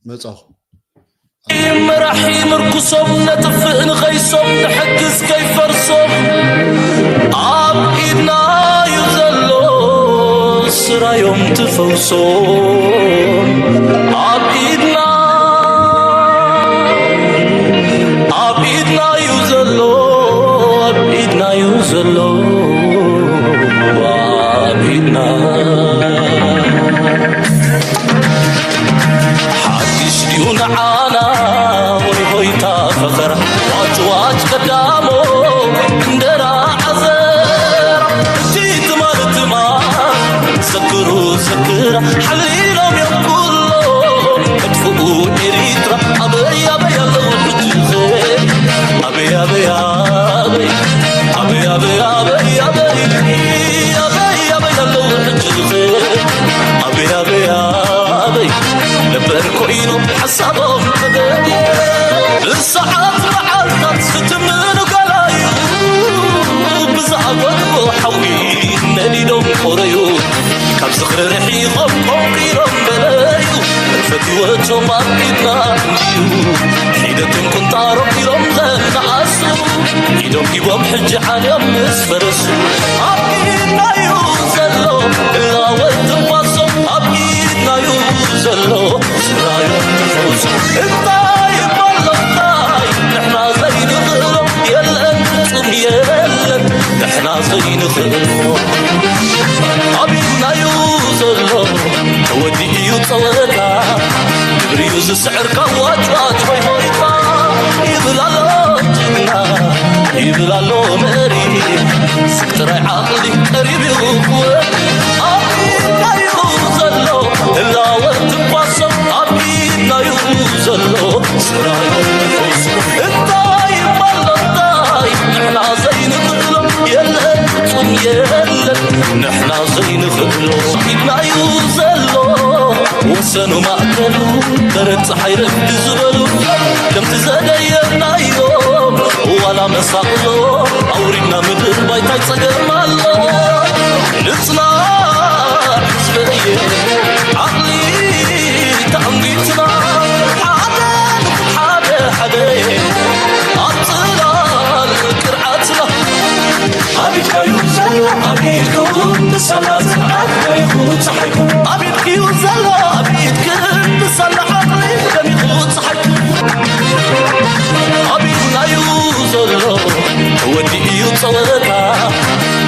መጻኹ። መራሒ ምርኩሶም ነጥፍእ ንኸይሶም ንሕግዝ ከይፈርሶም ኣብ ኢድና እዩ ዘሎ ስራዮም ትፈውሶም ኣብ ኢድና ኣብ ኢድና እዩ ዘሎ ኣብ ኢድና እዩ ዘሎ ኣብ ኢድና ሓድሽ ድዩ ንዓና ወይ ሆይታ ፈኸራ ዋጭ ዋጭ ቀዳሞ እንደራ ዓዘራ እቲ ትማል ትማል ዘክሩ ዘክራ ሓሊሎም እዮም ኩሎ መጥፍኡ ኤሪትራ ኣበይ ኣበይ ኣለዉ ሕጂ ኣበይ ኣበይ ኣበይ ኣበይ ኣበይ ኣበይ ኣበይ ኣበይ ኣበይ ኣለዉ ሕጂ ኣበይ ኣበይ ኣበይ ነበር ኮይኖም ሓሳቦም ተገዲ ብሰዓት መዓልታት ዝትምኑ ገላዩ ብዝኣጎድቦ ሓዊ ነዲዶም ቆረዩ ካብ ዝኽሪ ርሒቖም ቆንቂሮም በለዩ ፈትወቶም ኣብ ኢድና እንድዩ ሒደቶም ቁንጣሮም ኢሎም ዘነኣሱ ኢዶም ሂቦም ሕጂ ዓልዮም ምስ ፈረሱ ኣብ ኢድናዩ ዘሎ እላወት ትንፋሶም ኣብ ኢድናዩ ዘሎ ስራዮም ትፈውሱ እንታይ እባሎ እንታይ ንሕና ዘይንኽእሎ የለን ፍጹም የለን ንሕና ዘይንኽእሎ ኣብ ኢድናዩ ዘሎ ተወዲኡ እዩ ጸወታ ግብሪዩ ዝስዕር ካብ ዋጭዋጭ ሆይ ሆይታ ይብል ኣሎ ጅግና ይብል ኣሎ መሪ ስብ ጥራይ ዓቕሊ ቀሪብ እዩ ክወድ ኣብ ኢድናዩ ዘሎ ህላወ ትንፋሶም ኣብ ኢድናዩ ዘሎ ስራዮ ትፈውሶም እንታይ እባሎ እንታይ ንሕና ዘይንኽእሎ የለን ፍጹም የለን ንሕና ዘይንኽእሎ ኢድናዩ ዘሎ ወሰኑ ማእከሉ በረድ ፀሓይ ረፍዲ ዝበሉ ከምቲ ዘደየብናዮ ዋላ መሳቕሎ ኣውሪድና ምድር ባይታይ ፀገም ኣሎ ንፅናዕ ዝበየ ዓቕሊ ተኣንጊትና ሓደ ሓደ ሓደ ኣብ ፅላል ቅርዓትና ኣብ ኢድካዩ ዘሎ ኣብ ኢድኩም ብሳላ ዝዓበይኹ ፀሓይኩም ኣብ ኢድክዩ ዘሎ ኣብ ኢድክን ብሳላ ዓቕሊ ደሚቑ ፀሓይኩም ኣብ ኢድናዩ ዘሎ ተወዲኡ እዩ ፀወታ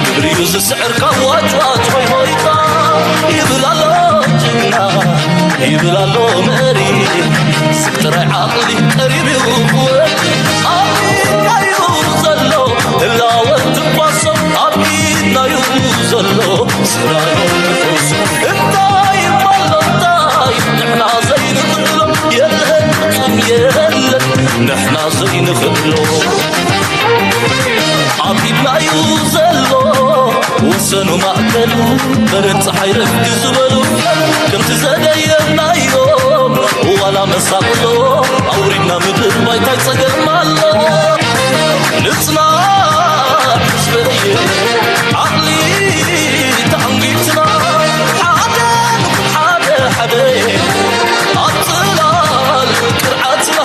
ግብሪዩ ዝስዕር ካብ ዋጭዋጭ ሆይ ሆይታ ይብል ኣሎ ጅግና ይብል ኣሎ መሪ ስብ ጥራይ ዓቕሊ ቀሪብ እዩ ክወድ ኣብ ኢድናዩ ዘሎ ህላወ ትንፋሶም ኣብ ኢድናዩ ዘሎ ስራዮ ትፈውሶም እንታይ እባሎ እንታይ ንሕና ዘይንኽእሎ የለን ፍጹም የለን ንሕና ዘይንኽእሎ ኣብ ኢድናዩ ዘሎ ወሰኑ ማእከሉ በረድ ፀሓይ ረፍዲ ዝበሉ ከምቲ ዘደየብናዮም ዋላ መሳቕሎ ኣውሪድና ምድር ባይታይ ፀገም ኣሎ ንፅናዕ ዝበየ ዓቕሊ ተኣንጊትና ሓደ ንኹን ሓደ ሓደ ኣብ ፅላል ቅርዓትና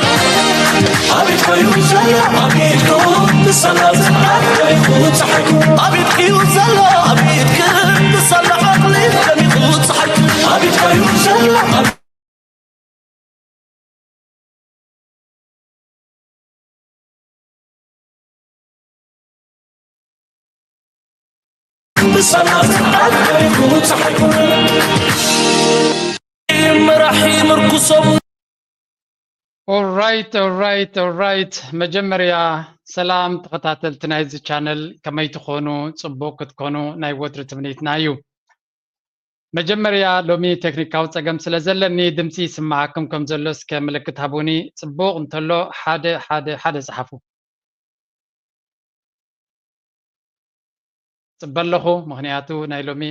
ኣብ ኢድካዩ ዘሎ ኣብ ኢድኩም ብሳላ ዝዓበይኹ ፀሓይኩም ኣብ ኢድክዩ ዘሎ ኣብ ኢድክን ብሳላ ዓቕሊ ደሚቑ ፀሓይኩም ኣብ ኢድካዩ ዘሎ ኣብ ብሳላ ዝዓበይኹ ፀሓይኩም መራሒ ምርኩሶም ኦራይት ኦራይት ኦራይት መጀመርያ ሰላም ተኸታተልቲ ናይዚ ቻነል ከመይ ትኾኑ ፅቡቅ ክትኮኑ ናይ ወትሪ ትምኒትና እዩ መጀመርያ ሎሚ ቴክኒካዊ ፀገም ስለ ዘለኒ ድምፂ ይስማዓኩም ከም ዘሎ እስከ ምልክት ሃቡኒ ፅቡቅ እንተሎ ሓደ ሓደ ሓደ ፀሓፉ ፅበ ኣለኹ ምክንያቱ ናይ ሎሚ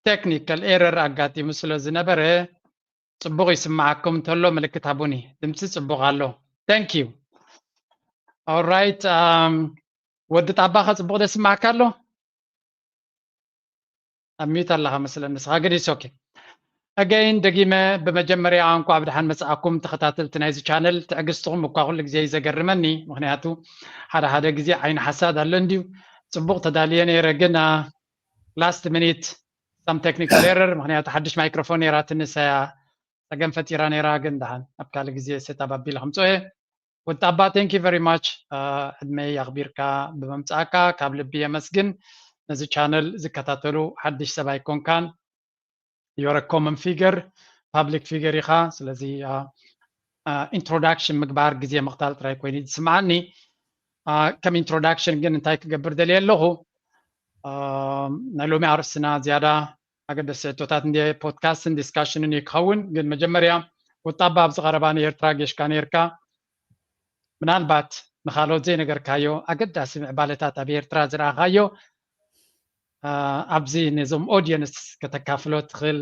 ቴክኒካል ኤረር ኣጋጢሙ ስለ ዝነበረ ፅቡቕ ይስማዓኩም እንተሎ ምልክት ሃቡኒ ድምፂ ፅቡቕ ኣሎ thank you alright ወዲ ጣባኸ ፅቡቕ ዶ ይስማዓካ ኣሎ ኣብ ሚዩት ኣለኻ መስለኒ ንስኻ ግን it's okay ኣጋይን ደጊመ ብመጀመርያ እንኳዕ ብደሓን መጻእኩም ተኸታተልቲ ናይዚ ቻነል። ትዕግስትኹም እኳ ኩሉ ግዜ እዩ ዘገርመኒ፣ ምኽንያቱ ሓደ ሓደ ግዜ ዓይኒ ሓሳድ ኣሎ እንድዩ። ጽቡቕ ተዳልየ ነይረ፣ ግን ላስት ሚኒት ሳም ቴክኒካል ኤረር፣ ምኽንያቱ ሓድሽ ማይክሮፎን ነይራትኒ፣ ሰያ ጸገም ፈጢራ ነይራ፣ ግን ደሓን ኣብ ካልእ ግዜ ሴት ኣባቢለ ከምጽኦ እየ። ወጣባ፣ thank you very much። ዕድመይ ኣኽቢርካ ብመምጻእካ ካብ ልቢ የመስግን። ነዚ ቻነል ዝከታተሉ ሓድሽ ሰብ ኣይኮንካን፣ you're a common figure፣ ፓብሊክ ፊገር ኢኻ። ስለዚ ኢንትሮዳክሽን ምግባር ግዜ ምቕታል ጥራይ ኮይኑ ዝስምዓኒ። ከም ኢንትሮዳክሽን ግን እንታይ ክገብር ደልየ ኣለኹ? ናይ ሎሚ ኣርእስትና ዝያዳ ኣገደስቲ ሕቶታት እንደ ፖድካስትን ዲስካሽንን እዩ ክኸውን። ግን መጀመርያ፣ ወጣባ፣ ኣብዚ ቀረባ ንኤርትራ ጌሽካ ነይርካ። ምናልባት ንኻልኦት ዘይነገርካዮ ኣገዳሲ ምዕባለታት ኣብ ኤርትራ ዝረኣኻዮ፣ ኣብዚ ነዞም ኦድየንስ ከተካፍሎ ትኽእል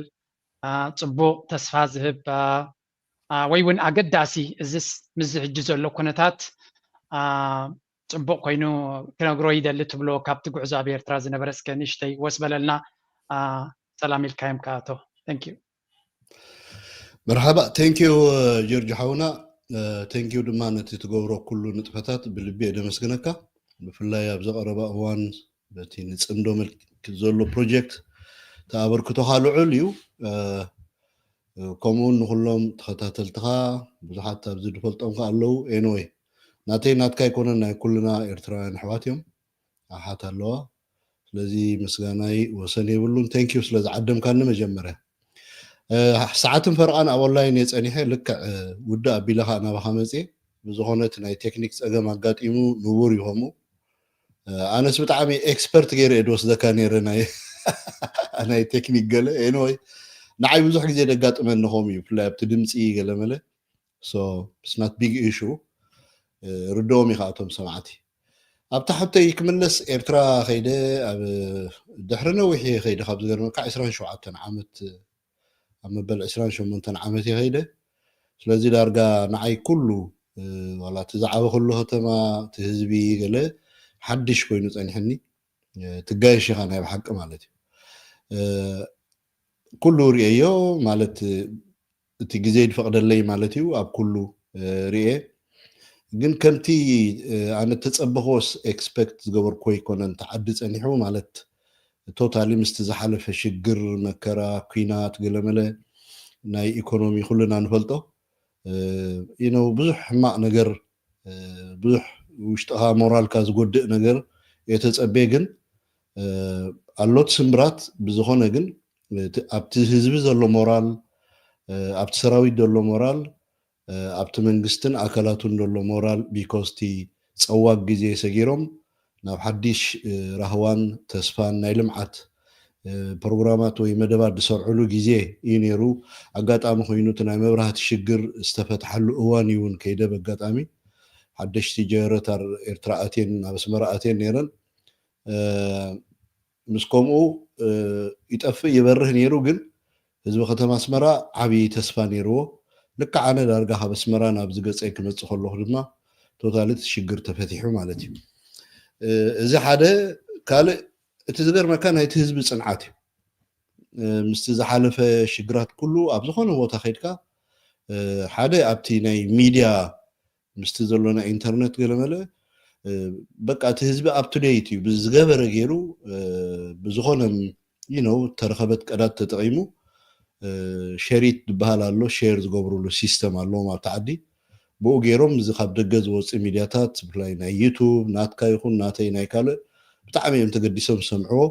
ጽቡቕ፣ ተስፋ ዝህብ፣ ወይ እውን ኣገዳሲ፣ እዚስ ምስዚ ሕጂ ዘሎ ኩነታት ጽቡቕ ኮይኑ ክነግሮ ይደሊ ትብሎ፣ ካብቲ ጉዕዞ ኣብ ኤርትራ ዝነበረ፣ እስከ ንእሽተይ ወስ በለልና። ሰላም ኢልካዮም ከኣቶ። Thank you። መርሓባ፣ thank you ጆርጅ ሓውና። Thank you ድማ ነቲ ትገብሮ ኩሉ ንጥፈታት ብልቢ እየ ደመስግነካ። ብፍላይ ኣብዚ ቀረባ እዋን በቲ ንጽምዶ መልክ ዘሎ ፕሮጀክት ተኣበርክቶኻ ልዑል እዩ። ከምኡውን ንኩሎም ተኸታተልትኻ፣ ብዙሓት ኣብዚ ዝፈልጦም ከኣ ኣለዉ። ኤንወይ፣ ናተይ ናትካ ኣይኮነን፣ ናይ ኩልና ኤርትራውያን ኣሕዋት እዮም፣ ኣሓት ኣለዋ። ስለዚ ምስጋናይ ወሰን የብሉን። Thank you ስለ ዝዓደምካኒ። መጀመርያ ሰዓትን ፈርቓን ኣብ ኦንላይን እየ ጸኒሐ፣ ልክዕ ውድእ ኣቢለ ኸኣ ናባኻ መጽየ። ብዝኾነ እቲ ናይ ቴክኒክ ጸገም ኣጋጢሙ፣ ንቡር እዩ ከምኡ። ኣነስ ብጣዕሚ ኤክስፐርት ገይረ እየ ዝወስደካ ነይረ ናይ ናይ ቴክኒክ ገለ። ኤንወይ፣ ንዓይ ብዙሕ ግዜ ደጋጥመኒ ከምኡ እዩ፣ ብፍላይ ኣብቲ ድምፂ ገለ መለ። So it's not big issue። ርድኦም እዩ ከዓ እቶም ሰማዕቲ። ኣብታ ሕቶይ ክምለስ፣ ኤርትራ ከይደ ኣብ ድሕሪ ነዊሕ እየ ከይደ፣ ካብ ዝገርመካ ዕስራን ሸውዓተን ዓመት፣ ኣብ መበል ዕስራን ሸሞንተን ዓመት እየ ከይደ። ስለዚ ዳርጋ ንዓይ ኩሉ ዋላ እቲ ዝዓበ ኩሉ ከተማ፣ እቲ ህዝቢ ገለ ሓድሽ ኮይኑ ጸኒሕኒ። ትጋየሽ ኢኻ ናይ ብሓቂ ማለት እዩ። ኩሉ ርእየዮ ማለት እቲ ግዜ ይፈቕደለይ ማለት እዩ። ኣብ ኩሉ ርእየ፣ ግን ከምቲ ኣነ ተጸበኾስ ኤክስፐክት ዝገበርኮ ኣይኮነን። ተዓዲ ጸኒሑ ማለት ቶታሊ ምስቲ ዝሓለፈ ሽግር፣ መከራ፣ ኲናት፣ ገለመለ ናይ ኢኮኖሚ ኩልና ንፈልጦ ኢኖ ብዙሕ ሕማቕ ነገር፣ ብዙሕ ውሽጥኻ ሞራልካ ዝጎድእ ነገር የተጸቤ፣ ግን ኣሎት ስምብራት። ብዝኾነ ግን ኣብቲ ህዝቢ ዘሎ ሞራል፣ ኣብቲ ሰራዊት ዘሎ ሞራል፣ ኣብቲ መንግስትን ኣካላቱን ዘሎ ሞራል፣ ቢኮዝ እቲ ጸዋግ ግዜ ሰጊሮም ናብ ሓድሽ ራህዋን ተስፋን ናይ ልምዓት ፕሮግራማት ወይ መደባት ዝሰርዕሉ ግዜ እዩ ነይሩ። ኣጋጣሚ ኮይኑ እቲ ናይ መብራህቲ ሽግር ዝተፈትሓሉ እዋን እዩ እውን ከይደ። በጋጣሚ ሓደሽቲ ጀነረተር ኤርትራ ኣትየን፣ ናብ ኣስመራ ኣትየን ነይረን። ምስ ከምኡ ይጠፍእ ይበርህ ነይሩ፣ ግን ህዝቢ ከተማ ኣስመራ ዓብዪ ተስፋ ነይርዎ። ልክዕ ኣነ ዳርጋ ካብ ኣስመራ ናብዚ ገፀይ ክመፅእ ከለኹ ድማ ቶታሊ እቲ ሽግር ተፈቲሑ ማለት እዩ። እዚ ሓደ። ካልእ እቲ ዝገርመካ ናይቲ ህዝቢ ፅንዓት እዩ። ምስቲ ዝሓለፈ ሽግራት ኩሉ ኣብ ዝኾነ ቦታ ከይድካ ሓደ ኣብቲ ናይ ሚድያ ምስቲ ዘሎ ናይ ኢንተርነት ገለመለ በቃ እቲ ህዝቢ up to date እዩ። ብዝገበረ ገይሩ ብዝኾነ you know ተረኸበት ቀዳድ ተጠቒሙ ሸሪት ዝበሃል ኣሎ፣ ሼር ዝገብሩሉ ሲስተም ኣለዎም ኣብቲ ዓዲ። ብኡ ገይሮም እዚ ካብ ደገ ዝወፅእ ሚድያታት ብፍላይ ናይ ዩቱብ ናትካ ይኹን ናተይ ናይ ካልእ ብጣዕሚ እዮም ተገዲሶም ዝሰምዕዎ።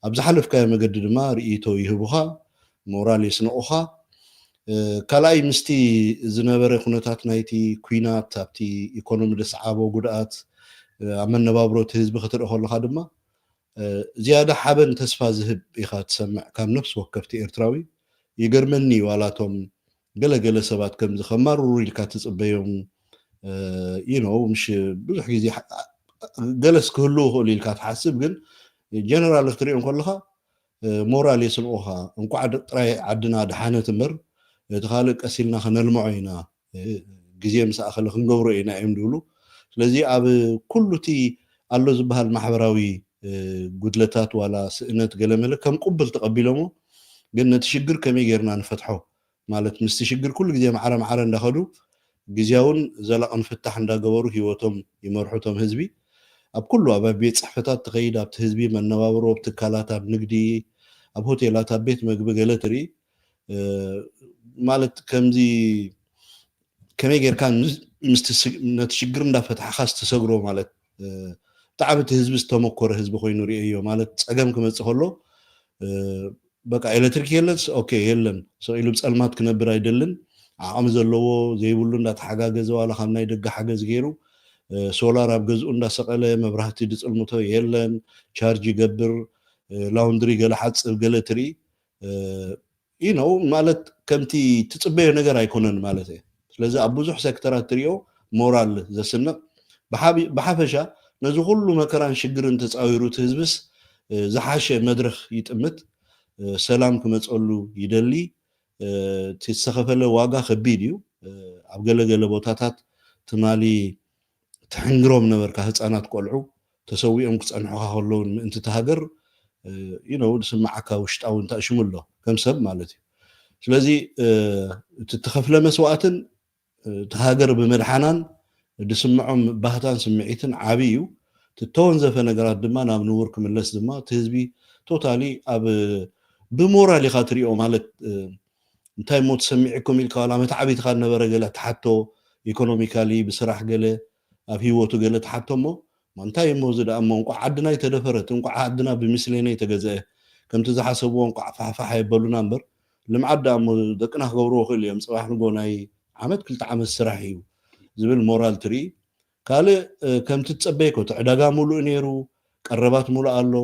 ኣብ ዝሓለፍካዮ መገዲ ድማ ርእይቶ ይህቡኻ፣ ሞራል የስንቑኻ። ካልኣይ ምስቲ ዝነበረ ኩነታት ናይቲ ኲናት ኣብቲ ኢኮኖሚ ዘስዓቦ ጉድኣት ኣብ መነባብሮ እቲ ህዝቢ ክትርኢ ከለኻ ድማ ዝያዳ ሓበን ተስፋ ዝህብ ኢኻ ትሰምዕ ካብ ነፍሲ ወከፍቲ ኤርትራዊ። ይገርመኒ ዋላቶም ገለገለ ሰባት ከምዚ ከማርሩ ኢልካ ትጽበዮም you know ምሽ ብዙሕ ግዜ ገለስ ክህልዉ ይኽእሉ ኢልካ ትሓስብ፣ ግን ጀነራል ክትሪኦም ከለኻ ሞራል የስንቑኻ። እንኳዕ ጥራይ ዓድና ደሓነት እምበር እቲ ካልእ ቀስ ኢልና ከነልምዖ ኢና፣ ግዜ ምስ ኣኸለ ክንገብሮ ኢና እዮም ዝብሉ። ስለዚ ኣብ ኩሉ እቲ ኣሎ ዝበሃል ማሕበራዊ ጉድለታት ዋላ ስእነት ገለመለ ከም ቅቡል ተቐቢሎሞ ግን ነቲ ሽግር ከመይ ጌርና ንፈትሖ ማለት ምስቲ ሽግር ኩሉ ግዜ ማዕረ ማዕረ እንዳኸዱ ግዜያውን ዘላቕን ፍታሕ እንዳገበሩ ህይወቶም ይመርሑ እቶም ህዝቢ። ኣብ ኩሉ ኣብ ቤት ፅሕፈታት ትኸይድ፣ ኣብቲ ህዝቢ መነባብሮ፣ ኣብ ትካላት፣ ኣብ ንግዲ፣ ኣብ ሆቴላት፣ ኣብ ቤት መግቢ ገለ ትርኢ ማለት ከምዚ ከመይ ጌርካ ነቲ ሽግር እንዳፈታሕኻ ዝተሰግሮ ማለት ብጣዕሚ እቲ ህዝቢ ዝተመኮረ ህዝቢ ኮይኑ ርእዮ ማለት ፀገም ክመፅእ ከሎ በቃ ኤሌክትሪክ የለን ኦኬ የለን ሰቂሉ ብፀልማት ክነብር ኣይደልን ዓቕሚ ዘለዎ ዘይብሉ እንዳተሓጋገዘ ዋላ ካብ ናይ ደገ ሓገዝ ገይሩ ሶላር ኣብ ገዝኡ እንዳሰቀለ መብራህቲ ድፅልምቶ የለን ቻርጅ ይገብር ላውንድሪ ገለ ሓፅብ ገለ ትርኢ you know ማለት ከምቲ ትፅበዮ ነገር ኣይኮነን ማለት እየ ስለዚ ኣብ ብዙሕ ሴክተራት ትሪኦ ሞራል ዘስንቕ ብሓፈሻ ነዚ ኩሉ መከራን ሽግርን ተፃዊሩ እቲ ህዝብስ ዝሓሸ መድረክ ይጥምት ሰላም ክመፀሉ ይደሊ እቲ ዝተኸፈለ ዋጋ ከቢድ እዩ ኣብ ገለገለ ቦታታት ትማሊ ትሕንግሮም ነበርካ ህፃናት ቆልዑ ተሰዊኦም ክፀንሑካ ከለውን ምእንቲ እቲ ሃገር you know ዝስምዓካ ውሽጣዊ እንታእሽሙ ኣሎ ከም ሰብ ማለት እዩ ስለዚ እቲ ተኸፍለ መስዋእትን እቲ ሃገር ብምድሓናን ዝስምዖም ባህታን ስምዒትን ዓብዪ እዩ እቲ ተወንዘፈ ነገራት ድማ ናብ ንቡር ክምለስ ድማ እቲ ህዝቢ totally ኣብ ብሞራል ኢኻ ትሪኦ ማለት እንታይ ሞ ትሰሚዕኩም ኢልካ ዋላ መታዕቢትኻ ዝነበረ ገለ ትሓቶ economically ብስራሕ ገለ ኣብ ህይወቱ ገለ ትሓቶ እሞ እንታይ እሞ እዚ ደኣ እሞ እንቋዕ ዓድና ኣይተደፈረት እንቋዕ ዓድና ብምስሌነ ኣይተገዘአ ከምቲ ዝሓሰብዎ እንቋዕ ፋሕፋሕ ኣየበሉና እምበር ልምዓት ደኣ እሞ ደቅና ክገብርዎ ክእል እዮም ፅባሕ ንጎ ናይ ዓመት ክልተ ዓመት ስራሕ እዩ ዝብል ሞራል ትርኢ ካልእ ከምቲ ትፀበይኮ እቲ ዕዳጋ ሙሉእ ነይሩ ቀረባት ሙሉእ ኣሎ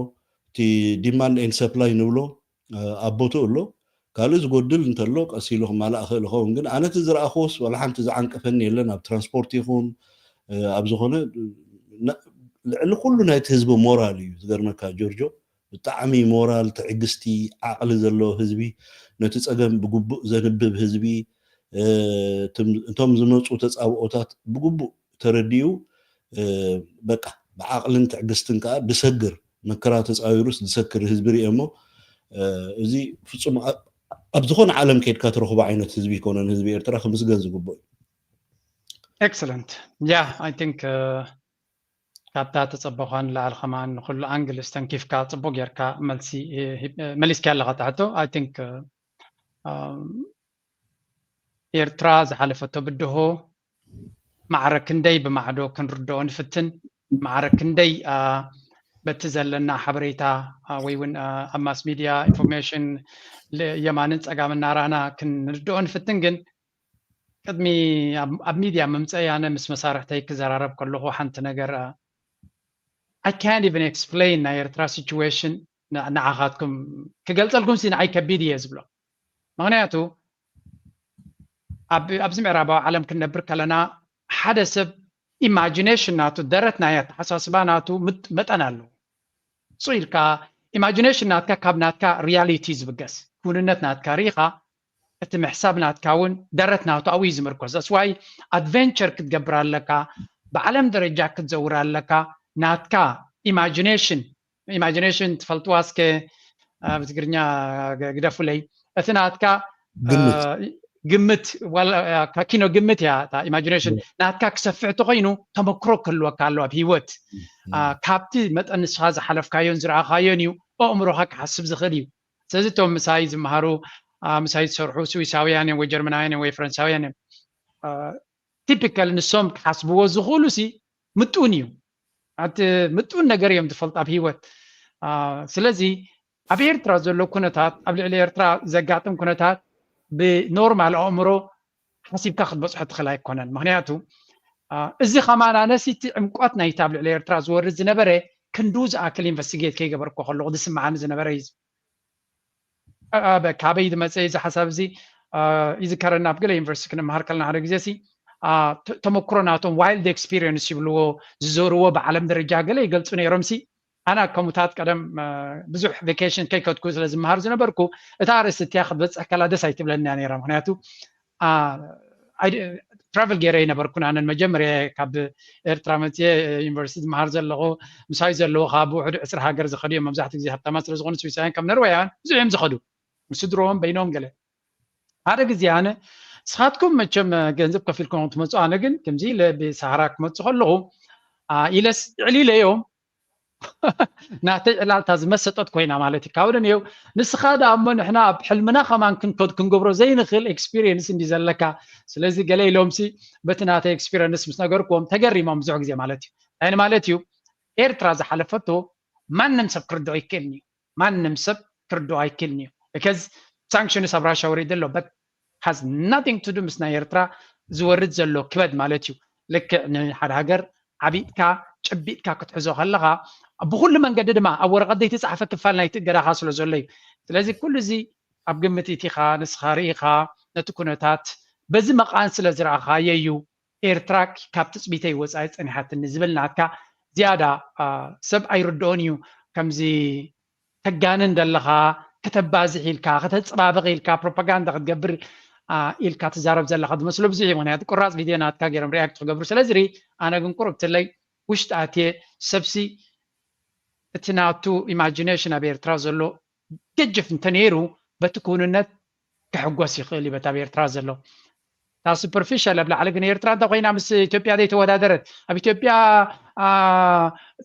እቲ demand and supply ንብሎ ኣብ ቦትኡ ኣሎ ካልእ ዝጎድል እንተሎ ቀስ ኢሉ ክማላእ ክእል ኸውን ግን ኣነ እቲ ዝረኣኽዎስ ዋላ ሓንቲ ዝዓንቀፈኒ የለን ኣብ ትራንስፖርት ይኹን ኣብ ዝኾነ ልዕሊ ኩሉ ናይቲ ህዝቢ ሞራል እዩ ዝገርመካ ጆርጆ ብጣዕሚ ሞራል ትዕግስቲ ዓቕሊ ዘለዎ ህዝቢ ነቲ ፀገም ብግቡእ ዘንብብ ህዝቢ እቶም ዝመፁ ተፃብኦታት ብግቡእ ተረዲኡ በቃ ብዓቕልን ትዕግስትን ከዓ ድሰግር መከራ ተፃዊሩስ ዝሰክር ህዝቢ ርኤ እሞ እዚ ፍፁም ኣብ ዝኾነ ዓለም ከይድካ ትረኽቦ ዓይነት ህዝቢ ይኮነን ህዝቢ ኤርትራ ክምስገን ዝግብኦ እዩ Excellent yeah I think ካብታ ተፀበኳ ንላዕሊ ከማን ንኩሉ ኣንግል ስተንኪፍካ ፅቡቅ ጌርካ መልሲ መሊስካ ኣለካ ትሕቶ I think ኤርትራ ዝሓለፈቶ ብድሆ ማዕረ ክንደይ ብማዕዶ ክንርድኦ ንፍትን ማዕረ ክንደይ በቲ ዘለና ሓበሬታ ወይ እውን ኣብ mass media information የማንን ፀጋምን ናራና ክንርድኦ ንፍትን ግን ቅድሚ ኣብ ሚድያ ምምፀይ ኣነ ምስ መሳርሕተይ ክዘራረብ ከለኹ ሓንቲ ነገር I can't even explain ናይ ኤርትራ situation ንዓኻትኩም ክገልፀልኩም ሲ ንዓይ ከቢድ እየ ዝብሎ ምክንያቱ ኣብዚ ምዕራባዊ ዓለም ክንነብር ከለና ሓደ ሰብ imagination ናቱ ደረት ናይ ኣተሓሳስባ ናቱ መጠን ኣለዎ ሱ ኢልካ imagination ናትካ ካብ ናትካ reality ዝብገስ ክውንነት ናትካ ርኢኻ እቲ ምሕሳብ ናትካ እውን ደረት ናቱ ኣብኡ እዩ ዝምርኮስ that's why adventure ክትገብር ኣለካ ብዓለም ደረጃ ክትዘውር ኣለካ ናትካ imagination imagination ትፈልጥዋ እስከ ብትግርኛ ግደፉለይ እቲ ናትካ ግምት ኪኖ ግምት እያ እታ imagination ናትካ ክሰፍሕ ተኮይኑ ተመክሮ ክህልወካ ኣሎ ኣብ ሂወት ካብቲ መጠን ንስኻ ዝሓለፍካዮን ዝረኣኻዮን እዩ ኣእምሮኻ ክሓስብ ዝኽእል እዩ ስለዚ እቶም ምሳይ ዝመሃሩ ምሳይ ዝሰርሑ ስዊሳውያን እዮም ወይ ጀርመናውያን እዮም ወይ ፈረንሳውያን እዮም typical ንሶም ክሓስብዎ ዝኽእሉ ሲ ምጡን እዩ ኣቲ ምጡን ነገር እዮም ዝፈልጡ ኣብ ሂወት ስለዚ ኣብ ኤርትራ ዘሎ ኩነታት ኣብ ልዕሊ ኤርትራ ዘጋጥም ኩነታት ብኖርማል ኣእምሮ ሓሲብካ ክትበፅሖ ትኽእል ኣይኮነን ምክንያቱ እዚ ከማን ኣነሲ እቲ ዕምቆት ናይቲ ኣብ ልዕሊ ኤርትራ ዝወርድ ዝነበረ ክንዱ ዝኣክል ኢንቨስቲጌት ከይገበርኩ ከለኹ ዝስምዓኒ ዝነበረ እዩ ካበይ ዝመፀ እዚ ሓሳብ እዚ ይዝከረና ኣብ ገለ ዩኒቨርሲቲ ክንመሃር ከለና ሓደ ግዜ ሲ ተመክሮ ናቶም wild experience ይብልዎ ዝዘርዎ ብዓለም ደረጃ ገለ ይገልፁ ነይሮም ሲ ኣና ከምኡታት ቀደም ብዙሕ ቬኬሽን ከይከድኩ ስለ ዝመሃር ዝነበርኩ እታ ኣርእስቲ እቲያ ክትበፅሕ ከላ ደስ ኣይትብለኒ እያ ነይራ ምክንያቱ ትራቨል ገይረ ይነበርኩን ኣነን መጀመርያ ካብ ኤርትራ መፅየ ዩኒቨርሲቲ ዝመሃር ዘለኹ ምሳይ ዘለዉ ካብ ውሕድ ዕስራ ሃገር ዝኸዱ እዮም መብዛሕትኡ ግዜ ሃብታማት ስለ ዝኾኑ ስዊሳውያን ካብ ነርወያውያን ብዙሕ እዮም ዝኸዱ ምስድሮኦም በይኖም ገለ ሓደ ግዜ ኣነ ንስኻትኩም መቸም ገንዘብ ከፊልኩም ትመፁ ኣነ ግን ከምዚ ኢለ ብሳህራ ክመፁ ከለኹ ኢለስ ዕሊለዮም ናተይ ዕላልታ ዝመሰጠት ኮይና ማለት እዩ ካብኡ ነየው ንስኻ ደኣ እሞ ንሕና ኣብ ሕልምና ከማን ክንከድ ክንገብሮ ዘይንኽእል ኤክስፒሪየንስ እንዲ ዘለካ ስለዚ ገለ ኢሎምሲ በቲ ናተይ ኤክስፒሪየንስ ምስ ነገርኩዎም ተገሪሞም ብዙሕ ግዜ ማለት እዩ እንታይ ማለት እዩ ኤርትራ ዝሓለፈቶ ማንም ሰብ ክርድኦ ይክእልኒ እዩ ማንም ሰብ ክርድኦ ኣይክእልኒ እዩ because ሳንክሽንስ ኣብ ራሻ ወሪዱ ኣሎ but has nothing to do ምስ ናይ ኤርትራ ዝወርድ ዘሎ ክበድ ማለት እዩ ልክዕ ንሓደ ሃገር ዓቢጥካ ጨቢጥካ ክትሕዞ ከለኻ ብኩሉ መንገዲ ድማ ኣብ ወረቐት ዘይተፃሕፈ ክፋል ናይቲ እገዳኻ ስለ ዘሎ እዩ ስለዚ ኩሉ እዚ ኣብ ግምት ኢቲኻ ንስኻ ርኢኻ ነቲ ኩነታት በዚ መቓን ስለ ዝረኣኻዮ እዩ ኤርትራ ካብ ትፅቢተይ ወፃኢ ፀኒሓትኒ ዝብል ናትካ ዝያዳ ሰብ ኣይርድኦን እዩ ከምዚ ተጋንን ደለኻ ከተባዝሕ ኢልካ ከተፅባብቕ ኢልካ ፕሮፓጋንዳ ክትገብር ኢልካ ትዛረብ ዘለኻ ዝመስሎ ብዙሕ እዩ ምክንያቱ ቁራፅ ቪድዮ ናትካ ገይሮም ሪያክት ክገብሩ ስለዚ ርኢ ኣነ ግን ቁርብትለይ ውሽጢ ኣትየ ሰብሲ እቲ ናቱ ኢማጂኔሽን ኣብ ኤርትራ ዘሎ ገጅፍ እንተነይሩ በቲ ክውንነት ክሕጎስ ይኽእል እዩ በታ ኣብ ኤርትራ ዘሎ እታ ሱፐርፊሻል ኣብ ላዕሊ ግን ኤርትራ እንተ ኮይና ምስ ኢትዮጵያ ዘይተወዳደረት ኣብ ኢትዮጵያ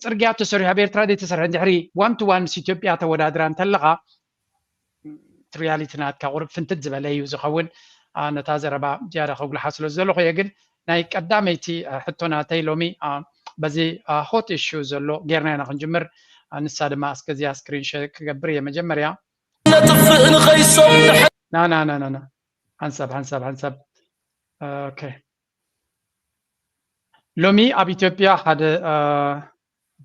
ጽርግያ ተሰሪሑ ኣብ ኤርትራ ዘይተሰርሐ እንድሕሪ ዋን ቱ ዋን ምስ ኢትዮጵያ ተወዳድራ እንተለኻ ሪያሊቲ ናትካ ቁሩብ ፍንትት ዝበለ እዩ ዝኸውን ነታ ዘረባ ዝያዳ ከጉልሓ ስለ ዝደለኹ እየ ግን ናይ ቀዳመይቲ ሕቶ ናተይ ሎሚ በዚ ሆት ኢሹ ዘሎ ጌርና ኢና ክንጅምር ንሳ ድማ እስከዚያ ስክሪን ሸር ክገብር እየ መጀመርያ ነጥፍእ ንኸይሶም ናናናናና ሓንሳብ ሓንሳብ ሓንሳብ ሎሚ ኣብ ኢትዮጵያ ሓደ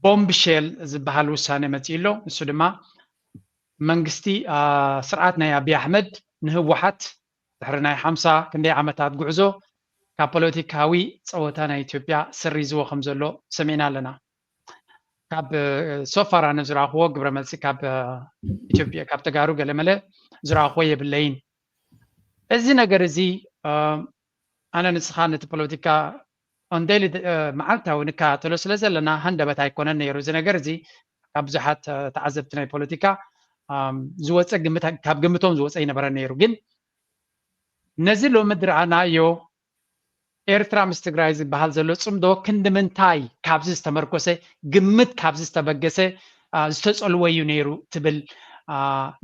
ቦምብ ሼል ዝበሃል ውሳኔ መፂኡ ኣሎ ንሱ ድማ መንግስቲ ስርዓት ናይ ኣብይ ኣሕመድ ንህወሓት ድሕሪ ናይ ሓምሳ ክንደይ ዓመታት ጉዕዞ ካብ ፖለቲካዊ ፀወታ ናይ ኢትዮጵያ ሰሪዝዎ ከም ዘሎ ሰሚዕና ኣለና ካብ ሶፋር ኣነ ዝረኣኽዎ ግብረ መልሲ ካብ ኢትዮጵያ ካብ ተጋሩ ገለመለ ዝረኣኽዎ የብለይን እዚ ነገር እዚ ኣነ ንስኻ ነቲ ፖለቲካ on daily መዓልታዊ ንከታተሎ ስለ ዘለና ሃንደበት ኣይኮነን ነይሩ እዚ ነገር እዚ ካብ ብዙሓት ተዓዘብቲ ናይ ፖለቲካ ዝወፀ ካብ ግምቶም ዝወፀ ይነበረ ነይሩ ግን ነዚ ሎሚ ዝረኣናዮ ኤርትራ ምስ ትግራይ ዝበሃል ዘሎ ፅምዶ ክንዲ ምንታይ ካብዚ ዝተመርኮሰ ግምት ካብዚ ዝተበገሰ ዝተፀልወ እዩ ነይሩ ትብል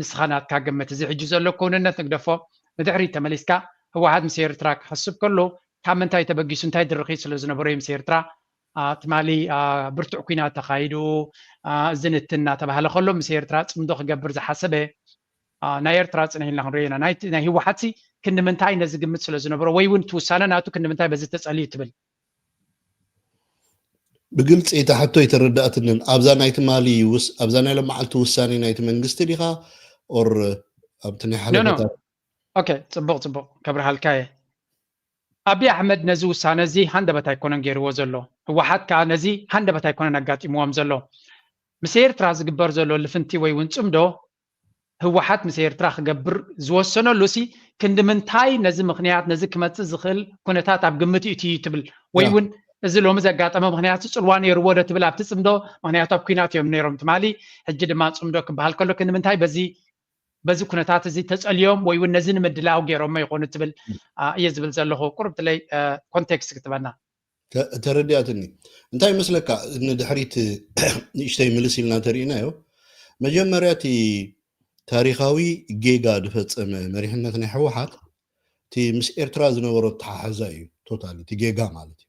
ንስኻ ናትካ ግምት እዚ ሕጂ ዘሎ ክውንነት ንግደፎ ንድሕሪት ተመሊስካ ህወሓት ምስ ኤርትራ ክሓስብ ከሎ ካብ ምንታይ ተበጊሱ እንታይ ድርኺት ስለ ዝነበሮ እዩ ምስ ኤርትራ ትማሊ ብርቱዕ ኲናት ተኻይዱ እዚ ንትን እናተባህለ ከሎ ምስ ኤርትራ ፅምዶ ክገብር ዝሓሰበ ናይ ኤርትራ ፅንሕ ኢልና ክንሪኦ ኢና ናይ ህወሓት ክንዲ ምንታይ ነዚ ግምት ስለ ዝነበሮ ወይ እውን እቲ ውሳነ ናቱ ክንዲ ምንታይ በዚ ተፀልዩ ትብል ብግልፂ እታ ሕቶ ኣይተረዳእትንን ኣብዛ ናይ ትማሊ ውስ ኣብዛ ናይ ለመዓልቲ ውሳኔ ናይቲ መንግስቲ ዲኻ ኦር ኣብቲ ናይ ሓደ No, no. ቦታ ኦኬ ፅቡቅ ፅቡቅ ከብርሃልካ እየ ኣብይ ኣሕመድ ነዚ ውሳነ እዚ ሃንደበት ኣይኮነን ገይርዎ ዘሎ ህወሓት ከዓ ነዚ ሃንደበት ኣይኮነን ኣጋጢምዎም ዘሎ ምስ ኤርትራ ዝግበር ዘሎ ልፍንቲ ወይ እውን ፅምዶ ህወሓት ምስ ኤርትራ ክገብር ዝወሰነሉ ሲ ክንዲ ምንታይ ነዚ ምክንያት ነዚ ክመፅእ ዝኽእል ኩነታት ኣብ ግምት እዩ ትብል ወይ እውን እዚ ሎሚ ዘጋጠመ ምክንያት ፅልዋ ነይርዎ ዶ ትብል ኣብቲ ፅምዶ ምክንያቱ ኣብ ኩናት እዮም ነይሮም ትማሊ ሕጂ ድማ ፅምዶ ክበሃል ከሎ ክንዲ ምንታይ በዚ በዚ ኩነታት እዚ ተፀልዮም ወይ እውን ነዚ ንምድላው ገይሮሞ ይኾኑ ትብል እየ ዝብል ዘለኹ ቁርብትለይ ኮንቴክስት ክትበና ተረዲኣትኒ እንታይ ይመስለካ ንድሕሪት ንእሽተይ ምልስ ኢልና ተሪኢናዮ መጀመርያ እቲ ታሪካዊ ጌጋ ዝፈፀመ መሪሕነት ናይ ህወሓት እቲ ምስ ኤርትራ ዝነበሮ ተሓሕዛ እዩ ቶታሊ እቲ ጌጋ ማለት እዩ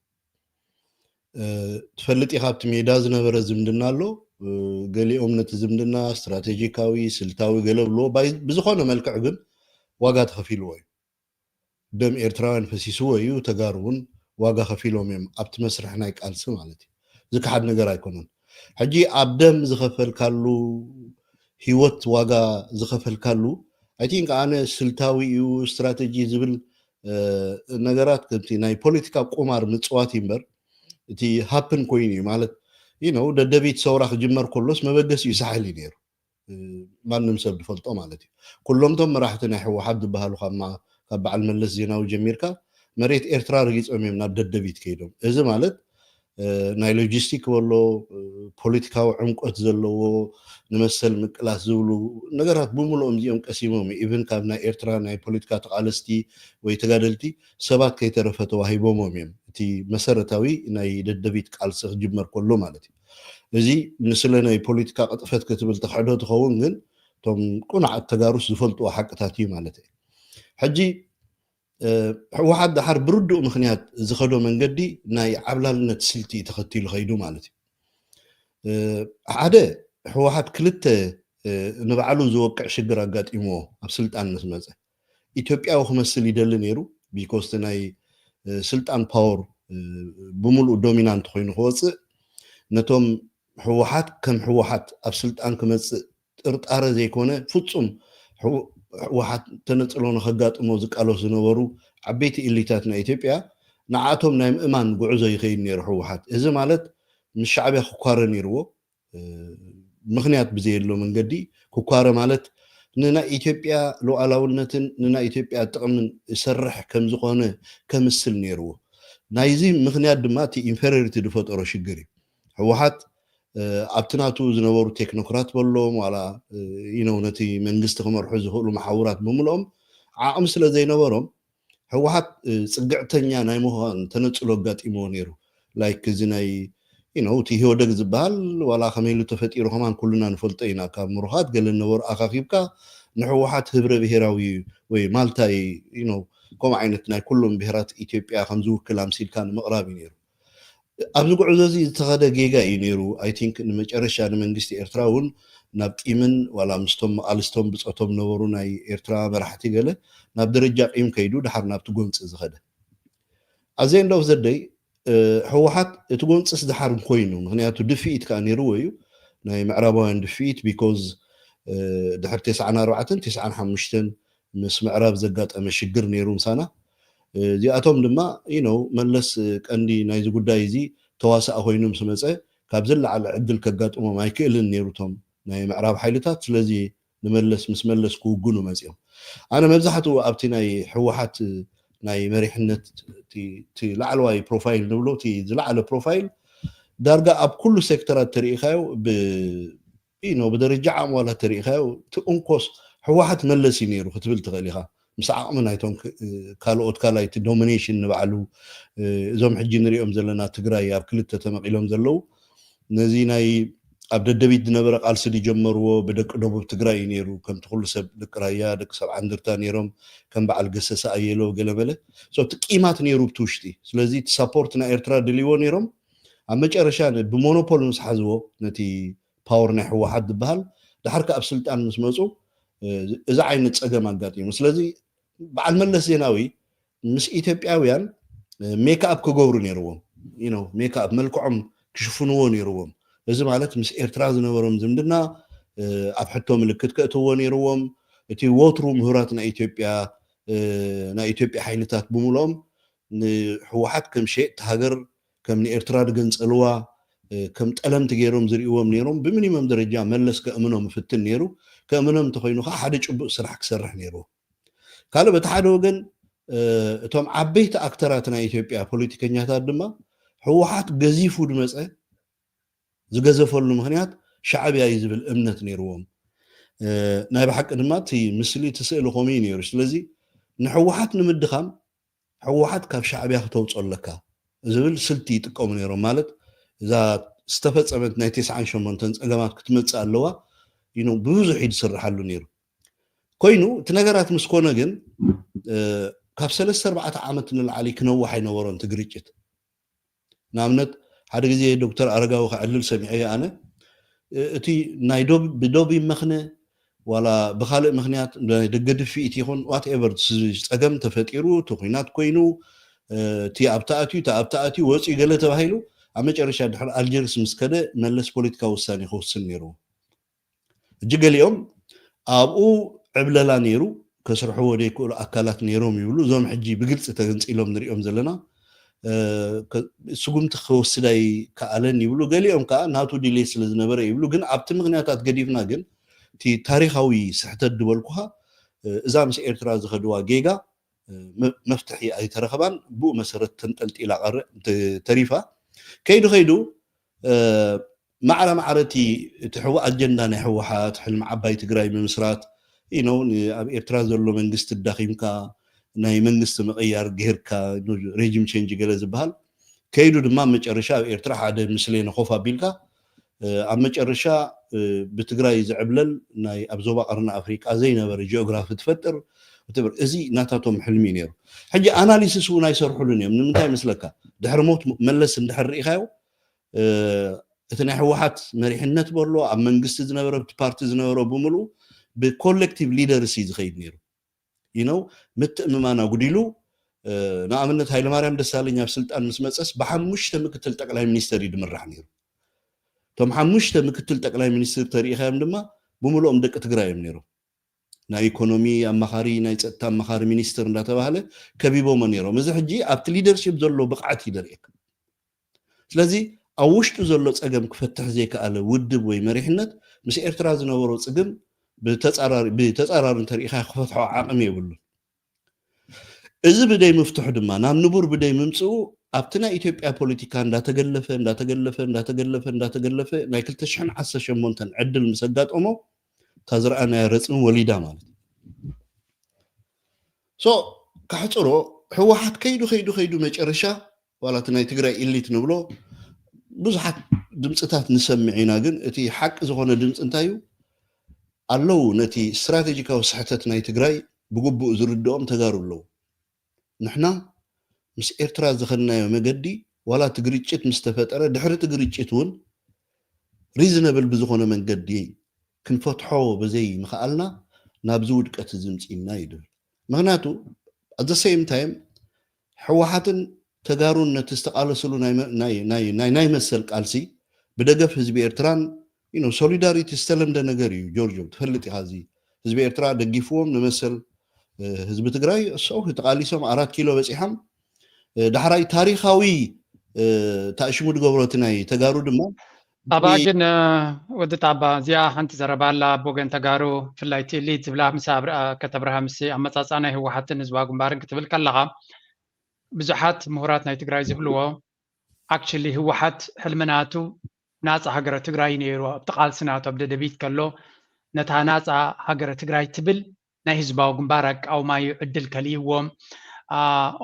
ትፈልጥ ኢኻ ኣብቲ ሜዳ ዝነበረ ዝምድና ኣሎ ገሊኦም ነቲ ዝምድና ስትራቴጂካዊ ስልታዊ ገለ ብልዎ ብዝኾነ መልክዕ ግን ዋጋ ተኸፊልዎ እዩ ደም ኤርትራውያን ፈሲስዎ እዩ ተጋሩ እውን ዋጋ ከፊሎም እዮም ኣብቲ መስርሕ ናይ ቃልሲ ማለት እዩ ዝከሓድ ነገር ኣይኮነን ሕጂ ኣብ ደም ዝኸፈልካሉ ህይወት ዋጋ ዝኸፈልካሉ ኣይቲንክ ኣነ ስልታዊ እዩ ስትራቴጂ ዝብል ነገራት ከምቲ ናይ ፖለቲካ ቁማር ምፅዋት እዩ እምበር እቲ ሃፕን ኮይኑ እዩ ማለት ነው ደደቢት ሰውራ ክጅመር ከሎስ መበገሲ እዩ ሳሕል እዩ ነይሩ ማንም ሰብ ዝፈልጦ ማለት እዩ ኩሎምቶም መራሕቲ ናይ ህወሓት ዝበሃሉ ካብ በዓል መለስ ዜናዊ ጀሚርካ መሬት ኤርትራ ረጊፆም እዮም ናብ ደደቢት ከይዶም እዚ ማለት ናይ ሎጂስቲክ በሎ፣ ፖለቲካዊ ዕምቆት ዘለዎ ንመሰል ምቅላስ ዝብሉ ነገራት ብምልኦም እዚኦም ቀሲሞም እዩ። ኢቭን ካብ ናይ ኤርትራ ናይ ፖለቲካ ተቓለስቲ ወይ ተጋደልቲ ሰባት ከይተረፈ ተዋሂቦሞም እዮም። እቲ መሰረታዊ ናይ ደደቢት ቃልሲ ክጅመር ከሎ ማለት እዩ። እዚ ንስለ ናይ ፖለቲካ ቅጥፈት ክትብል ተኽሕዶ ትኸውን፣ ግን እቶም ቁኑዓት ተጋሩስ ዝፈልጥዎ ሓቅታት እዩ ማለት እዩ። ሕጂ ህወሓት ደሓር ብርዱእ ምኽንያት ዝኸዶ መንገዲ ናይ ዓብላልነት ስልቲ ተኸቲሉ ኸይዱ ማለት እዩ። ሓደ፣ ህወሓት ክልተ ንባዕሉ ዝወቅዕ ሽግር ኣጋጢምዎ ኣብ ስልጣን ምስ መፀ። ኢትዮጵያዊ ክመስል ይደሊ ነይሩ። ቢኮዝ ናይ ስልጣን ፓወር ብምሉእ ዶሚናንት ኮይኑ ክወፅእ፣ ነቶም ህወሓት ከም ህወሓት ኣብ ስልጣን ክመፅእ ጥርጣረ ዘይኮነ፣ ፍፁም ህወሓት ተነፅሎ ንከጋጥሞ ዝቃለሱ ዝነበሩ ዓበይቲ ኢሊታት ናይ ኢትዮጵያ፣ ንዓቶም ናይ ምእማን ጉዕዞ ይኸይድ ነይሩ ህወሓት። እዚ ማለት ምስ ሻዕብያ ክኳረ ነይርዎ። ምኽንያት ብዘየሎ መንገዲ ክኳረ ማለት ንናይ ኢትዮጵያ ሉዓላውነትን ንናይ ኢትዮጵያ ጥቕምን ዝሰርሕ ከም ዝኾነ ከምስል ነይርዎ። ናይዚ ምኽንያት ድማ እቲ ኢንፌሪዮሪቲ ዝፈጠሮ ሽግር እዩ። ህወሓት ኣብቲ ናቱ ዝነበሩ ቴክኖክራት በሎም ዋላ ኢነው ነቲ መንግስቲ ክመርሑ ዝኽእሉ መሓውራት ብምልኦም ዓቕሚ ስለ ዘይነበሮም ህወሓት ጽግዕተኛ ናይ ምዃን ተነጽሎ ኣጋጢምዎ ነይሩ። ላይክ እዚ ናይ ኢነው እቲ ኢህወደግ ዝበሃል ዋላ ከመይ ኢሉ ተፈጢሩ ከማን ኩልና ንፈልጦ ኢና። ካብ ምሩኻት ገለ ነበሩ ኣኻኺብካ ንህወሓት ህብረ ብሔራዊ ወይ ማልታይ ኢነው ከምኡ ዓይነት ናይ ኩሎም ብሔራት ኢትዮጵያ ከም ዝውክል ኣምሲልካ ንምቕራብ እዩ ነይሩ። ኣብዚ ጉዕዞ እዚ ዝተኸደ ጌጋ እዩ ነይሩ። ኣይ ቲንክ ንመጨረሻ ንመንግስቲ ኤርትራ እውን ናብ ቂምን ዋላ ምስቶም መቓልስቶም ብጾቶም ነበሩ ናይ ኤርትራ መራሕቲ ገለ ናብ ደረጃ ቂም ከይዱ ድሓር ናብቲ ጎንፂ ዝኸደ። ኣዘ ኤንድ ኦፍ ዘደይ ህወሓት እቲ ጎንፅስ ድሓር ኮይኑ፣ ምክንያቱ ድፍኢት ከዓ ነይርዎ እዩ ናይ ምዕራባውያን ድፍኢት። ቢኮዝ ድሕር ተስዓን ኣርባዕተን ተስዓን ሓሙሽተን ምስ ምዕራብ ዘጋጠመ ሽግር ነይሩ ምሳና። እዚኣቶም ድማ ኢነው መለስ ቀንዲ ናይዚ ጉዳይ እዚ ተዋሳእ ኮይኑ ምስ መፀ ካብ ዝለዓለ ዕድል ከጋጥሞም ኣይክእልን ነይሩ እቶም ናይ ምዕራብ ሓይልታት። ስለዚ ንመለስ ምስ መለስ ክውግኑ መፂኦም። ኣነ መብዛሕትኡ ኣብቲ ናይ ህወሓት ናይ መሪሕነት እቲ ላዕለዋይ ፕሮፋይል ንብሎ እቲ ዝለዓለ ፕሮፋይል ዳርጋ ኣብ ኩሉ ሴክተራት ተሪኢኻዮ ብ ኢኖ ብደረጃ ዓቕሚ ዋላ ተሪኢኻዮ እቲ እንኮስ ህወሓት መለስ እዩ ነይሩ ክትብል ትኽእል ኢኻ። ምስ ዓቕሚ ናይቶም ካልኦት ካልኣይቲ ዶሚኔሽን ንባዕሉ እዞም ሕጂ ንሪኦም ዘለና ትግራይ ኣብ ክልተ ተመቒሎም ዘለዉ ነዚ ናይ ኣብ ደደቢት ዝነበረ ቃልሲ ዝጀመርዎ ብደቂ ደቡብ ትግራይ እዩ ነይሩ። ከምቲ ኩሉ ሰብ ደቂ ራያ ደቂ ሰብዓ እንደርታ ነይሮም ከም በዓል ገሰሰ ኣየሎ ገለመለ እቲ ቂማት ነይሩ ብቲ ውሽጢ። ስለዚ እቲ ሳፖርት ናይ ኤርትራ ድልይዎ ነይሮም ኣብ መጨረሻ ብሞኖፖል ምስ ሓዝዎ ነቲ ፓወር ናይ ህወሓት ዝበሃል ድሓር ከ ኣብ ስልጣን ምስ መፁ እዚ ዓይነት ፀገም ኣጋጢሙ። ስለዚ በዓል መለስ ዜናዊ ምስ ኢትዮጵያውያን ሜክኣፕ ክገብሩ ነይርዎም። ሜክኣፕ መልክዖም ክሽፍንዎ ነይርዎም። እዚ ማለት ምስ ኤርትራ ዝነበሮም ዝምድና ኣብ ሕቶ ምልክት ከእትዎ ነይርዎም። እቲ ወትሩ ምሁራት ናይ ኢትዮጵያ ናይ ኢትዮጵያ ሓይልታት ብምልኦም ንህወሓት ከም ሸየጥቲ ሃገር ከም ንኤርትራ ዝገንፀልዋ ከም ጠለምቲ ገይሮም ዝርእዎም ነይሮም። ብሚኒመም ደረጃ መለስ ከእምኖም ይፍትን ነይሩ። ከእምኖም እንተኮይኑ ከዓ ሓደ ጭቡጥ ስራሕ ክሰርሕ ነይርዎ። ካልእ በቲ ሓደ ወገን እቶም ዓበይቲ ኣክተራት ናይ ኢትዮጵያ ፖለቲከኛታት ድማ ህወሓት ገዚፉ ዝመፀ ዝገዘፈሉ ምክንያት ሻዕብያ እዩ ዝብል እምነት ነይርዎም። ናይ ብሓቂ ድማ እቲ ምስሊ እቲ ስእሊ ከምኡ እዩ ነይሩ። ስለዚ ንህወሓት ንምድኻም ህወሓት ካብ ሻዕብያ ክተውፅኦ ኣለካ ዝብል ስልቲ ይጥቀሙ ነይሮም። ማለት እዛ ዝተፈፀመት ናይ ተስዓን ሸሞንተን ፀገማት ክትመፅእ ኣለዋ ብብዙሕ እዩ ዝስርሓሉ ነይሩ። ኮይኑ እቲ ነገራት ምስ ኮነ ግን ካብ ሰለስተ ኣርባዕተ ዓመት ንላዕሊ ክነውሕ ኣይነበሮን እቲ ግርጭት። ንኣብነት ሓደ ግዜ ዶክተር ኣረጋዊ ከዕልል ሰሚዐዮ ኣነ እቲ ናይ ዶብ ብዶብ ይመኽነ ዋላ ብካልእ ምክንያት ናይ ደገ ድፍኢት ይኹን ዋትኤቨር ፀገም ተፈጢሩ እቲ ኩናት ኮይኑ እቲ ኣብቲ ኣትዩ እቲ ኣብቲ ኣትዩ ወፅኡ ገለ ተባሂሉ ኣብ መጨረሻ ድሕሪ ኣልጀርስ ምስ ከደ መለስ ፖለቲካዊ ውሳኔ ክውስን ነይርዎ። ሕጂ ገሊኦም ኣብኡ ዕብለላ ነይሩ ከስርሕዎ ዘይክእሉ ኣካላት ነይሮም ይብሉ። እዞም ሕጂ ብግልፂ ተገንፂሎም ንሪኦም ዘለና ስጉምቲ ክወስድ ኣይከኣለን ይብሉ። ገሊኦም ከዓ ናቱ ድሌት ስለ ዝነበረ ይብሉ። ግን ኣብቲ ምክንያታት ገዲፍና ግን እቲ ታሪካዊ ስሕተት ዝበልኩኻ እዛ ምስ ኤርትራ ዝኸድዋ ጌጋ መፍትሒ ኣይተረኸባን። ብኡ መሰረት ተንጠልጢላ ቀረ ተሪፋ። ከይዱ ከይዱ ማዕረ ማዕረ እቲ እቲ ሕዋ ኣጀንዳ ናይ ህወሓት ሕልሚ ዓባይ ትግራይ ምምስራት ኢኖ ኣብ ኤርትራ ዘሎ መንግስቲ ዳኺምካ ናይ መንግስቲ ምቕያር ጌርካ ሬጂም ቼንጅ ገለ ዝበሃል ከይዱ ድማ መጨረሻ ኣብ ኤርትራ ሓደ ምስሌነ ኮፍ ኣቢልካ ኣብ መጨረሻ ብትግራይ ዝዕብለል ናይ ኣብ ዞባ ቀርኒ ኣፍሪቃ ዘይነበረ ጂኦግራፊ ትፈጥር ትብር እዚ ናታቶም ሕልሚ እዩ ነይሩ። ሕጂ ኣናሊሲስ እውን ኣይሰርሕሉን እዮም። ንምንታይ ይመስለካ? ድሕሪ ሞት መለስ እንድሕር ርኢኻዮ እቲ ናይ ህወሓት መሪሕነት በሎ ኣብ መንግስቲ ዝነበረ እቲ ፓርቲ ዝነበረ ብምልኡ ብኮሌክቲቭ ሊደርሲ ዝኸይድ ነይሩ። ይነው ምትእምማን ኣጉዲሉ ንኣብነት ሃይለማርያም ደሳለኝ ኣብ ስልጣን ምስ መፀስ ብሓሙሽተ ምክትል ጠቅላይ ሚኒስተር እዩ ድምራሕ ነይሩ። እቶም ሓሙሽተ ምክትል ጠቅላይ ሚኒስትር ተሪኢኻዮም ድማ ብምልኦም ደቂ ትግራይ እዮም ነይሮም። ናይ ኢኮኖሚ ኣማኻሪ ናይ ፀጥታ ኣማኻሪ ሚኒስትር እንዳተባህለ ከቢቦሞ ነይሮም። እዚ ሕጂ ኣብቲ ሊደርሽፕ ዘሎ ብቕዓት እዩ ደርእየካ። ስለዚ ኣብ ውሽጡ ዘሎ ፀገም ክፈትሕ ዘይከኣለ ውድብ ወይ መሪሕነት ምስ ኤርትራ ዝነበሮ ፅግም ብተፃራሪ እንተሪኢኻ ክፈትሖ ዓቕሚ የብሉን። እዚ ብደይ ምፍትሑ ድማ ናብ ንቡር ብደይ ምምፅኡ ኣብቲ ናይ ኢትዮጵያ ፖለቲካ እንዳተገለፈ እንዳተገለፈ እንዳተገለፈ እንዳተገለፈ ናይ ክልተ ሽሕን ዓሰርተ ሸሞንተን ዕድል ምስ ኣጋጠሞ እታ ዝረኣናያ ረፅሚ ወሊዳ ማለት እዩ። ሶ ካሕፅሮ ህወሓት ከይዱ ከይዱ ከይዱ መጨረሻ ዋላ እቲ ናይ ትግራይ ኢሊት ንብሎ ብዙሓት ድምፅታት ንሰምዕ ኢና። ግን እቲ ሓቂ ዝኾነ ድምፂ እንታይ እዩ? ኣለዉ ነቲ ስትራቴጂካዊ ስሕተት ናይ ትግራይ ብግቡእ ዝርድኦም ተጋሩ ኣለዉ። ንሕና ምስ ኤርትራ ዝኸድናዮ መገዲ ዋላ እቲ ግርጭት ምስ ተፈጠረ ድሕሪ እቲ ግርጭት እውን ሪዝነብል ብዝኾነ መንገዲ ክንፈትሖ ብዘይ ምኽኣልና ናብዚ ውድቀት እዚ ምፂእና እዩ ድብል። ምክንያቱ ኣዘ ሴም ታይም ህወሓትን ተጋሩን ነቲ ዝተቃለስሉ ናይ መሰል ቃልሲ ብደገፍ ህዝቢ ኤርትራን ሶሊዳሪቲ ዝተለምደ ነገር እዩ። ጆርጆ ትፈልጥ ኢኻ፣ እዚ ህዝቢ ኤርትራ ደጊፍዎም ንመሰል ህዝቢ ትግራይ እሰው ተቃሊሶም ኣራት ኪሎ በፂሖም። ዳሕራይ ታሪካዊ ታእሽሙ ድገብሮ እቲ ናይ ተጋሩ ድማ ኣባ ግን ወዲ ጣባ እዚኣ ሓንቲ ዘረባ ኣላ ኣብ ወገን ተጋሩ ብፍላይ እቲ ኢሊት ዝብላ ምስ ከተብርሃ ምስ ኣመፃፅኣ ናይ ህወሓትን ህዝባዊ ግንባርን ክትብል ከለኻ ብዙሓት ምሁራት ናይ ትግራይ ዝብልዎ ኣክቹሊ ህወሓት ሕልሚ ናቱ ናፃ ሃገረ ትግራይ ነይሩ ኣብቲ ቃልሲ ናቱ ኣብ ደደቢት ከሎ ነታ ናፃ ሃገረ ትግራይ ትብል ናይ ህዝባዊ ግንባር ኣቃውማ እዩ ዕድል ከልይዎም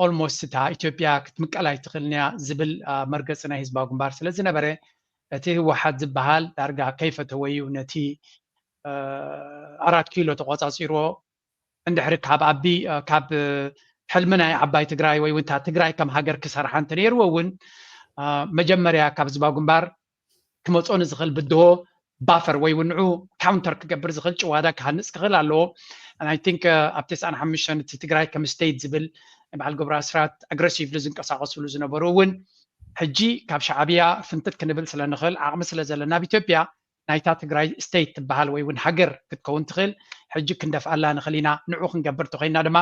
ኦልሞስት እታ ኢትዮጵያ ክትምቀል ኣይትኽእልን እያ ዝብል መርገፂ ናይ ህዝባዊ ግንባር ስለ ዝነበረ እቲ ህወሓት ዝበሃል ዳርጋ ከይፈተወ እዩ ነቲ ኣራት ኪሎ ተቆፃፂርዎ እንድሕሪ ካብ ኣቢ ካብ ሕልሚ ናይ ዓባይ ትግራይ ወይ እውን እታ ትግራይ ከም ሃገር ክሰርሓ እንተነይርዎ እውን መጀመርያ ካብ ህዝባዊ ግንባር ክመፆ ንዝኽእል ብድሆ ባፈር ወይ እውን ንዑ ካውንተር ክገብር ዝኽእል ጭዋዳ ክሃንፅ ክኽእል ኣለዎ። ኣይ ቲንክ ኣብ ተስዓን ሓሙሽተን እቲ ትግራይ ከም ስቴት ዝብል ናይ በዓል ገብሩ ኣስራት ኣግረሲቭሊ ዝንቀሳቀስሉ ዝነበሩ እውን ሕጂ ካብ ሻዕብያ ፍንትት ክንብል ስለ ንኽእል ዓቕሚ ስለ ዘለና ኣብ ኢትዮጵያ ናይታ ትግራይ ስቴት ትበሃል ወይ እውን ሃገር ክትከውን ትኽእል ሕጂ ክንደፍኣላ ንኽእል ኢና። ንዑ ክንገብር ተኮይና ድማ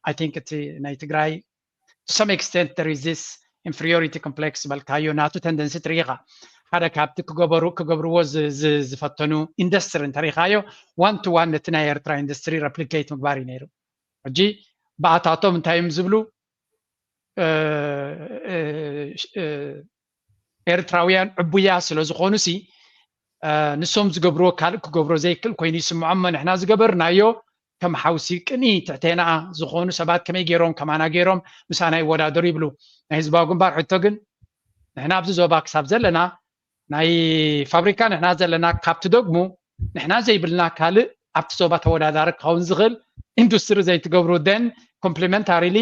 ኣይ ቲንክ እቲ ናይ ትግራይ to some extent there is this inferiority complex ዝበልካዮ ናቱ ተንደንሲ ትርኢ ኢኻ። ሓደ ካብቲ ክገበሩ ክገብርዎ ዝፈተኑ ኢንዱስትሪ እንተሪኢኻዮ ዋን ቱ ዋን ነቲ ናይ ኤርትራ ኢንዱስትሪ ረፕሊኬት ምግባር እዩ ነይሩ። ሕጂ ብኣታቶም እንታይ እዮም ዝብሉ? ኤርትራውያን ዕቡያ ስለ ዝኾኑ ሲ ንሶም ዝገብርዎ ካልእ ክገብሮ ዘይክእል ኮይኑ ይስምዖም። ንሕና ዝገበርናዮ ከም ሓውሲ ቅኒ ትሕቴና ዝኾኑ ሰባት ከመይ ገይሮም ከማና ገይሮም ምሳና ይወዳደሩ ይብሉ። ናይ ህዝባዊ ግንባር ሕቶ ግን ንሕና ኣብዚ ዞባ ክሳብ ዘለና ናይ ፋብሪካ ንሕና ዘለና ካብ ትደግሙ ንሕና ዘይብልና ካልእ ኣብቲ ዞባ ተወዳዳሪ ክኸውን ዝኽእል ኢንዱስትሪ ዘይትገብሩ ደን ኮምፕሊመንታሪሊ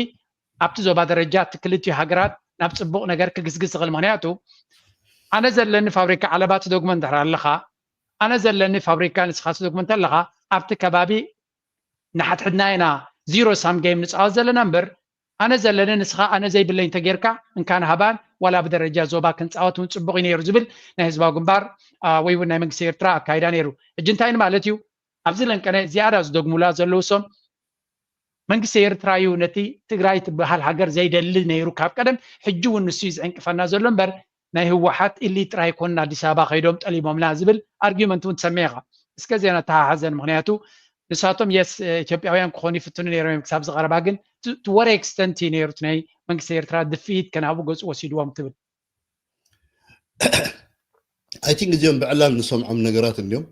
ኣብቲ ዞባ ደረጃ እቲ ክልቲኡ ሃገራት ናብ ፅቡቕ ነገር ክግስግስ ዝኽእል ምክንያቱ ኣነ ዘለኒ ፋብሪካ ዓለባ ትደግሞ እንድሕር ኣለኻ ኣነ ዘለኒ ፋብሪካ ንስኻ ትደግሞ እንተለኻ ኣብቲ ከባቢ ንሓድሕድና ኢና ዚሮ ሳም ጌም ንፃወት ዘለና እምበር ኣነ ዘለኒ ንስኻ ኣነ ዘይብለይ እንተጌርካ እንካን ሃባን ዋላ ብደረጃ ዞባ ክንፃወት እውን ፅቡቕ እዩ ነይሩ ዝብል ናይ ህዝባዊ ግንባር ወይ እውን ናይ መንግስቲ ኤርትራ ኣካይዳ ነይሩ። ሕጂ እንታይ ማለት እዩ ኣብዚ ለንቀነ ዝያዳ ዝደግሙላ ዘለዉ ሶም መንግስቲ ኤርትራ እዩ ነቲ ትግራይ ትበሃል ሃገር ዘይደሊ ነይሩ ካብ ቀደም ሕጂ እውን ንሱ እዩ ዝዕንቅፈና ዘሎ እምበር ናይ ህወሓት ኢሊ ጥራይ ኮን ኣዲስ ኣበባ ከይዶም ጠሊሞምና ዝብል ኣርጊመንት እውን ትሰምዕ ኢኻ። እስከ ዜና ተሓሓዘን ምክንያቱ ንሳቶም የስ ኢትዮጵያውያን ክኾኑ ይፍትኑ ነይሮም እዮም ክሳብ ዝቐረባ ግን ትወረ ኤክስተንት እዩ ነይሩ ናይ መንግስቲ ኤርትራ ድፍኢት ከናቡ ገፁ ወሲድዎም ትብል I think እዚኦም ብዕላል ንሰምዖም ነገራት እንዲዮም።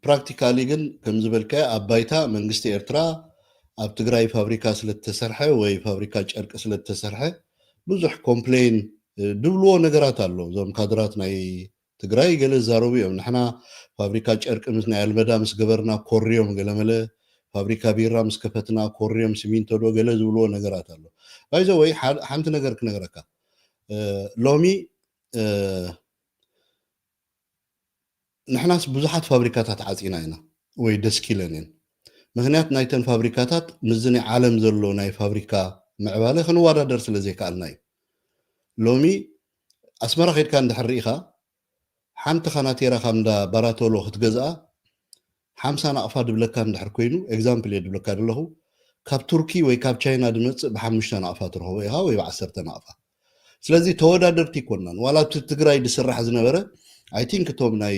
ፕራክቲካሊ ግን ከም ዝበልካዮ ኣብ ባይታ መንግስቲ ኤርትራ ኣብ ትግራይ ፋብሪካ ስለተሰርሐ ወይ ፋብሪካ ጨርቂ ስለተሰርሐ ብዙሕ ኮምፕሌን ድብልዎ ነገራት ኣሎ። እዞም ካድራት ናይ ትግራይ ገለ ዝዛረቡ እዮም። ንሕና ፋብሪካ ጨርቂ ምስ ናይ ኣልመዳ ምስ ገበርና ኮርዮም ገለመለ፣ ፋብሪካ ቢራ ምስ ከፈትና ኮርዮም ሲሚንቶ ዶ ገለ ዝብልዎ ነገራት ኣሎ። ባይዘ ወይ ሓንቲ ነገር ክነግረካ፣ ሎሚ ንሕናስ ብዙሓት ፋብሪካታት ዓፂና ኢና ወይ ደስኪለን እየን። ምክንያት ናይተን ፋብሪካታት ምስዚ ናይ ዓለም ዘሎ ናይ ፋብሪካ ምዕባለ ክንወዳደር ስለ ዘይከኣልና እዩ። ሎሚ ኣስመራ ከድካ እንድሕር ርኢኻ ሓንቲ ካናቴራ ካብ እንዳ ባራቶሎ ክትገዝኣ ሓምሳ ናቕፋ ድብለካ እንድሕር ኮይኑ፣ ኤግዛምፕል እየ ድብለካ ዘለኹ፣ ካብ ቱርኪ ወይ ካብ ቻይና ድመፅእ ብሓሙሽተ ናቕፋ ትረኽቦ ኢኻ ወይ ብዓሰርተ ናቕፋ። ስለዚ ተወዳደርቲ ይኮናን። ዋላ ኣብቲ ትግራይ ዝስራሕ ዝነበረ፣ I think እቶም ናይ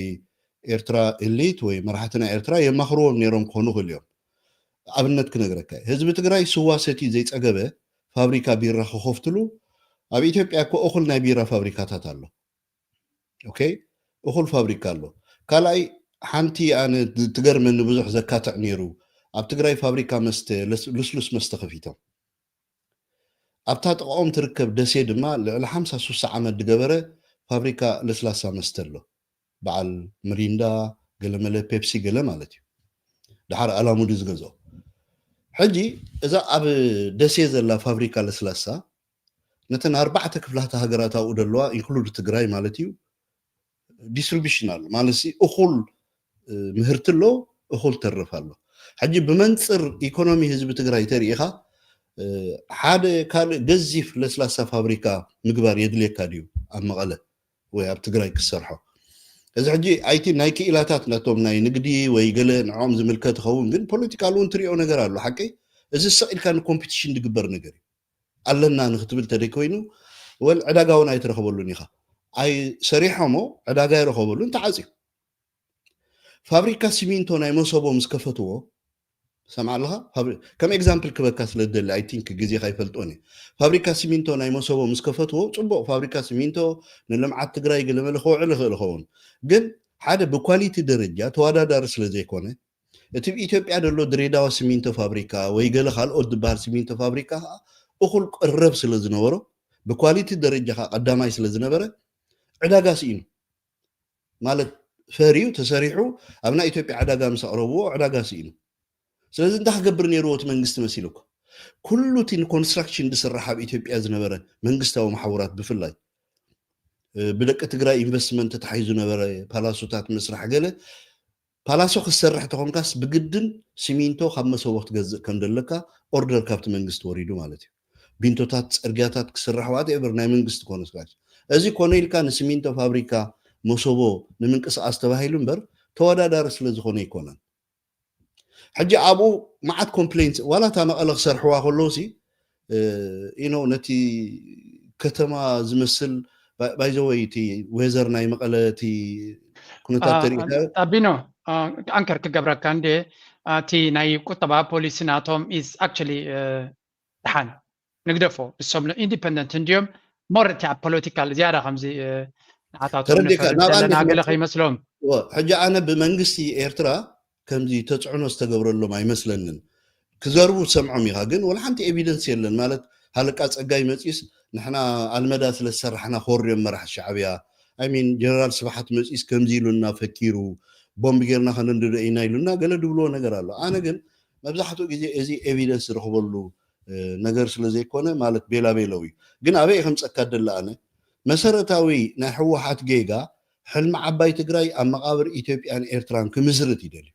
ኤርትራ ኤሊት ወይ መራሕቲ ናይ ኤርትራ የማኽርዎም ነይሮም ክኾኑ ይኽእሉ እዮም። ኣብነት ክነግረካ እየ። ህዝቢ ትግራይ ስዋ ሰትዩ ዘይፀገበ ፋብሪካ ቢራ ክኸፍትሉ፣ ኣብ ኢትዮጵያ እኮ እኹል ናይ ቢራ ፋብሪካታት ኣሎ። ኦኬ፣ እኹል ፋብሪካ ኣሎ። ካልኣይ፣ ሓንቲ ኣነ ትገርመኒ ብዙሕ ዘካትዕ ነይሩ፣ ኣብ ትግራይ ፋብሪካ መስተ፣ ለስ-፣ ልስሉስ መስተ ከፊቶም። ኣብታ ጥቓኦም ትርከብ ደሴ ድማ ልዕሊ ሓምሳ ሱሳ ዓመት ዝገበረ ፋብሪካ ለስላሳ መስተ ኣሎ። በዓል ምሪንዳ፣ ገለመለ ፔፕሲ፣ ገለ ማለት እዩ። ድሓር ኣላሙዲ ዝገዝኦ። ሕጂ እዛ ኣብ ደሴ ዘላ ፋብሪካ ለስላሳ ነተን ኣርባዕተ ክፍላተ ሃገራት ኣብኡ ዘለዋ፣ ኢንክሉድ ትግራይ ማለት እዩ፣ ዲስትሪቢሽን ኣሎ ማለት ሲ፣ እኹል፣ እ፣ ምህርቲ ኣሎ፣ እኹል ተርፍ ኣሎ። ሕጂ ብመንፅር ኢኮኖሚ ህዝቢ ትግራይ ተሪኢኻ፣ እ፣ ሓደ ካልእ ገዚፍ ለስላሳ ፋብሪካ ምግባር የድልየካ ድዩ ኣብ መቐለ ወይ ኣብ ትግራይ ክሰርሖ? እዚ ሕጂ ኣይቲ ናይ ክኢላታት ናቶም ናይ ንግዲ ወይ ገለ ንዕኦም ዝምልከት ይኸውን፣ ግን ፖለቲካል እውን ትሪኦ ነገር ኣሎ። ሓቀይ፣ እዚ ስቕ ኢልካ ንኮምፒቲሽን ዝግበር ነገር እዩ። ኣለና ንክትብል ተደይ ኮይኑ፣ ወል ዕዳጋ እውን ኣይትረኽበሉን ኢኻ። ኣይ ሰሪሖሞ ዕዳጋ ይረኸበሉን ተዓፅዩ። ፋብሪካ ሲሚንቶ ናይ መሶቦ ምስ ከፈትዎ፣ ሰምዓ ኣለኻ? ፋብሪ-፣ ከም ኤግዛምፕል ክበካ ስለ ዝደሊ፣ ኣይ ቲንክ ግዜኻ ይፈልጦን እዩ። ፋብሪካ ሲሚንቶ ናይ መሶቦ ምስ ከፈትዎ፣ ፅቡቕ ፋብሪካ ሲሚንቶ ንልምዓት ትግራይ ገለመለ ክውዕል ይኽእል ይኸውን። ግን ሓደ ብኳሊቲ ደረጃ ተወዳዳሪ ስለ ዘይኮነ፣ እቲ ኣብ ኢትዮጵያ ዘሎ ድሬዳዋ ሲሚንቶ ፋብሪካ ወይ ገለ ካልኦት ዝበሃል ሲሚንቶ ፋብሪካ ከዓ እኹል ቀረብ ስለ ዝነበሮ፣ ብኳሊቲ ደረጃ ከዓ ቀዳማይ ስለ ዝነበረ፣ ዕዳጋ ስኢኑ። ማለት ፈርዩ ተሰሪሑ ኣብ ናይ ኢትዮጵያ ዕዳጋ ምስ ኣቕረብዎ ዕዳጋ ስኢኑ። ስለዚ እንታይ ክገብር ነይርዎ እቲ መንግስቲ መሲልኩ? ኩሉ እቲ ንኮንስትራክሽን ዝስራሕ ኣብ ኢትዮጵያ ዝነበረ መንግስታዊ መሓውራት ብፍላይ፣ እ፣ ብደቂ ትግራይ ኢንቨስትመንት ተታሒዙ ነበረ፣ ፓላሶታት ምስራሕ ገለ፣ ፓላሶ ክትሰርሕ ተኾንካስ ብግድን ሲሚንቶ ካብ መሰቦ ክትገዝእ ከም ዘለካ ኦርደር ካብቲ መንግስቲ ወሪዱ ማለት እዩ። ቢንቶታት፣ ፅርግያታት ክስራሕ ዋትኤቨር ናይ መንግስቲ ኮንስትራክሽን። እዚ ኮነ ኢልካ ንሲሚንቶ ፋብሪካ መሰቦ ንምንቅስቃስ ተባሂሉ እምበር ተወዳዳሪ ስለ ዝኾነ ኣይኮነን። ሕጂ ኣብኡ መዓት ኮምፕሌንት ዋላ እታ መቐለ ክሰርሕዋ ከለዉ ሲ፣ እ፣ you know፣ ነቲ ከተማ ዝመስል፣ ባይ ዘ ወይ እቲ ዌዘር ናይ መቐለ እቲ ኩነታት አ፣ ተሪእካዮ? ኣቢኖ፣ አ፣ ኣንከር ክገብረካ እንዴ፣ እቲ ናይ ቁጠባ ፖሊሲ ናቶም ኢዝ ኣክቹሊ፣ እ፣ ደሓን ንግደፎ፣ ንሶም ኢንዲፐንደንት እንድዮም፣ ሞር እቲ ኣብ ፖለቲካል ዝያዳ ከምዚ፣ እ፣ ንዓታቶም ተረዲእካ፣ ንፈርድ ናብኣ ዘለና ገለ እንዲክ ከይመስሎም። ወ-፣ ሕጂ ኣነ ብመንግስቲ ኤርትራ ከምዚ ተጽዕኖ ዝተገብረሎም ኣይመስለንን። ክዘርቡ ትሰምዖም ኢኻ፣ ግን ወላ ሓንቲ ኤቪደንስ የለን። ማለት ሃለቃ ጸጋይ መጺስ ንሕና ኣልመዳ ስለ ዝሰራሕና ኮርዮም መራሕቲ ሻዕብያ፣ ኣይ ሚን ጀነራል ስብሓት መጺስ ከምዚ ኢሉና ፈኪሩ፣ ቦምብ ጌርና ከነንድዶ ኢና ኢሉና ገለ ድብልዎ ነገር ኣሎ። ኣነ ግን መብዛሕትኡ ግዜ እዚ ኤቪደንስ ዝረኽበሉ፣ እ፣ ነገር ስለ ዘይኮነ፣ ማለት ቤላቤለው እዩ። ግን ኣበይ ከምጸካ ደለ ኣነ መሰረታዊ ናይ ህወሓት ጌጋ ሕልሚ ዓባይ ትግራይ ኣብ መቓብር ኢትዮጵያን ኤርትራን ክምስርት ይደልዩ።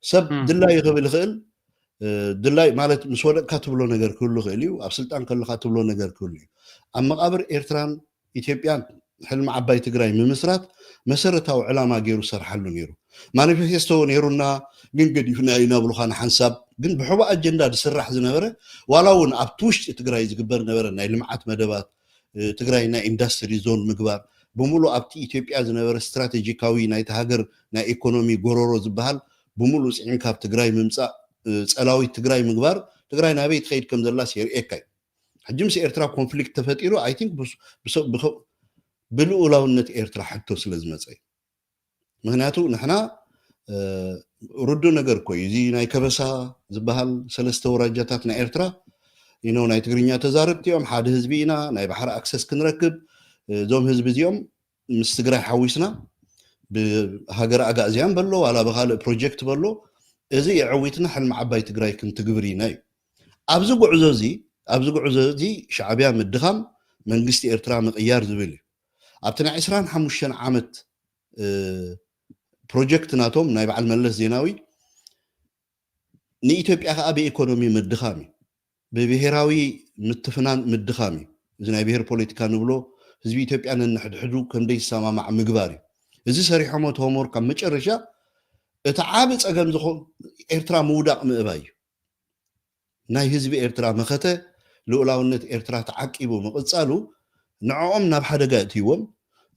ሰብ እም። ድላይ ክብል ይኽእል፣ እ፣ ድላይ ማለት ምስ ወደቅካ ትብሎ ነገር ክህሉ ይኽእል እዩ፣ ኣብ ስልጣን ከለኻ ትብሎ ነገር ክህሉ እዩ። ኣብ መቓብር ኤርትራን ኢትዮጵያን ሕልሚ ዓባይ ትግራይ ምምስራት መሰረታዊ ዕላማ ገይሩ ሰርሓሉ ነይሩ። ማኒፌስቶ ነይሩና ግን ገዲፍና ኢና ብሉኻ ንሓንሳብ፣ ግን ብሕቡእ ኣጀንዳ ዝስራሕ ዝነበረ፣ ዋላ እውን ኣብቲ ውሽጢ ትግራይ ዝግበር ነበረ ናይ ልምዓት መደባት፣ እ፣ ትግራይ ናይ ኢንዳስትሪ ዞን ምግባር፣ ብምሉእ ኣብቲ ኢትዮጵያ ዝነበረ ስትራቴጂካዊ ናይቲ ሃገር ናይ ኢኮኖሚ ጎሮሮ ዝበሃል ብምሉእ ፅዒን ካብ ትግራይ ምምፃእ፣ እ፣ ፀላዊት ትግራይ ምግባር፣ ትግራይ ናበይ ትኸይድ ከም ዘላስ የርእየካ እዩ። ሕጂ ምስ ኤርትራ ኮንፍሊክት ተፈጢሩ፣ ኣይ ቲንክ ብስ-፣ ብሰ-፣ ብኸ-፣ ብልኡላውነት ኤርትራ ሕቶ ስለ ዝመፀ እዩ። ምክንያቱ ንሕና ርዱእ ነገር እኮ እዩ። እዚ ናይ ከበሳ ዝበሃል ሰለስተ ወራጃታት ናይ ኤርትራ ኢኖ ናይ ትግርኛ ተዛረብቲ እዮም፣ ሓደ ህዝቢ ኢና፣ ናይ ባሕሪ ኣክሰስ ክንረክብ፣ እዞም ህዝቢ እዚኦም ምስ ትግራይ ሓዊስና ብሃገር ኣጋእዝያን በሎ ዋላ ብካልእ ፕሮጀክት በሎ፣ እዚ የዕዊትና ሕልሚ ዓባይ ትግራይ ክንትግብር ኢና እዩ። ኣብዚ ጉዕዞ እዚ ኣብዚ ጉዕዞ እዚ ሻዕብያ ምድኻም፣ መንግስቲ ኤርትራ ምቕያር ዝብል እዩ። ኣብቲ ናይ ዕስራን ሓሙሽተን ዓመት ፕሮጀክት ናቶም ናይ በዓል መለስ ዜናዊ ንኢትዮጵያ ከዓ ብኢኮኖሚ ምድኻም እዩ፣ ብብሄራዊ ምትፍናን ምድኻም እዩ። እዚ ናይ ብሄር ፖለቲካ ንብሎ ህዝቢ ኢትዮጵያ ነንሕድሕዱ ከም ዘይሰማማዕ ምግባር እዩ። እዚ ሰሪሖሞ እቲ ሆምወርክ ኣብ መጨረሻ እቲ ዓቢ ፀገም ዝኾን ኤርትራ ምውዳቕ ምእባይ እዩ። ናይ ህዝቢ ኤርትራ መኸተ ልኡላውነት ኤርትራ ተዓቂቡ ምቕጻሉ ንዕኦም ናብ ሓደጋ እትይዎም፣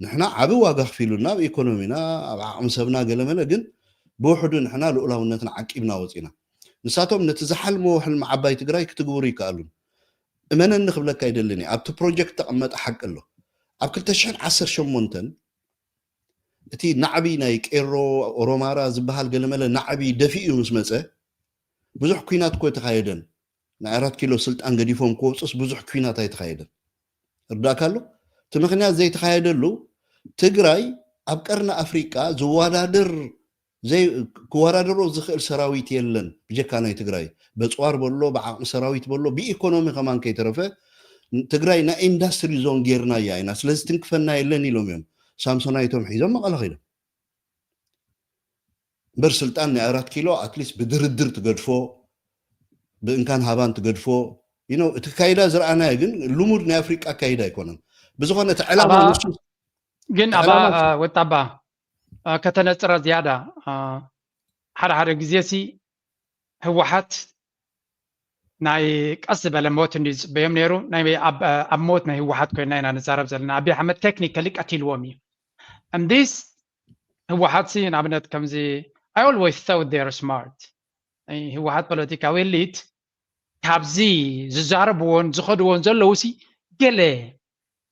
ንሕና ዓቢ ዋጋ ኣኽፊሉና ኣብ ኢኮኖሚና ኣብ ዓቕሚ ሰብና ገለመለ፣ ግን ብውሕዱ ንሕና ልኡላውነትና ዓቂብና ወፂና። ንሳቶም ነቲ ዝሓልምዎ ሕልሚ ዓባይ ትግራይ ክትግብሩ ይከኣሉን። እመነኒ ክብለካ ይደልን እየ፣ ኣብቲ ፕሮጀክት ተቐመጠ ሓቂ ኣሎ። ኣብ ክልተ ሽሕን ዓሰርተ ሸሞንተን እቲ ናዕቢ ናይ ቄሮ ኦሮማራ ዝበሃል ገለመለ ናዕቢ ደፊኡ ምስ መፀ ብዙሕ ኩናት እኮ ኣይተኻየደን። ናይ ኣራት ኪሎ ስልጣን ገዲፎም ክወፁስ ብዙሕ ኩናት ኣይተኻየደን። እርዳእካ ኣሎ። እቲ ምክንያት ዘይተኻየደሉ ትግራይ ኣብ ቀርኒ ኣፍሪቃ ዝወዳደር ክወዳደሮ ዝኽእል ሰራዊት የለን ብጀካ ናይ ትግራይ። በፅዋር በሎ፣ ብዓቕሚ ሰራዊት በሎ፣ ብኢኮኖሚ ከማን ከይተረፈ ትግራይ ናይ ኢንዳስትሪ ዞን ጌርናያ ኢና፣ ስለዚ ትንክፈና የለን ኢሎም እዮም ሳምሶናይቶም ሒዞም መቐለ ከይዶም። እምበር ስልጣን ናይ ኣራት ኪሎ ኣትሊስት ብድርድር ትገድፎ፣ ብእንካን ሃባን ትገድፎ። እቲ ካይዳ ዝረኣናዮ ግን ልሙድ ናይ ኣፍሪቃ ካይዳ ኣይኮነን። ብዝኾነ እቲ ዕላማ ንሱ ግን ኣባ ወጣባ ከተነፅራ ዝያዳ ሓደ ሓደ ግዜ ሲ ህወሓት ናይ ቀስ ዝበለ ሞት እንዲ ዝፅበዮም ነይሩ። ኣብ ሞት ናይ ህወሓት ኮይና ኢና ንዛረብ ዘለና። ኣብይ ኣሕመድ ቴክኒካሊ ቀቲልዎም እዩ። እንዲስ ህወሓት ሲ ንኣብነት ከምዚ I always thought they're smart። ህወሓት ፖለቲካዊ ኤሊት ካብዚ ዝዛረብዎን ዝኸድዎን ዘለዉ ሲ ገለ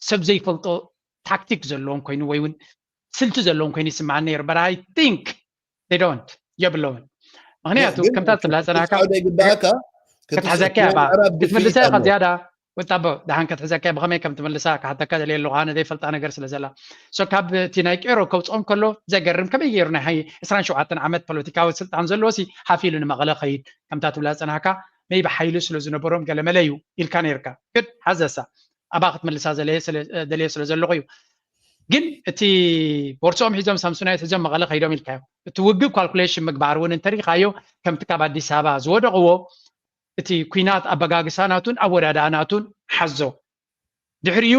ሰብ ዘይፈልጦ ታክቲክ ዘለዎም ኮይኑ ወይ እውን ስልቲ ዘለዎም ኮይኑ ይስምዓኒ ነይሩ። But I think they don't፣ የብለውን። ምክንያቱ ከምታ ትብላ ፀናካ ክትሕዘካ እያ፣ ክትምልሳ ኢኻ ዝያዳ ወጣቦ። ደሓን ክትሕዘካ እያ፣ ብኸመይ ከም ትምልሳ ክሓተካ ደልየ ኣለኹ፣ ኣነ ዘይፈልጣ ነገር ስለ ዘላ። So ካብ እቲ ናይ ቄሮ ከውፅኦም ከሎ ዘገርም ከመይ ገይሩ ናይ ዕስራን ሸውዓተን ዓመት ፖለቲካዊ ስልጣን ዘለዎ ሲ ሓፍ ኢሉ ንመቐለ ከይድ፣ ከምታ ትብላ ዝፀናሕካ maybe ሓይሊ ስለ ዝነበሮም ገለመለ እዩ ኢልካ ነይርካ። ግን ሓዘሳ ኣባ ክትምልሳ ደልየ ስለ ዘለኹ እዩ። ግን እቲ ቦርሶኦም ሒዞም ሳምሶናይት ሒዞም መቐለ ከይዶም ኢልካዮ። እቲ ውግብ ካልኩሌሽን ምግባር እውን እንተሪኢኻዮ ከምቲ ካብ ኣዲስ ኣበባ ዝወደቕዎ እቲ ኩናት ኣበጋግሳ ናቱን ኣወዳድኣ ናቱን ሓዞ። ድሕሪኡ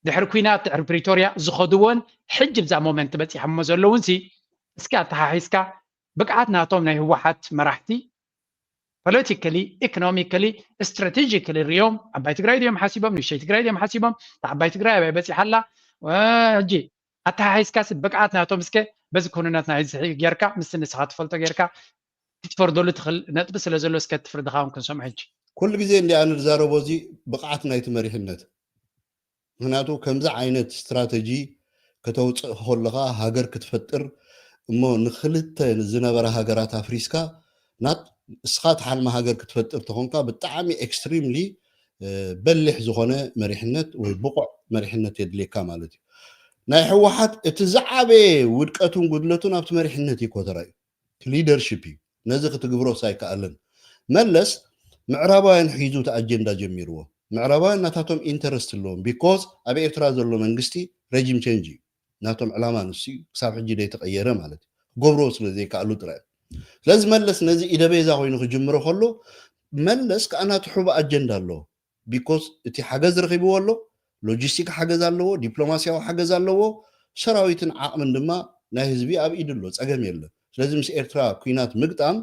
ድሕሪ ኩናት ድሕሪ ፕሪቶርያ ዝኸድዎን ሕጂ ብዛ ሞመንት በፂሖሞ ዘለውን ሲ እስኪ ኣተሓሒዝካ ብቅዓት ናቶም ናይ ህወሓት መራሕቲ ፖለቲካሊ ኢኮኖሚካሊ ስትራቴጂካሊ ሪኦም ዓባይ ትግራይ ድዮም ሓሲቦም ንእሽተይ ትግራይ ድዮም ሓሲቦም እታ ዓባይ ትግራይ ኣበይ በፂሓ ኣላ ሕጂ ኣተሓሒዝካ ሲ ብቅዓት ናቶም እስከ በዚ ኩነታት ናይ ሕዚ ጌርካ ምስቲ ንስኻ ትፈልጦ ጌርካ ክትፈርደሉ ትኽእል ነጥቢ ስለ ዘሎ እስከ እቲ ፍርድኻ እውን ክንሰምዖ ሕጂ። ኩሉ ግዜ እንዲ ኣነ ዝዛረቦ እዚ ብቕዓት ናይቲ መሪሕነት። ምክንያቱ ከምዚ ዓይነት ስትራተጂ ከተውፅእ ከለኻ ሃገር ክትፈጥር እሞ ንክልተ ዝነበራ ሃገራት ኣፍሪስካ ናት እስኻ ትሓልማ ሃገር ክትፈጥር ተኾንካ ብጣዕሚ ኤክስትሪምሊ በሊሕ ዝኾነ መሪሕነት ወይ ብቑዕ መሪሕነት የድልየካ ማለት እዩ። ናይ ህወሓት እቲ ዝዓበየ ውድቀቱን ጉድለቱን ኣብቲ መሪሕነት እዩ ኮተራ እዩ። ሊደርሽፕ እዩ። ነዚ ክትግብሮስ ኣይከኣልን። መለስ ምዕራባውያን ሒዙ እቲ ኣጀንዳ ጀሚርዎ። ምዕራባውያን ናታቶም ኢንተረስት ኣለዎም። ቢኮዝ ኣብ ኤርትራ ዘሎ መንግስቲ ረጂም ቸንጅ እዩ። ናቶም ዕላማ ንሱ እዩ። ክሳብ ሕጂ ዘይተቐየረ ማለት እዩ። ክገብርዎ ስለ ዘይከኣሉ ጥራይ። ስለዚ መለስ ነዚ ኢደቤዛ ኮይኑ ክጅምሮ ከሎ መለስ ከዓ ናቱ ሕቡእ ኣጀንዳ ኣለዎ። ቢኮዝ እቲ ሓገዝ ረኺብዎ ኣሎ፣ ሎጂስቲክ ሓገዝ ኣለዎ፣ ዲፕሎማስያዊ ሓገዝ ኣለዎ፣ ሰራዊትን ዓቕምን ድማ ናይ ህዝቢ ኣብ ኢዱ ኣሎ፣ ፀገም የለን። ስለዚ ምስ ኤርትራ ኩናት ምግጣም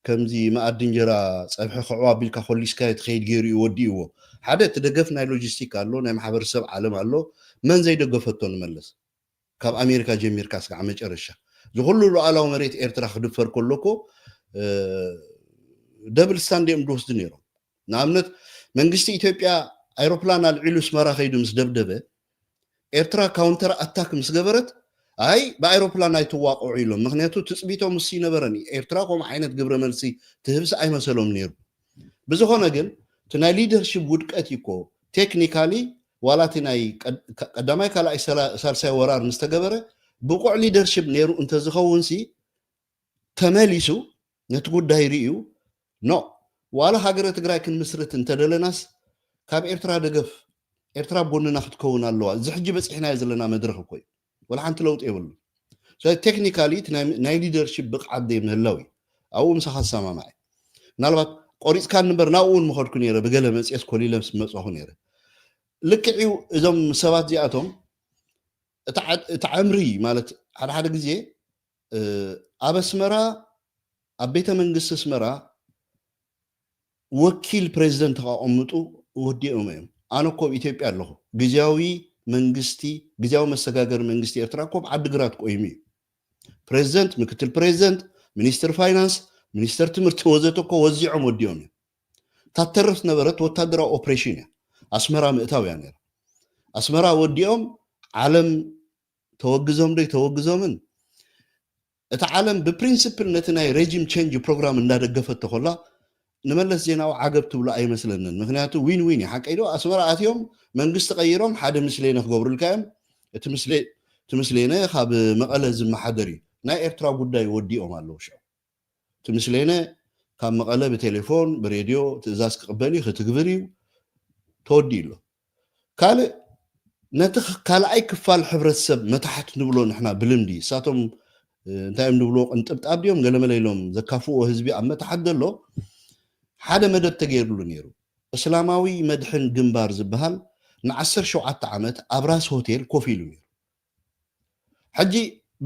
ከምዚ መኣዲ እንጀራ ፀብሒ ክዕው ኣቢልካ ኮሊስካዮ ትኸይድ ገይሩ እዩ ወዲእዎ። ሓደ እቲ ደገፍ ናይ ሎጂስቲክ ኣሎ፣ ናይ ማሕበረሰብ ዓለም ኣሎ፣ መን ዘይደገፈቶ ንመለስ ካብ ኣሜሪካ ጀሚርካ ስጋዕ መጨረሻ እዚ ኩሉ ሉዓላዊ መሬት ኤርትራ ክድፈር ከሎ እኮ ደብል ስታንድ እዮም ዝወስዱ ነይሮም። ንኣብነት መንግስቲ ኢትዮጵያ ኣይሮፕላን ኣልዒሉ ስመራ ከይዱ ምስ ደብደበ ኤርትራ ካውንተር ኣታክ ምስ ገበረት፣ ኣይ ብኣይሮፕላን ኣይትዋቕዑ ኢሎም። ምክንያቱ ትፅቢቶም ምስ ይነበረን እዩ። ኤርትራ ከምኡ ዓይነት ግብረ መልሲ ትህብስ ኣይመሰሎም ነይሩ። ብዝኾነ ግን እቲ ናይ ሊደርሽፕ ውድቀት እዩ እኮ። ቴክኒካሊ ዋላ እቲ ናይ ቀድ- ቀዳማይ ካልኣይ ሰላ- ሳልሳይ ወራር ምስ ተገበረ ብቑዕ ሊደርሽፕ ነይሩ እንተዝኸውን ሲ ተመሊሱ ነቲ ጉዳይ ርእዩ፣ ኖ ዋላ ሃገረ ትግራይ ክንምስርት እንተደለናስ ካብ ኤርትራ ደገፍ፣ ኤርትራ ኣብ ጎንና ክትከውን ኣለዋ። እዚ ሕጂ በፂሕናዮ ዘለና መድረኽ እኮ እዩ። ወላ ሓንቲ ለውጢ የብሉ። ስለዚ ቴክኒካሊ እቲ ናይ- ናይ ሊደርሽፕ ብቕዓት ዘይምህላው እዩ። ኣብኡ ምሳኻ ዝሰማማዕ እዩ። ምናልባት ቆሪፅካ ንበር ናብኡ እውን ምኸድኩ ነይረ፣ ብገለ መፅየት ኮሊለ ምስ መፅኹ ነይረ። ልክዕ እዩ። እዞም ሰባት እዚኣቶም እቲ ዓ- እቲ ዕምሪ ማለት ሓደ ሓደ ግዜ እ፣ ኣብ ኣስመራ ኣብ ቤተ መንግስቲ ኣስመራ ወኪል ፕሬዚደንት ከቐምጡ ወዲኦም እዮም። ኣነ እኮ ኣብ ኢትዮጵያ ኣለኹ። ግዜያዊ መንግስቲ ግዜያዊ መሰጋገሪ መንግስቲ ኤርትራ እኮ ኣብ ዓዲግራት ቆይሙ እዩ። ፕሬዚደንት፣ ምክትል ፕሬዚደንት፣ ሚኒስትር ፋይናንስ፣ ሚኒስተር ትምህርቲ ወዘተ እኮ ወዚዖም ወዲኦም እዮም። እታ ተርፍ ነበረት ወታደራዊ ኦፕሬሽን እያ። ኣስመራ ምእታው እያ ነይራ። ኣስመራ ወዲኦም ዓለም ተወግዞም ዶ ተወግዞምን እቲ ዓለም ብፕሪንስፕል ነቲ ናይ ሬጂም ቼንጅ ፕሮግራም እንዳደገፈቶ ከላ ንመለስ ዜናዊ ዓገብ ትብሎ ኣይመስለንን። ምክንያቱ ዊን ዊን እዩ። ሓቀይ ዶ ኣስመራ ኣትዮም መንግስቲ ቀይሮም ሓደ ምስሌነ ክገብሩልካ እዮም። እቲ ምስሌ እቲ ምስሌነ ካብ መቐለ ዝመሓደር እዩ። ናይ ኤርትራ ጉዳይ ወዲኦም ኣለዉ። ሽዑ እቲ ምስሌነ ካብ መቐለ ብቴሌፎን ብሬድዮ ትእዛዝ ክቕበል እዩ፣ ክትግብር እዩ። ተወዲኡ ኣሎ። ካልእ ነቲ ካልኣይ ክፋል ሕብረተሰብ መታሕት ንብሎ ንሕና ብልምዲ እሳቶም እንታይ እዮም ንብሎ ቅንጥብጣብ ድዮም ገለመለ ኢሎም ዘካፍዎ ህዝቢ ኣብ መታሕት ዘሎ ሓደ መደብ ተገይርሉ ነይሩ። እስላማዊ መድሕን ግንባር ዝበሃል ንዓሰርተ ሸውዓተ ዓመት ኣብ ራስ ሆቴል ኮፍ ኢሉ ነይሩ። ሕጂ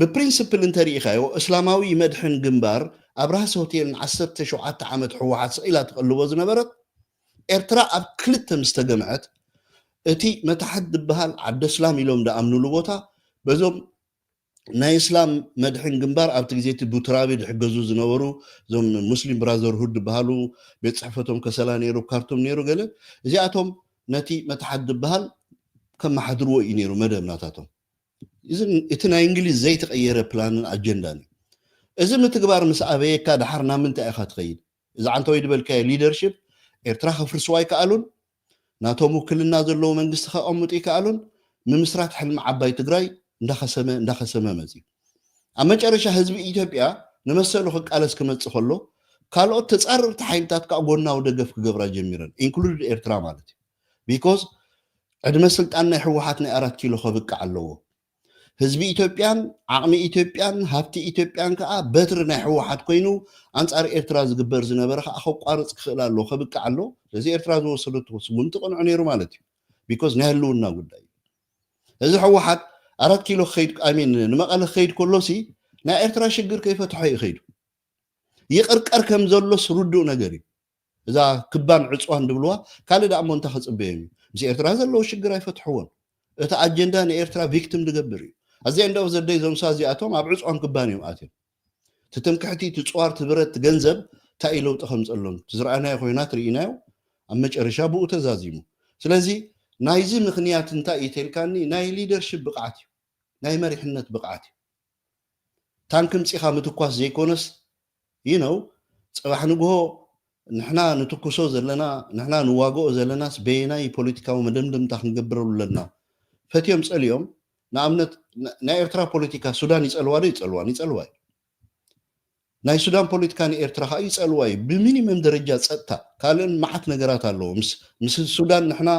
ብፕሪንስፕል እንተሪኢኻዮ እስላማዊ መድሕን ግንባር ኣብ ራስ ሆቴል ንዓሰርተ ሸውዓተ ዓመት ህወሓት ስቕ ኢላ ትቐልቦ ዝነበረት ኤርትራ ኣብ ክልተ ምስ ተገምዐት እቲ መታሕት ዝበሃል ዓዲ እስላም ኢሎም ዝኣምንሉ ቦታ በዞም ናይ እስላም መድሕን ግንባር ኣብቲ ግዜ እቲ ቡትራቢ ዝሕገዙ ዝነበሩ እዞም ሙስሊም ብራዘርሁድ ዝበሃሉ ቤት ፅሕፈቶም ከሰላ ነይሩ፣ ካርቱም ነይሩ ገለ እዚኣቶም ነቲ መታሕት ዝበሃል ከመሓድርዎ እዩ ነይሩ መደብ ናታቶም። እዚ እቲ ናይ እንግሊዝ ዘይተቐየረ ፕላንን ኣጀንዳን እዩ። እዚ ምትግባር ምስ ኣበየካ ደሓር ናብ ምንታይ ኢኻ ትኸይድ? እዚ ዓንተወይ ዝበልካዮ ሊደርሽፕ ኤርትራ ከፍርስዋ ኣይከኣሉን፣ ናቶም ውክልና ዘለዎ መንግስቲ ከቐምጡ ይከኣሉን፣ ምምስራት ሕልሚ ዓባይ ትግራይ እንዳኸሰመ እንዳኸሰመ መፅዩ። ኣብ መጨረሻ ህዝቢ ኢትዮጵያ ንመሰሉ ክቃለስ ክመፅእ ከሎ ካልኦት ተፃረርቲ ሓይልታት ከዓ ጎናዊ ደገፍ ክገብራ ጀሚረን፣ ኢንክሉድ ኤርትራ ማለት እዩ። ቢኮዝ ዕድመ ስልጣን ናይ ህወሓት ናይ ኣራት ኪሎ ከብቅዕ ኣለዎ። ህዝቢ ኢትዮጵያን ዓቕሚ ኢትዮጵያን ሃብቲ ኢትዮጵያን ከዓ በትሪ ናይ ህወሓት ኮይኑ ኣንፃር ኤርትራ ዝግበር ዝነበረ ከዓ ከቋርፅ ክኽእል ኣለዎ፣ ከብቅዕ ኣለዎ። ስለዚ ኤርትራ ዝወሰደቶ ስጉምቲ ቅኑዕ ነይሩ ማለት እዩ። ቢኮዝ ናይ ህልውና ጉዳይ እዩ። እዚ ህወሓት ኣራት ኪሎ ክኸይድ ኣሚን ንመቐለ ክኸይድ ከሎ ሲ ናይ ኤርትራ ሽግር ከይፈትሖ እዩ ከይዱ። ይቕርቀር ከም ዘሎስ ርዱእ ነገር እዩ። እዛ ክባን ዕፅዋን ድብልዋ ካልእ ደኣ እሞ እንታይ ክፅበዮም እዩ? ምስ ኤርትራ ዘለዎ ሽግር ኣይፈትሕዎን። እቲ ኣጀንዳ ንኤርትራ ቪክቲም ዝገብር እዩ። ኣዚ እንደ ዘደይ ዘምሳ እዚኣቶም ኣብ ዕፅዋን ክባን እዮም ኣትዮም። እቲ ትምክሕቲ፣ እቲ ፅዋር፣ እቲ ብረት፣ እቲ ገንዘብ እንታይ እዩ ለውጢ ከምፀሎም? እቲ ዝረኣናዮ ኮይናት ርኢናዮ። ኣብ መጨረሻ ብኡ ተዛዚሙ። ስለዚ ናይዚ ምኽንያት እንታይ እዩ ተልካኒ? ናይ ሊደርሽፕ ብቕዓት እዩ። ናይ መሪሕነት ብቕዓት እዩ። ታንክ ምፂኻ ምትኳስ ዘይኮነስ ይነው ፅባሕ ንግሆ ንሕና ንትኩሶ ዘለና ንሕና ንዋግኦ ዘለናስ በየናይ ፖለቲካዊ መደምደምታ ክንገብረሉ ኣለና? ፈትዮም ፀልዮም ንኣብነት ናይ ኤርትራ ፖለቲካ ሱዳን ይፀልዋ ዶ ይፀልዋን ይፀልዋ እዩ። ናይ ሱዳን ፖለቲካ ንኤርትራ ከዓ ይፀልዋ እዩ። ብሚኒመም ደረጃ ፀጥታ ካልእን መዓት ነገራት ኣለዎ። ምስ ሱዳን ንሕና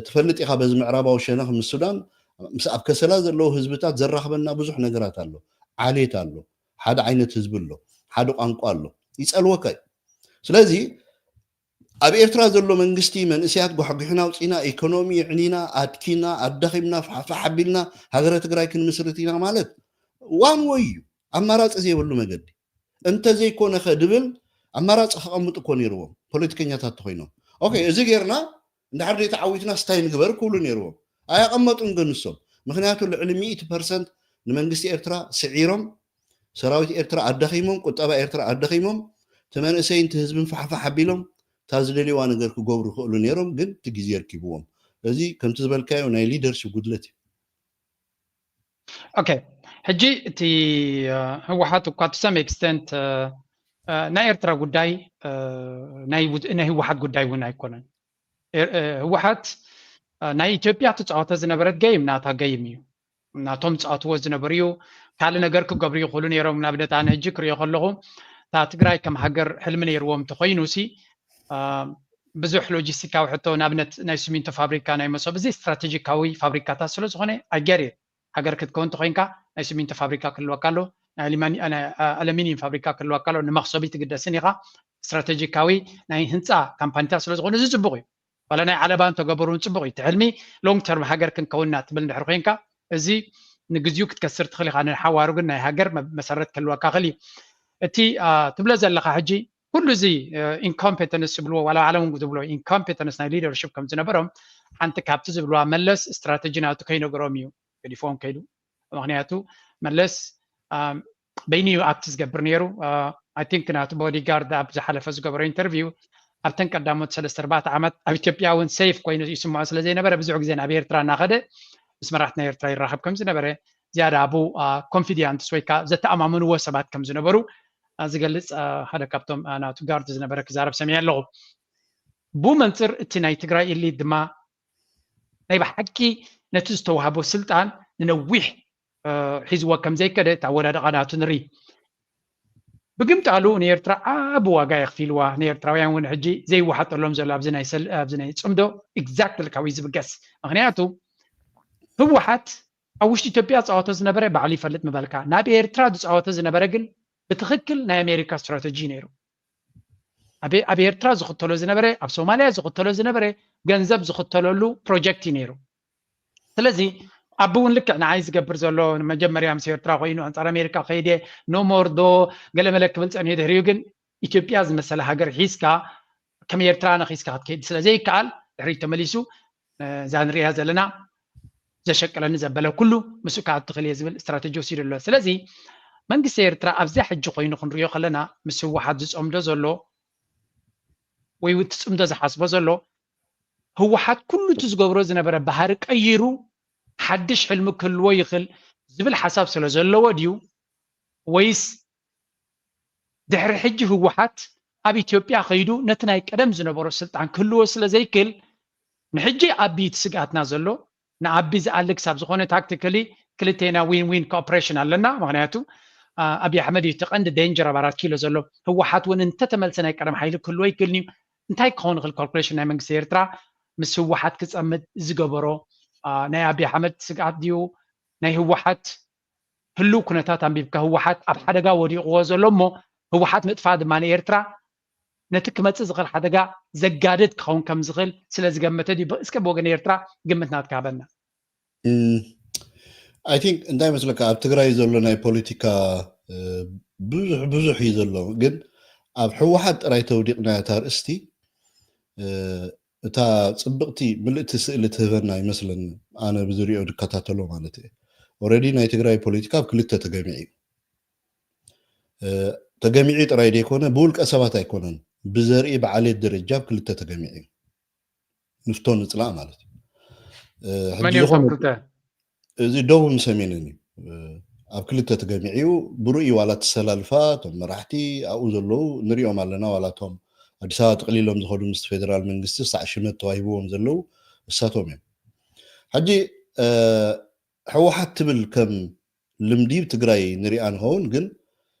ትፈልጥ ኢኻ በዚ ምዕራባዊ ሸነኽ ምስ ሱዳን ምስ ኣብ ከሰላ ዘለዉ ህዝብታት ዘራኽበና ብዙሕ ነገራት ኣሎ። ዓሌት ኣሎ፣ ሓደ ዓይነት ህዝቢ ኣሎ፣ ሓደ ቋንቋ ኣሎ፣ ይፀልወካ እዩ። ስለዚ ኣብ ኤርትራ ዘሎ መንግስቲ መንእሰያት ጓሕጒሕና ኣውፂና ኢኮኖሚ ይዕኒና ኣድኪና ኣዳኺምና ፋሕፋሕ ኣቢልና ሃገረ ትግራይ ክንምስርት ኢና ማለት ዋን ወይ እዩ፣ ኣማራፂ ዘይብሉ መገዲ። እንተዘይኮነ ከ ድብል ኣማራፂ ከቐምጡ እኮ ነይርዎም ፖለቲከኛታት ተኮይኖም። ኦኬ፣ እዚ ጌርና እንድሕር ዘይተዓዊትና ስታይ ንግበር ክብሉ ነይርዎም። ኣያቐመጡን ግን ንሶም። ምክንያቱ ልዕሊ ሚእቲ ፐርሰንት ንመንግስቲ ኤርትራ ስዒሮም፣ ሰራዊት ኤርትራ ኣዳኺሞም፣ ቁጠባ ኤርትራ ኣዳኺሞም፣ እቲ መንእሰይን እቲ ህዝብን ፋሕፋሕ ኣቢሎም እታ ዝደልይዋ ነገር ክገብሩ ይኽእሉ ነይሮም፣ ግን እቲ ግዜ ኣርኪብዎም። እዚ ከምቲ ዝበልካዮ ናይ ሊደርሽፕ ጉድለት እዩ። ኦኬ፣ ሕጂ እቲ ህወሓት እኳ to some extent ናይ ኤርትራ ጉዳይ ናይ ህወሓት ጉዳይ እውን ኣይኮነን። ህወሓት ናይ ኢትዮጵያ ትፃወተ ዝነበረት ገይም ናታ ገይም እዩ። ናቶም ዝፃወትዎ ዝነበሩ እዩ። ካልእ ነገር ክገብሩ ይኽእሉ ነይሮም። ንኣብነት ኣነ ሕጂ ክሪኦ ከለኹ እታ ትግራይ ከም ሃገር ሕልሚ ነይርዎም እንተኮይኑ ሲ ብዙሕ ሎጂስቲካዊ ሕቶ፣ ንኣብነት ናይ ሲሚንቶ ፋብሪካ ናይ መሶብ፣ እዚ ስትራቴጂካዊ ፋብሪካታት ስለዝኾነ ኣገር ሃገር ክትከውን እንተኮይንካ ናይ ሲሚንቶ ፋብሪካ ክህልወካ ኣሎ፣ ናይ ኣለሚኒየም ፋብሪካ ክህልወካ ኣሎ። ንመክሰብ ትግደስን ኢኻ። ስትራቴጂካዊ ናይ ህንፃ ካምፓኒታት ስለዝኾኑ እዚ ፅቡቅ እዩ። ዋላ ናይ ዓለባ እንተገበሩ እውን ፅቡቅ እዩ። እቲ ሕልሚ ሎንግ ተርም ሃገር ክንከውንና ትብል እንድሕር ኮይንካ እዚ ንግዚኡ ክትከስር ትኽእል ኢኻ። ንሓዋሩ ግን ናይ ሃገር መሰረት ክህልወካ ክእል እዩ። እቲ ትብሎ ዘለኻ ሕጂ ኩሉ እዚ ኢንኮምፔተንስ ዝብልዎ ዋላ ዓለም ዝብሎ ኢንኮምፔተንስ ናይ ሊደርሽፕ ከም ዝነበሮም ሓንቲ ካብቲ ዝብልዋ መለስ ስትራተጂ ናቱ ከይነገሮም እዩ ገዲፎም ከይዱ። ምክንያቱ መለስ በይኑ እዩ ኣክት ዝገብር ነይሩ። ኣይ ቲንክ ናቱ ቦዲጋርድ ኣብ ዝሓለፈ ዝገበሮ ኢንተርቪው ኣብተን ቀዳሞት ሰለስተ ኣርባዕተ ዓመት ኣብ ኢትዮጵያ እውን ሴፍ ኮይኑ ይስምዖ ስለ ዘይነበረ ብዙሕ ግዜ ናብ ኤርትራ እናኸደ ምስ መራሕቲ ናይ ኤርትራ ይራኸብ ከም ዝነበረ ዝያዳ ኣብኡ ኮንፊዲንስ ወይ ከዓ ዘተኣማምንዎ ሰባት ከም ዝነበሩ ዝገልፅ ሓደ ካብቶም ናቱ ጋርድ ዝነበረ ክዛረብ ሰሚዐ ኣለኹ። ብኡ መንፅር እቲ ናይ ትግራይ ኢሊት ድማ ናይ ብሓቂ ነቲ ዝተዋህቦ ስልጣን ንነዊሕ ሒዝዎ ከም ዘይከደ እቲ ኣወዳድቓ ናቱ ንርኢ። ብግምጣሉ ንኤርትራ ዓቢ ዋጋ የኽፊልዋ። ንኤርትራውያን እውን ሕጂ ዘይወሓጠሎም ዘሎ ኣብዚ ናይ ሰል- ኣብዚ ናይ ጽምዶ ኤግዛክትሊ ካብኡ እዩ ዝብገስ። ምኽንያቱ ህወሓት ኣብ ውሽጢ ኢትዮጵያ ዝጻወቶ ዝነበረ ባዕሉ ይፈልጥ ምበልካ፣ ናብ ኤርትራ ዝጻወቶ ዝነበረ ግን ብትኽክል ናይ ኣሜሪካ ስትራተጂ ነይሩ። ኣብ ኣብ ኤርትራ ዝኽተሎ ዝነበረ፣ ኣብ ሶማልያ ዝኽተሎ ዝነበረ ገንዘብ ዝኽተለሉ ፕሮጀክት እዩ ነይሩ። ስለዚ ኣቢ እውን ልክዕ ንዓይ ዝገብር ዘሎ ንመጀመርያ ምስ ኤርትራ ኮይኑ ኣንጻር ኣሜሪካ ከይደ ኖሞር ዶ ገለመለ ክብል ጸኒሑ ድሕሪኡ ግን ኢትዮጵያ ዝመሰለ ሃገር ሒዝካ ከም ኤርትራ ነኺስካ ክትከይድ ስለ ዘይከኣል ድሕሪት ተመሊሱ እዛ ንሪኣ ዘለና ዘሸቅለኒ ዘበለ ኩሉ ምስኡ ከዓ ትኽእል እየ ዝብል ስትራተጂ ወሲዱ ኣሎ። ስለዚ መንግስቲ ኤርትራ ኣብዚያ ሕጂ ኮይኑ ክንሪኦ ከለና ምስ ህወሓት ዝፀምዶ ዘሎ ወይ ትፅምዶ ዝሓስቦ ዘሎ ህወሓት ኩሉ እቲ ዝገብሮ ዝነበረ ባህሪ ቀይሩ ሓድሽ ሕልሚ ክህልዎ ይኽእል ዝብል ሓሳብ ስለ ዘለዎ ድዩ ወይስ ድሕሪ ሕጂ ህወሓት ኣብ ኢትዮጵያ ከይዱ ነቲ ናይ ቀደም ዝነበሮ ስልጣን ክህልዎ ስለ ዘይክእል ንሕጂ ኣቢ እቲ ስግኣትና ዘሎ ንኣቢ ዝኣሊ ክሳብ ዝኾነ ታክቲካሊ ክልቴና ዊን ዊን ኮኦፕሬሽን ኣለና። ምክንያቱ ኣቢ ኣሕመድ እዩ እቲ ቀንዲ ዴንጀር ኣብ ኣራት ኪሎ ዘሎ። ህወሓት እውን እንተተመልሰ ናይ ቀደም ሓይሊ ክህልዎ ይክእልን እዩ። እንታይ ክኸውን ይኽእል ካልኩሌሽን ናይ መንግስቲ ኤርትራ ምስ ህወሓት ክፀምድ ዝገበሮ ናይ ኣቢ ኣሕመድ ስግኣት ድዩ ናይ ህወሓት ህሉው ኩነታት ኣንቢብካ ህወሓት ኣብ ሓደጋ ወዲቕዎ ዘሎ እሞ ህወሓት ምጥፋእ ድማ ንኤርትራ ነቲ ክመፅእ ዝኽእል ሓደጋ ዘጋድድ ክኸውን ከም ዝኽእል ስለ ዝገመተ ድዩ? እስከ ብወገን ኤርትራ ግምት ናትካ ሃበና። ኣይ ቲንክ እንታይ መስለካ ኣብ ትግራይ ዘሎ ናይ ፖለቲካ ብዙሕ ብዙሕ እዩ ዘሎ፣ ግን ኣብ ህወሓት ጥራይ ተውዲቕና እታ ርእስቲ እታ ፅብቕቲ ምልእቲ ስእሊ ትህበና ይመስለኒ። ኣነ ብዝሪኦ ድከታተሎ ማለት እየ። ኦረዲ ናይ ትግራይ ፖለቲካ ኣብ ክልተ ተገሚዑ እዩ። ተገሚዑ ጥራይ ዘይኮነ ብውልቀ ሰባት ኣይኮነን፣ ብዘርኢ ብዓሌት ደረጃ ኣብ ክልተ ተገሚዑ እዩ። ንፍቶ ንፅላእ ማለት እዩ። ሕጂ መን እዮም ዝኾነ እቶም ክልተ? እዚ ደቡብን ሰሜንን እዩ ኣብ ክልተ ተገሚዑ እዩ። ብርኡ ዋላ ተሰላልፋ እቶም መራሕቲ ኣብኡ ዘለዉ ንሪኦም ኣለና። ዋላ እቶም ኣዲስ ኣበባ ጥቕሊሎም ዝኸዱ ምስ ፌደራል መንግስቲ ሳዕ ሽመት ተዋሂብዎም ዘለዉ እሳቶም እዮም። ሕጂ ህወሓት ትብል ከም ልምዲ ትግራይ ንሪኣ ንኸውን፣ ግን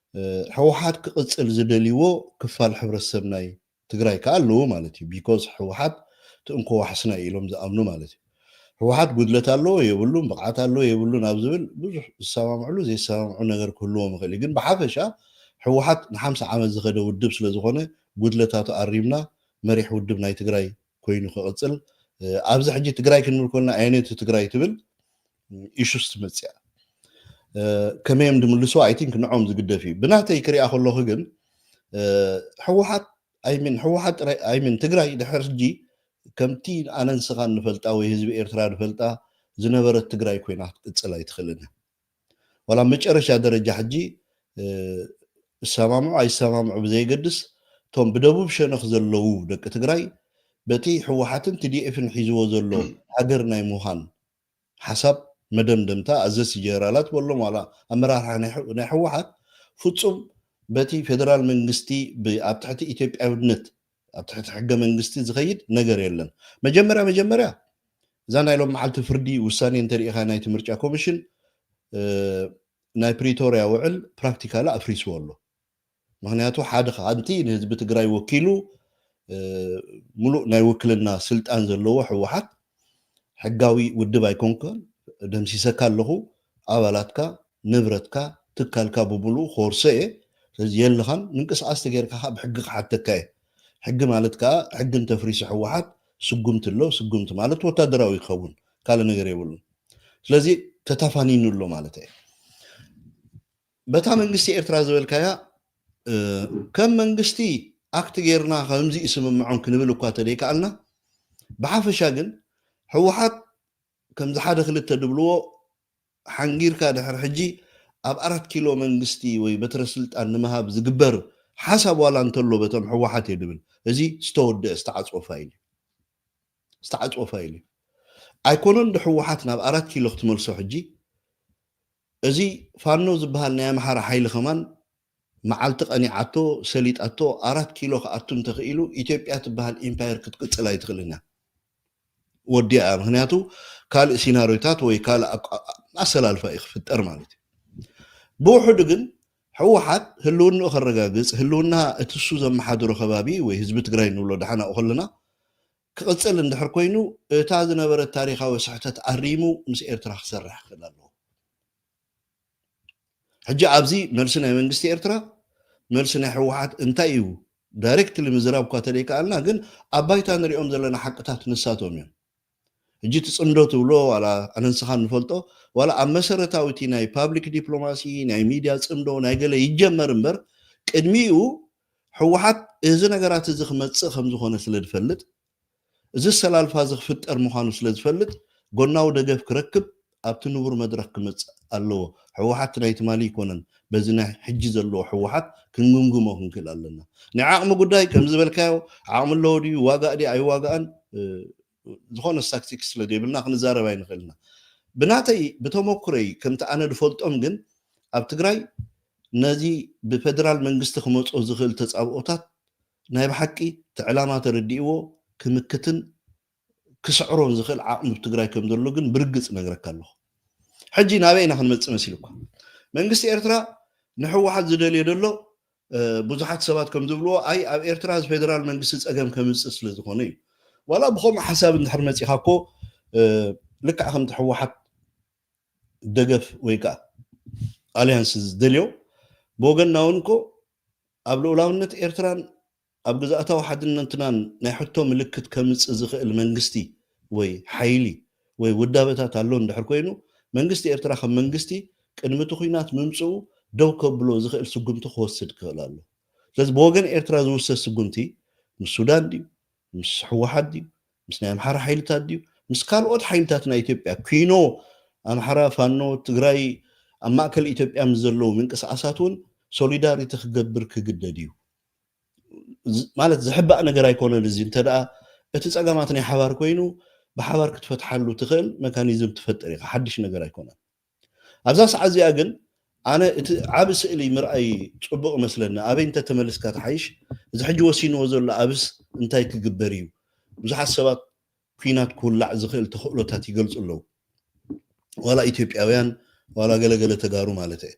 ህወሓት ክቕፅል ዝደልይዎ ክፋል ሕብረተሰብ ናይ ትግራይ ከዓ ኣለዉ ማለት እዩ። ቢኮዝ ህወሓት ትእንኮ ዋሕስና እዩ ኢሎም ዝኣምኑ ማለት እዩ። ህወሓት ጉድለት ኣለዎ የብሉን፣ ብቕዓት ኣለዎ የብሉን ኣብ ዝብል ብዙሕ ዝሰማምዕሉ ዘይሰማምዑ ነገር ክህልዎም ይኽእል እዩ። ግን ብሓፈሻ ህወሓት ንሓምሳ ዓመት ዝኸደ ውድብ ስለዝኾነ ጉድለታቱ ኣሪምና መሪሕ ውድብ ናይ ትግራይ ኮይኑ ክቕፅል ኣብዚ ሕጂ ትግራይ ክንብል ኮልና ኣየነይቲ ትግራይ ትብል ኢሹስ ትመፅያ ከመዮም ድምልሶ ኣይ ቲንክ ንዖም ዝግደፍ እዩ። ብናተይ ክሪኣ ከለኹ ግን ህወሓት ኣይሚን ህወሓት ጥራይ ኣይሚን ትግራይ ድሕር ሕጂ ከምቲ ኣነ ንስኻን ንፈልጣ ወይ ህዝቢ ኤርትራ ንፈልጣ ዝነበረት ትግራይ ኮይና ክትቅፅል ኣይትኽእልን። ዋላ መጨረሻ ደረጃ ሕጂ እሰማምዑ ኣይሰማምዑ ብዘይገድስ እቶም ብደቡብ ሸነኽ ዘለዉ ደቂ ትግራይ በቲ ህወሓትን ቲዲኤፍን ሒዝዎ ዘሎ ሃገር ናይ ምዃን ሓሳብ መደምደምታ ኣዘዝቲ ጀነራላት በሎም ዋላ ኣመራርሓ ናይ ሕ- ናይ ህወሓት ፍጹም በቲ ፌደራል መንግስቲ ብ- ኣብ ትሕቲ ኢትዮጵያውነት ኣብ ትሕቲ ሕገ መንግስቲ ዝኸይድ ነገር የለን። መጀመርያ መጀመርያ እዛ ናይ ሎም መዓልቲ ፍርዲ ውሳኔ እንተሪኢኻ ናይቲ ምርጫ ኮሚሽን እ፣ ናይ ፕሪቶርያ ውዕል ፕራክቲካሊ ኣፍሪስዎ ኣሎ። ምክንያቱ ሓደ ሓንቲ ንህዝቢ ትግራይ ወኪሉ እ፣ ሙሉእ ናይ ውክልና ስልጣን ዘለዎ ህወሓት ሕጋዊ ውድብ ኣይኮንከን፣ ደምሲሰካ ኣለኹ፣ ኣባላትካ፣ ንብረትካ፣ ትካልካ ብምሉኡ ክወርሶ እየ። ስለዚ የለኻን፣ ምንቅስቃስ ተገይርካ ከዓ ብሕጊ ክሓተካ እየ። ሕጊ ማለት ከዓ ሕጊ እንተፍሪሱ ህወሓት ስጉምቲ ኣሎ። ስጉምቲ ማለት ወታደራዊ ይኸውን፣ ካልእ ነገር የብሉን። ስለዚ ተታፋኒኑ ኣሎ ማለት እየ። በታ መንግስቲ ኤርትራ ዝበልካያ እ፣ ከም መንግስቲ ኣክት ጌርና ከምዚ ይስምምዖም ክንብል እኳ ተደይከኣልና፣ ብሓፈሻ ግን ህወሓት ከምዚ ሓደ ክልተ ድብልዎ ሓንጊርካ ድሕር ሕጂ ኣብ ኣራት ኪሎ መንግስቲ ወይ በትረ ስልጣን ንምሃብ ዝግበር ሓሳብ ዋላ እንተሎ በቶም ህወሓት እየ ድብል። እዚ ዝተወደአ ዝተዓፅወ ፋይል እዩ። ዝተዓፅወ ፋይል እዩ። ኣይኮነን ዶ ህወሓት ናብ ኣራት ኪሎ ክትመልሶ ሕጂ? እዚ ፋኖ ዝበሃል ናይ ኣምሓራ ሓይሊ ከማን መዓልቲ ቀኒዓቶ ሰሊጣቶ ኣራት ኪሎ ክኣቱ እንተኽኢሉ ኢትዮጵያ ትበሃል ኢምፓየር ክትቅፅል ኣይትኽእልን እያ። ወዲኣ እያ። ምክንያቱ ካልእ ሲናሪዮታት ወይ ካልእ ኣቋ- ኣሰላልፋ እዩ ክፍጠር ማለት እዩ። ብውሕዱ ግን ህወሓት ህልውንኡ ከረጋግፅ ህልውና እቲ እሱ ዘመሓድሮ ከባቢ ወይ ህዝቢ ትግራይ ንብሎ ደሓናኡ ከለና ክቕፅል እንድሕር ኮይኑ እታ ዝነበረት ታሪካዊ ስሕተት ኣሪሙ ምስ ኤርትራ ክሰርሕ ክኽእል ኣለዎ። ሕጂ ኣብዚ መልሲ ናይ መንግስቲ ኤርትራ መልሲ ናይ ህወሓት እንታይ እዩ ዳይሬክትሊ ምዝራብ እኳ ተደይከኣልና ግን ኣብ ባይታ ንሪኦም ዘለና ሓቅታት ንሳቶም እዮም። ሕጂ እቲ ፅምዶ ትብሎ ዋላ ኣነ ንስኻን ንፈልጦ ዋላ ኣብ መሰረታዊ እቲ ናይ ፓብሊክ ዲፕሎማሲ ናይ ሚድያ ፅምዶ ናይ ገለ ይጀመር እምበር ቅድሚኡ ህወሓት እዚ ነገራት እዚ ክመፅእ ከም ዝኾነ ስለ ዝፈልጥ እዚ ኣሰላልፋ እዚ ክፍጠር ምዃኑ ስለ ዝፈልጥ ጎናዊ ደገፍ ክረክብ ኣብቲ ንቡር መድረኽ ክመፅእ ኣለዎ። ህወሓት ናይ ትማሊ ኣይኮነን። በዚ ናይ ሕጂ ዘለዎ ህወሓት ክንግምግሞ ክንክእል ኣለና። ናይ ዓቕሚ ጉዳይ ከም ዝበልካዮ ዓቕሚ ኣለዎ ድዩ ዋጋእ ድዩ ኣይዋጋእን ዝኾነ ስታክቲክስ ስለ ዘይብልና ክንዛረብ ኣይንኽእልና። ብናተይ ብተመኩረይ ከምቲ ኣነ ዝፈልጦም ግን ኣብ ትግራይ ነዚ ብፌደራል መንግስቲ ክመፆ ዝኽእል ተፃብኦታት ናይ ብሓቂ እቲ ዕላማ ተረዲእዎ ክምክትን ክስዕሮን ዝኽእል ዓቕሚ ኣብ ትግራይ ከም ዘሎ ግን ብርግፅ ነግረካ ኣለኹ። ሕጂ ናበይ ኢና ክንመፅእ መሲልኳ መንግስቲ ኤርትራ ንህወሓት ዝደልዮ ዘሎ ብዙሓት ሰባት ከም ዝብልዎ ኣይ ኣብ ኤርትራ ፌደራል መንግስቲ ፀገም ከምፅእ ስለ ዝኾነ እዩ። ዋላ ብኸምኡ ሓሳብ እንድሕር መፂኻ እኮ ልክዕ ከምቲ ህወሓት ደገፍ ወይ ከዓ ኣልያንስ ዝደልዮ ብወገንና እውን እኮ ኣብ ልኡላውነት ኤርትራን ኣብ ግዝኣታዊ ሓድነትናን ናይ ሕቶ ምልክት ከምፅእ ዝኽእል መንግስቲ ወይ ሓይሊ ወይ ውዳበታት ኣሎ እንድሕር ኮይኑ መንግስቲ ኤርትራ ከም መንግስቲ ቅድሚ እቲ ኲናት ምምፅኡ ደው ከብሎ ዝኽእል ስጉምቲ ክወስድ ክኽእል ኣሎ። ስለዚ ብወገን ኤርትራ ዝውሰድ ስጉምቲ ምስ ሱዳን ድዩ ምስ ህወሓት ድዩ ምስ ናይ ኣምሓራ ሓይልታት ድዩ ምስ ካልኦት ሓይልታት ናይ ኢትዮጵያ ኲኖ ኣምሓራ ፋኖ ትግራይ ኣብ ማእከል ኢትዮጵያ ምስ ዘለዉ ምንቅስቃሳት እውን ሶሊዳሪቲ ክገብር ክግደድ እዩ። ማለት ዝሕባእ ነገር ኣይኮነን። እዚ እንተ እቲ ፀገማት ናይ ሓባር ኮይኑ ብሓባር ክትፈትሓሉ ትኽእል መካኒዝም ትፈጥር ኢኻ። ሓድሽ ነገር ኣይኮነን። ኣብዛ ሰዓት እዚኣ ግን ኣነ እቲ ዓብ ስእሊ ምርኣይ ፅቡቕ መስለኒ። ኣበይ እንተተመልስካ ትሓይሽ። እዚ ሕጂ ወሲንዎ ዘሎ ኣብስ እንታይ ክግበር እዩ? ብዙሓት ሰባት ኲናት ክውላዕ ዝኽእል ተኽእሎታት ይገልፁ ኣለዉ። ዋላ ኢትዮጵያውያን ዋላ ገለገለ ተጋሩ ማለት እየ።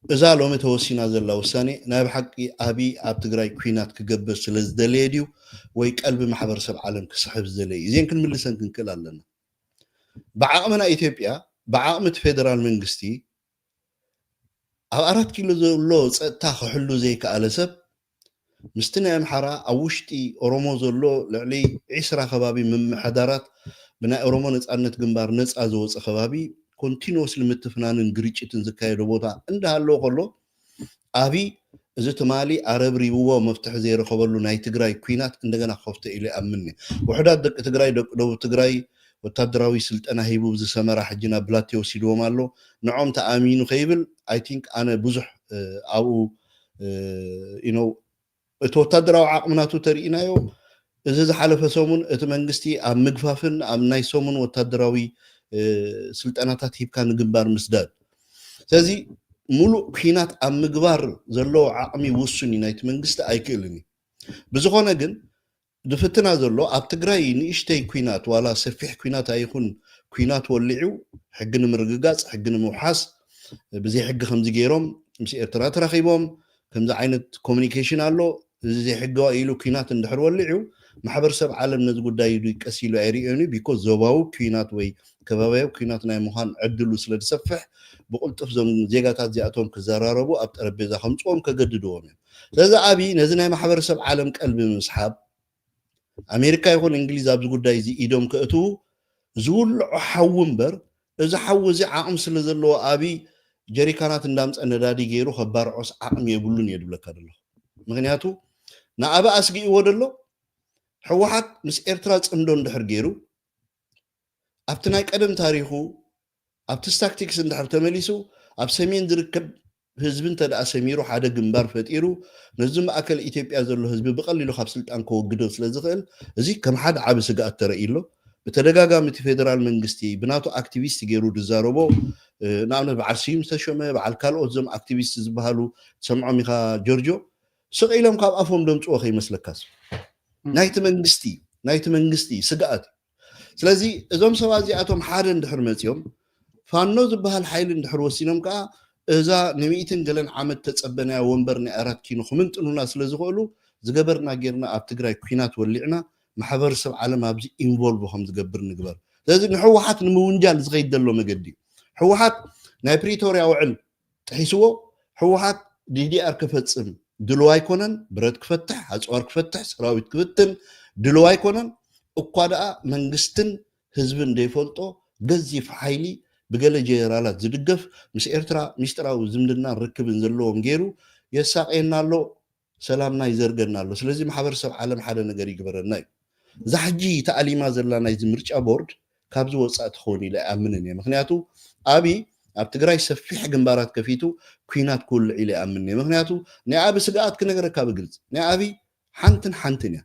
እዛ ሎሚ ተወሲና ዘላ ውሳኔ ናይ ብሓቂ ኣብይ ኣብ ትግራይ ኲናት ክገብር ስለ ዝደለየ ድዩ ወይ ቀልቢ ማሕበረሰብ ዓለም ክስሕብ ዝደለየ እዩ? እዚን ክንምልሰን ክንክእል ኣለና። ብዓቕሚ ናይ ኢትዮጵያ ብዓቕሚ እቲ ፌደራል መንግስቲ ኣብ ኣራት ኪሎ ዘሎ ፀጥታ ክሕሉ ዘይከኣለ ሰብ ምስቲ ናይ ኣምሓራ ኣብ ውሽጢ ኦሮሞ ዘሎ ልዕሊ ዒስራ ከባቢ ምምሕዳራት ብናይ ኦሮሞ ነፃነት ግንባር ነፃ ዝወፀ ከባቢ ኮንቲኒወስሊ ምትፍናንን ግርጭትን ዝካየዶ ቦታ እንዳሃለወ ከሎ ኣብይ እዚ ትማሊ ኣረብሪብዎ መፍትሒ ዘይረኸበሉ ናይ ትግራይ ኲናት እንደገና ክኸፍቶ ኢሉ ይኣምን እየ። ውሑዳት ደቂ ትግራይ ደቂ ደቡብ ትግራይ ወታደራዊ ስልጠና ሂቡ እዚ ሰመራ ሕጂ ናብ ብላቴ ወሲድዎም ኣሎ። ንዖም ተኣሚኑ ከይብል ኣይ ቲንክ ኣነ ብዙሕ ኣብኡ you know እቲ ወታደራዊ ዓቕሚ ናቱ ተርኢናዮ። እዚ ዝሓለፈ ሰሙን እቲ መንግስቲ ኣብ ምግፋፍን ኣብ ናይ ሰሙን ወታደራዊ ስልጠናታት ሂብካ ንግንባር ምስዳድ። ስለዚ ሙሉእ ኲናት ኣብ ምግባር ዘለዎ ዓቕሚ ውሱን እዩ ናይቲ መንግስቲ፣ ኣይክእልን እዩ። ብዝኾነ ግን ዝፍትና ዘሎ ኣብ ትግራይ ንእሽተይ ኲናት ዋላ ሰፊሕ ኲናት ኣይኹን፣ ኲናት ወሊዑ ሕጊ ንምርግጋፅ፣ ሕጊ ንምውሓስ፣ ብዘይ ሕጊ ከምዚ ገይሮም ምስ ኤርትራ ተራኺቦም፣ ከምዚ ዓይነት ኮሚኒኬሽን ኣሎ። እዚ ዘይሕጋዊ ኢሉ ኲናት እንድሕር ወሊዑ፣ ማሕበረሰብ ዓለም ነዚ ጉዳይ ኢሉ ቀስ ኢሉ ኣይርእዮን እዩ። ቢኮዝ ዞባዊ ኲናት ወይ ከባቢያዊ ኲናት ናይ ምዃን ዕድሉ ስለ ዝሰፍሕ፣ ብቕልጡፍ እዞም ዜጋታት እዚኣቶም ክዘራረቡ ኣብ ጠረጴዛ ከምፅዎም ከገድድዎም እዮም። ስለዚ ኣብይ ነዚ ናይ ማሕበረሰብ ዓለም ቀልቢ ንምስሓብ ኣሜሪካ ይኹን እንግሊዝ ኣብዚ ጉዳይ እዚ ኢዶም ከእትዉ ዝውልዖ ሓዊ እምበር፣ እዚ ሓዊ እዚ ዓቕሚ ስለ ዘለዎ ኣብይ ጀሪካናት እንዳምፀ ነዳዲ ገይሩ ከባርዖስ ዓቕሚ የብሉን እየ ድብለካ ዘለኹ። ምክንያቱ ንኣበ ኣስጊእዎ ደሎ ህወሓት ምስ ኤርትራ ፅምዶ እንድሕር ገይሩ ኣብቲ ናይ ቀደም ታሪኹ ኣብቲ ታክቲክስ እንድሕር ተመሊሱ ኣብ ሰሜን ዝርከብ ህዝቢ እንተ ደኣ ሰሚሩ ሓደ ግንባር ፈጢሩ ነዚ ማእከል ኢትዮጵያ ዘሎ ህዝቢ ብቐሊሉ ካብ ስልጣን ከወግዶ ስለ ዝኽእል እዚ ከም ሓደ ዓቢ ስግኣት ተረእዩ ኣሎ። ብተደጋጋሚ እቲ ፌደራል መንግስቲ ብናቱ ኣክቲቪስት ገይሩ ዝዛረቦ ንኣብነት በዓል ስዩም ዝተሾመ በዓል ካልኦት እዞም ኣክቲቪስት ዝበሃሉ ትሰምዖም ኢኻ ጆርጆ ስቕ ኢሎም ካብ ኣፎም ደምፅዎ ከይመስለካስ ናይቲ መንግስቲ ናይቲ መንግስቲ ስግኣት እዩ። ስለዚ እዞም ሰባት እዚኣቶም ሓደ እንድሕር መፂኦም ፋኖ ዝበሃል ሓይሊ እንድሕር ወሲኖም ከዓ እዛ ንሚእትን ገለን ዓመት ተፀበናያ ወንበር ናይ ኣራት ኪኖ ክምንጥኑና ስለ ዝኽእሉ ዝገበርና ጌርና ኣብ ትግራይ ኲናት ወሊዕና ማሕበረሰብ ዓለም ኣብዚ ኢንቮልቭ ከም ዝገብር ንግበር። ስለዚ ንህወሓት ንምውንጃል ዝኸይድ ዘሎ መገዲ ህወሓት ናይ ፕሪቶርያ ውዕል ጥሒስዎ ህወሓት ዲዲኣር ክፈፅም ድልው ኣይኮነን። ብረት ክፈትሕ፣ ኣፅዋር ክፈትሕ፣ ሰራዊት ክብትን ድልው ኣይኮነን። እኳ ደኣ መንግስትን ህዝብን ዘይፈልጦ ገዚፍ ሓይሊ ብገለ ጀነራላት ዝድገፍ ምስ ኤርትራ ሚስጥራዊ ዝምድና ርክብን ዘለዎም ገይሩ የሳቀየና ኣሎ፣ ሰላምና ይዘርገና ኣሎ። ስለዚ ማሕበረሰብ ዓለም ሓደ ነገር ይግበረና እዩ። እዛ ሕጂ ተኣሊማ ዘላ ናይዚ ምርጫ ቦርድ ካብዚ ወፃእ ትኸውን ኢለ ኣይኣምንን እየ። ምክንያቱ ኣብይ ኣብ ትግራይ ሰፊሕ ግንባራት ከፊቱ ኲናት ክውልዕ ኢለ ኣይኣምንን እየ። ምክንያቱ ናይ ኣብይ ስግኣት ክነገረካ ብግልፂ ናይ ኣብይ ሓንትን ሓንትን እያ።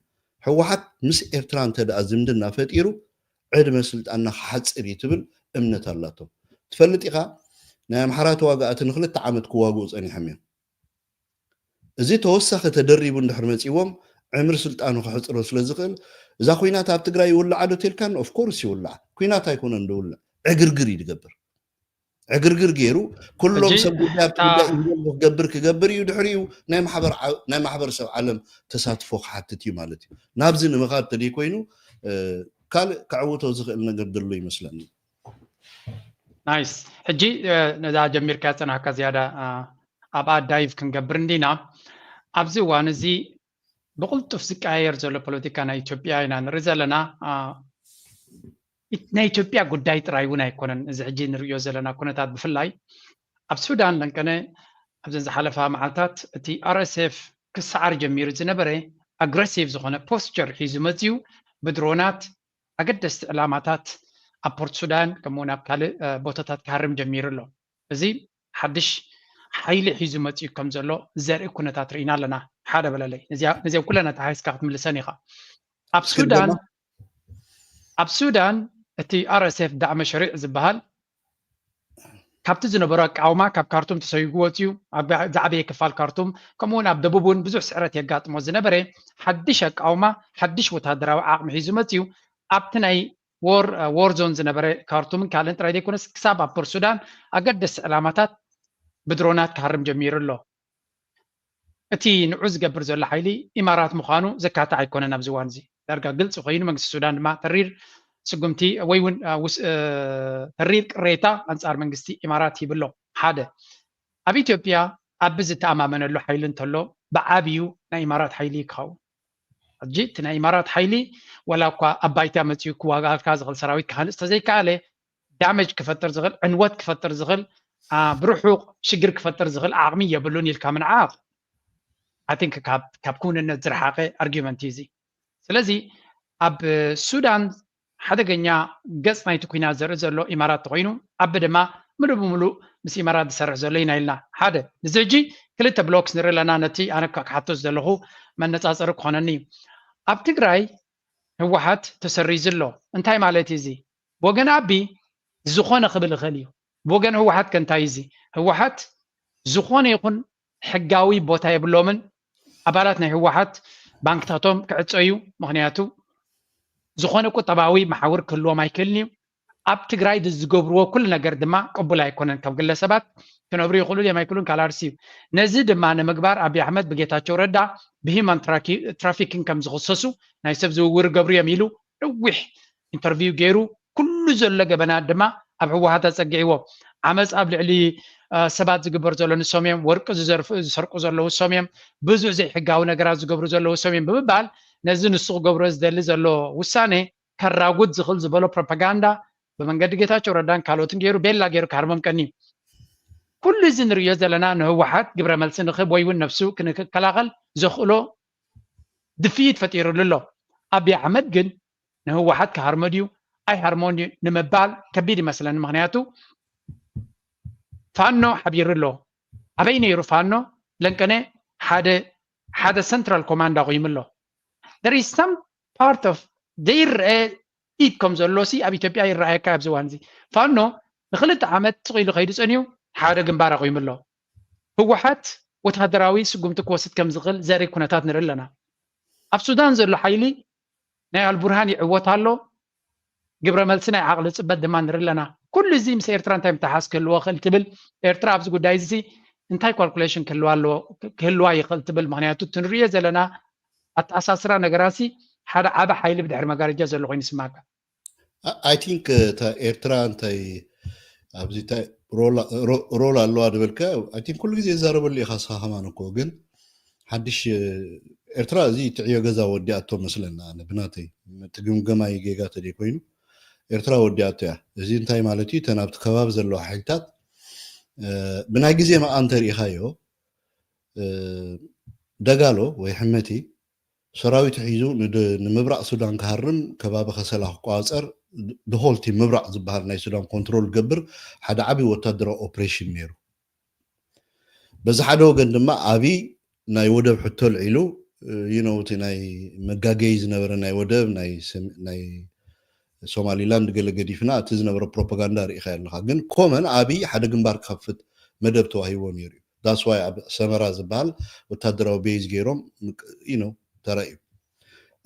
ህወሓት ምስ ኤርትራ እንተ ደኣ ዝምድና ፈጢሩ ዕድመ ስልጣንና ክሓፅር እዩ ትብል እምነት ኣላቶም። ትፈልጥ ኢኻ ናይ ኣምሓራ ተዋጋእቲ ንክልተ ዓመት ክዋግኡ ፀኒሖም እዮም። እዚ ተወሳኺ ተደሪቡ እንድሕር መፂዎም ዕምሪ ስልጣኑ ክሕፅሮ ስለ ዝኽእል እዛ ኩናት ኣብ ትግራይ ይውላዓ ዶ ተልካን ኦፍኮርስ ይውላዓ። ኩናት ኣይኮነን ዝውልዕ ዕግርግር እዩ ዝገብር። ዕግርግር ገይሩ ኩሎም ሰብ ጉዳይ ኣብቲ ጉዳይ ኢንቮልቭ ክገብር ክገብር እዩ። ድሕሪኡ ናይ ማሕበረሰብ ዓለም ተሳትፎ ክሓትት እዩ ማለት እዩ። ናብዚ ንምኻድ ተደይ ኮይኑ ካልእ ክዕውቶ ዝኽእል ነገር ዘሎ ይመስለኒ። ናይስ። ሕጂ ነዛ ጀሚርካ ዝፀናሕካ ዝያዳ ኣብኣ ዳይቭ ክንገብር እንዲና። ኣብዚ እዋን እዚ ብቕልጡፍ ዝቀያየር ዘሎ ፖለቲካ ናይ ኢትዮጵያ ኢና ንርኢ ዘለና። ናይ ኢትዮጵያ ጉዳይ ጥራይ እውን ኣይኮነን። እዚ ሕጂ ንርእዮ ዘለና ኩነታት ብፍላይ ኣብ ሱዳን ለንቀነ ኣብዘን ዝሓለፋ መዓልታት እቲ ኣር ኤስ ኤፍ ክሰዓር ጀሚሩ ዝነበረ ኣግረሲቭ ዝኾነ ፖስቸር ሒዙ መፅዩ ብድሮናት ኣገደስቲ ዕላማታት ኣብ ፖርት ሱዳን ከምኡውን ኣብ ካልእ ቦታታት ክሃርም ጀሚሩ ኣሎ። እዚ ሓድሽ ሓይሊ ሒዙ መፅኡ ከም ዘሎ ዘርኢ ኩነታት ርኢና ኣለና። ሓደ በለለይ ነዚኦም ኩለን ኣተሓሂዝካ ክትምልሰን ኢኻ። ኣብ ሱዳን ኣብ ሱዳን እቲ ኣር ኤስ ኤፍ ዳዕመ ሸሪዕ ዝበሃል ካብቲ ዝነበሮ ኣቃውማ ካብ ካርቱም ተሰይጉ ወፅዩ ኣብ ዝዓበየ ክፋል ካርቱም ከምኡውን ኣብ ደቡብ እውን ብዙሕ ስዕረት የጋጥሞ ዝነበረ ሓድሽ ኣቃውማ ሓድሽ ወታደራዊ ዓቕሚ ሒዙ መፅዩ ኣብቲ ናይ ዎር ዞን ዝነበረ ካርቱምን ካልእን ጥራይ ዘይኮነስ ክሳብ ኣብ ፖርት ሱዳን ኣገደስቲ ዕላማታት ብድሮናት ክሃርም ጀሚሩ ኣሎ። እቲ ንዑ ዝገብር ዘሎ ሓይሊ ኢማራት ምዃኑ ዘካትዕ ኣይኮነን። ኣብዚ እዋን እዚ ዳርጋ ግልፂ ኮይኑ መንግስቲ ሱዳን ድማ ተሪር ስጉምቲ ወይ እውን ተሪር ቅሬታ ኣንፃር መንግስቲ ኢማራት ሂብሎ። ሓደ ኣብ ኢትዮጵያ ኣቢ ዝተኣማመነሉ ሓይሊ እንተሎ ብዓብዩ ናይ ኢማራት ሓይሊ ክኸውን ሕጂ እቲ ናይ ኢማራት ሓይሊ ወላ እኳ ኣብ ባይታ መፅኡ ክዋጋኣልካ ዝኽእል ሰራዊት ክሃንፅ ተዘይከኣለ ዳመጅ ክፈጥር ዝኽእል ዕንወት ክፈጥር ዝኽእል ብርሑቕ ሽግር ክፈጥር ዝኽእል ዓቕሚ የብሉን ኢልካ ምንዓቕ ኣይ ቲንክ ካብ ክውንነት ዝረሓቐ ኣርጊመንት እዩ እዚ። ስለዚ ኣብ ሱዳን ሓደገኛ ገፅ ናይቲ ኩናት ዘርኢ ዘሎ ኢማራት ተኮይኑ ኣቢ ድማ ምሉእ ብምሉእ ምስ ኢማራት ዝሰርሕ ዘሎ ኢና ኢልና ሓደ ንዚ ሕጂ ክልተ ብሎክስ ንርኢ ኣለና። ነቲ ኣነ ክሓቶ ዝደለኹ መነፃፀሪ ክኾነኒ እዩ። ኣብ ትግራይ ህወሓት ተሰሪዙ ኣሎ። እንታይ ማለት እዩ እዚ? ብወገን ኣቢ ዝኾነ ክብል ይኽእል እዩ። ብወገን ህወሓት ከ እንታይ እዩ እዚ? ህወሓት ዝኾነ ይኹን ሕጋዊ ቦታ የብሎምን። ኣባላት ናይ ህወሓት ባንክታቶም ክዕፀዩ፣ ምኽንያቱ ዝኾነ ቁጠባዊ መሓውር ክህልዎም ኣይክእልን እዩ። ኣብ ትግራይ ዝገብርዎ ኩሉ ነገር ድማ ቅቡል ኣይኮነን። ከም ግለሰባት ክነብሩ ይኽእሉ እዮም ኣይክእሉን ካልኣርሲ እዩ። ነዚ ድማ ንምግባር ኣብይ ኣሕመድ ብጌታቸው ረዳ ብሂማን ትራፊኪንግ ከም ዝኽሰሱ፣ ናይ ሰብ ዝውውር ገብሩ እዮም ኢሉ ነዊሕ ኢንተርቪው ገይሩ፣ ኩሉ ዘሎ ገበናት ድማ ኣብ ህወሓት ኣፀጊዕዎ። ዓመፅ ኣብ ልዕሊ ሰባት ዝግበር ዘሎ ንሶም እዮም፣ ወርቂ ዝሰርቁ ዘለዉ ሶም እዮም፣ ብዙሕ ዘይሕጋዊ ነገራት ዝገብሩ ዘለዉ ሶም እዮም ብምባል ነዚ ንሱ ክገብሮ ዝደሊ ዘሎ ውሳኔ ከራጉድ ዝኽእል ዝበሎ ፕሮፓጋንዳ ብመንገዲ ጌታቸው ረዳን ካልኦትን ገይሩ ቤላ ገይሩ ክሃርሞም ቀኒ። ኩሉ እዚ ንርእዮ ዘለና ንህወሓት ግብረ መልሲ ንክብ ወይ እውን ነብሱ ክንከላኸል ዘኽእሎ ድፍኢት ፈጢሩሉ ኣሎ። ኣብይ ኣሕመድ ግን ንህወሓት ክሃርሞ ድዩ ኣይሃርሞን ድዩ ንምባል ከቢድ ይመስለኒ። ምኽንያቱ ፋኖ ሓቢሩ ኣሎ። ኣበይ ነይሩ ፋኖ? ለንቀነ ሓደ ሓደ ሰንትራል ኮማንድ ኣቑሙ ኣሎ። There is some part of ዘይረአ ኢድ ከም ዘሎ ሲ ኣብ ኢትዮጵያ ይረኣየካ ኣብዚ እዋን እዚ። ፋኖ ንክልተ ዓመት ስቕ ኢሉ ከይዱ ጸኒዩ ሓደ ግንባር ኣቑሙ ኣሎ። ህወሓት ወታደራዊ ስጉምቲ ክወስድ ከም ዝኽእል ዘርኢ ኩነታት ንርኢ ኣለና። ኣብ ሱዳን ዘሎ ሓይሊ ናይ ኣልቡርሃን ይዕወት ኣሎ። ግብረ መልሲ ናይ ዓቕሊ ፅበት ድማ ንርኢ ኣለና። ኩሉ እዚ ምስ ኤርትራ እንታይ ምትሓዝ ክህልዎ ክእል ትብል? ኤርትራ ኣብዚ ጉዳይ እዚ እንታይ ካልኩሌሽን ክህልዋ ኣለዎ ክህልዋ ይኽእል ትብል? ምክንያቱ እቲ ንርእዮ ዘለና ኣተኣሳስራ ነገራሲ ሓደ ዓቢ ሓይሊ ብድሕሪ መጋረጃ ዘሎ ኮይኑ ይስማዕካ። I think እታ ኤርትራ እንታይ ኣብዚ እንታይ ሮል ኣለዋ ዝበልካ I think ኩሉ ግዜ ይዛረበሉ ኢኻ ስኻ ከማን እኮ ግን ሓድሽ ኤርትራ እዚ ትዕዮ ገዛ ወዲኣቶ መስለና ኣነ ብናተይ እቲ ግምገማይ ጌጋ ተደይ ኮይኑ ኤርትራ ወዲኣቶ እያ። እዚ እንታይ ማለት እዩ? እተን ኣብቲ ከባቢ ዘለዋ ሓይልታት ብናይ ግዜ መቓን ተሪኢኻዮ ደጋሎ ወይ ሕመቲ ሰራዊት ሒዙ ንምብራቕ ሱዳን ክሃርም ከባቢ ከሰላ ክቋፀር ድሆልቲ ምብራቕ ዝበሃል ናይ ሱዳን ኮንትሮል ገብር ሓደ ዓብዪ ወታደራዊ ኦፕሬሽን ነይሩ። በዚ ሓደ ወገን ድማ ኣብይ ናይ ወደብ ሕቶ ልዒሉ እቲ ናይ መጋገይ ዝነበረ ናይ ወደብ ናይ ሶማሊላንድ ገለ ገዲፍና እቲ ዝነበረ ፕሮፓጋንዳ ርኢኻ ኣለኻ። ግን ኮመን ኣብይ ሓደ ግንባር ክኸፍት መደብ ተዋሂቦ ነይሩ እዩ። ዳስዋይ ኣብ ሰመራ ዝበሃል ወታደራዊ ቤዝ ገይሮም ተራእዩ።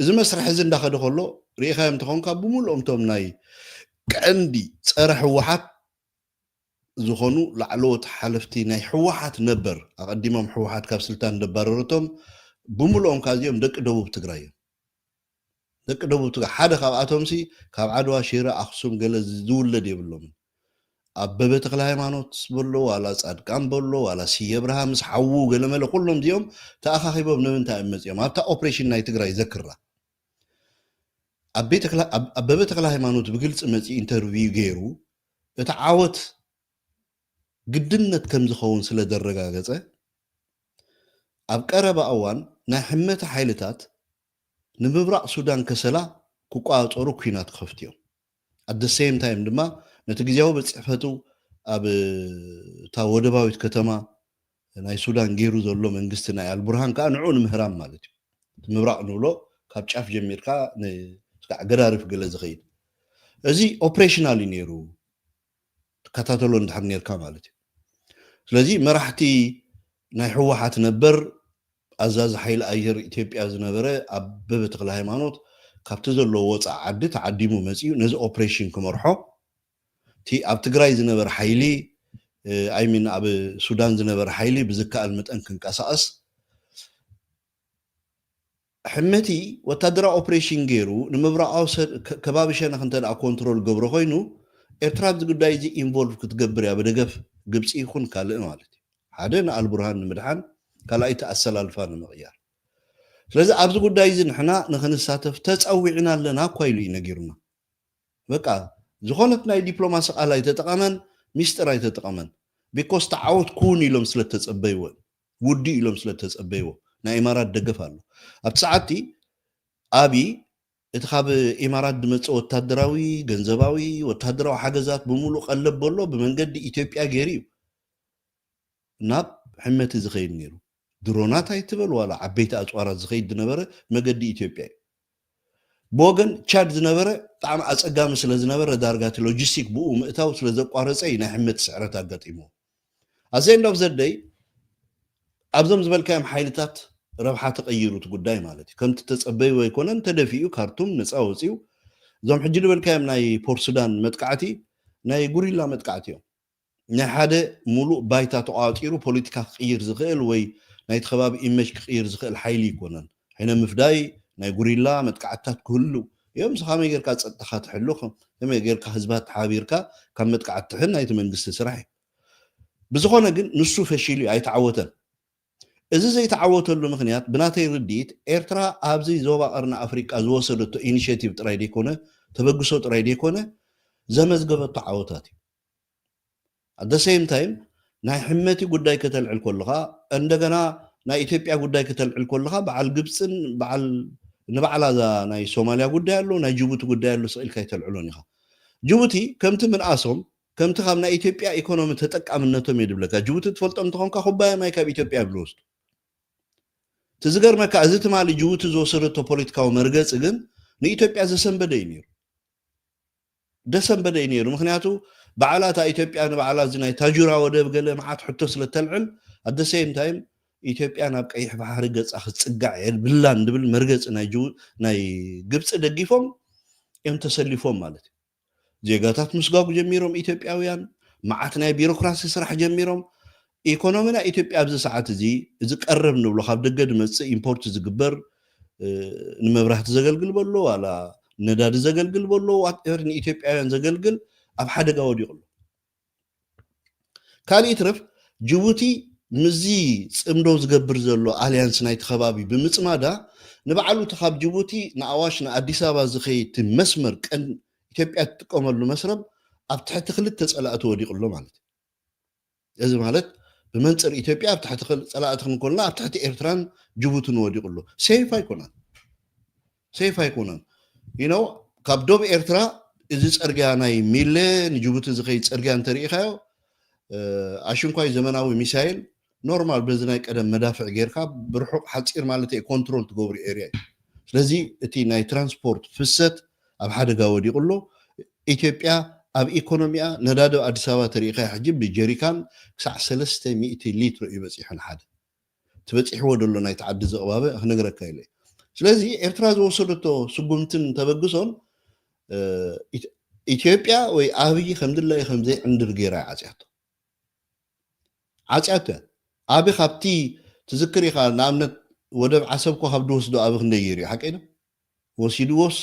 እዚ መስርሕ እዚ እንዳኸደ ከሎ ርኢኻዮም እንተኾንካ ብምሉኦም ቶም ናይ ቀንዲ ፀረ ህወሓት ዝኾኑ ላዕለዎት ሓለፍቲ ናይ ህወሓት ነበር ኣቐዲሞም ህወሓት ካብ ስልጣን ደባረረቶም ብምሉኦም ካብ እዚኦም ደቂ ደቡብ ትግራይ እዮም። ደቂ ደቡብ ትግራይ ሓደ ካብኣቶም ሲ ካብ ዓድዋ ሽረ ኣክሱም ገለ ዝውለድ የብሎምን። ኣበበ ተክለ ሃይማኖት በሎ ዋላ ፃድቃን በሎ ዋላ ስየ ብርሃ ምስ ሓዉ ገለመለ ኩሎም እዚኦም ተኣኻኺቦም ንምንታይ እዮም መፂኦም ኣብታ ኦፕሬሽን ናይ ትግራይ ዘክራ ኣበበ ተክለ ሃይማኖት ብግልፂ መፂኡ ኢንተርቪው ገይሩ እቲ ዓወት ግድነት ከም ዝኸውን ስለ ዘረጋገፀ ኣብ ቀረባ እዋን ናይ ሕመተ ሓይልታት ንምብራቕ ሱዳን ከሰላ ክቋፀሩ ኩናት ክኸፍቱ እዮም። ኣደ ሴም ታይም ድማ ነቲ ግዜያዊ ቤት ፅሕፈቱ ኣብ እታ ወደባዊት ከተማ ናይ ሱዳን ገይሩ ዘሎ መንግስቲ ናይ ኣልቡርሃን ከዓ ንዑ ንምህራም ማለት እዩ። ምብራቕ ንብሎ ካብ ጫፍ ጀሚርካ ስጋዕ ገዳርፍ ገለ ዝኸይድ እዚ ኦፕሬሽናል እዩ ነይሩ። ትከታተሎ እንድሕር ነርካ ማለት እዩ። ስለዚ መራሕቲ ናይ ህወሓት ነበር ኣዛዚ ሓይሊ ኣየር ኢትዮጵያ ዝነበረ ኣበበ ተክለ ሃይማኖት ካብቲ ዘለዎ ወፃእ ዓዲ ተዓዲሙ መፂኡ ነዚ ኦፕሬሽን ክመርሖ እቲ ኣብ ትግራይ ዝነበረ ሓይሊ ኣይሚን ኣብ ሱዳን ዝነበረ ሓይሊ ብዝከኣል መጠን ክንቀሳቀስ ሕመቲ ወታደራዊ ኦፕሬሽን ገይሩ ንምብራቃዊ ከባቢ ሸነክ እንተ ኮንትሮል ገብሮ ኮይኑ ኤርትራ ኣብዚ ጉዳይ እዚ ኢንቮልቭ ክትገብር እያ ብደገፍ ግብፂ ይኹን ካልእ ማለት እዩ ሓደ ንኣልቡርሃን ንምድሓን ካልኣይቲ ኣሰላልፋ ንምቕያር ስለዚ ኣብዚ ጉዳይ እዚ ንሕና ንክንሳተፍ ተፀዊዕና ኣለና እኳ ኢሉ እዩ ነጊሩና በቃ ዝኾነት ናይ ዲፕሎማሲ ቃል ኣይተጠቐመን ሚስጥር ኣይተጠቐመን ቢኮስ ተዓወት ኩውን ኢሎም ስለተፀበይወን ውዲ ኢሎም ስለተፀበይዎ ናይ ኢማራት ደገፍ ኣሎ ኣብቲ ሰዓትቲ ኣብይ እቲ ካብ ኢማራት ዝመፅእ ወታደራዊ ገንዘባዊ ወታደራዊ ሓገዛት ብምሉእ ቀለብ በሎ ብመንገዲ ኢትዮጵያ ገይሩ እዩ ናብ ሕመቲ ዝኸይድ ነይሩ ድሮናት ኣይትበል ዋላ ዓበይቲ ኣፅዋራት ዝኸይድ ዝነበረ መገዲ ኢትዮጵያ እዩ ብወገን ቻድ ዝነበረ ብጣዕሚ ኣፀጋሚ ስለ ዝነበረ ዳርጋ እቲ ሎጂስቲክ ብኡ ምእታው ስለ ዘቋረፀ እዩ ናይ ሕመት ስዕረት ኣጋጢሞ። ኣዘ end of the day ኣብዞም ዝበልካዮም ሓይልታት ረብሓ ተቐይሩ እቲ ጉዳይ ማለት እዩ። ከምቲ ተጸበይዎ ኣይኮነን፣ ተደፊኡ ካርቱም ነፃ ወፂኡ። እዞም ሕጂ ዝበልካዮም ናይ ፖርት ሱዳን መጥቃዕቲ ናይ ጉሪላ መጥቃዕቲ እዮም። ናይ ሓደ ሙሉእ ባይታ ተቋፂሩ ፖለቲካ ክቕይር ዝኽእል ወይ ናይቲ ከባቢ ኢመጅ ክቕይር ዝኽእል ሓይሊ ኣይኮነን። ሕነ ምፍዳይ ናይ ጉሪላ መጥቃዕትታት ክህሉ እዮም። ንስኻ ከመይ ጌርካ ፀጥታኻ ትሕሉ፣ ከመይ ጌርካ ህዝባት ተሓቢርካ ካብ መጥቃዕቲ ትሕን ናይቲ መንግስቲ ስራሕ እዩ። ብዝኾነ ግን ንሱ ፈሺሉ እዩ፣ ኣይተዓወተን። እዚ ዘይተዓወተሉ ምኽንያት ብናተይ ርድኢት ኤርትራ ኣብዚ ዞባ ቀርኒ ኣፍሪቃ ዝወሰደቶ ኢኒሽቲቭ ጥራይ ዘይኮነ፣ ተበግሶ ጥራይ ዘይኮነ፣ ዘመዝገበቶ ዓወታት እዩ። ኣደ ሴም ታይም ናይ ሕመቲ ጉዳይ ከተልዕል ከለኻ እንደገና ናይ ኢትዮጵያ ጉዳይ ከተልዕል ከለኻ በዓል ግብፅን በዓል ንባዕላ እዛ ናይ ሶማሊያ ጉዳይ ኣሎ፣ ናይ ጅቡቲ ጉዳይ ኣሎ፣ ስቕ ኢልካ ኣይተልዕሎን ኢኻ። ጅቡቲ ከምቲ ምንኣሶም ከምቲ ካብ ናይ ኢትዮጵያ ኢኮኖሚ ተጠቃምነቶም እየ ድብለካ። ጅቡቲ ትፈልጦም እንተኾንካ ኩባያ ማይ ካብ ኢትዮጵያ እዮም ዝወስዱ። እቲ ዝገርመካ እዚ ትማሊ ጅቡቲ ዝወሰደቶ ፖለቲካዊ መርገፂ ግን ንኢትዮጵያ ዘሰንበደ እዩ ነይሩ። ደሰንበደ እዩ ነይሩ። ምክንያቱ በዓላ እታ ኢትዮጵያ ንባዕላ እዚ ናይ ታጁራ ወደብ ገለ መዓት ሕቶ ስለ ተልዕል ኣደ ሴም ታይም ኢትዮጵያ ናብ ቀይሕ ባሕሪ ገፃ ክትፅጋዕ የብላን ድብል መርገፂ ናይ ጅቡ ናይ ግብፂ ደጊፎም እዮም ተሰሊፎም ማለት እዩ። ዜጋታት ምስጓጉ ጀሚሮም ኢትዮጵያውያን፣ መዓት ናይ ቢሮክራሲ ስራሕ ጀሚሮም። ኢኮኖሚ ናይ ኢትዮጵያ ኣብዚ ሰዓት እዚ እዚ ቀረብ ንብሎ ካብ ደገ ዝመፅእ ኢምፖርት ዝግበር እ፣ ንመብራህቲ ዘገልግል በሎ ዋላ ነዳዲ ዘገልግል በሎ ዋትኤቨር ንኢትዮጵያውያን ዘገልግል ኣብ ሓደጋ ወዲቑ ኣሎ። ካልእ ይትረፍ ጅቡቲ ምስዚ ፅምዶ ዝገብር ዘሎ ኣልያንስ ናይቲ ከባቢ ብምፅማዳ ንባዕሉ እቲ ካብ ጅቡቲ ንኣዋሽ ንኣዲስ ኣበባ ዝኸይድ እቲ መስመር ቀን ኢትዮጵያ ትጥቀመሉ መስረብ ኣብ ትሕቲ ክልተ ፀላእቲ ወዲቑ ኣሎ ማለት እዩ። እዚ ማለት ብመንፅር ኢትዮጵያ ኣብ ትሕቲ ክል- ፀላእቲ ክንኮልና ኣብ ትሕቲ ኤርትራን ጅቡትን ወዲቑ ኣሎ። ሴፍ ኣይኮነን፣ ሴፍ ኣይኮነን። You know ካብ ዶብ ኤርትራ እዚ ፅርግያ ናይ ሚለ ንጅቡቲ ዝኸይድ ፅርግያ እንተሪኢኻዮ እ፣ ኣሽንኳይ ዘመናዊ ሚሳይል ኖርማል በዚ ናይ ቀደም መዳፍዕ ጌርካ ብርሑቕ ሓፂር ማለት እየ ኮንትሮል ትገብሩ ኤርያ እዩ። ስለዚ እቲ ናይ ትራንስፖርት ፍሰት ኣብ ሓደጋ ወዲቑ ኣሎ። ኢትዮጵያ ኣብ ኢኮኖሚኣ ነዳዲ ኣብ ኣዲስ ኣበባ ተሪኢኻ ሕጂ ብጀሪካን ክሳዕ ሰለስተ ሚእቲ ሊትሮ እዩ በፂሑ ንሓደ። ትበፂሕዎ ደሎ ናይቲ ዓዲ ዘቕባበ ክነግረካ ኢለ። ስለዚ ኤርትራ ዝወሰደቶ ስጉምትን ተበግሶን እ፣ ኢት- ኢትዮጵያ ወይ ኣብይ ከምድላዩ ከምዘይዕንድር ገይራ እያ ዓፅያቶ። ዓፅያቶ እያ። ኣቢ ካብቲ ትዝክር ኢኻ ንኣብነት ወደብ ዓሰብ ኮ ካብ ድወስዶ ኣቢ ክንደይ ገይሩ እዩ ሓቀይ ነው? ወሲድዎስ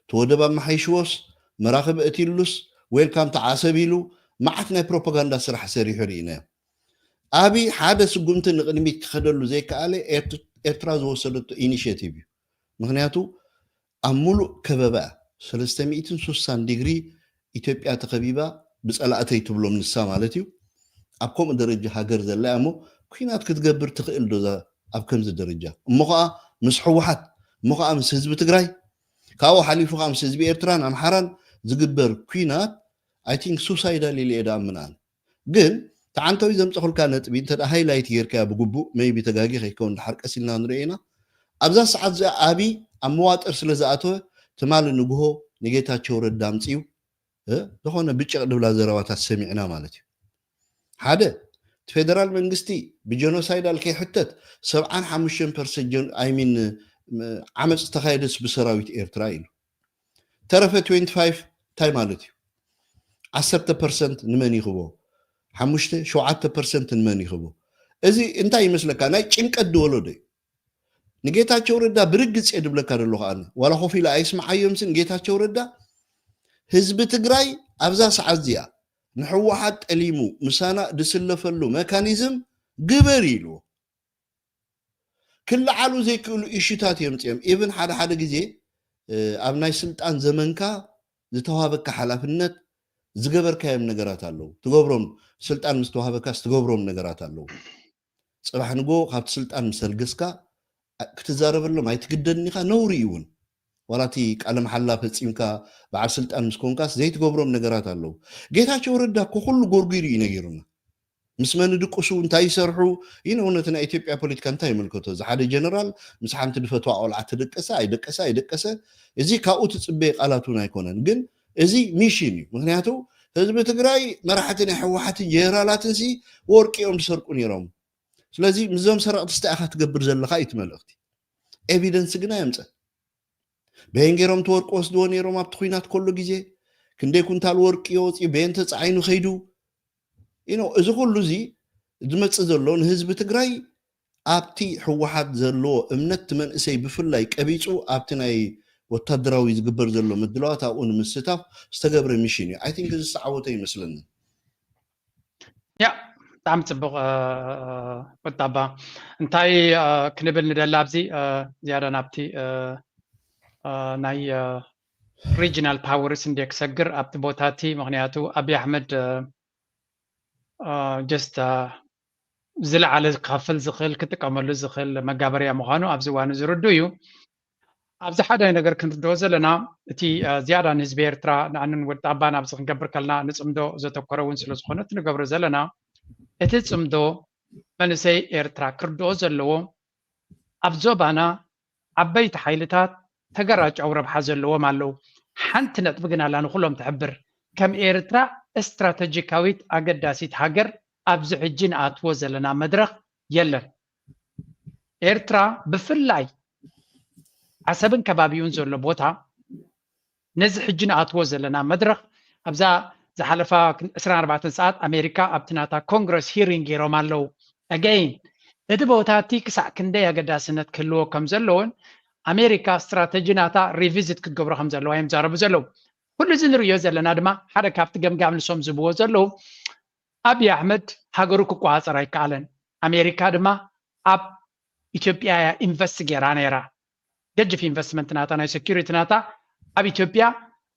እቲ ወደብ ኣመሓይሽዎስ መራኽብ እትሉስ ዌልካም ተዓሰብ ኢሉ መዓት ናይ ፕሮፓጋንዳ ስራሕ ሰሪሑ ርኢናዮ። ኣቢ ሓደ ስጉምቲ ንቕድሚት ክኸደሉ ዘይከኣለ ኤርት- ኤርትራ ዝወሰደቶ ኢኒሽቲቭ እዩ። ምክንያቱ ኣብ ሙሉእ ከበባ እያ። ሰለስተ ሚእትን ስሳን ዲግሪ ኢትዮጵያ ተኸቢባ ብፀላእተይ ትብሎም ንሳ ማለት እዩ። ኣብ ከምኡ ደረጃ ሃገር ዘላ እያ እሞ ኩናት ክትገብር ትኽእል ዶ እዛ ኣብ ከምዚ ደረጃ? እሞ ኸዓ ምስ ህወሓት፣ እሞ ኸዓ ምስ ህዝቢ ትግራይ፣ ካብኡ ሓሊፉ ኸዓ ምስ ህዝቢ ኤርትራን ኣምሓራን ዝግበር ኩናት ኣይ ቲንክ ሱሳይዳል ኢለ እየ ድኣምን ኣነ። ግን ተዓንተዊ ዘምፀኹልካ ነጥቢ እንተ ሃይላይት ጌርካያ ብግቡእ መይቢ ተጋጊ ከይከውን ድሓር ቀስ ኢልና ንሪኦ ኢና። ኣብዛ ሰዓት እዚኣ ኣቢ ኣብ መዋጥር ስለ ዝኣተወ ትማሊ ንግሆ ንጌታቸው ረዳ ኣምፅኡ እ፣ ዝኾነ ብጭቕ ድብላ ዘረባታት ሰሚዕና ማለት እዩ። ሓደ እቲ ፌደራል መንግስቲ ብጀኖሳይዳል ከይሕተት ሰብዓን ሓሙሽተን ፐርሰንት ጀን- I mean ዓመፅ ዝተኻየደስ ብሰራዊት ኤርትራ ኢሉ። ተረፈ ትዌንቲ ፋይቭ እንታይ ማለት እዩ? ዓሰርተ ፐርሰንት ንመን ይኽቦ? ሓሙሽተ ሸውዓተ ፐርሰንት ንመን ይኽቦ? እዚ እንታይ ይመስለካ? ናይ ጭንቀት ድወለዶ እዩ። ንጌታቸው ረዳ ብርግፅ እየ ድብለካ ደሎ ከዓኒ ዋላ ኮፍ ኢለ ኣይስምዓዮምሲ ንጌታቸው ረዳ ህዝቢ ትግራይ ኣብዛ ሰዓት እዚኣ ንሕወሓት ጠሊሙ ምሳና ዝስለፈሉ መካኒዝም ግበር ኢሉ ክለዓሉ ዘይክእሉ ኢሹታት እዮም ፅኦም ኢቭን ሓደ ሓደ ግዜ ኣብ ናይ ስልጣን ዘመንካ ዝተዋሃበካ ሓላፍነት ዝገበርካዮም ነገራት ኣለዉ ትገብሮም ስልጣን ምስ ተዋሃበካስ ትገብሮም ነገራት ኣለዉ ፅባሕ ንጎ ካብቲ ስልጣን ምስ ኣልገስካ ክትዛረበሎም ኣይትግደድን ኢኻ ነውሪ እዩ እውን ዋላ እቲ ቃለ መሓላ ፈፂምካ በዓል ስልጣን ምስ ኮንካስ ዘይትገብሮም ነገራት ኣለዉ ጌታቸው ረዳ እኮ ኩሉ ጎርጒሩ እዩ ነጊሩና ምስ መን ድቅሱ እንታይ ይሰርሑ? ይነውነት ናይ ኢትዮጵያ ፖለቲካ እንታይ ይምልከቶ? እዚ ሓደ ጀነራል ምስ ሓንቲ ድፈትዋ ቆልዓ ትድቀሰ ኣይደቀሰ ኣይደቀሰ፣ እዚ ካብኡ ትፅበየ ቃላት እውን ኣይኮነን። ግን እዚ ሚሽን እዩ። ምክንያቱ ህዝቢ ትግራይ መራሕቲ ናይ ህወሓትን ጀነራላትን ሲ ወርቂ እዮም ዝሰርቁ ነይሮም። ስለዚ ምስዞም ሰረቕቲ ስታይ ኢኻ ትገብር ዘለኻ እዩ እቲ መልእኽቲ። ኤቪደንስ ግን ኣየምፀን። በየን ገይሮም እቲ ወርቂ ወስድዎ ነይሮም ኣብቲ ኩናት ከሎ ግዜ? ክንደይ ኩንታል ወርቂ የወፅኡ? በየን ተፃዒኑ ከይዱ? You know፣ እዚ ኩሉ እዚ ዝመፅእ ዘሎ ንህዝቢ ትግራይ ኣብቲ ህወሓት ዘለዎ እምነት፣ እቲ መንእሰይ ብፍላይ ቀቢፁ ኣብቲ ናይ ወታደራዊ ዝግበር ዘሎ ምድላዋት ኣብኡ ንምስታፍ ዝተገብረ ሚሽን እዩ። I think እዚ ዝተዓወተ ይመስለኒ። ያ ብጣዕሚ ፅቡቅ። ቁጠባ እንታይ ክንብል ንደሊ ኣብዚ ዝያዳ ናብቲ ናይ regional powers እንደ ክሰግር ኣብቲ ቦታ እቲ ምክንያቱ ኣብይ ኣሕመድ just ዝለዓለ ክኸፍል ዝኽእል ክጥቀመሉ ዝኽእል መጋበርያ ምዃኑ ኣብዚ እዋን ዝርዱ እዩ። ኣብዚ ሓደ ነገር ክንርድኦ ዘለና እቲ ዝያዳ ንህዝቢ ኤርትራ ንኣንን ወጣባን ኣብዚ ክንገብር ከለና ንፅምዶ ዘተኮረ እውን ስለ ዝኾነ እቲ ንገብሮ ዘለና እቲ ፅምዶ መንእሰይ ኤርትራ ክርድኦ ዘለዎ ኣብ ዞባና ዓበይቲ ሓይልታት ተገራጫዊ ረብሓ ዘለዎም ኣለዉ። ሓንቲ ነጥቢ ግን ኣላ ንኩሎም ትሕብር። ከም ኤርትራ ስትራተጂካዊት ኣገዳሲት ሃገር ኣብዚ ሕጂ ንኣትዎ ዘለና መድረኽ የለን። ኤርትራ ብፍላይ ዓሰብን ከባቢኡን ዘሎ ቦታ ነዚ ሕጂ ንኣትዎ ዘለና መድረኽ ኣብዛ ዝሓለፋ ዕስራን ኣርባዕተን ሰዓት ኣሜሪካ ኣብቲ ናታ ኮንግረስ ሂሪንግ ገይሮም ኣለዉ። ኣገይን እቲ ቦታ እቲ ክሳዕ ክንደይ ኣገዳስነት ክህልዎ ከም ዘለዎን ኣሜሪካ ስትራተጂ ናታ ሪቪዚት ክትገብሮ ከም ዘለዋ እዮም ዛረቡ ዘለዉ። ኩሉ እዚ ንርእዮ ዘለና ድማ ሓደ ካብቲ ገምጋም ንሶም ዝብዎ ዘለዉ ኣብይ ኣሕመድ ሃገሩ ክቆፃፀር ኣይከኣለን። ኣሜሪካ ድማ ኣብ ኢትዮጵያ እያ ኢንቨስት ገይራ ነይራ። ገጅፍ ኢንቨስትመንት ናታ ናይ ሴኩሪቲ ናታ ኣብ ኢትዮጵያ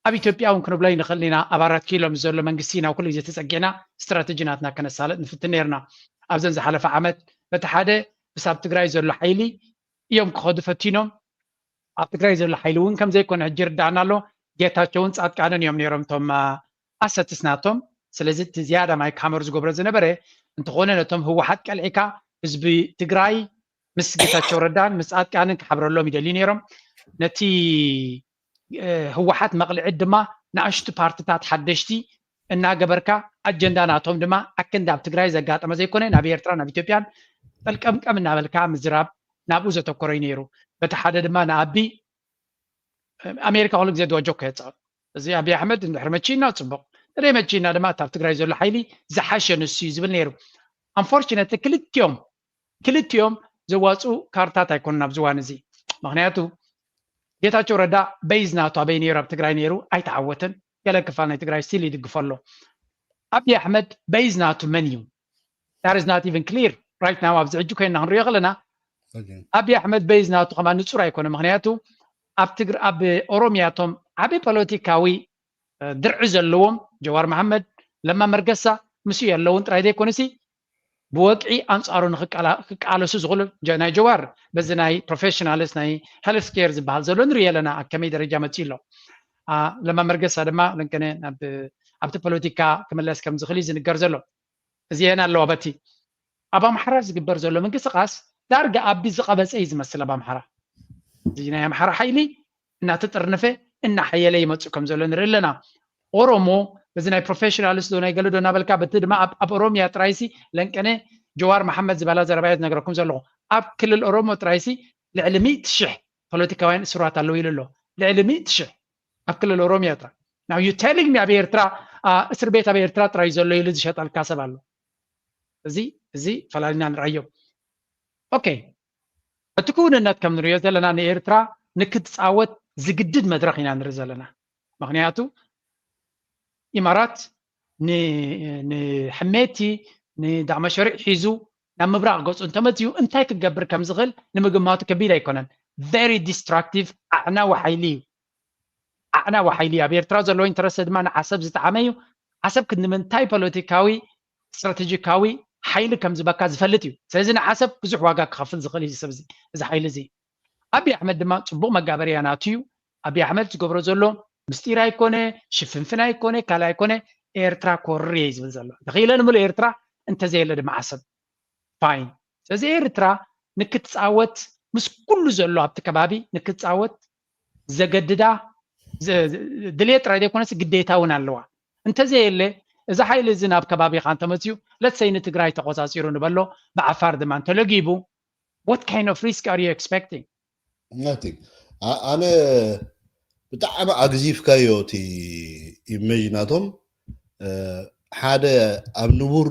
ኣብ ኢትዮጵያ እውን ክንብሎ ይንኽእል ኢና። ኣብ ኣራት ኪሎ ምስ ዘሎ መንግስቲ ናብ ኩሉ ግዜ ተፀጊዕና ስትራተጂ ናትና ከነሳለጥ ንፍትን ነይርና። ኣብዘን ዝሓለፈ ዓመት በቲ ሓደ ምስ ኣብ ትግራይ ዘሎ ሓይሊ እዮም ክኸዱ ፈቲኖም። ኣብ ትግራይ ዘሎ ሓይሊ እውን ከም ዘይኮነ ሕጂ ይርዳእና ኣሎ። ጌታቸውን ፃድቃንን እዮም ነይሮም እቶም ኣሰትስ ናቶም። ስለዚ እቲ ዝያዳ ማይክ ሃመር ዝገብሮ ዝነበረ እንተኾነ ነቶም ህወሓት ቀልዒካ ህዝቢ ትግራይ ምስ ጌታቸው ረዳን ምስ ፃድቃንን ክሓብረሎም ይደልዩ ነይሮም። ነቲ ህወሓት መቕልዒት ድማ ንኣሽቱ ፓርትታት ሓደሽቲ እናገበርካ ኣጀንዳ ናቶም ድማ ኣክንዲ ኣብ ትግራይ ዘጋጠመ ዘይኮነ ናብ ኤርትራ ናብ ኢትዮጵያን ጠልቀምቀም እናበልካ ምዝራብ ናብኡ ዘተኮረ እዩ ነይሩ። በቲ ሓደ ድማ ንኣቢ ኣሜሪካ ኩሉ ግዜ ድዋ ጆኮ የፃው እዚ ኣብይ ኣሕመድ እንድሕር መቺና ፅቡቕ፣ እንድሕር መቺና ድማ እታ ኣብ ትግራይ ዘሎ ሓይሊ ዝሓሸ ንሱ እዩ ዝብል ነይሩ። ኣንፎርችነትሊ ክልቲኦም ክልቲኦም ዘዋፅኡ ካርታት ኣይኮኑን ኣብዚ እዋን እዚ። ምክንያቱ ጌታቸው ረዳ በይዝ ናቱ ኣበይ ነይሩ ኣብ ትግራይ ነይሩ ኣይተዓወተን። ገለ ክፋል ናይ ትግራይ ስቲል ይድግፎ ኣሎ። ኣብይ ኣሕመድ በይዝ ናቱ መን እዩ? That is not even clear right now። ኣብዚ ሕጂ ኮይና ክንሪኦ ከለና ኣብይ ኣሕመድ በይዝ ናቱ ከማ ንፁር ኣይኮነ። ምክንያቱ ኣብ ትግር ኣብ ኦሮሚያ እቶም ዓበይ ፖለቲካዊ ድርዒ ዘለዎም ጀዋር መሓመድ፣ ለማ መርገሳ ምስ የለውን ጥራይ ዘይኮነሲ ብወግዒ ኣንፃሩ ንክቃለሱ ዝኽእሉ ናይ ጀዋር በዚ ናይ ፕሮፌሽናልስ ናይ ሄልት ኬር ዝበሃል ዘሎ ንሪኢ ኣለና ኣብ ከመይ ደረጃ መፂኡ ኣሎ። ለማ መርገሳ ድማ ለንቀነ ኣብቲ ፖለቲካ ክምለስ ከም ዝኽእል እዩ ዝንገር ዘሎ። እዚአን ኣለዋ በቲ ኣብ ኣምሓራ ዝግበር ዘሎ ምንቅስቃስ ዳርጋ ኣቢ ዝቐበፀ እዩ ዝመስል ኣብ ኣምሓራ። እዚ ናይ ኣምሓራ ሓይሊ እናተጠርነፈ እናሓየለ ይመፅእ ከም ዘሎ ንርኢ ኣለና። ኦሮሞ በዚ ናይ ፕሮፌሽናልስ ዶ ናይ ገለ ዶ እናበልካ በቲ ድማ ኣብ ኦሮሚያ ጥራይሲ ለንቀነ ጀዋር መሓመድ ዝበላ ዘረባየ ዝነግረኩም ዘለኹ ኣብ ክልል ኦሮሞ ጥራይሲ ልዕሊ ሚእቲ ሽሕ ፖለቲካውያን እስራት ኣለዉ ኢሉ ኣሎ። ልዕሊ ሚእቲ ሽሕ ኣብ ክልል ኦሮሚያ ጥራይ። Now you telling me ኣብ ኤርትራ እስር ቤት ኣብ ኤርትራ ጥራይ ዘሎ ኢሉ ዝሸጠልካ ሰብ ኣሎ። እዚ እዚ ፈላሊና ንርኣዮ። ኦኬ እቲ ክውንነት ከም ንሪኦ ዘለና ንኤርትራ ንክትፃወት ዝግድድ መድረኽ ኢና ንርኢ ዘለና። ምክንያቱ ኢማራት ንሕሜቲ ንዳዕመ ሸሪዕ ሒዙ ናብ ምብራቕ ገፁ እንተመፅኡ እንታይ ክገብር ከም ዝኽእል ንምግማቱ ከቢድ ኣይኮነን። Very destructive ኣዕናዊ ሓይሊ እዩ። ኣዕናዊ ሓይሊ ኣብ ኤርትራ ዘለዎ ኢንተረስት ድማ ንዓሰብ ዝጠዓመ እዩ። ዓሰብ ክንዲ ምንታይ ፖለቲካዊ ስትራቴጂካዊ ሓይሊ ከም ዝበካ ዝፈልጥ እዩ። ስለዚ ንዓሰብ ብዙሕ ዋጋ ክኸፍል ዝኽእል እዩ ሰብ እዚ ሓይሊ እዚ። ኣብይ ኣሕመድ ድማ ፅቡቕ መጋበርያ ናቱ እዩ። ኣብይ ኣሕመድ ዝገብሮ ዘሎ ምስጢር ኣይኮነ፣ ሽፍንፍን ኣይኮነ፣ ካልእ ኣይኮነ፣ ኤርትራ ኮርር እየ ዝብል ዘሎ። ተኽኢለ ንምሉእ ኤርትራ እንተዘየለ ድማ ዓሰብ። ፋይን። ስለዚ ኤርትራ ንክትፃወት ምስ ኩሉ ዘሎ ኣብቲ ከባቢ ንክትፃወት ዘገድዳ ድልየት ጥራይ ዘይኮነስ ግዴታ እውን ኣለዋ። እንተዘየለ እዚ ሓይሊ እዚ ናብ ከባቢኻ እንተመፅዩ ለትሰይ ንትግራይ ተቆፃፂሩ ንበሎ ብዓፋር ድማ እንተለጊቡ what kind of risk are you expecting? ኣነ ብጣዕሚ ኣግዚፍካዮ እቲ ኢሜጅ ናቶም ሓደ ኣብ ንቡር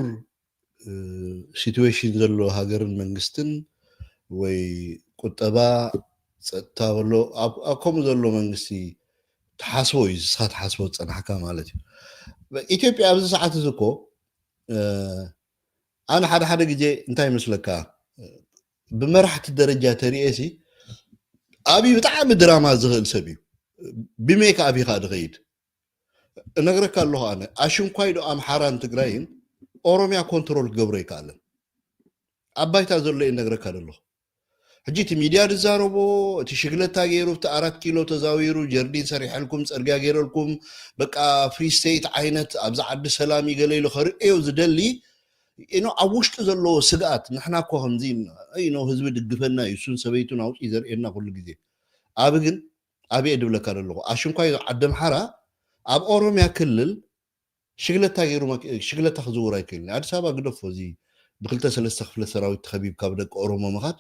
ሲትዌሽን ዘሎ ሃገርን መንግስትን ወይ ቁጠባ ጸጥታ በሎ ኣብ ከምኡ ዘሎ መንግስቲ ትሓስቦ እዩ ዝስኻ ትሓስቦ ዝጸናሕካ ማለት እዩ። ኢትዮጵያ ኣብዚ ሰዓት እዚ እኮ ኣነ ሓደ ሓደ ግዜ እንታይ ይመስለካ ብመራሕቲ ደረጃ ተሪኤሲ ኣብይ ብጣዕሚ ድራማ ዝኽእል ሰብ እዩ። ብሜክ ኣብ ኢኻ ድኸይድ እነግረካ ኣለኹ ኣነ ኣሽንኳይ ዶ ኣምሓራን ትግራይን ኦሮሚያ ኮንትሮል ክገብሮ ይከኣለን ኣብ ባይታ ዘሎ እነግረካ ዘለኹ ሕጂ እቲ ሚድያ ዝዛረቦ እቲ ሽግለታ ገይሩ እቲ ኣራት ኪሎ ተዛዊሩ ጀርዲን ሰሪሐልኩም ፅርግያ ገይረልኩም በቃ ፍሪ ስቴት ዓይነት ኣብዚ ዓዲ ሰላም ይገለ ኢሉ ከርእዮ ዝደሊ ኢኖ ኣብ ውሽጡ ዘለዎ ስግኣት ንሕና እኮ ከምዚ ኢኖ ህዝቢ ድግፈና እዩ እሱን ሰበይቱን ኣውፂ ዘርእየና ኩሉ ግዜ ኣብ ግን ኣብየ ድብለካ ዘለኹ ኣሽንኳይ ዓዲ ኣምሓራ ኣብ ኦሮሚያ ክልል ሽግለታ ገይሩ ሽግለታ ክዝውር ኣይክእልን ኣዲስ ኣበባ ግደፎ እዚ ብክልተ ሰለስተ ክፍለ ሰራዊት ተኸቢብካ ብደቂ ኦሮሞ ምኻድ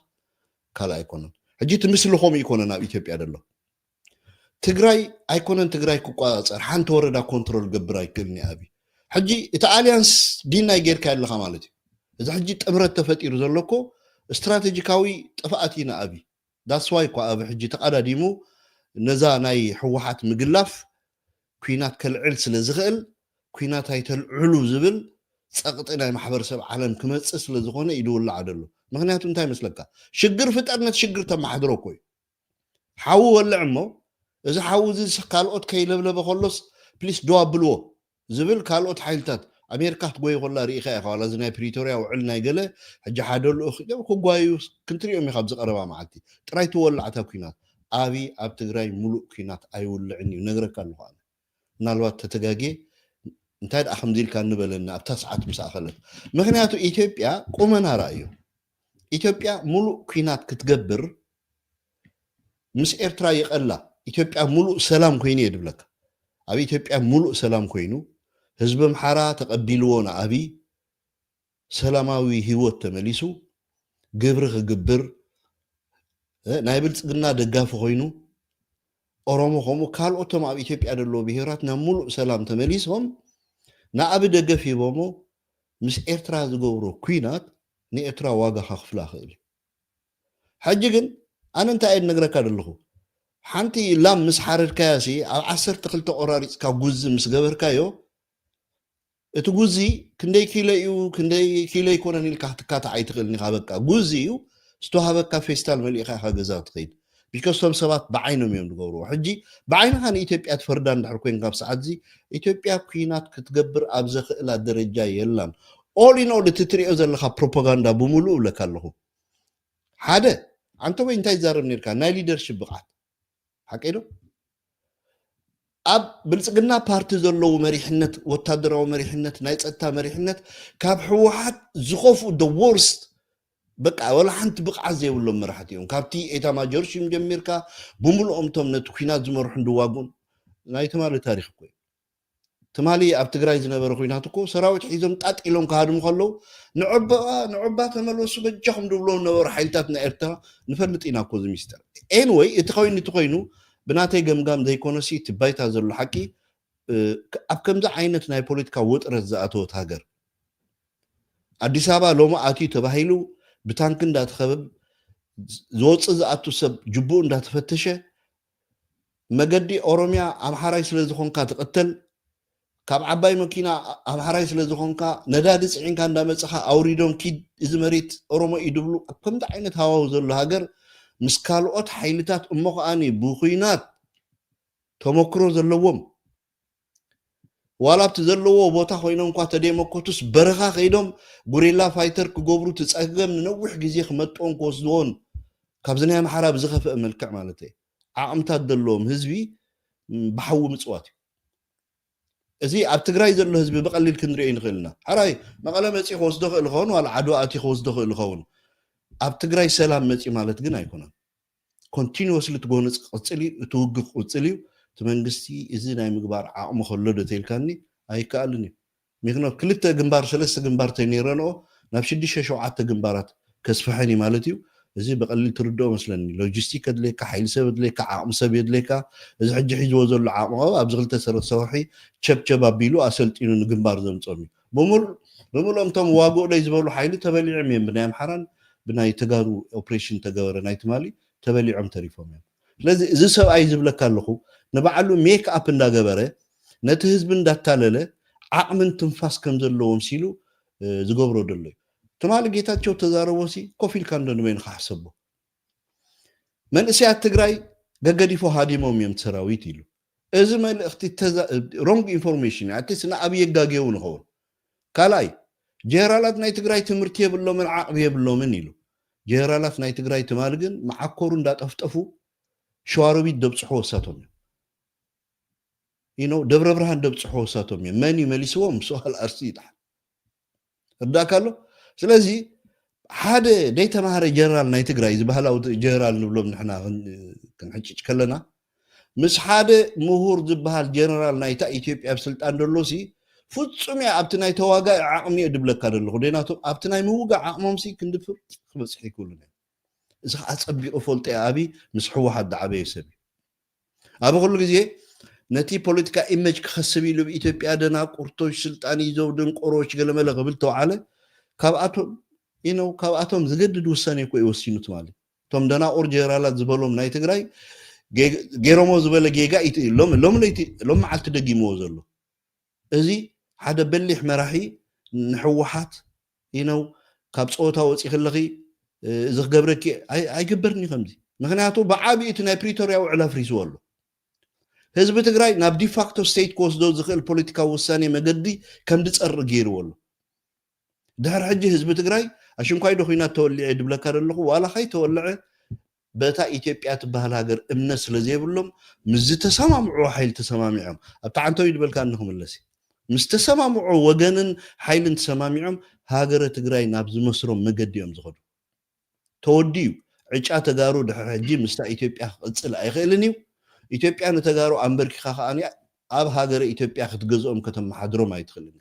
ካልእ ኣይኮነን ሕጂ እቲ ምስልኾም ይኮነን ኣብ ኢትዮጵያ ደሎ ትግራይ ኣይኮነን ትግራይ ክቋፃፀር ሓንቲ ወረዳ ኮንትሮል ገብር ኣይክእልን ኣብ ሕጂ እቲ ኣሊያንስ ዲናይ ጌርካ ኣለካ ማለት እዩ እዚ ሕጂ ጥምረት ተፈጢሩ ዘሎ እኮ ስትራቴጂካዊ ጥፍኣት እዩ ንኣቢ that's why እኳ ኣብ ሕጂ ተቐዳዲሙ ነዛ ናይ ህወሓት ምግላፍ ኩናት ከልዕል ስለ ዝኽእል ኩናት ኣይተልዕሉ ዝብል ፀቕጢ ናይ ማሕበረሰብ ዓለም ክመፅእ ስለ ዝኾነ እዩ ዝውላዕ ዘሎ ምክንያቱ እንታይ መስለካ ሽግር ፍጠር ነቲ ሽግር ተመሓድሮ እኮ እዩ ሓዊ ወልዕ እሞ እዚ ሓዊ እዚ ካልኦት ከይለብለበ ከሎስ ፕሊስ ደው ኣብልዎ ዝብል ካልኦት ሓይልታት ኣሜሪካ ክትጎይ ከላ ርኢኻ ኢኻ ዋላ እዚ ናይ ፕሪቶርያ ውዕል ናይ ገለ ሕጂ ሓደ ልኡኽ እዮም ክጓዩ ክንትሪኦም ኢኻ ኣብዚ ቀረባ መዓልቲ ጥራይ ትወላዕታ ኩናት ኣብይ ኣብ ትግራይ ሙሉእ ኩናት ኣይውልዕን እዩ ነግረካ ኣለኹ ኣነ ምናልባት ተተጋጌ እንታይ ደኣ ከምዚ ኢልካ እንበለና ኣብታ ሰዓት ምስ ኣኸለት ምክንያቱ ኢትዮጵያ ቁመና ራእዩ ኢትዮጵያ ሙሉእ ኩናት ክትገብር ምስ ኤርትራ ይቐላ ኢትዮጵያ ሙሉእ ሰላም ኮይኑ እየ ድብለካ ኣብ ኢትዮጵያ ሙሉእ ሰላም ኮይኑ ህዝቢ ኣምሓራ ተቐቢልዎ ንኣብይ ሰላማዊ ህይወት ተመሊሱ ግብሪ ክግብር ናይ ብልፅግና ደጋፊ ኮይኑ ኦሮሞ ከምኡ ካልኦቶም ኣብ ኢትዮጵያ ዘለዎ ብሄራት ናብ ሙሉእ ሰላም ተመሊሶም ንኣብ ደገፍ ሂቦሞ ምስ ኤርትራ ዝገብሮ ኩናት ንኤርትራ ዋጋ ከኽፍላ ክእል እዩ ሕጂ ግን ኣነ እንታይ እየ ነግረካ ዘለኹ ሓንቲ ላም ምስ ሓረድካያ ሲ ኣብ ዓሰርተ ክልተ ቆራሪፅካ ጉዚ ምስ ገበርካዮ እቲ ጉዚ ክንደይ ኪሎ እዩ ክንደይ ኪሎ ይኮነን ኢልካ ክትካታዕ ኣይትኽእልን ኢኻ በቃ ጉዚ እዩ ዝተዋሃበካ ፌስታል መሊእኻ ኢኻ ገዛ ትኸይድ because ቶም ሰባት ብዓይኖም እዮም ዝገብርዎ ሕጂ ብዓይንኻ ንኢትዮጵያ ትፈርዳ እንድሕር ኮይንካ ኣብ ሰዓት እዚ ኢትዮጵያ ኩናት ክትገብር ኣብ ዘኽእላ ደረጃ የላን all in all እቲ ትሪኦ ዘለኻ ፕሮፓጋንዳ ብምሉእ እብለካ ኣለኹ ሓደ ኣንተ ወይ እንታይ ትዛረብ ነርካ ናይ ሊደርሽፕ ብቕዓት ሓቀይ ዶ ኣብ ብልፅግና ፓርቲ ዘለዉ መሪሕነት ወታደራዊ መሪሕነት ናይ ፀጥታ መሪሕነት ካብ ህወሓት ዝኸፍኡ the worst በቃ ወላ ሓንቲ ብቕዓት ዘይብሎም መራሕቲ እዮም ካብቲ ኤታ ማጆር ሽም ጀሚርካ ብምልኦም ቶም ነቲ ኩናት ዝመርሑ እንድዋጉን ናይ ትማሊ ታሪክ እኮ እዩ ትማሊ ኣብ ትግራይ ዝነበረ ኩናት እኮ ሰራዊት ሒዞም ጣጥ ኢሎም ክሃድሙ ከለዉ ንዕባ ንዕባ ተመለሱ በጃኹም ድብሎም ነበሩ ሓይልታት ናይ ኤርትራ ንፈልጥ ኢና እኮ እዚ ሚስጥር anyway እቲ ኮይኑ እቲ ኮይኑ ብናተይ ገምጋም ዘይኮነሲ እቲ ባይታ ዘሎ ሓቂ ኣብ ከምዚ ዓይነት ናይ ፖለቲካ ውጥረት ዝኣተወት ሃገር ኣዲስ ኣበባ ሎሚ ኣትዩ ተባሂሉ ብታንኪ እንዳተኸበብ ዝወፅእ ዝኣቱ ሰብ ጅቡኡ እንዳተፈተሸ መገዲ ኦሮሚያ ኣምሓራይ ስለ ዝኾንካ ትቕተል ካብ ዓባይ መኪና ኣምሓራይ ስለ ዝኾንካ ነዳዲ ፅዒንካ እንዳመፅኻ ኣውሪዶም ኪድ እዚ መሬት ኦሮሞ እዩ ድብሉ ኣብ ከምዚ ዓይነት ሃዋው ዘሎ ሃገር ምስ ካልኦት ሓይልታት እሞ ከዓኒ ብኩናት ተመክሮ ዘለዎም ዋላ ኣብቲ ዘለዎ ቦታ ኮይኖም እኳ ተደይመከቱስ በረኻ ከይዶም ጉሪላ ፋይተር ክገብሩ ትፀገም ንነዊሕ ግዜ ክመጥኦን ክወስድዎን ካብዚ ናይ ኣምሓራ ብዝኸፍአ መልክዕ ማለት ዓቕምታት ዘለዎም ህዝቢ ብሓዊ ምፅዋት እዩ እዚ ኣብ ትግራይ ዘሎ ህዝቢ ብቐሊል ክንሪኦ ይንኽእል ኢና። ሓራይ መቐለ መፂኡ ክወስዶ ክእል ይኸውን፣ ዋላ ዓድዋ ኣትዩ ክወስዶ ክእል ይኸውን። ኣብ ትግራይ ሰላም መፂኡ ማለት ግን ኣይኮነን። ኮንቲኒወስሊ እቲ ጎነፂ ክቕፅል እዩ፣ እቲ ውግእ ክቕፅል እዩ። እቲ መንግስቲ እዚ ናይ ምግባር ዓቕሚ ከሎ ዶ ተይልካኒ ኣይከኣልን እዩ። ምክንያቱ ክልተ ግንባር ሰለስተ ግንባር ተነይረንኦ ናብ ሽዱሽተ ሸውዓተ ግንባራት ከስፍሐን እዩ ማለት እዩ። እዚ ብቐሊል ትርድኦ መስለኒ። ሎጂስቲክ የድልየካ፣ ሓይሊ ሰብ የድልየካ፣ ዓቕሚ ሰብ የድልየካ። እዚ ሕጂ ሒዝዎ ዘሎ ዓቕሚ ኣብዚ ክልተ ሰለስተ ወርሒ ቸብቸብ ኣቢሉ ኣሰልጢኑ ንግንባር ዘምፆም እዩ። ብምሉእ እቶም ዋግኡ ደይ ዝበሉ ሓይሊ ተበሊዖም እዮም። ብናይ ኣምሓራን ብናይ ተጋሩ ኦፕሬሽን ተገበረ ናይ ትማሊ ተበሊዖም ተሪፎም እዮም። ስለዚ እዚ ሰብኣይ ዝብለካ ኣለኹ ንባዕሉ ሜክ ኣፕ እንዳገበረ ነቲ ህዝቢ እንዳታለለ ዓቕምን ትንፋስ ከም ዘለዎ ምሲሉ ዝገብሮ ዘሎ እዩ። ትማሊ ጌታቸው ተዛረቦ ሲ ኮፍ ኢልካ እንዶ ንበይንኻ ሕሰቦ። መንእሰያት ትግራይ ገገዲፎ ሃዲሞም እዮም ሰራዊት ኢሉ። እዚ መልእኽቲ ሮንግ ኢንፎርሜሽን እዩ። ኣትሊስት ንኣብይ የጋግየው ንኸውን። ካልኣይ ጀነራላት ናይ ትግራይ ትምህርቲ የብሎምን ዓቕሚ የብሎምን ኢሉ። ጀነራላት ናይ ትግራይ ትማሊ ግን መዓኮሩ እንዳጠፍጠፉ ሸዋሮቢት ደብፅሑ ወሳቶም እዮም። You know ደብረ ብርሃን ደብፅሑ ወሳቶም እዮም። መን እዩ መሊስዎም? ሰዋል ኣርሲ ይጣሕ እርዳካ ኣሎ። ስለዚ ሓደ ደይተማሃረ ጀነራል ናይ ትግራይ ዝበሃላዊ ጀነራል ንብሎም ንሕና ክንሕጭጭ ከለና ምስ ሓደ ምሁር ዝበሃል ጀነራል ናይታ ኢትዮጵያ ኣብ ስልጣን ደሎ ሲ ፍጹም እየ ኣብቲ ናይ ተዋጋኢ ዓቕሚ እየ ድብለካ ደለኹ። ደናቶም ኣብቲ ናይ ምውጋእ ዓቕሞም ሲ ክንድፍር ክበፅሕ ይክእሉን እዮም። እዚ ከዓ ፀቢቑ ፈልጦ እየ። ኣብይ ምስ ህወሓት ዝዓበየ ሰብ እዩ። ኣብ ኩሉ ግዜ ነቲ ፖለቲካ ኢመጅ ክኸስብ ኢሉ ብኢትዮጵያ ደናቁርቶች ስልጣን ይዘው ድንቆሮች ገለመለ ክብል ተውዓለ ካብኣቶም you know ካብኣቶም ዝገድድ ውሳኔ እኮ እዩ ወሲኑ ትማሊ። እቶም ደናቁር ጀነራላት ዝበሎም ናይ ትግራይ ገይሮሞ ዝበለ ጌጋ ሎም ሎም ለይቲ ሎም መዓልቲ ደጊምዎ ዘሎ እዚ ሓደ በሊሕ መራሒ ንሕወሓት you know ካብ ፀወታ ወፂ ከለኺ እዚ ክገብረኪ ኣይግበርን እዩ ከምዚ። ምክንያቱ ብዓብዩ እቲ ናይ ፕሪቶርያ ውዕል ኣፍሪስዎ ኣሎ። ህዝቢ ትግራይ ናብ ዲፋክቶ ስቴት ክወስዶ ዝኽእል ፖለቲካዊ ውሳኔ መገዲ ከም ዝፀርእ ገይርዎ ኣሎ። ድሕሪ ሕጂ ህዝቢ ትግራይ ኣሽንኳይ ዶ ኩናት ተወሊዐ ድብለካ ዘለኹ ዋላ ከይተወልዐ በታ ኢትዮጵያ ትበሃል ሃገር እምነት ስለ ዘይብሎም ምስ ዝተሰማምዑ ሓይሊ ተሰማሚዖም ኣብታ ዓንተው ይድበልካ እንክምለስ ምስ ተሰማምዑ ወገንን ሓይልን ተሰማሚዖም ሃገረ ትግራይ ናብ ዝመስሮም መገዲ እዮም ዝኸዱ። ተወዲኡ ዕጫ ተጋሩ ድሕሪ ሕጂ ምስታ ኢትዮጵያ ክቕፅል ኣይኽእልን እዩ። ኢትዮጵያ ንተጋሩ ኣንበርኪኻ ከኣ ኣብ ሃገረ ኢትዮጵያ ክትገዝኦም ከተመሓድሮም ኣይትኽእልን።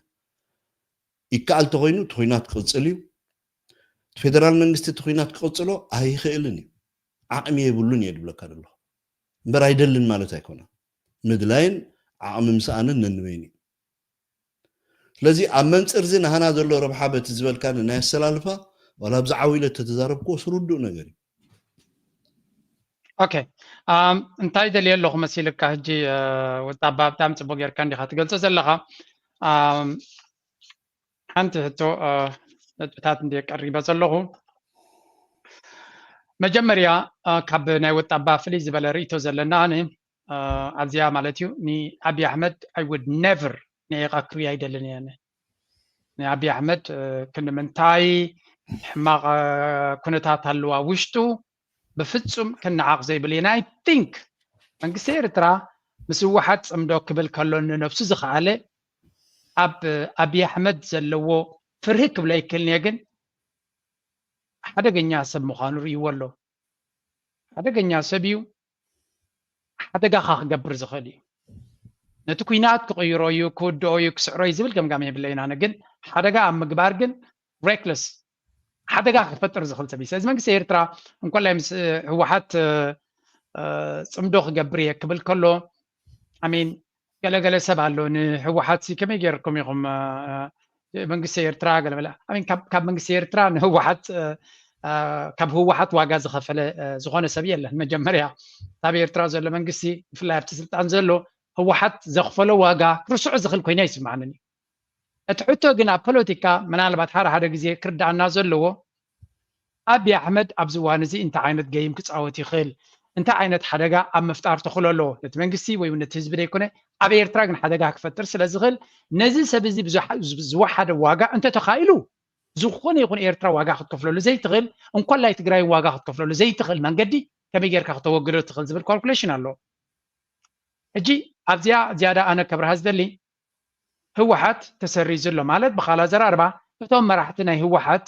ይከኣል ተኮይኑ እቲ ኩናት ክቕፅል እዩ። እቲ ፌደራል መንግስቲ እቲ ኩናት ክቕፅሎ ኣይኽእልን እዩ። ዓቕሚ የብሉን እየ ድብለካ ዘለኹ እምበር ኣይደልን ማለት ኣይኮነን። ምድላይን ዓቕሚ ምስኣንን ነንበይን እዩ። ስለዚ ኣብ መንፅር እዚ ናህና ዘሎ ረብሓ በቲ ዝበልካኒ ናይ ኣሰላልፋ ዋላ ኣብዚ ዓው ኢለ ተተዛረብክዎ ስርዱእ ነገር እዩ። ኦኬ እንታይ ደልየ ኣለኹ መሲልካ ሕጂ ወጣባ ብጣዕሚ ፅቡቅ ጌርካ እንዲካ ትገልፆ ዘለካ ሓንቲ ሕቶ ነጥብታት እንዲ ቀሪበ ዘለኹ መጀመርያ ካብ ናይ ወጣባ ፍልይ ዝበለ ርእቶ ዘለና ኣነ ኣብዚኣ ማለት እዩ ንኣብይ ኣሕመድ I would never ንኤቃ ክሪ ኣይደልን እየ ንኣብይ ኣሕመድ ክንምንታይ ሕማቕ ኩነታት ኣለዋ ውሽጡ ብፍጹም ክንዓቕ ዘይብል እየ ናይ think መንግስቲ ኤርትራ ምስ ህወሓት ፅምዶ ክብል ከሎ ንነብሱ ዝኸኣለ ኣብ ኣብይ ኣሕመድ ዘለዎ ፍርሂ ክብሎ ይክእል እየ ግን ሓደገኛ ሰብ ምዃኑ ርእይዎ ኣሎ ሓደገኛ ሰብ እዩ ሓደጋ ካ ክገብር ዝኽእል እዩ ነቲ ኩናት ክቕይሮ እዩ ክውድኦ እዩ ክስዕሮ እዩ ዝብል ገምጋም የብለይን ኣነ ግን ሓደጋ ኣብ ምግባር ግን reckless ሓደጋ ክፈጥር ዝኽእል ሰብ እዩ ስለዚ መንግስቲ ኤርትራ እንኮላይ ምስ ህወሓት ፅምዶ ክገብር እየ ክብል ከሎ ኣሜን ገለገለ ሰብ ኣሎ ንህወሓት ከመይ ገይርኩም ኢኹም መንግስቲ ኤርትራ ገለመለ ካብ መንግስቲ ኤርትራ ንህወሓት ካብ ህወሓት ዋጋ ዝኸፈለ ዝኾነ ሰብ የለን መጀመርያ ካብ ኤርትራ ዘሎ መንግስቲ ብፍላይ ኣብቲ ስልጣን ዘሎ ህወሓት ዘኽፈሎ ዋጋ ክርስዑ ዝኽእል ኮይና ይስማዓንን እዩ እቲ ሕቶ ግን ኣብ ፖለቲካ ምናልባት ሓደ ሓደ ግዜ ክርዳኣና ዘለዎ ኣብይ ኣሕመድ ኣብዚ እዋን እዚ እንታይ ዓይነት ገይም ክፃወት ይኽእል እንታይ ዓይነት ሓደጋ ኣብ ምፍጣር ተኽእሎ ኣለዎ ነቲ መንግስቲ ወይ ነቲ ህዝቢ ዘይኮነ ኣብ ኤርትራ ግን ሓደጋ ክፈጥር ስለ ዝኽእል ነዚ ሰብ እዚ ዝወሓደ ዋጋ እንተተኻኢሉ ዝኾነ ይኹን ኤርትራ ዋጋ ክትከፍለሉ ዘይትኽእል እንኮላይ ትግራይ ዋጋ ክትከፍለሉ ዘይትኽእል መንገዲ ከመይ ጌርካ ክተወግዶ ትኽእል ዝብል ካልኩሌሽን ኣሎ ሕጂ ኣብዚኣ ዝያዳ ኣነ ከብርሃ ዝደሊ ህወሓት ተሰሪዙ ኣሎ ማለት ብኻልእ ኣዘራርባ እቶም መራሕቲ ናይ ህወሓት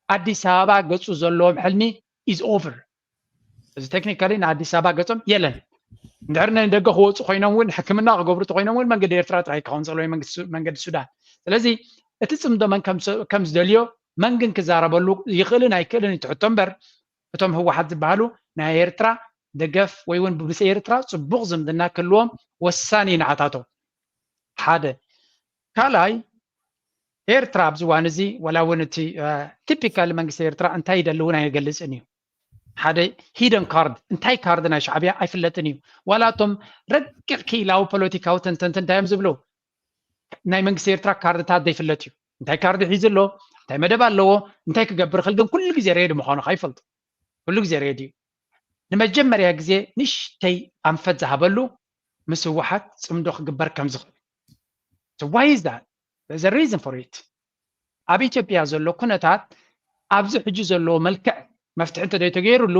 ኣዲስ ኣበባ ገፁ ዘለዎም ሕልሚ is over። እዚ ቴክኒካሊ ንኣዲስ ኣበባ ገፆም የለን። እንድሕር ንደገ ክወፁ ኮይኖም እውን ሕክምና ክገብሩ እንተኮይኖም እውን መንገዲ ኤርትራ ጥራይ ክኸውን ዝኽእል ወይ መንገዲ ሱ- መንገዲ ሱዳን። ስለዚ እቲ ፅምዶ መን ከም ሰ- ከም ዝደልዮ መን ግን ክዛረበሉ ይኽእልን ኣይክእልን እዩ እቲ ሕቶ እምበር እቶም ህወሓት ዝበሃሉ ናይ ኤርትራ ደገፍ ወይ እውን ምስ ኤርትራ ፅቡቕ ዝምድና ክህልዎም ወሳኒ እዩ ንዓታቶም። ሓደ። ካልኣይ ኤርትራ ኣብዚ እዋን እዚ ዋላ እውን እቲ ቲፒካል መንግስቲ ኤርትራ እንታይ ይደሊ እውን ኣይገልፅን እዩ። ሓደ ሂደን ካርድ እንታይ ካርድ ናይ ሻዕብያ ኣይፍለጥን እዩ። ዋላ እቶም ረቂቕ ክኢላዊ ፖለቲካዊ ተንተንቲ እንታይ እዮም ዝብሉ ናይ መንግስቲ ኤርትራ ካርድታት ዘይፍለጥ እዩ። እንታይ ካርድ ሒዙ ኣሎ፣ እንታይ መደብ ኣለዎ፣ እንታይ ክገብር ይኽእል ግን ኩሉ ግዜ ሬዲ ምዃኑ ከይፈልጡ ኩሉ ግዜ ሬዲ እዩ። ንመጀመርያ ግዜ ንእሽተይ ኣንፈት ዝሃበሉ ምስ ህወሓት ፅምዶ ክግበር ከም ዝኽእል። So why is that? There's a reason for it. ኣብ ኢትዮጵያ ዘሎ ኩነታት ኣብዚ ሕጂ ዘለዎ መልክዕ መፍትሒ እንተዘይተገይሩሉ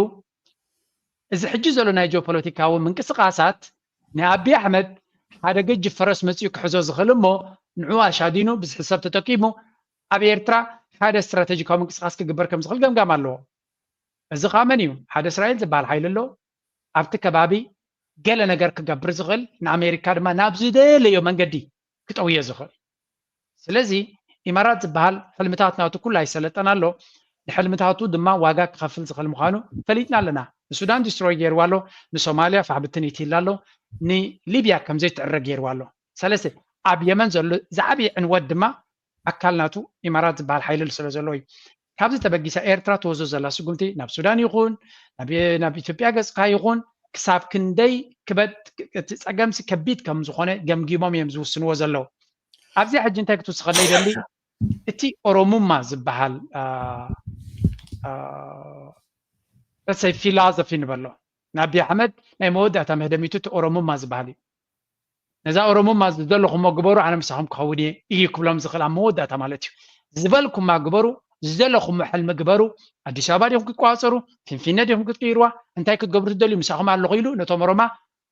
እዚ ሕጂ ዘሎ ናይ ጂኦፖለቲካዊ ምንቅስቃሳት ንኣቢ ኣሕመድ ሓደ ገጅፍ ፈረስ መፅኡ ክሕዞ ዝኽእል እሞ ንዑ ኣሻዲኑ ብዝሒ ሰብ ተጠቂሙ ኣብ ኤርትራ ሓደ ስትራቴጂካዊ ምንቅስቃስ ክግበር ከም ዝኽእል ገምጋም ኣለዎ። እዚ ከዓ መን እዩ? ሓደ እስራኤል ዝበሃል ሓይሊ ኣሎ ኣብቲ ከባቢ ገለ ነገር ክገብር ዝኽእል ንኣሜሪካ ድማ ናብ ዝደለዮ መንገዲ ክጠውዮ ዝኽእል። ስለዚ ኢማራት ዝበሃል ሕልምታት ናቱ ኩሉ ኣይሰለጠን ኣሎ። ንሕልምታቱ ድማ ዋጋ ክኸፍል ዝኽእል ምዃኑ ፈሊጥና ኣለና። ንሱዳን ዲስትሮይ ገይርዋ ኣሎ፣ ንሶማልያ ፋሕ ብትን ይትይላ ኣሎ፣ ንሊብያ ከምዘይትዕረ ገይርዋ ኣሎ። ሰለስተ ኣብ የመን ዘሎ ዝዓበየ ዕንወት ድማ ኣካል ናቱ ኢማራት ዝበሃል ሓይሊ ስለ ዘለዎ እዩ። ካብዚ ተበጊሳ ኤርትራ ትወስዶ ዘላ ስጉምቲ ናብ ሱዳን ይኹን ናብ ናብ ኢትዮጵያ ገጽካ ይኹን ክሳብ ክንደይ ክበድ እቲ ጸገምሲ ከቢድ ከም ዝኾነ ገምጊሞም እዮም ዝውስንዎ ዘለዉ። ኣብዚኣ ሕጂ እንታይ ክትውስኸለይ ይደሊ እቲ ኦሮሙማ ዝበሃል let's say philosophy ንበሎ ንኣቢ ኣሕመድ ናይ መወዳእታ መህደሚቱ እቲ ኦሮሙማ ዝበሃል እዩ። ነዛ ኦሮሙማ ዝደለኹሞ ግበሩ ኣነ ምሳኹም ክኸውን እየ እዩ ክብሎም ዝኽእል ኣብ መወዳእታ ማለት እዩ። ዝበልኩማ ግበሩ ዝደለኹሞ ሕልሚ ግበሩ ኣዲስ ኣበባ ዲኹም ክትቋፀሩ ፊንፊነ ዲኹም ክትቅይርዋ እንታይ ክትገብሩ ትደልዩ ምሳኹም ኣለኹ ኢሉ ነቶም ኦሮማ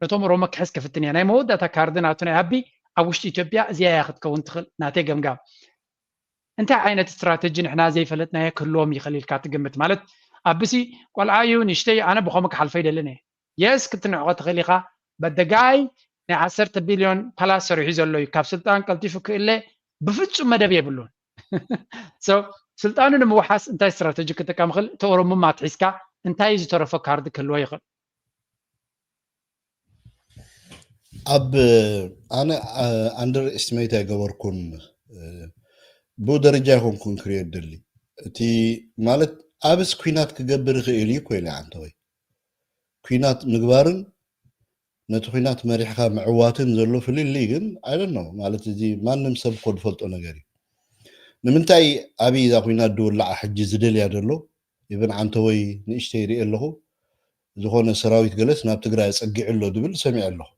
ነቶም ኦሮሞ ክሕዝ ክፍትን እየ ናይ መወዳእታ ካርድ ናቱ ናይ ኣቢ ኣብ ውሽጢ ኢትዮጵያ እዚኣ እያ ክትከውን ትኽእል ናተይ ገምጋም እንታይ ዓይነት ስትራተጂ ንሕና ዘይፈለጥናዮ ክህልዎም ይኽእል ኢልካ ትግምት ማለት ኣብሲ ቆልዓ እዩ ንሽተይ ኣነ ብኸምኡ ክሓልፈ ይደልን እየ የስ ክትንዕቆ ትኽእል ኢኻ but the guy ናይ ዓሰርተ ቢልዮን ፓላስ ሰሪሑ ዘሎ እዩ ካብ ስልጣን ቀልጢፉ ክእለ ብፍፁም መደብ የብሉን ስልጣኑ ንምውሓስ እንታይ ስትራተጂ ክጥቀም ይኽእል እቲ ኦሮሙማ ኣትሒዝካ እንታይ ዝተረፎ ካርድ ክህልዎ ይኽእል ኣብ ኣነ under estimate ኣይገበርኩን ብኡ ደረጃ ይኮንኩን ክሪኦ ደሊ እቲ ማለት ኣብስ ኩናት ክገብር ይኽእል እዩ ኮይለ ኣንተወይ ኩናት ምግባርን ነቲ ኩናት መሪሕካ ምዕዋትን ዘሎ ፍልልይ ግን I don't know ማለት እዚ ማንም ሰብ እኮ ዝፈልጦ ነገር እዩ ንምንታይ ኣብይ እዛ ኩናት ድውላዓ ሕጂ ዝደልያ ዘሎ even ዓንተወይ ንእሽተይ ይርኢ ኣለኹ ዝኾነ ሰራዊት ገለስ ናብ ትግራይ ኣፀጊዑ ኣሎ ዝብል ሰሚዐ ኣለኹ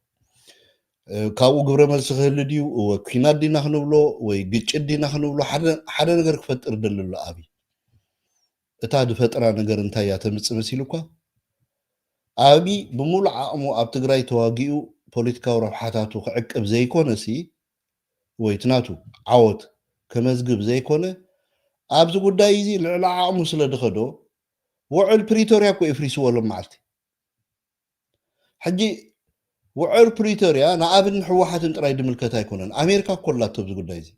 ካብኡ ግብረ መልሲ ክህሉ ድዩ እወ ኩናት ዲና ክንብሎ ወይ ግጭት ዲና ክንብሎ ሓደ ነገር ክፈጥር ደሊ ኣሎ ኣብይ እታ ዝፈጥራ ነገር እንታይ እያ ተምፅእ መሲሉ እኳ ኣብይ ብምሉእ ዓቕሙ ኣብ ትግራይ ተዋጊኡ ፖለቲካዊ ረብሓታቱ ክዕቅብ ዘይኮነሲ ወይ ትናቱ ዓወት ከመዝግብ ዘይኮነ ኣብዚ ጉዳይ እዚ ልዕሊ ዓቕሙ ስለ ድኸዶ ውዕል ፕሪቶርያ እኮ የፍሪስዎ ሎም መዓልቲ ሕጂ ውዕል ፕሪቶርያ ንኣብን ህወሓትን ጥራይ ድምልከት ኣይኮነን ኣሜሪካ እኮ ኣላቶ ኣብዚ ጉዳይ እዚ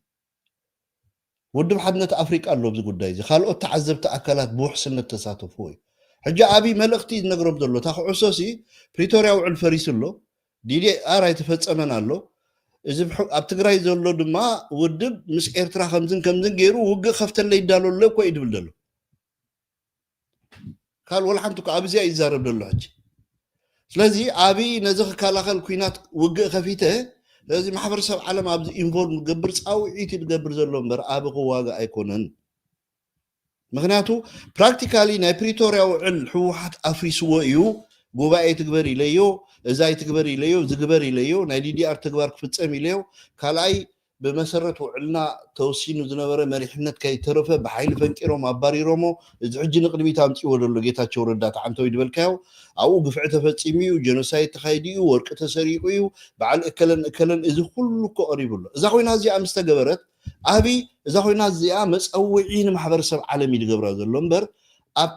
ውድብ ሓድነት ኣፍሪቃ ኣሎ ኣብዚ ጉዳይ እዚ ካልኦት ተዓዘብቲ ኣካላት ብውሕስነት ተሳተፍዎ እዩ ሕጂ ኣብይ መልእኽቲ ዝነግሮም ዘሎ እታ ክዕሶ ሲ ፕሪቶርያ ውዕል ፈሪሱ ኣሎ ዲዲኣር ኣይተፈፀመን ኣሎ እዚ ኣብ ትግራይ ዘሎ ድማ ውድብ ምስ ኤርትራ ከምዝን ከምዝን ገይሩ ውግእ ከፍተለ ይዳሎ ኣሎ እኮ እዩ ድብል ዘሎ ካል ወላ ሓንቲ ኣብዚኣ ይዛረብ ዘሎ ሕጂ ስለዚ ኣብይ ነዚ ክከላኸል ኩናት ውግእ ከፊተ ስለዚ ማሕበረሰብ ዓለም ኣብዚ ኢንቮልቭ ዝገብር ፃውዒት ዝገብር ዘሎ እምበር ኣብ ክዋጋ ኣይኮነን ምክንያቱ ፕራክቲካሊ ናይ ፕሪቶርያ ውዕል ህወሓት ኣፍሪስዎ እዩ ጉባኤ ትግበር ኢለዮ እዛይ ትግበር ኢለዮ ዝግበር ኢለዮ ናይ ዲዲኣር ተግባር ክፍፀም ኢለዮ ካልኣይ ብመሰረት ውዕልና ተወሲኑ ዝነበረ መሪሕነት ከይተረፈ ብሓይሊ ፈንቂሮም ኣባሪሮሞ። እዚ ሕጂ ንቕድሚት ኣምፅዎ ዘሎ ጌታቸው ረዳ ተዓንተዊ ዝበልካዮ ኣብኡ ግፍዒ ተፈፂሙ እዩ፣ ጀኖሳይድ ተኻይዱ እዩ፣ ወርቂ ተሰሪቑ እዩ፣ በዓል እከለን እከለን። እዚ ኩሉ እኮ ቀሪቡ ኣሎ። እዛ ኮይና እዚኣ ምስ ተገበረት፣ ኣብይ እዛ ኮይና እዚኣ መፀውዒ ንማሕበረሰብ ዓለም እዩ ዝገብራ ዘሎ እምበር ኣብ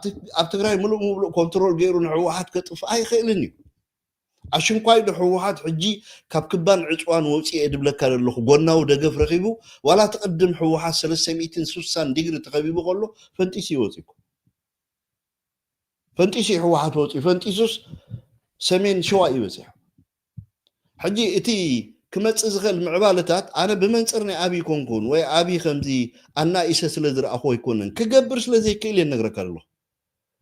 ትግራይ ምሉእ ምሉእ ኮንትሮል ገይሩ ንህወሓት ከጥፍእ ኣይኽእልን እዩ። ኣሽንኳይ ዶ ህወሓት ሕጂ ካብ ክባን ዕፅዋን ወፂኤ ድብለካ ዘለኹ ጎናዊ ደገፍ ረኺቡ፣ ዋላ እቲ ቅድም ህወሓት ሰለስተ ሚእትን ስሳን ዲግሪ ተኸቢቡ ከሎ ፈንጢሱ ይወፅእ እኮ። ፈንጢሱ ህወሓት ወፂኡ፣ ፈንጢሱስ ሰሜን ሸዋ እዩ በፂሑ። ሕጂ እቲ ክመፅእ ዝኽእል ምዕባለታት ኣነ ብመንፅር ናይ ኣብይ ኮንኩን ወይ ኣብይ ከምዚ ኣናኢሰ ስለ ዝረኣኹ ኣይኮነን፣ ክገብር ስለ ዘይክእል እየ ነግረካ ኣለኹ።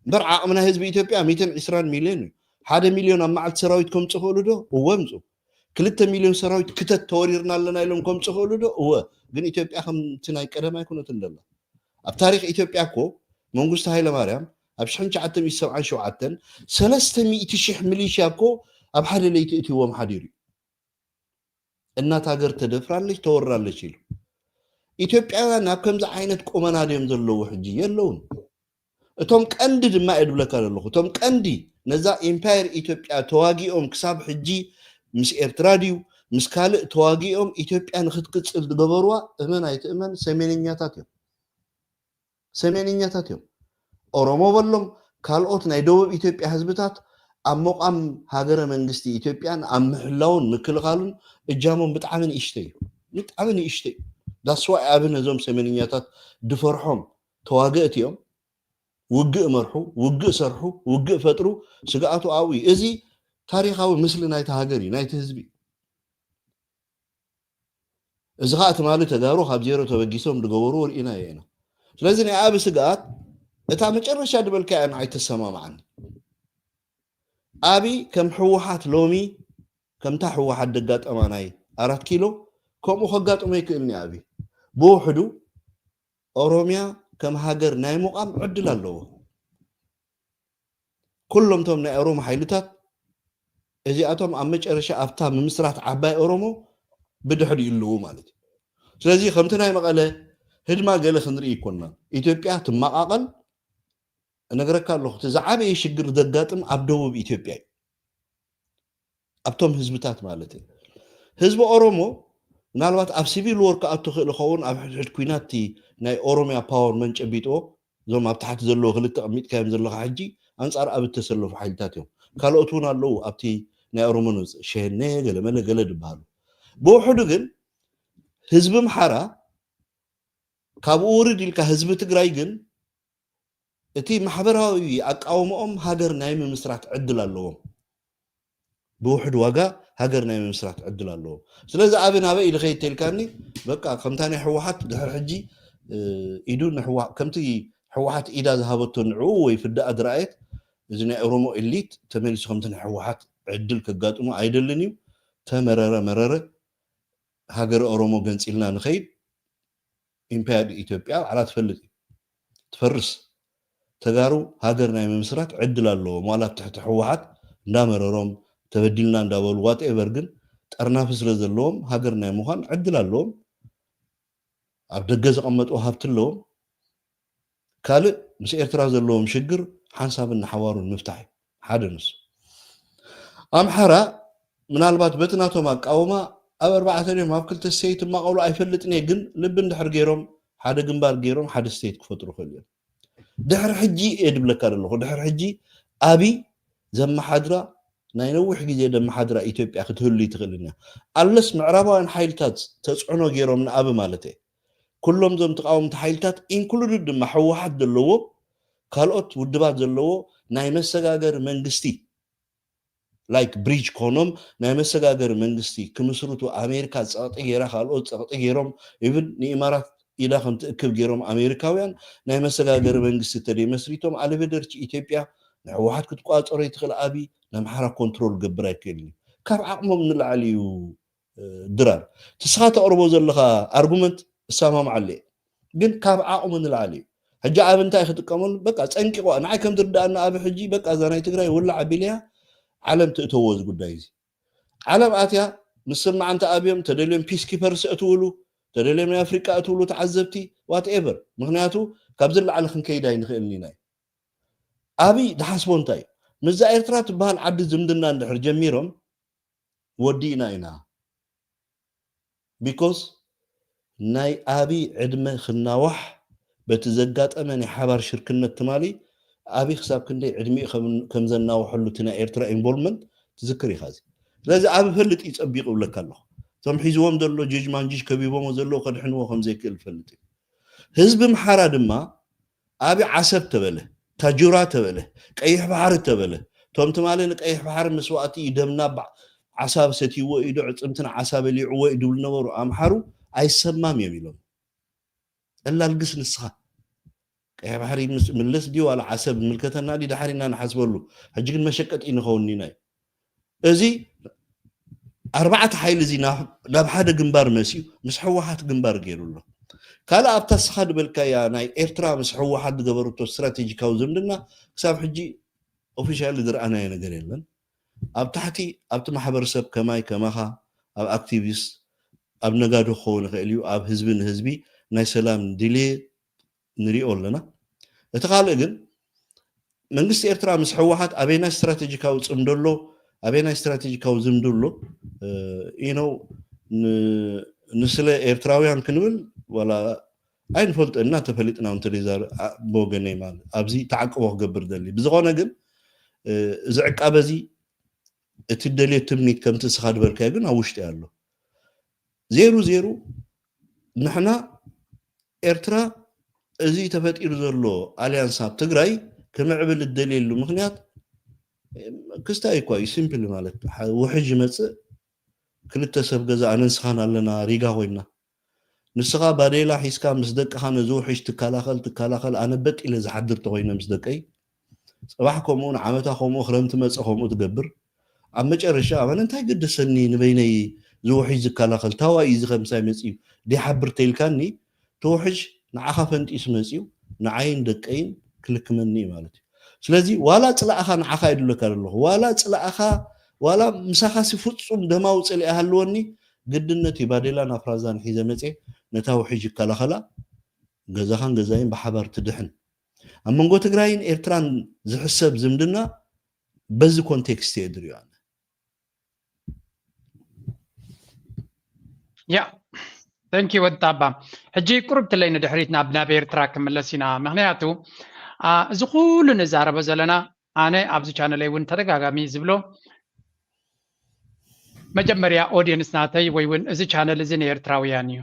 እምበር ዓቕሚ ናይ ህዝቢ ኢትዮጵያ ሚእትን ዕስራን ሚልዮን እዩ። ሓደ ሚልዮን ኣብ መዓልቲ ሰራዊት ከምፅእ ክእሉ ዶ? እወ ምፁ። ክልተ ሚልዮን ሰራዊት ክተት ተወሪርና ኣለና ኢሎም ከምፅእ ክእሉ ዶ? እወ። ግን ኢትዮጵያ ከምቲ ናይ ቀደም ኣይኮነትን ደላ። ኣብ ታሪክ ኢትዮጵያ እኮ መንግስቱ ሃይለማርያም ኣብ ሽሕን ትሽዓተ ሚእትን ሰብዓን ሸውዓተን ሰለስተ ሚእቲ ሺሕ ሚሊሽያ እኮ ኣብ ሓደ ለይቲ እትዎም ሓዲሩ እዩ። እናት ሃገር ተደፍራለች፣ ተወራለች ኢሉ። ኢትዮጵያውያን ኣብ ከምዚ ዓይነት ቁመና ድዮም ዘለዉ? ሕጂ የለውን። እቶም ቀንዲ ድማ እየ ድብለካ ዘለኹ፣ እቶም ቀንዲ ነዛ ኢምፓየር ኢትዮጵያ ተዋጊኦም ክሳብ ሕጂ ምስ ኤርትራ ድዩ ምስ ካልእ ተዋጊኦም ኢትዮጵያ ንክትቅፅል ዝገበርዋ፣ እመን ኣይትእመን፣ ሰሜንኛታት እዮም። ሰሜንኛታት እዮም። ኦሮሞ በሎም ካልኦት ናይ ደቡብ ኢትዮጵያ ህዝብታት ኣብ መቋም ሃገረ መንግስቲ ኢትዮጵያን ኣብ ምሕላውን ምክልኻሉን እጃሞም ብጣዕሚ ንእሽተይ እዩ። ብጣዕሚ ንእሽተይ እዩ። ዳስዋይ ኣብ ነዞም ሰሜንኛታት ድፈርሖም ተዋገእቲ እዮም። ውግእ መርሑ፣ ውግእ ሰርሑ፣ ውግእ ፈጥሩ፣ ስግኣቱ ኣብኡ እዩ። እዚ ታሪኻዊ ምስሊ ናይቲ ሃገር እዩ፣ ናይቲ ህዝቢ እዩ። እዚ ኸዓ ትማሊ ተጋሩ ካብ ዜሮ ተበጊሶም ዝገበርዎ ርኢናዮ ኢና። ስለዚ ናይ ኣቢ ስግኣት እታ መጨረሻ ዝበልካያ ንዓይ ተሰማምዓኒ። ኣቢ ከም ህወሓት ሎሚ ከምታ ህወሓት ደጋጠማ ናይ ኣራት ኪሎ ከምኡ ከጋጥሞ ይክእልኒ። ኣቢ ብውሕዱ ኦሮምያ ከም ሃገር ናይ ምቋም ዕድል ኣለዎ። ኩሎም ቶም ናይ ኦሮሞ ሓይልታት እዚኣቶም ኣብ መጨረሻ ኣብታ ምምስራት ዓባይ ኦሮሞ ብድሕሪኡ ኣለዉ ማለት እዩ። ስለዚ ከምቲ ናይ መቐለ ህድማ ገለ ክንርኢ ይኮንና። ኢትዮጵያ ትመቓቐል። እነግረካ ኣለኹ፣ እቲ ዝዓበየ ሽግር ዘጋጥም ኣብ ደቡብ ኢትዮጵያ እዩ። ኣብቶም ህዝብታት ማለት እዩ። ህዝቢ ኦሮሞ ምናልባት ኣብ ሲቪል ዎር ክኣቱ ክእል ይኸውን፣ ኣብ ሕድሕድ ኩናት እቲ ናይ ኦሮሚያ ፓወር መን ጨቢጥዎ፣ እዞም ኣብ ታሕቲ ዘለዉ ክልተ ቀሚጥካዮም ዘለኻ ሕጂ ኣንጻር ኣብ እተሰለፉ ሓይልታት እዮም። ካልኦት እውን ኣለዉ ኣብቲ ናይ ኦሮሞ ንውፅእ፣ ሸኔ፣ ገለመለ፣ ገለ ዝበሃሉ። ብውሕዱ ግን ህዝቢ ኣምሓራ ካብኡ ውርድ ኢልካ ህዝቢ ትግራይ ግን እቲ ማሕበራዊ ኣቃውምኦም ሃገር ናይ ምምስራት ዕድል ኣለዎም። ብውሕድ ዋጋ ሃገር ናይ ምምስራት ዕድል ኣለዎም። ስለዚ ኣቢ ናበይ ኢሉ ከይድ ተልካኒ፣ በቃ ከምታ ናይ ህወሓት ድሕር ሕጂ፣ እ፣ ኢዱ ንህዋ-፣ ከምቲ ህወሓት ኢዳ ዝሃበቶ ንዕኡ ወይ ፍዳኣ ዝረኣየት፣ እዚ ናይ ኦሮሞ ኤሊት ተመሊሱ ከምቲ ናይ ህወሓት ዕድል ከጋጥሞ ኣይደልን እዩ። ተመረረ መረረ፣ ሃገረ ኦሮሞ ገንፂልና ንኸይድ፣ ኢምፓየር ኢትዮጵያ ባዕላ ትፈልጥ እዩ። ትፈርስ። ተጋሩ ሃገር ናይ ምምስራት ዕድል ኣለዎም። ዋላ ኣብ ትሕቲ ህወሓት እንዳመረሮም፣ ተበዲልና እንዳበሉ፣ ዋትኤቨር፣ ግን ጠርናፊ ስለ ዘለዎም ሃገር ናይ ምዃን ዕድል ኣለዎም። ኣብ ደገ ዘቐመጥዎ ሃብቲ ኣለዎም። ካልእ ምስ ኤርትራ ዘለዎም ሽግር ሓንሳብን ንሓዋሩን ምፍታሕ እዩ። ሓደ ንሱ። ኣምሓራ ምናልባት በቲ ናቶም ኣቃውማ ኣብ ኣርባዕተ ድዮም ኣብ ክልተ ስተይት ይማቐሉ ኣይፈልጥን እየ፣ ግን ልቢ እንድሕር ገይሮም ሓደ ግንባር ገይሮም ሓደ ስተይት ክፈጥሩ ይኽእሉ እዮም። ድሕሪ ሕጂ እየ ድብለካ ዘለኹ፣ ድሕሪ ሕጂ ኣቢ ዘመሓድራ ናይ ነዊሕ ግዜ ዘመሓድራ ኢትዮጵያ ክትህሉ ትኽእልን እያ። ኣለስ ምዕራባውያን ሓይልታት ተፅዕኖ ገይሮም ንኣቢ ማለት እየ። ኩሎም እዞም ተቃወምቲ ሓይልታት ኢንክሉድድ ድማ ህወሓት ዘለዎም ካልኦት ውድባት ዘለዎ ናይ መሰጋገሪ መንግስቲ ላይክ ብሪጅ ኮኖም ናይ መሰጋገሪ መንግስቲ ክምስርቱ ኣሜሪካ ጸቕጢ ገይራ፣ ካልኦት ጸቕጢ ገይሮም፣ ኢቭን ንኢማራት ኢዳ ከም ትእክብ ገይሮም ኣሜሪካውያን ናይ መሰጋገሪ መንግስቲ ተደይ መስሪቶም ኣለበደርች ኢትዮጵያ ንህወሓት ክትቋጸሮ ይትኽእል፣ ኣቢ ንኣምሓራ ኮንትሮል ክገብር ኣይክእልን እዩ። ካብ ዓቕሞም ንላዕሊ እዩ። ድራር ትስኻ ተቕርቦ ዘለኻ ኣርጉመንት እሰማምዓሉ እየ፣ ግን ካብ ዓቕሙ ንላዕሊ እዩ። ሕጂ ኣብ እንታይ ክጥቀመሉ? በቃ ጸንቂቑ። ንዓይ ከም ዝርዳእና ኣብ ሕጂ በቃ እዛ ናይ ትግራይ ውላዕ ኣቢልያ ዓለም ትእተዎ እዚ ጉዳይ እዚ። ዓለም ኣትያ ምስ ስማዕ እንተ ኣብዮም ተደልዮም ፒስ ኪፐርስ እትውሉ ተደልዮም ናይ ኣፍሪቃ እትብሉ ተዓዘብቲ፣ ዋትኤቨር። ምክንያቱ ካብዚ ንላዕሊ ክንከይድ ኣይንኽእልን ኢና። ኣብይ ዝሓስቦ እንታይ እዩ? ምስዛ ኤርትራ ትበሃል ዓዲ ዝምድና እንድሕር ጀሚሮም ወዲእና ኢና። ቢኮዝ ናይ ኣብይ ዕድመ ክናዋሕ በቲ ዘጋጠመ ናይ ሓባር ሽርክነት ትማሊ ኣብይ ክሳብ ክንደይ ዕድሚኡ ከም ዘናውሐሉ እቲ ናይ ኤርትራ ኢንቮልቭመንት ትዝክር ኢኻ። እዚ ስለዚ ኣብ ፈልጥ እዩ ጸቢቑ እብለካ ኣለኹ። እቶም ሒዝዎም ዘሎ ጅጅ ማንጅሽ ከቢቦሞ ዘለዉ ከድሕንዎ ከም ዘይክእል ፈልጥ እዩ። ህዝቢ ምሓራ ድማ ኣብ ዓሰብ ተበለ፣ ታጁራ ተበለ፣ ቀይሕ ባሕሪ ተበለ፣ እቶም ትማሊ ንቀይሕ ባሕሪ መስዋእቲ እዩ፣ ደምና ዓሳ ሰትይዎ እዩ ዶ ዕፅምትን ዓሳ በሊዕዎ እዩ ድብሉ ነበሩ ኣምሓሩ። ኣይሰማም እዮም ኢሎም። ጠላልግስ ንስኻ ቀይሕ ባሕሪ ምልስ ድዩ ዋላ ዓሰብ ምልከተና ድዩ ድሓር ኢና ንሓስበሉ። ሕጂ ግን መሸቀጢ ንኸውን ኢና እዩ። እዚ ኣርባዕተ ሓይሊ እዚ ናብ ሓደ ግንባር መሲኡ ምስ ህወሓት ግንባር ገይሩ ኣሎ። ካልእ ኣብታ ስኻ ዝበልካያ ናይ ኤርትራ ምስ ህወሓት ዝገበርቶ ስትራቴጂካዊ ዝምድና ክሳብ ሕጂ ኦፊሻሊ ዝረኣናዮ ነገር የለን። ኣብ ታሕቲ ኣብቲ ማሕበረሰብ ከማይ ከማኻ ኣብ ኣክቲቪስት ኣብ ነጋዶ ክኸውን ይኽእል እዩ፣ ኣብ ህዝቢ ንህዝቢ ናይ ሰላም ድልየት ንሪኦ ኣለና። እቲ ካልእ ግን መንግስቲ ኤርትራ ምስ ህወሓት ኣበየናይ ስትራቴጂካዊ ፅምዶ ኣሎ፣ ኣበየናይ ስትራቴጂካዊ ዝምዶ ኣሎ ኢነው ንስለ ኤርትራውያን ክንብል ዋላ ኣይንፈልጦ እና ተፈሊጥና እውን ተሌዛር ብወገነይ ማለት ኣብዚ ተዓቅቦ ክገብር ደሊ ብዝኾነ ግን እዚ ዕቃበ እዚ እቲ ደልዮ ትምኒት ከምቲ እስኻ ዝበልካዮ ግን ኣብ ውሽጢ ኣሎ። ዜሩ ዜሩ ንሕና ኤርትራ እዚ ተፈጢሩ ዘሎ ኣልያንስ ኣብ ትግራይ ክምዕብል እደልየሉ ምክንያት ክስታይ እኳ እዩ። ሲምፕል ማለት ውሕጅ ይመፅእ ክልተ ሰብ ገዛ ኣነን ስኻን ኣለና ሪጋ ኮይና ንስኻ ባዴላ ሒዝካ ምስ ደቅኻ ነዚ ውሕጅ ትከላኸል ትከላኸል ኣነ በጥ ኢለ ዝሓድር ተኮይነ ምስ ደቀይ ፅባሕ ከምኡ ንዓመታ ከምኡ ክረምቲ መፀ ከምኡ ትገብር ኣብ መጨረሻ ኣነ እንታይ ገደሰኒ ንበይነይ ዝውሕጅ ዝከላኸል ታዋይ እዚ ከምሳይ መፅዩ ዲሓብር ተይልካኒ ትውሕጅ ንዓኻ ፈንጢሱ መፅዩ ንዓይን ደቀይን ክልክመኒ እዩ ማለት እዩ ስለዚ ዋላ ፅላእኻ ንዓኻ ይድለካ ዘለኹ ዋላ ፅላእኻ ዋላ ምሳኻሲ ፍፁም ደማዊ ፅልኢ ሃልወኒ ግድነት እዩ ባዴላን ኣፍራዛን ሒዘ መፅየ ነታ ውሕጅ ይከላኸላ ገዛኻን ገዛይን ብሓባር ትድሕን ኣብ መንጎ ትግራይን ኤርትራን ዝሕሰብ ዝምድና በዚ ኮንቴክስት እየ ዝሪኦ ኣነ ያ thank you ወጣባ ሕጂ ቁርብ ትለይ ንድሕሪት ናብ ናብ ኤርትራ ክምለስ ኢና ምክንያቱ እዚ ኩሉ ንዛረቦ ዘለና ኣነ ኣብዚ ቻነለይ እውን ተደጋጋሚ ዝብሎ መጀመርያ ኦዲየንስ ናተይ ወይ እውን እዚ ቻነል እዚ ንኤርትራውያን እዩ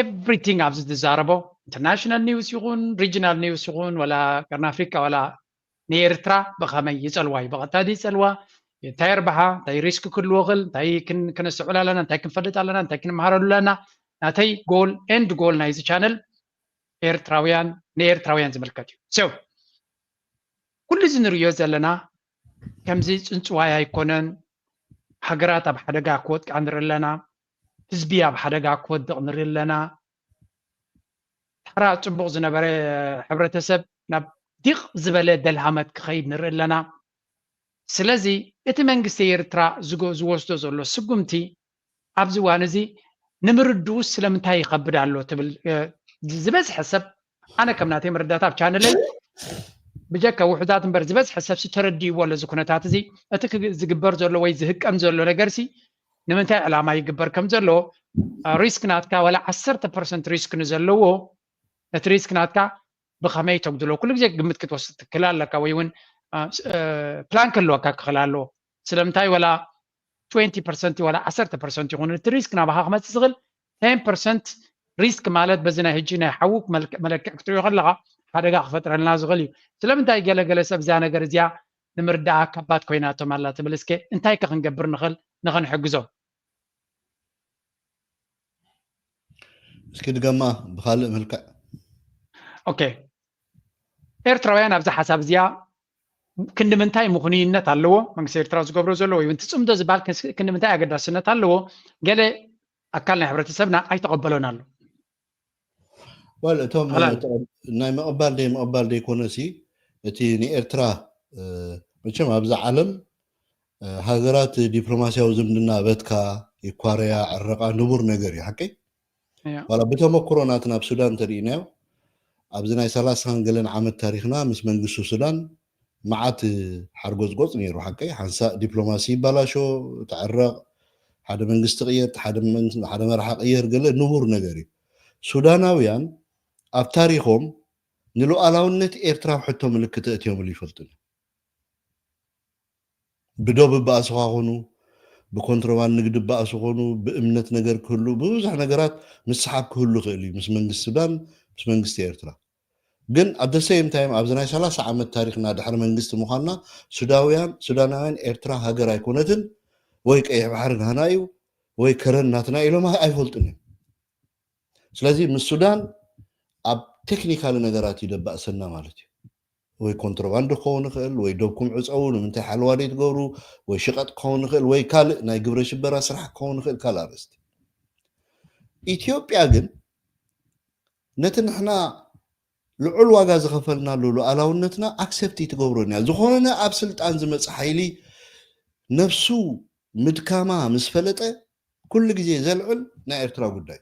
everything ኣብዚ ዝዛረቦ international news ይኹን regional news ይኹን ወላ ቀርኒ ኣፍሪካ ወላ ንኤርትራ ብኸመይ ይፀልዋ እዩ ብቐጥታ ይፀልዋ እንታይ ርባሓ እንታይ ሪስክ ክህልዎ ክእል እንታይ ክነስተውዕል ኣለና እንታይ ክንፈልጥ ኣለና እንታይ ክንመሃረሉ ኣለና ናተይ ጎል end goal ናይዚ ቻነል ኤርትራውያን ንኤርትራውያን ዝምልከት እዩ so ኩሉ እዚ ንርእዮ ዘለና ከምዚ ፅንፅዋይ ኣይኮነን ሃገራት ኣብ ሓደጋ ክወድቃ ንርኢ ኣለና ህዝቢ ኣብ ሓደጋ ክወድቕ ንርኢ ኣለና ተራ ፅቡቕ ዝነበረ ሕብረተሰብ ናብ ዲቕ ዝበለ ደልሃመት ክኸይድ ንርኢ ኣለና ስለዚ እቲ መንግስቲ ኤርትራ ዝወስዶ ዘሎ ስጉምቲ ኣብዚ እዋን እዚ ንምርድኡ ስለምንታይ ይኸብድ ኣሎ ትብል ዝበዝሐ ሰብ ኣነ ከም ናተይ መረዳት ኣብ ቻነለይ ብጀካ ውሑዳት እምበር ዝበዝሐ ሰብሲ ተረዲእዎ ኣሎ እዚ ኩነታት እዚ እቲ ዝግበር ዘሎ ወይ ዝህቀን ዘሎ ነገርሲ ንምንታይ ዕላማ ይግበር ከም ዘሎ ሪስክ ናትካ ዋላ ዓሰርተ ፐርሰንት ሪስክ ንዘለዎ ነቲ ሪስክ ናትካ ብኸመይ ተጉድሎ ኩሉ ግዜ ግምት ክትወስድ ትክእል ኣለካ ወይ እውን ፕላን ክህልወካ ክኽእል ኣለዎ ስለምንታይ ወላ twenty percent ወላ ዓሰርተ percent ይኹን እቲ ሪስክ ናባኻ ክመፅእ ዝኽእል ten percent ሪስክ ማለት በዚ ናይ ሕጂ ናይ ሓዊ መለክዕ ክትሪኦ ከለኻ ሓደጋ ክፈጥረልና ዝኽእል እዩ ስለምንታይ ገለገለ ሰብ እዛ ነገር እዚኣ ንምርዳኣ ከባድ ኮይናቶም ኣላ ትብል እስከ እንታይ ከ ክንገብር ንኽእል ንኽንሕግዞም እስኪ ድገማ ብካልእ መልክዕ ኦኬ ኤርትራውያን ኣብዚ ሓሳብ እዚኣ ክንዲ ምንታይ ምኽኑይነት ኣለዎ መንግስቲ ኤርትራ ዝገብሮ ዘሎ ወይ እውን ትፅምዶ ዝበሃል ክንዲ ምንታይ ኣገዳስነት ኣለዎ ገለ ኣካል ናይ ሕብረተሰብና ኣይተቐበሎን ኣሎ ወል እቶም ናይ ምቕባል ደይ ምቕባል ደይኮነሲ እቲ ንኤርትራ መቸም ኣብዚ ዓለም ሃገራት ዲፕሎማሲያዊ ዝምድና በትካ ይኳረያ ዕረቃ ንቡር ነገር እዩ ሓቀይ እያ። ዋላ ብተመክሮ ናትና ኣብ ሱዳን እንተርኢናዮ፣ ኣብዚ ናይ ሰላሳን ገለን ዓመት ታሪኽና ምስ መንግስቲ ሱዳን መዓት ሓርጎጽጎጽ ነይሩ። ሓቀይ ሓንሳእ ዲፕሎማሲ ይባላሾ፣ ተዕረቕ፣ ሓደ መንግስቲ ቅየር፣ ሓደ መን-፣ ሓደ መራሒ ቅየር፣ ገለ ንቡር ነገር እዩ። ሱዳናውያን ኣብ ታሪኾም ንሉዓላውነት ኤርትራ ኣብ ሕቶ ምልክት ኣእትዮምሉ ይፈልጡን እዮም። ብዶብ እበኣሱ ኾኑ፣ ብኮንትሮባንድ ንግዲ እበኣሱ ኾኑ፣ ብእምነት ነገር ክህሉ፣ ብብዙሕ ነገራት ምስሓብ ክህሉ ይኽእል እዩ ምስ መንግስቲ ሱዳን፣ ምስ መንግስቲ ኤርትራ። ግን at the same time ኣብዚ ናይ ሰላሳ ዓመት ታሪኽና ድሕሪ መንግስቲ ምዃንና ሱዳውያን፣ ሱዳናውያን ኤርትራ ሃገር ኣይኮነትን ወይ ቀይሕ ባሕሪ ናህና እዩ ወይ ከረን ናትና ኢሎም ኣይ-፣ ኣይፈልጡን እዮም። ስለዚ ምስ ሱዳን ኣብ ቴክኒካል ነገራት እዩ ደባእሰና ማለት እዩ። ወይ ኮንትሮባንድ ክኸውን ይኽእል፣ ወይ ዶብኩም ዕፀዉ ንምንታይ ሓለዋ ደይ ትገብሩ፣ ወይ ሽቐጥ ክኸውን ይኽእል፣ ወይ ካልእ ናይ ግብረ ሽበራ ስራሕ ክኸውን ይኽእል፣ ካልእ ኣርእስቲ። ኢትዮጵያ ግን ነቲ ንሕና ልዑል ዋጋ ዝኸፈልናሉ ሉዓላውነትና ኣክሰፕት ትገብሮን እያ። ዝኾነ ኣብ ስልጣን ዝመጽእ ሓይሊ ነፍሱ ምድካማ ምስ ፈለጠ ኩሉ ግዜ ዘልዕል ናይ ኤርትራ ጉዳይ።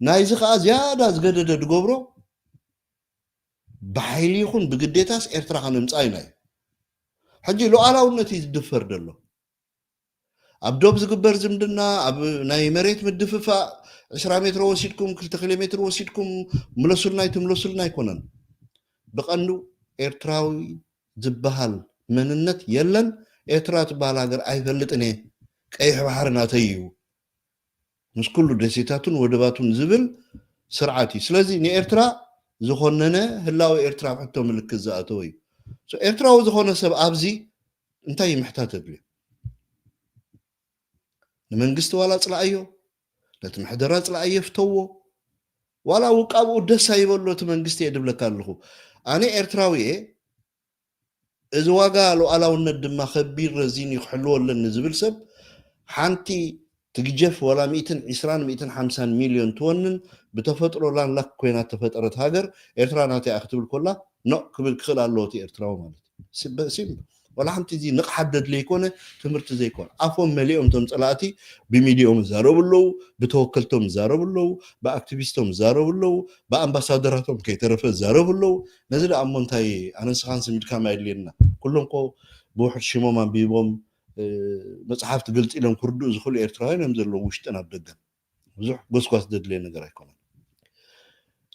ናይዚ ከኣ ዝያዳ ዝገደደ ዝገብሮ ብሓይሊ ይኹን ብግዴታስ ኤርትራ ከነምጽኣ ኢና እዩ። ሕጂ ሉዓላውነት እዩ ዝድፈር ዘሎ። ኣብ ዶብ ዝግበር ዝምድና፣ ኣብ ናይ መሬት ምድፍፋእ ዕስራ ሜትሮ ወሲድኩም፣ ክልተ ኪሎ ሜትር ወሲድኩም ምለሱልና ኣይትምለሱልና ኣይኮነን። ብቐንዱ ኤርትራዊ ዝበሃል መንነት የለን። ኤርትራ ትበሃል ሃገር ኣይፈልጥን እየ። ቀይሕ ባሕሪ ናተይ እዩ። ምስ ኩሉ ደሴታቱን ወደባቱን ዝብል ስርዓት እዩ። ስለዚ ንኤርትራ ዝኾነነ ህላወ ኤርትራ ኣብ ሕቶ ምልክት ዝኣተወ እዩ። So ኤርትራዊ ዝኾነ ሰብ ኣብዚ እንታይ ምሕታት የድልዮ? ንመንግስቲ ዋላ ጽላኣዮ፣ ነቲ ምሕደራ ጽላኣዮ ፍተዎ፣ ዋላ ውቃብኡ ደስ ኣይበሎ እቲ መንግስቲ እየ ድብለካ ኣለኹ። ኣነ ኤርትራዊ እየ፣ እዚ ዋጋ ሉዓላውነት ድማ ከቢድ ረዚን እዩ ክሕልዎ ኣለኒ ዝብል ሰብ ሓንቲ ትግጀፍ ዋላ ሚእትን ዕስራን ሚእትን ሓምሳን ሚልዮን ትወንን ብተፈጥሮ ላንላክ ኮይና ተፈጠረት ሃገር ኤርትራ ናተይ እያ ክትብል ኮላ ኖ ክብል ክኽእል ኣለዎ እቲ ኤርትራዊ ማለት እዩ። ሲምፕል። ዋላ ሓንቲ እዚ ንቕሓት ዘድልየ ይኮነ ትምህርቲ ዘይኮነ ኣፎም መሊኦም እቶም ጸላእቲ ብሚዲኦም ይዛረቡ ኣለዉ፣ ብተወከልቶም ይዛረቡ ኣለዉ፣ ብኣክቲቪስቶም ይዛረቡ ኣለዉ፣ ብኣምባሳደራቶም ከይተረፈ ይዛረቡ ኣለዉ። ነዚ ደኣ እሞ እንታይ ኣነ ንስኻን ስሚድካም ኣየድልየና። ኩሎም ኮ ብውሕድ ሽሞም ኣንቢቦም መፅሓፍቲ ግልፂ ኢሎም ክርድኡ ዝኽእሉ ኤርትራውያን እዮም ዘለዉ ውሽጥን ኣብ ደገን። ብዙሕ ጎስጓስ ዘድልየ ነገር ኣይኮነን።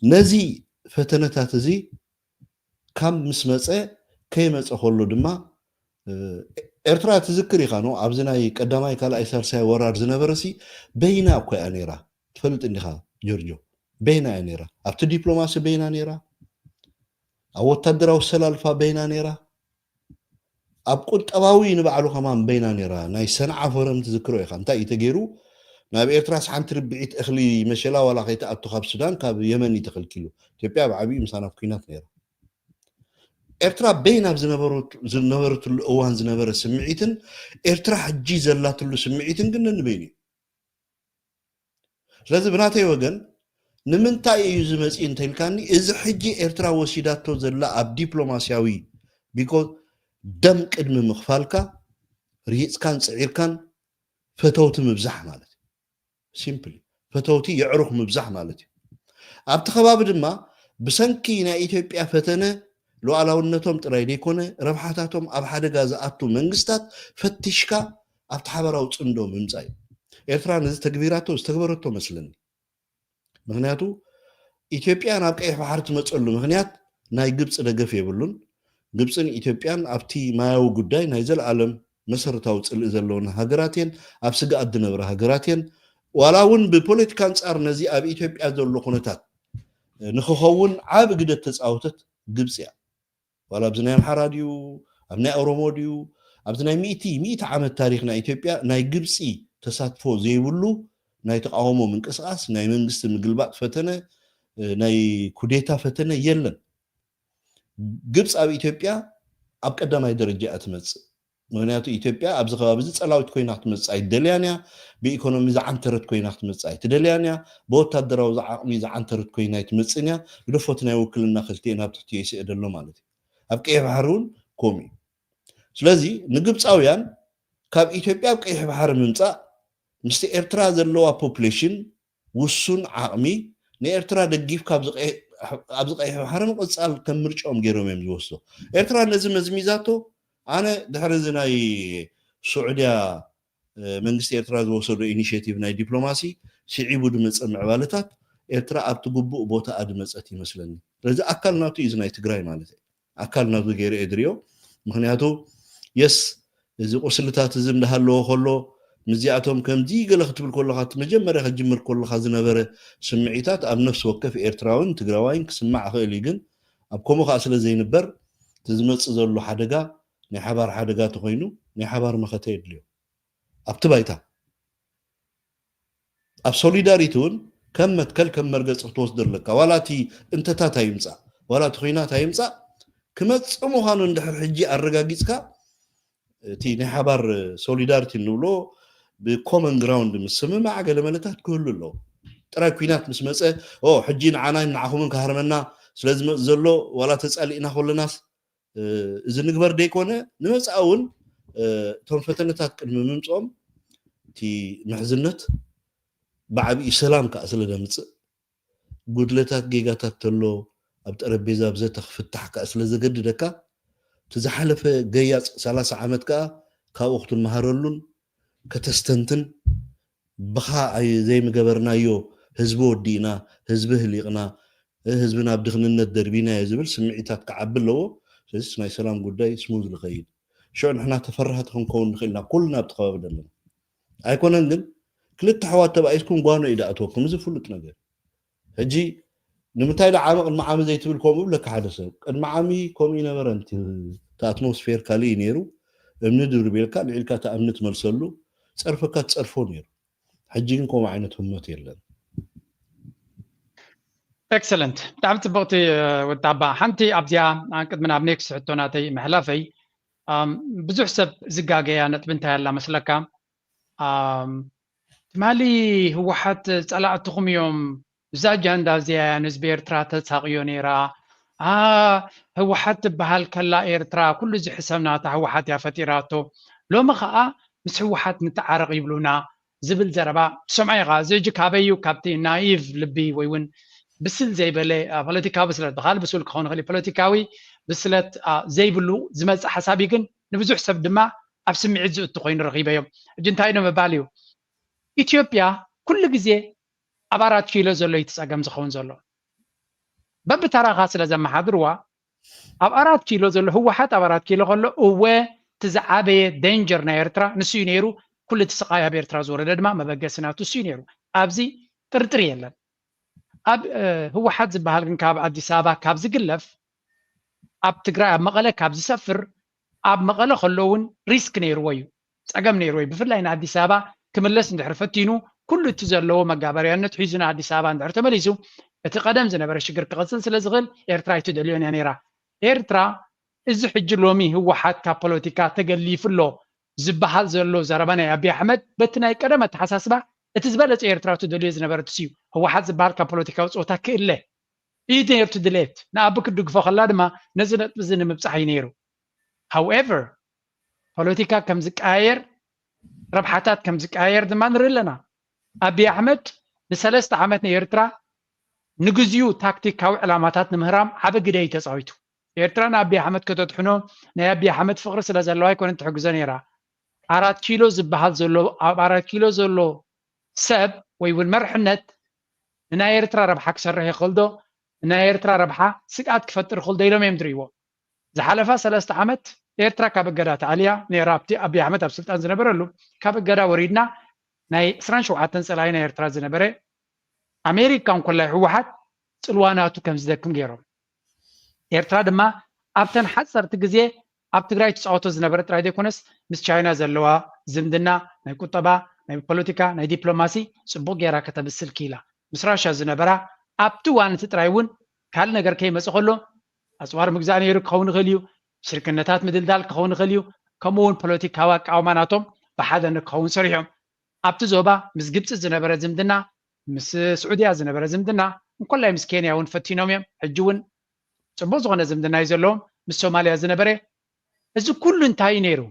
ነዚ ፈተነታት እዚ ካብ ምስ መፀ ከይመፀ ከሎ ድማ ኤርትራ ትዝክር ኢኻ ኖ ኣብዚ ናይ ቀዳማይ ካልኣይ ሳልሳይ ወራር ዝነበረ ሲ በይና እኮ እያ ነይራ። ትፈልጥ እንዲኻ ጆርጆ፣ በይና እያ ነይራ። ኣብቲ ዲፕሎማሲ በይና ነይራ፣ ኣብ ወታደራዊ ሰላልፋ በይና ነይራ፣ ኣብ ቁጠባዊ ንባዕሉ ከማን በይና ነይራ። ናይ ሰንዓ ፎረም ትዝክሮ ኢኻ። እንታይ እዩ ተገይሩ? ናብ ኤርትራስ ሓንቲ ርብዒት እኽሊ መሸላ ዋላ ከይትኣቱ ካብ ሱዳን ካብ የመን እዩ ተኸልኪሉ። ኢትዮጵያ ብዓብዩ ምሳና ኣብ ኩናት ነይራ። ኤርትራ በይና ኣብ ዝነበረትሉ እዋን ዝነበረ ስምዒትን ኤርትራ ሕጂ ዘላትሉ ስምዒትን ግን ነንበይኑ እዩ። ስለዚ ብናተይ ወገን ንምንታይ እዩ ዝመፅእ እንተልካኒ እዚ ሕጂ ኤርትራ ወሲዳቶ ዘላ ኣብ ዲፕሎማስያዊ ቢኮዝ ደም ቅድሚ ምኽፋልካ ርሂፅካን ፅዒርካን ፈተውቲ ምብዛሕ ማለት እዩ። ሲምፕሊ ፈተውቲ የዕሩኽ ምብዛሕ ማለት እዩ። ኣብቲ ከባቢ ድማ ብሰንኪ ናይ ኢትዮጵያ ፈተነ ሉዓላውነቶም ጥራይ ዘይኮነ ረብሓታቶም ኣብ ሓደጋ ዝኣቱ መንግስታት ፈቲሽካ ኣብቲ ሓበራዊ ፅምዶ ምምፃእ እዩ። ኤርትራ ነዚ ተግቢራቶ ዝተግበረቶ መስለኒ። ምክንያቱ ኢትዮጵያ ናብ ቀይሕ ባሕሪ ትመፀሉ ምክንያት ናይ ግብፂ ደገፍ የብሉን። ግብፅን ኢትዮጵያን ኣብቲ ማያዊ ጉዳይ ናይ ዘለኣለም መሰረታዊ ፅልኢ ዘለወን ሃገራት እየን። ኣብ ስግኣት ዝነብራ ሃገራት እየን። ዋላ እውን ብፖለቲካ ኣንፃር ነዚ ኣብ ኢትዮጵያ ዘሎ ኩነታት ንክኸውን ዓብ ግደ ተፃወተት ግብፂ እያ። ዋላ ኣብዚ ናይ ኣምሓራ ድዩ ኣብ ናይ ኦሮሞ ድዩ ኣብዚ ናይ ሚእቲ ሚእቲ ዓመት ታሪክ ናይ ኢትዮጵያ ናይ ግብፂ ተሳትፎ ዘይብሉ ናይ ተቃውሞ ምንቅስቃስ ናይ መንግስቲ ምግልባጥ ፈተነ ናይ ኩዴታ ፈተነ የለን። ግብፂ ኣብ ኢትዮጵያ ኣብ ቀዳማይ ደረጃ እያ ትመፅእ። ምክንያቱ ኢትዮጵያ ኣብዚ ከባቢ እዚ ፀላዊት ኮይና ክትመፅእ ኣይትደልያን እያ። ብኢኮኖሚ ዝዓንተረት ኮይና ክትመፅእ ኣይትደልያን እያ። ብወታደራዊ ዓቕሚ ዝዓንተረት ኮይና ኣይትመፅእን እያ። ግደፎ እቲ ናይ ውክልና ክልቲኤን ኣብ ትሕቲ ይስእድ ኣሎ ማለት እዩ። ኣብ ቀይሕ ባሕሪ እውን ከምኡ እዩ። ስለዚ ንግብፃውያን ካብ ኢትዮጵያ ኣብ ቀይሕ ባሕሪ ምምፃእ ምስቲ ኤርትራ ዘለዋ ፖፕሌሽን ውሱን ዓቕሚ ንኤርትራ ደጊፍካ ኣብዚ ቀይሕ ባሕሪ ምቕጻል ከም ምርጫኦም ገይሮም እዮም ዝወስዶ። ኤርትራ ነዚ መዝሚዛቶ። ኣነ ድሕሪ እዚ ናይ ስዑድያ መንግስቲ ኤርትራ ዝወሰዶ ኢኒሽቲቭ ናይ ዲፕሎማሲ ስዒቡ ድመፀ ምዕባለታት ኤርትራ ኣብቲ ግቡእ ቦታኣ ድመፀት ይመስለኒ። ስለዚ ኣካል ናቱ እዩ እዚ ናይ ትግራይ ማለት እዩ። ኣካል ናቱ ገይረ እየ ድሪኦ። ምክንያቱ የስ እዚ ቁስልታት እዚ እንዳሃለዎ ከሎ ምስዚኣቶም ከምዚ ገለ ክትብል ከለካ እቲ መጀመርያ ክትጅምር ከለካ ዝነበረ ስምዒታት ኣብ ነፍሲ ወከፍ ኤርትራዊን ትግራዋይን ክስማዕ ይኽእል እዩ። ግን ኣብ ከምኡ ከዓ ስለ ዘይንበር እቲ ዝመፅእ ዘሎ ሓደጋ ናይ ሓባር ሓደጋ ተኮይኑ ናይ ሓባር መኸተ የድልዮ። ኣብቲ ባይታ ኣብ ሶሊዳሪቲ እውን ከም መትከል ከም መርገፂ ክትወስዶ ኣለካ። ዋላ እቲ እንተታት ኣይምፃእ፣ ዋላ እቲ ኩናት ኣይምፃእ፣ ክመፅእ ምዃኑ እንድሕር ሕጂ ኣረጋጊፅካ እቲ ናይ ሓባር ሶሊዳሪቲ እንብሎ ብኮመን ግራውንድ ምስምማዕ ገለ መለታት ክህሉ ኣለዎ። ጥራይ ኩናት ምስ መፀ ኦ ሕጂ ንዓናይ ንዓኹምን ክሃርመና ስለ ዝመፅ ዘሎ ዋላ ተፃሊእና ከለናስ እዚ ንግበር ደይኮነ ንመፃእ እውን እቶም ፈተነታት ቅድሚ ምምፅኦም እቲ ምሕዝነት ብዓብዪ ሰላም ከዓ ስለ ደምፅእ ጉድለታት ጌጋታት ተሎ ኣብ ጠረጴዛ ብዘተ ክፍታሕ ከዓ ስለ ዘገድደካ እቲ ዝሓለፈ ገያፅ ሰላሳ ዓመት ከዓ ካብኡ ክትመሃረሉን ከተስተንትን ብኻ ዘይምገበርናዮ ህዝቢ ወዲእና ህዝቢ ህሊቕና ህዝቢ ናብ ድኽንነት ደርቢናዮ ዝብል ስምዒታት ክዓቢ ኣለዎ። ስለዚ ናይ ሰላም ጉዳይ ስሙዝ ዝኸይድ ሽዑ ንሕና ተፈራህቲ ክንከውን ንኽእልና ኩልና ኣብቲ ከባቢ ዘለና ኣይኮነን ግን ክልተ ኣሕዋት ተባኢስኩም ጓኖ እዩ ድኣትወኩም እዚ ፍሉጥ ነገር። ሕጂ ንምንታይ ዶ ዓሚ ቅድሚ ዓሚ ዘይትብል ከምኡ ብለካ ሓደ ሰብ ቅድሚ ዓሚ ከምኡ ይነበረ እቲ ኣትሞስፌር ካልእ እዩ ነይሩ። እምኒ ድርብየልካ ልዒልካ እቲ እምኒ ትመልሰሉ ፀርፈካ ትፀርፎ ነይሩ። ሕጂ ግን ከምኡ ዓይነት ህሞት የለን። ኤክሰለንት ብጣዕሚ ፅብቕቲ ወጣባ ሓንቲ ኣብዚኣ ቅድሚ ናብ ኔክስት ሕቶ ናተይ መሕላፈይ ብዙሕ ሰብ ዝጋገያ ነጥቢ እንታይ ኣላ መስለካ ትማሊ ህወሓት ፀላእትኹም እዮም እዛ ጃንዳ እዚኣ እያ ንህዝቢ ኤርትራ ተሳቕዮ ነይራ ህወሓት ትበሃል ከላ ኤርትራ ኩሉ ዝሕሰብ ናታ ህወሓት እያ ፈጢራቶ ሎሚ ከዓ ምስ ህወሓት ንተዓረቕ ይብሉና ዝብል ዘረባ ትሰምዖ ኢኻ እዚ እጂ ካበይ እዩ ካብቲ ናይቭ ልቢ ወይ እውን ብስል ዘይበለ ፖለቲካዊ ብስለት ብካል ብሱል ክኸውን ይኽእል ፖለቲካዊ ብስለት ዘይብሉ ዝመፅእ ሓሳብ እዩ ግን ንብዙሕ ሰብ ድማ ኣብ ስምዒት ዝእቱ ኮይኑ ረኺበዮም ሕጂ እንታይ ዶ ምባል እዩ ኢትዮጵያ ኩሉ ግዜ ኣብ ኣራት ኪሎ ዘሎ እዩ እቲ ፀገም ዝኸውን ዘሎ በብተራኻ ስለ ዘመሓድርዋ ኣብ ኣራት ኪሎ ዘሎ ህወሓት ኣብ ኣራት ኪሎ ከሎ እወ እቲ ዝዓበየ ደንጀር ናይ ኤርትራ ንሱ እዩ ነይሩ ኩሉ እቲ ስቃይ ኣብ ኤርትራ ዝወረደ ድማ መበገሲ ናቱ እሱ እዩ ነይሩ ኣብዚ ጥርጥር የለን ኣብ ህወሓት ዝበሃል ግን ካብ ኣዲስ ኣበባ ካብ ዝግለፍ ኣብ ትግራይ ኣብ መቐለ ካብ ዝሰፍር ኣብ መቐለ ከሎ እውን ሪስክ ነይርዎ እዩ ፀገም ነይርዎ እዩ ብፍላይ ንኣዲስ ኣበባ ክምለስ እንድሕር ፈቲኑ ኩሉ እቲ ዘለዎ መጋበርያነት ሒዙ ንኣዲስ ኣበባ እንድሕር ተመሊሱ እቲ ቀደም ዝነበረ ሽግር ክቐፅል ስለ ዝኽእል ኤርትራ ኣይትደልዮን እያ ነይራ ኤርትራ እዚ ሕጂ ሎሚ ህወሓት ካብ ፖለቲካ ተገሊፉ ኣሎ ዝበሃል ዘሎ ዘረባ ናይ ኣብይ ኣሕመድ በቲ ናይ ቀደም ኣተሓሳስባ እቲ ዝበለፀ ኤርትራ ትደልዮ ዝነበረት እዩ ህወሓት ዝበሃል ካብ ፖለቲካዊ ፀወታ ክእለ እዩ ነርቱ ድሌት ንኣቢ ክትድግፎ ከላ ድማ ነዚ ነጥቢ እዚ ንምብፃሕ እዩ ነይሩ however ፖለቲካ ከም ዝቀያየር ረብሓታት ከም ዝቀያየር ድማ ንርኢ ኣለና ኣብይ ኣሕመድ ንሰለስተ ዓመት ንኤርትራ ንግዚኡ ታክቲካዊ ዕላማታት ንምህራም ዓቢ ግደ እዩ ተፃዊቱ ኤርትራ ንኣብይ ኣሕመድ ከተድሕኖ ናይ ኣብይ ኣሕመድ ፍቕሪ ስለ ዘለዋ ኣይኮነት ትሕግዞ ነይራ ኣራት ኪሎ ዝበሃል ዘሎ ኣብ ኣራት ኪሎ ዘሎ ሰብ ወይ እውን መርሕነት ንናይ ኤርትራ ረብሓ ክሰርሕ ይኽእል ዶ ንናይ ኤርትራ ረብሓ ስግኣት ክፈጥር ይኽእል ዶ ኢሎም እዮም ዝርእይዎ ዝሓለፋ ሰለስተ ዓመት ኤርትራ ካብ እገዳ ተኣልያ ነይራ ኣብቲ ኣብይ ኣሕመድ ኣብ ስልጣን ዝነበረሉ ካብ እገዳ ወሪድና ናይ ዕስራን ሸውዓተን ፀላኢ ናይ ኤርትራ ዝነበረ ኣሜሪካ እንኮላይ ህወሓት ፅልዋ ናቱ ከም ዝደክም ገይሮም ኤርትራ ድማ ኣብተን ሓፀርቲ ግዜ ኣብ ትግራይ ትፃወቶ ዝነበረ ጥራይ ዘይኮነስ ምስ ቻይና ዘለዋ ዝምድና ናይ ቁጠባ ናይ ፖለቲካ ናይ ዲፕሎማሲ ፅቡቅ ገይራ ከተብስል ክኢላ ምስ ራሻ ዝነበራ ኣብቲ ዋን እቲ ጥራይ እውን ካልእ ነገር ከይመፀ ከሎ ኣፅዋር ምግዛእ ነይሩ ክኸውን ይኽእል እዩ ሽርክነታት ምድልዳል ክኸውን ይኽእል እዩ ከምኡ እውን ፖለቲካዊ ኣቃውማ ናቶም ብሓደ ክኸውን ሰሪሖም ኣብቲ ዞባ ምስ ግብፂ ዝነበረ ዝምድና ምስ ስዑድያ ዝነበረ ዝምድና እንኮላይ ምስ ኬንያ እውን ፈቲኖም እዮም ሕጂ እውን ፅቡቅ ዝኾነ ዝምድና እዩ ዘለዎም ምስ ሶማልያ ዝነበረ እዚ ኩሉ እንታይ እዩ ነይሩ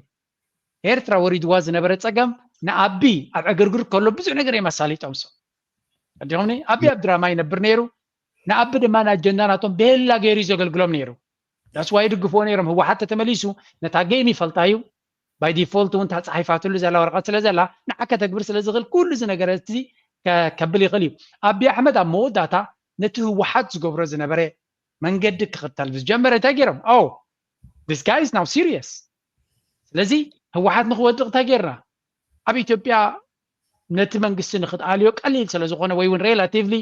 ኤርትራ ወሪድዋ ዝነበረ ፀገም ንኣቢ ኣብ ዕግርግር ከሎ ብዙሕ ነገር እዮም ኣሳሊጦም ሰው ኣዲኹምኒ ኣቢ ኣብ ድራማ ይነብር ነይሩ። ንኣቢ ድማ ንኣጀንዳ ናቶም ቤላ ገይሩ እዩ ዘገልግሎም ነይሩ። ዳስ ዋይ ይድግፍዎ ነይሮም። ህወሓት ተተመሊሱ ነታ ጌም ይፈልጣ እዩ። ባይ ዲፎልት እውን እታ ፀሓይፋትሉ ዘላ ወረቐት ስለ ዘላ ንዓ ከተግብር ስለ ዝኽእል ኩሉ እዚ ነገር እዚ ከብል ይኽእል እዩ። ኣቢ ኣሕመድ ኣብ መወዳእታ ነቲ ህወሓት ዝገብሮ ዝነበረ መንገዲ ክኽተል ምስ ጀመረ እንታይ ገይሮም? ኦ this guy is now serious። ስለዚ ህወሓት ንክወድቕ እንታይ ገይርና? ኣብ ኢትዮጵያ ነቲ መንግስቲ ንክትኣልዮ ቀሊል ስለ ዝኾነ ወይ እውን ሬላቲቭሊ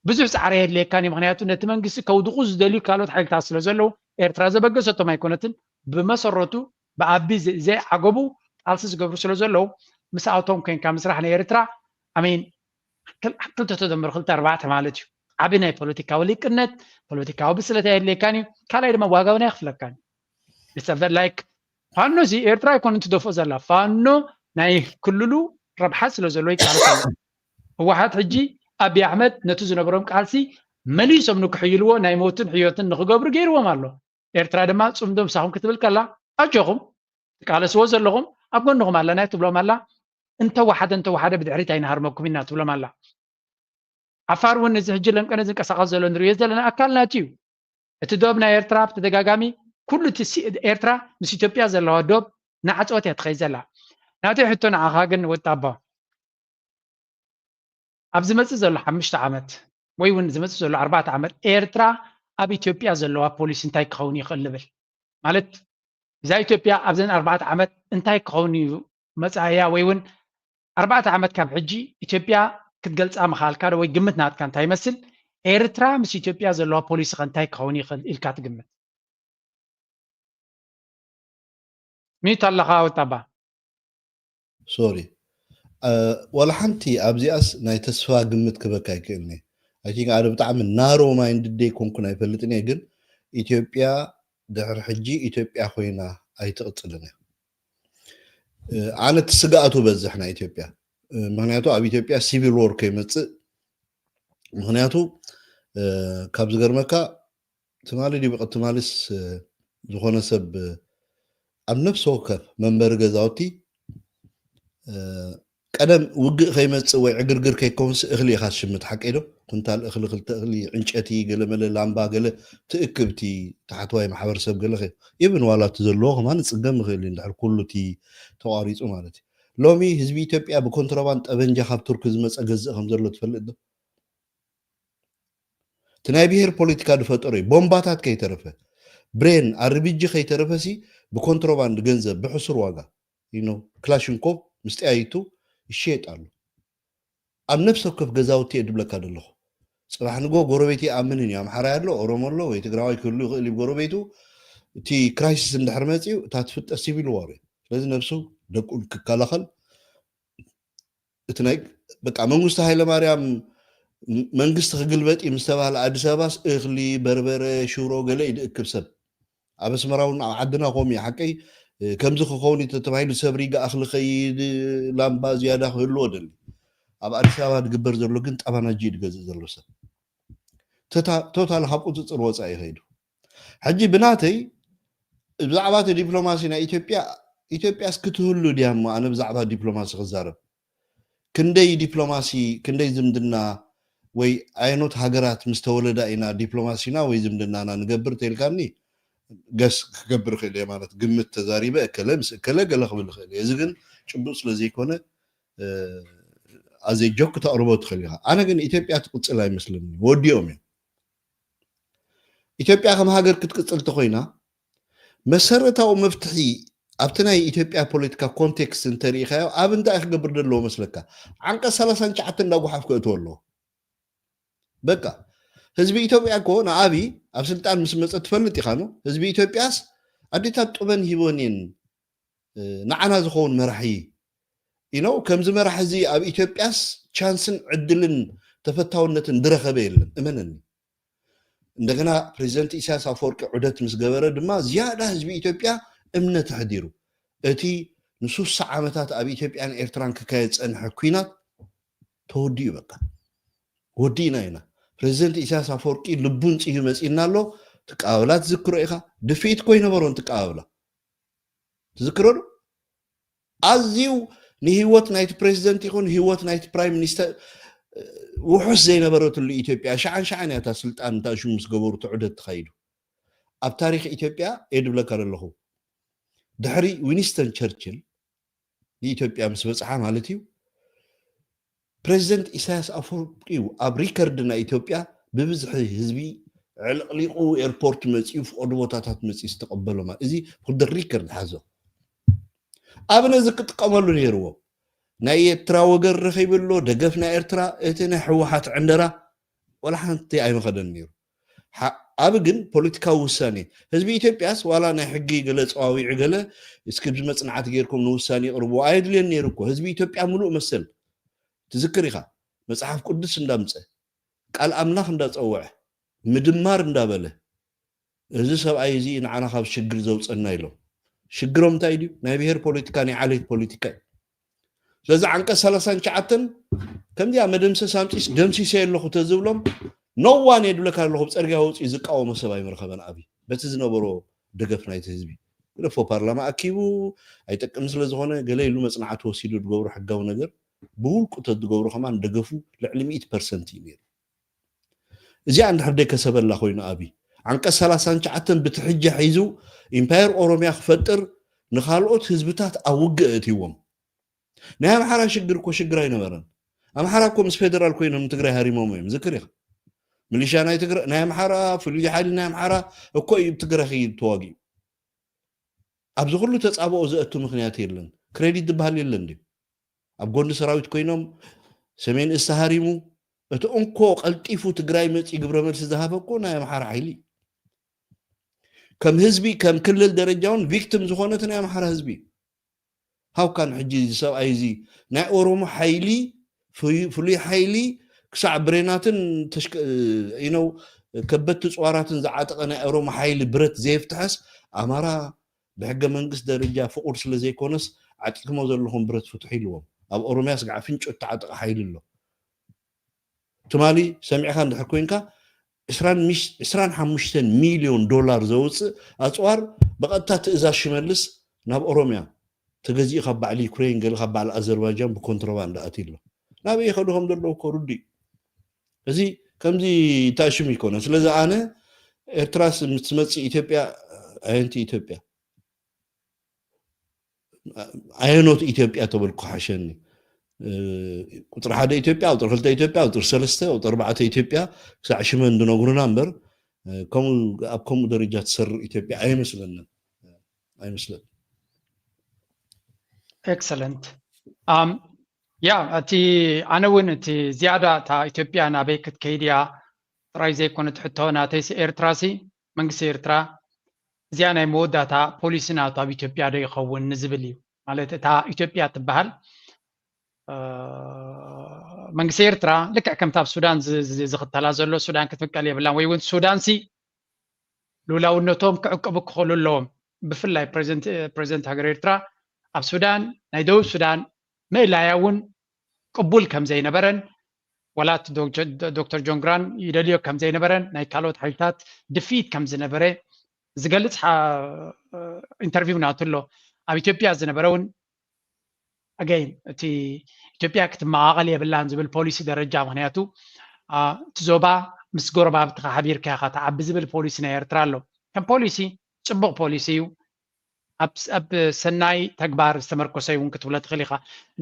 ብዙሕ ፃዕሪ የድልየካን እዩ። ምክንያቱ ነቲ መንግስቲ ከውድቑ ዝደልዩ ካልኦት ሓይልታት ስለ ዘለዉ ኤርትራ ዘበገሰቶም ኣይኮነትን። ብመሰረቱ ብኣቢ ዘይዓገቡ ቃልሲ ዝገብሩ ስለ ዘለዉ ምስኣቶም ኮንካ ምስራሕ ናይ ኤርትራ ኣሜን ክልተ ተደምር ክልተ ኣርባዕተ ማለት እዩ። ዓቢ ናይ ፖለቲካዊ ሊቅነት ፖለቲካዊ ብስለት ኣየድልየካን እዩ። ካልኣይ ድማ ዋጋ እውን ኣይክፍለካን እዩ። ላይክ ፋኖ ሲ ኤርትራ ኣይኮነን ትደፍኦ ዘላ ፋኖ ናይ ክልሉ ረብሓ ስለ ዘለዎ ይቃለስ ኣሎ። ህወሓት ሕጂ ኣብይ ኣሕመድ ነቲ ዝነበሮም ቃልሲ መሊሶም ንክሕይልዎ ናይ ሞትን ሕዮትን ንክገብሩ ገይርዎም ኣሎ። ኤርትራ ድማ ጽምዶ ምሳኹም ክትብል ከላ ኣጆኹም ትቃለስዎ ዘለኹም ኣብ ጎንኹም ኣለና ትብሎም ኣላ። እንተወሓደ እንተወሓደ ብድሕሪት ኣይንሃርመኩም ኢና ትብሎም ኣላ። ዓፋር እውን እዚ ሕጂ ለንቀነ ዝንቀሳቐስ ዘሎ ንሪኦ ዘለና ኣካል ናት እዩ። እቲ ዶብ ናይ ኤርትራ ብተደጋጋሚ ኩሉ እቲ ሲ- ኤርትራ ምስ ኢትዮጵያ ዘለዋ ዶብ ናዓፀወት እያ ትኸይ ዘላ። ናተይ ሕቶ ንዓኻ ግን ወጣባ ኣብ ዝመፅእ ዘሎ ሓሙሽተ ዓመት ወይ እውን ዝመፅእ ዘሎ ኣርባዕተ ዓመት ኤርትራ ኣብ ኢትዮጵያ ዘለዋ ፖሊሲ እንታይ ክኸውን ይኽእል ንብል ማለት እዛ ኢትዮጵያ ኣብዘን ኣርባዕተ ዓመት እንታይ ክኸውን እዩ መፃእያ ወይ እውን ኣርባዕተ ዓመት ካብ ሕጂ ኢትዮጵያ ክትገልፃ ምኻልካ ዶ ወይ ግምት ናትካ እንታይ ይመስል? ኤርትራ ምስ ኢትዮጵያ ዘለዋ ፖሊሲ ከ እንታይ ክኸውን ይኽእል ኢልካ ትግምት? ሚዩት ኣለኻ ወጣባ። ሶሪ ዋላ ሓንቲ ኣብዚኣስ ናይ ተስፋ ግምት ክበካ ኣይክእልኒ። ኣይ ቲንክ ኣነ ብጣዕሚ ናሮ ማይንድድ ደይ ኮንኩን ኣይፈልጥን እየ፣ ግን ኢትዮጵያ ድሕሪ ሕጂ ኢትዮጵያ ኮይና ኣይትቕፅልን እያ። ኣነ እቲ ስግኣቱ በዝሕ ናይ ኢትዮጵያ፣ ምክንያቱ ኣብ ኢትዮጵያ ሲቪል ዎር ከይመፅእ፣ ምክንያቱ ካብ ዝገርመካ ትማሊ ድዩ ብቐ- ትማሊስ ዝኾነ ሰብ ኣብ ነፍሲ ወከፍ መንበሪ ገዛውቲ ቀደም ውግእ ከይመፅእ ወይ ዕግርግር ከይከውንስ እኽሊ ኢኻ ትሽምት፣ ሓቀይ ዶ? ኩንታል እኽሊ፣ ክልተ እኽሊ፣ ዕንጨቲ፣ ገለመለ፣ ላምባ፣ ገለ ትእክብ እቲ ታሕተዋይ ማሕበረሰብ ገለ ኢብን ዋላ እቲ ዘለዎ ከማን ይፅገም ይኽእል እዩ እንድሕር ኩሉ እቲ ተቋሪፁ ማለት እዩ። ሎሚ ህዝቢ ኢትዮጵያ ብኮንትሮባንድ ጠበንጃ ካብ ቱርኪ ዝመፀ ገዝእ ከም ዘሎ ትፈልጥ ዶ? እቲ ናይ ብሄር ፖለቲካ ዝፈጠሮ እዩ። ቦምባታት ከይተረፈ ብሬን ኣርቢጂ ከይተረፈ ሲ ብኮንትሮባንድ ገንዘብ ብሕሱር ዋጋ you know ክላሽንኮቭ ምስ ጠያይቱ ይሽየጥ ኣሎ። ኣብ ነፍሲ ወከፍ ገዛውቲ እየ ድብለካ ዘለኹ። ፅባሕ ንጎ ጎረቤት ይኣምንን እዩ። ኣምሓራይ ኣሎ፣ ኦሮሞ ኣሎ ወይ ትግራዋይ ክህሉ ይኽእል እዩ ጎረቤቱ። እቲ ክራይሲስ እንድሕር መፅኡ እታ ትፍጠር ሲቪል ዋር እዩ። ስለዚ ነብሱ ደቁ ክከላኸል እቲ ናይ በቃ መንግስቱ ሃይለማርያም መንግስቲ ክግልበጥ እዩ ምስ ተባህለ ኣዲስ ኣበባስ እኽሊ፣ በርበረ፣ ሽሮ ገለ እዩ ዝእክብ ሰብ። ኣብ ኣስመራ እውን ኣብ ዓድና ከምኡ እዩ ሓቀይ። ከምዚ ክኸውን እዩ ተባሂሉ ሰብ ሪጋ እኽሊ ከይድ ላምባ ዝያዳ ክህልዎ ደሊ። ኣብ ኣዲስ ኣበባ ዝግበር ዘሎ ግን ጠባናጂ እዩ ዝገዝእ ዘሎ ሰብ። ቶታል ካብ ቁፅፅር ወፃኢ ይኸይዱ። ሕጂ ብናተይ ብዛዕባ እቲ ዲፕሎማሲ ናይ ኢትዮጵያ ኢትዮጵያስ ክትህሉ ድያ እሞ ኣነ ብዛዕባ ዲፕሎማሲ ክዛረብ ክንደይ ዲፕሎማሲ ክንደይ ዝምድና ወይ ኣየኖት ሃገራት ምስ ተወለዳ ኢና ዲፕሎማሲና ወይ ዝምድናና ንገብር ተልካኒ ገስ ክገብር ይኽእል እየ ማለት ግምት ተዛሪበ እከለ ምስ እከለ ገለ ክብል ይኽእል እየ። እዚ ግን ጭቡጥ ስለ ዘይኮነ ኣዘይ ጆክ ተቕርቦ ትኽእል ኢኻ። ኣነ ግን ኢትዮጵያ ትቕፅል ኣይመስለኒ። ወዲኦም እዮም። ኢትዮጵያ ከም ሃገር ክትቅፅል ተኮይና መሰረታዊ መፍትሒ ኣብቲ ናይ ኢትዮጵያ ፖለቲካ ኮንቴክስት እንተሪኢኻዮ ኣብ እንታይ ክገብር ዘለዎ መስለካ? ዓንቀፅ ሰላሳን ትሽዓተን እንዳጓሓፍ ከእትዎ ኣለዎ። በቃ ህዝቢ ኢትዮጵያ እኮ ንኣብይ ኣብ ስልጣን ምስ መፀ ትፈልጥ ኢኻ ኖ ህዝቢ ኢትዮጵያስ ኣዴታት ጡበን ሂቦን እየን ንዓና ዝኸውን መራሒ ኢኖ ከምዚ መራሒ እዚ ኣብ ኢትዮጵያስ ቻንስን ዕድልን ተፈታውነትን ዝረኸበ የለን እመነኒ። እንደገና ፕሬዚደንት ኢሳያስ ኣፈወርቂ ዑደት ምስ ገበረ ድማ ዝያዳ ህዝቢ ኢትዮጵያ እምነት ኣሕዲሩ። እቲ ንሱሳ ዓመታት ኣብ ኢትዮጵያን ኤርትራን ክካየድ ዝፀንሐ ኲናት ተወዲኡ በቃ ወዲእና ኢና። ፕሬዚደንት ኢሳያስ ኣፈወርቂ ልቡን ፅሂ መፂና ኣሎ። ትቃባብላ ትዝክሮ ኢኻ። ድፍኢት ኮ ይነበሮን ትቃባብላ ትዝክሮ ዶ? ኣዝዩ ንህይወት ናይቲ ፕሬዚደንት ይኹን ህይወት ናይቲ ፕራይም ሚኒስተር ውሑስ ዘይነበረትሉ ኢትዮጵያ ሸዓን ሸዓን እያ እታ ስልጣን እታ ሽሙ ምስ ገበሩ ትዑደት ተኻይዱ። ኣብ ታሪክ ኢትዮጵያ እየ ድብለካ ዘለኹ፣ ድሕሪ ዊንስተን ቸርችል ንኢትዮጵያ ምስ በፅሓ ማለት እዩ፣ ፕሬዚደንት ኢሳያስ ኣፈወርቂ እዩ ኣብ ሪከርድ ናይ ኢትዮጵያ ብብዝሒ ህዝቢ ዕልቕሊቑ ኤርፖርት መፂኡ ፍቐዱ ቦታታት መፂኡ ዝተቐበሎ ማለት እዚ። ሪከርድ ሓዞ። ኣብ ነዚ ክጥቀመሉ ነይርዎ። ናይ ኤርትራ ወገን ረኺቡ ኣሎ ደገፍ ናይ ኤርትራ። እቲ ናይ ህወሓት ዕንደራ ዋላ ሓንቲ ኣይመኸደን ነይሩ። ኣብ ግን ፖለቲካዊ ውሳኔ ህዝቢ ኢትዮጵያስ ዋላ ናይ ሕጊ ገለ ፀዋዊዑ ገለ እስኪ ብዚ መፅናዕቲ ጌርኩም ንውሳኔ ይቕርቡ ኣየድልየን ነይሩ እኮ። ህዝቢ ኢትዮጵያ ምሉእ መሰል ትዝክር ኢኻ። መፅሓፍ ቅዱስ እንዳምፀ፣ ቃል ኣምላኽ እንዳፀወዐ፣ ምድማር እንዳበለ፣ እዚ ሰብኣይ እዚ ንዓና ካብ ሽግር ዘውፀና ኢሎም። ሽግሮም እንታይ ድዩ? ናይ ብሄር ፖለቲካ፣ ናይ ዓሌት ፖለቲካ እዩ። ስለዚ ዓንቀፅ ሰላሳን ትሽዓተን ከምዚኣ መደምሰስ ኣምፂስ ደምሲሰ ኣለኹ ተዝብሎም፣ ኖዋን የድብለካ ኣለኹ። ብፀርግያ ወፂኡ ዝቃወሞ ሰብ ኣይምረኸበን ኣብይ በቲ ዝነበሮ ደገፍ ናይቲ ህዝቢ። ግደፎ፣ ፓርላማ ኣኪቡ ኣይጠቅም ስለ ዝኾነ ገለ ኢሉ መፅናዕቲ ወሲዱ ዝገብሮ ሕጋዊ ነገር ብውልቁ ተዝገብሮ ከማን ደገፉ ልዕሊ ሚእቲ ፐርሰንት እዩ ነይሩ። እዚኣ እንድሕር ደይከሰበላ ኮይኑ ኣብይ ዓንቀፅ ሰላሳን ትሽዓተን ብቲ ሕጂ ሒዙ ኢምፓየር ኦሮሚያ ክፈጥር ንካልኦት ህዝብታት ኣብ ውግእ እእትዎም። ናይ ኣምሓራ ሽግር እኮ ሽግር ኣይነበረን። ኣምሓራ እኮ ምስ ፌደራል ኮይኖም ንትግራይ ሃሪሞም እዮም። ዝክር ኢኻ። ሚሊሻ ናይ ትግራይ፣ ናይ ኣምሓራ፣ ፍሉይ ሓይሊ ናይ ኣምሓራ እኮ እዩ ትግራይ ከይድ ተዋጊኡ። ኣብዚ ኩሉ ተጻብኦ ዘእቱ ምክንያት የለን። ክሬዲት ዝበሃል የለን ድዩ? ኣብ ጎኒ ሰራዊት ኮይኖም ሰሜን እዝ ተሃሪሙ፣ እቲ እንኮ ቀልጢፉ ትግራይ መጺኡ ግብረ መልሲ ዝሃበ እኮ ናይ ኣምሓራ ሓይሊ እዩ። ከም ህዝቢ፣ ከም ክልል ደረጃ እውን ቪክቲም ዝኾነ እቲ ናይ ኣምሓራ ህዝቢ እዩ። ሃውካን ሕጂ እዚ ሰብኣይ እዚ ናይ ኦሮሞ ሓይሊ፣ ፍሉይ፣ ፍሉይ ሓይሊ ክሳዕ ብሬናትን ተሽከ-፣ you know፣ ከበድቲ ጽዋራትን ዝዓጠቐ ናይ ኦሮሞ ሓይሊ ብረት ዘየፍትሐስ ኣማራ ብሕገ መንግስት ደረጃ ፍቑድ ስለ ዘይኮነስ ዓጢቕሞ ዘለኹም ብረት ፍትሑ ኢልዎም። ኣብ ኦሮሚያስ ገዓ ፍንጮ እተዓጠቐ ሓይሊ ኣሎ። ትማሊ ሰሚዕካ እንድሕር ኮይንካ ዕስራን ሚሽ-፣ ዕስራን ሓሙሽተን ሚልዮን ዶላር ዘውፅእ ኣፅዋር ብቐጥታ ትእዛዝ ሽመልስ ናብ ኦሮሚያ ተገዚኡ ካብ በዓል ዩክሬን ገለ ካብ በዓል ኣዘርባይጃን ብኮንትሮባንድ ኣትዩ ኣሎ። ናበይ ይኸዱ ከም ዘለዉ እኮ ርዱእ እዩ። እዚ ከምዚ ተኣሽሙ ይኮነ። ስለዚ ኣነ ኤርትራስ ምስ ትመፅእ ኢትዮጵያ ኣየንቲ ኢትዮጵያ ኣየኖት ኢትዮጵያ ተበልኩ ሓሸኒ። እ፣ ቁፅሪ ሓደ ኢትዮጵያ፣ ቁፅሪ ክልተ ኢትዮጵያ፣ ቁፅሪ ሰለስተ፣ ቁፅሪ ኣርባዕተ ኢትዮጵያ ክሳዕ ሽመን ዝነግሩና እምበር፣ እ፣ ከምኡ፣ ኣብ ከምኡ ደረጃ ትሰርእ ኢትዮጵያ ኣይመስለንን። ኣይመስለንን። ኤክሰለንት። ኣም፣ ያ፣ እቲ ኣነ እውን እቲ ዝያዳ እታ ኢትዮጵያ ናበይ ክትከይድ እያ ጥራይ ዘይኮነ እቲ ሕቶ ናተይሲ ኤርትራሲ መንግስቲ ኤርትራ እዚኣ ናይ መወዳእታ ፖሊሲ ናቱ ኣብ ኢትዮጵያ ዶ ይኸውን ንዝብል እዩ። ማለት እታ ኢትዮጵያ ትበሃል፣ እ፣ መንግስቲ ኤርትራ ልክዕ ከምቲ ኣብ ሱዳን ዝ-፣ ዝ-፣ ዝኽተላ ዘሎ ሱዳን ክትምቀል የብላን ወይ እውን ሱዳንሲ ልኡላውነቶም ክዕቅቡ ክኽእሉ ኣለዎም። ብፍላይ ፕሬዚደንት፣ ፕሬዚደንት ሃገር ኤርትራ ኣብ ሱዳን፣ ናይ ደቡብ ሱዳን ምእላያ እውን ቅቡል ከም ዘይነበረን፣ ዋላ እቲ ዶክተር፣ ዶክተር ጆን ግራን ይደልዮ ከም ዘይነበረን፣ ናይ ካልኦት ሓይልታት ድፍኢት ከም ዝነበረ ዝገልጽ ሓ-፣ ኢንተርቪው ናቱ ኣሎ። ኣብ ኢትዮጵያ ዝነበረ እውን ኣገይን እቲ ኢትዮጵያ ክትመቓቐል የብላን ዝብል ፖሊሲ ደረጃ፣ ምክንያቱ፣ አ፣ እቲ ዞባ ምስ ጎረባብትኻ ሓቢርካ ኢኻ ትዓቢ ዝብል ፖሊሲ ናይ ኤርትራ ኣሎ። ከም ፖሊሲ ጽቡቕ ፖሊሲ እዩ። ኣብ፣ ኣብ ሰናይ ተግባር ዝተመርኮሰ እውን ክትብሎ ትኽእል ኢኻ።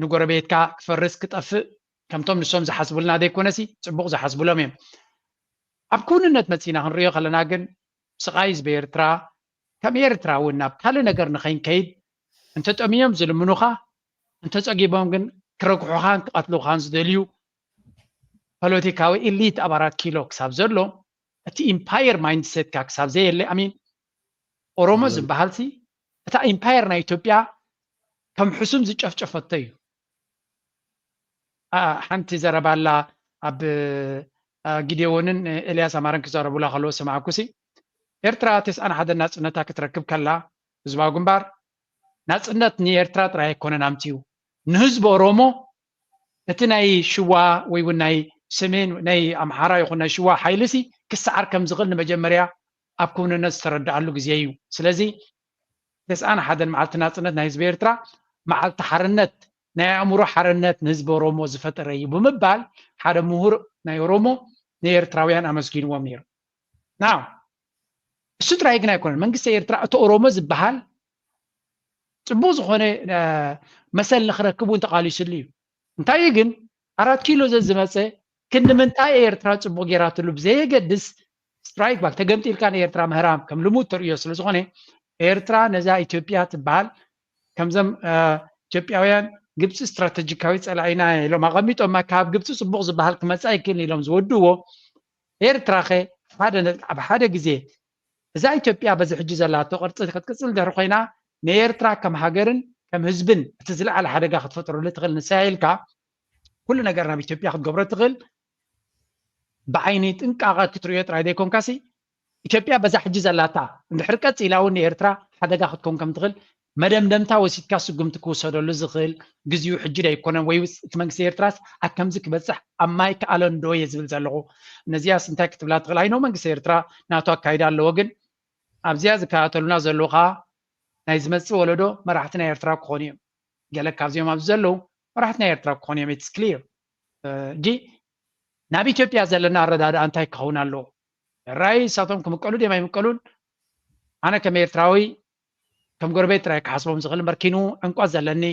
ንጎረቤትካ ክፈርስ ክጠፍእ ከምቶም ንሶም ዝሓስቡልና ዘይኮነሲ ጽቡቕ ዝሓስቡሎም እዮም። ኣብ ክውንነት መጺና ክንሪኦ ከለና ግን ስቓይ ህዝቢ ኤርትራ ከም ኤርትራ እውን ናብ ካልእ ነገር ንኸይንከይድ እንተጠምዮም ዝልምኑኻ፣ እንተጸጊቦም ግን ክረግሑኻን ክቐትሉኻን ዝደልዩ ፖለቲካዊ ኢሊት ኣብ ኣራት ኪሎ ክሳብ ዘሎ፣ እቲ ኢምፓየር ማይንድሴትካ ክሳብ ዘየለ፣ ኣሚን ኦሮሞ ዝበሃልሲ እታ ኢምፓየር ናይ ኢትዮጵያ ከም ሕሱም ዝጨፍጨፈቶ እዩ። አ፣ ሓንቲ ዘረባ ኣላ ኣብ፣ አ፣ ጊዴዎንን ኤልያስ ኣማረን ክዛረቡላ ከለዉ ሰማዕኩሲ። ኤርትራ ተስዓን ሓደን ናጽነታ ክትረክብ ከላ ህዝባዊ ግንባር ናጽነት ንኤርትራ ጥራይ ኣይኮነን ኣምጺኡ፣ ንህዝቢ ኦሮሞ እቲ ናይ ሽዋ ወይ እውን ናይ ሰሜን ናይ ኣምሓራ ይኹን ናይ ሽዋ ሓይልሲ ክሰዓር ከም ዝኽእል ንመጀመርያ ኣብ ክውንነት ዝተረድኣሉ ግዜ እዩ። ስለዚ ተስዓን ሓደን መዓልቲ ናጽነት ናይ ህዝቢ ኤርትራ መዓልቲ ሓርነት ናይ ኣእምሮ ሓርነት ንህዝቢ ኦሮሞ ዝፈጠረ እዩ ብምባል ሓደ ምሁር ናይ ኦሮሞ ንኤርትራውያን ኣመስጊንዎም ነይሩ። ናው እሱ ጥራይ ግን ኣይኮነን። መንግስቲ ኤርትራ እቲ ኦሮሞ ዝበሃል ጽቡቅ ዝኾነ መሰል ንክረክብ እውን ተቃሊስሉ እዩ። እንታይ ግን ኣራት ኪሎ ዘዝመፀ ክንዲ ምንታይ ኤርትራ ጽቡቅ ጌራትሉ ብዘየገድስ ስትራይክ ባክ ተገምጢልካ ንኤርትራ ምህራም ከም ልሙድ ተርእዮ ስለዝኾነ ኤርትራ ነዛ ኢትዮጵያ ትበሃል ከምዘም ኢትዮጵያውያን ግብፂ ስትራተጂካዊ ፀላኢና ኢሎም ኣቐሚጦማ ካብ ግብፂ ፅቡቕ ዝበሃል ክመፃ ይክእል ኢሎም ዝወድዎ ኤርትራ ኸ ሓደ ኣብ ሓደ ግዜ እዛ ኢትዮጵያ በዚ ሕጂ ዘላቶ ቅርፂ ክትቅፅል ድሕሪ ኮይና ንኤርትራ ከም ሃገርን ከም ህዝብን እቲ ዝለዓለ ሓደጋ ክትፈጥረሉ ትኽእል ንሳ ኢልካ ኩሉ ነገር ናብ ኢትዮጵያ ክትገብሮ ትኽእል ብዓይኒ ጥንቃቐ ክትርእዮ ጥራይ ዘይኮንካሲ ኢትዮጵያ በዛ ሕጂ ዘላታ እንድሕር ቀፂላ እውን ንኤርትራ ሓደጋ ክትከውን ከም ትኽእል መደምደምታ ወሲድካ ስጉምቲ ክውሰደሉ ዝኽእል ግዜኡ ሕጂ ዶ ኣይኮነን ወይ እቲ መንግስቲ ኤርትራስ ኣብ ከምዚ ክበፅሕ ኣብ ማይ ክኣለን ዶ እየ ዝብል ዘለኹ ነዚያስ እንታይ ክትብላ ትኽእል ኣይኖ መንግስቲ ኤርትራ ናቱ ኣካይዳ ኣለዎ ግን ኣብዚኣ ዝከታተሉና ዘለዉ ከዓ ናይ ዝመፅእ ወለዶ መራሕቲ ናይ ኤርትራ ክኾኑ እዮም ገለ ካብዚኦም ኣብዚ ዘለዉ መራሕቲ ናይ ኤርትራ ክኾኑ እዮም it's clear ጂ ናብ ኢትዮጵያ ዘለና ኣረዳድኣ እንታይ ክኸውን ኣለዎ ራይ እሳቶም ክምቀሉ ድዮም ኣይምቀሉን ኣነ ከም ኤርትራዊ ከም ጎረቤት ጥራይ ክሓስቦም ዝኽእል እምበር ኪኑ ዕንቋ ዘለኒ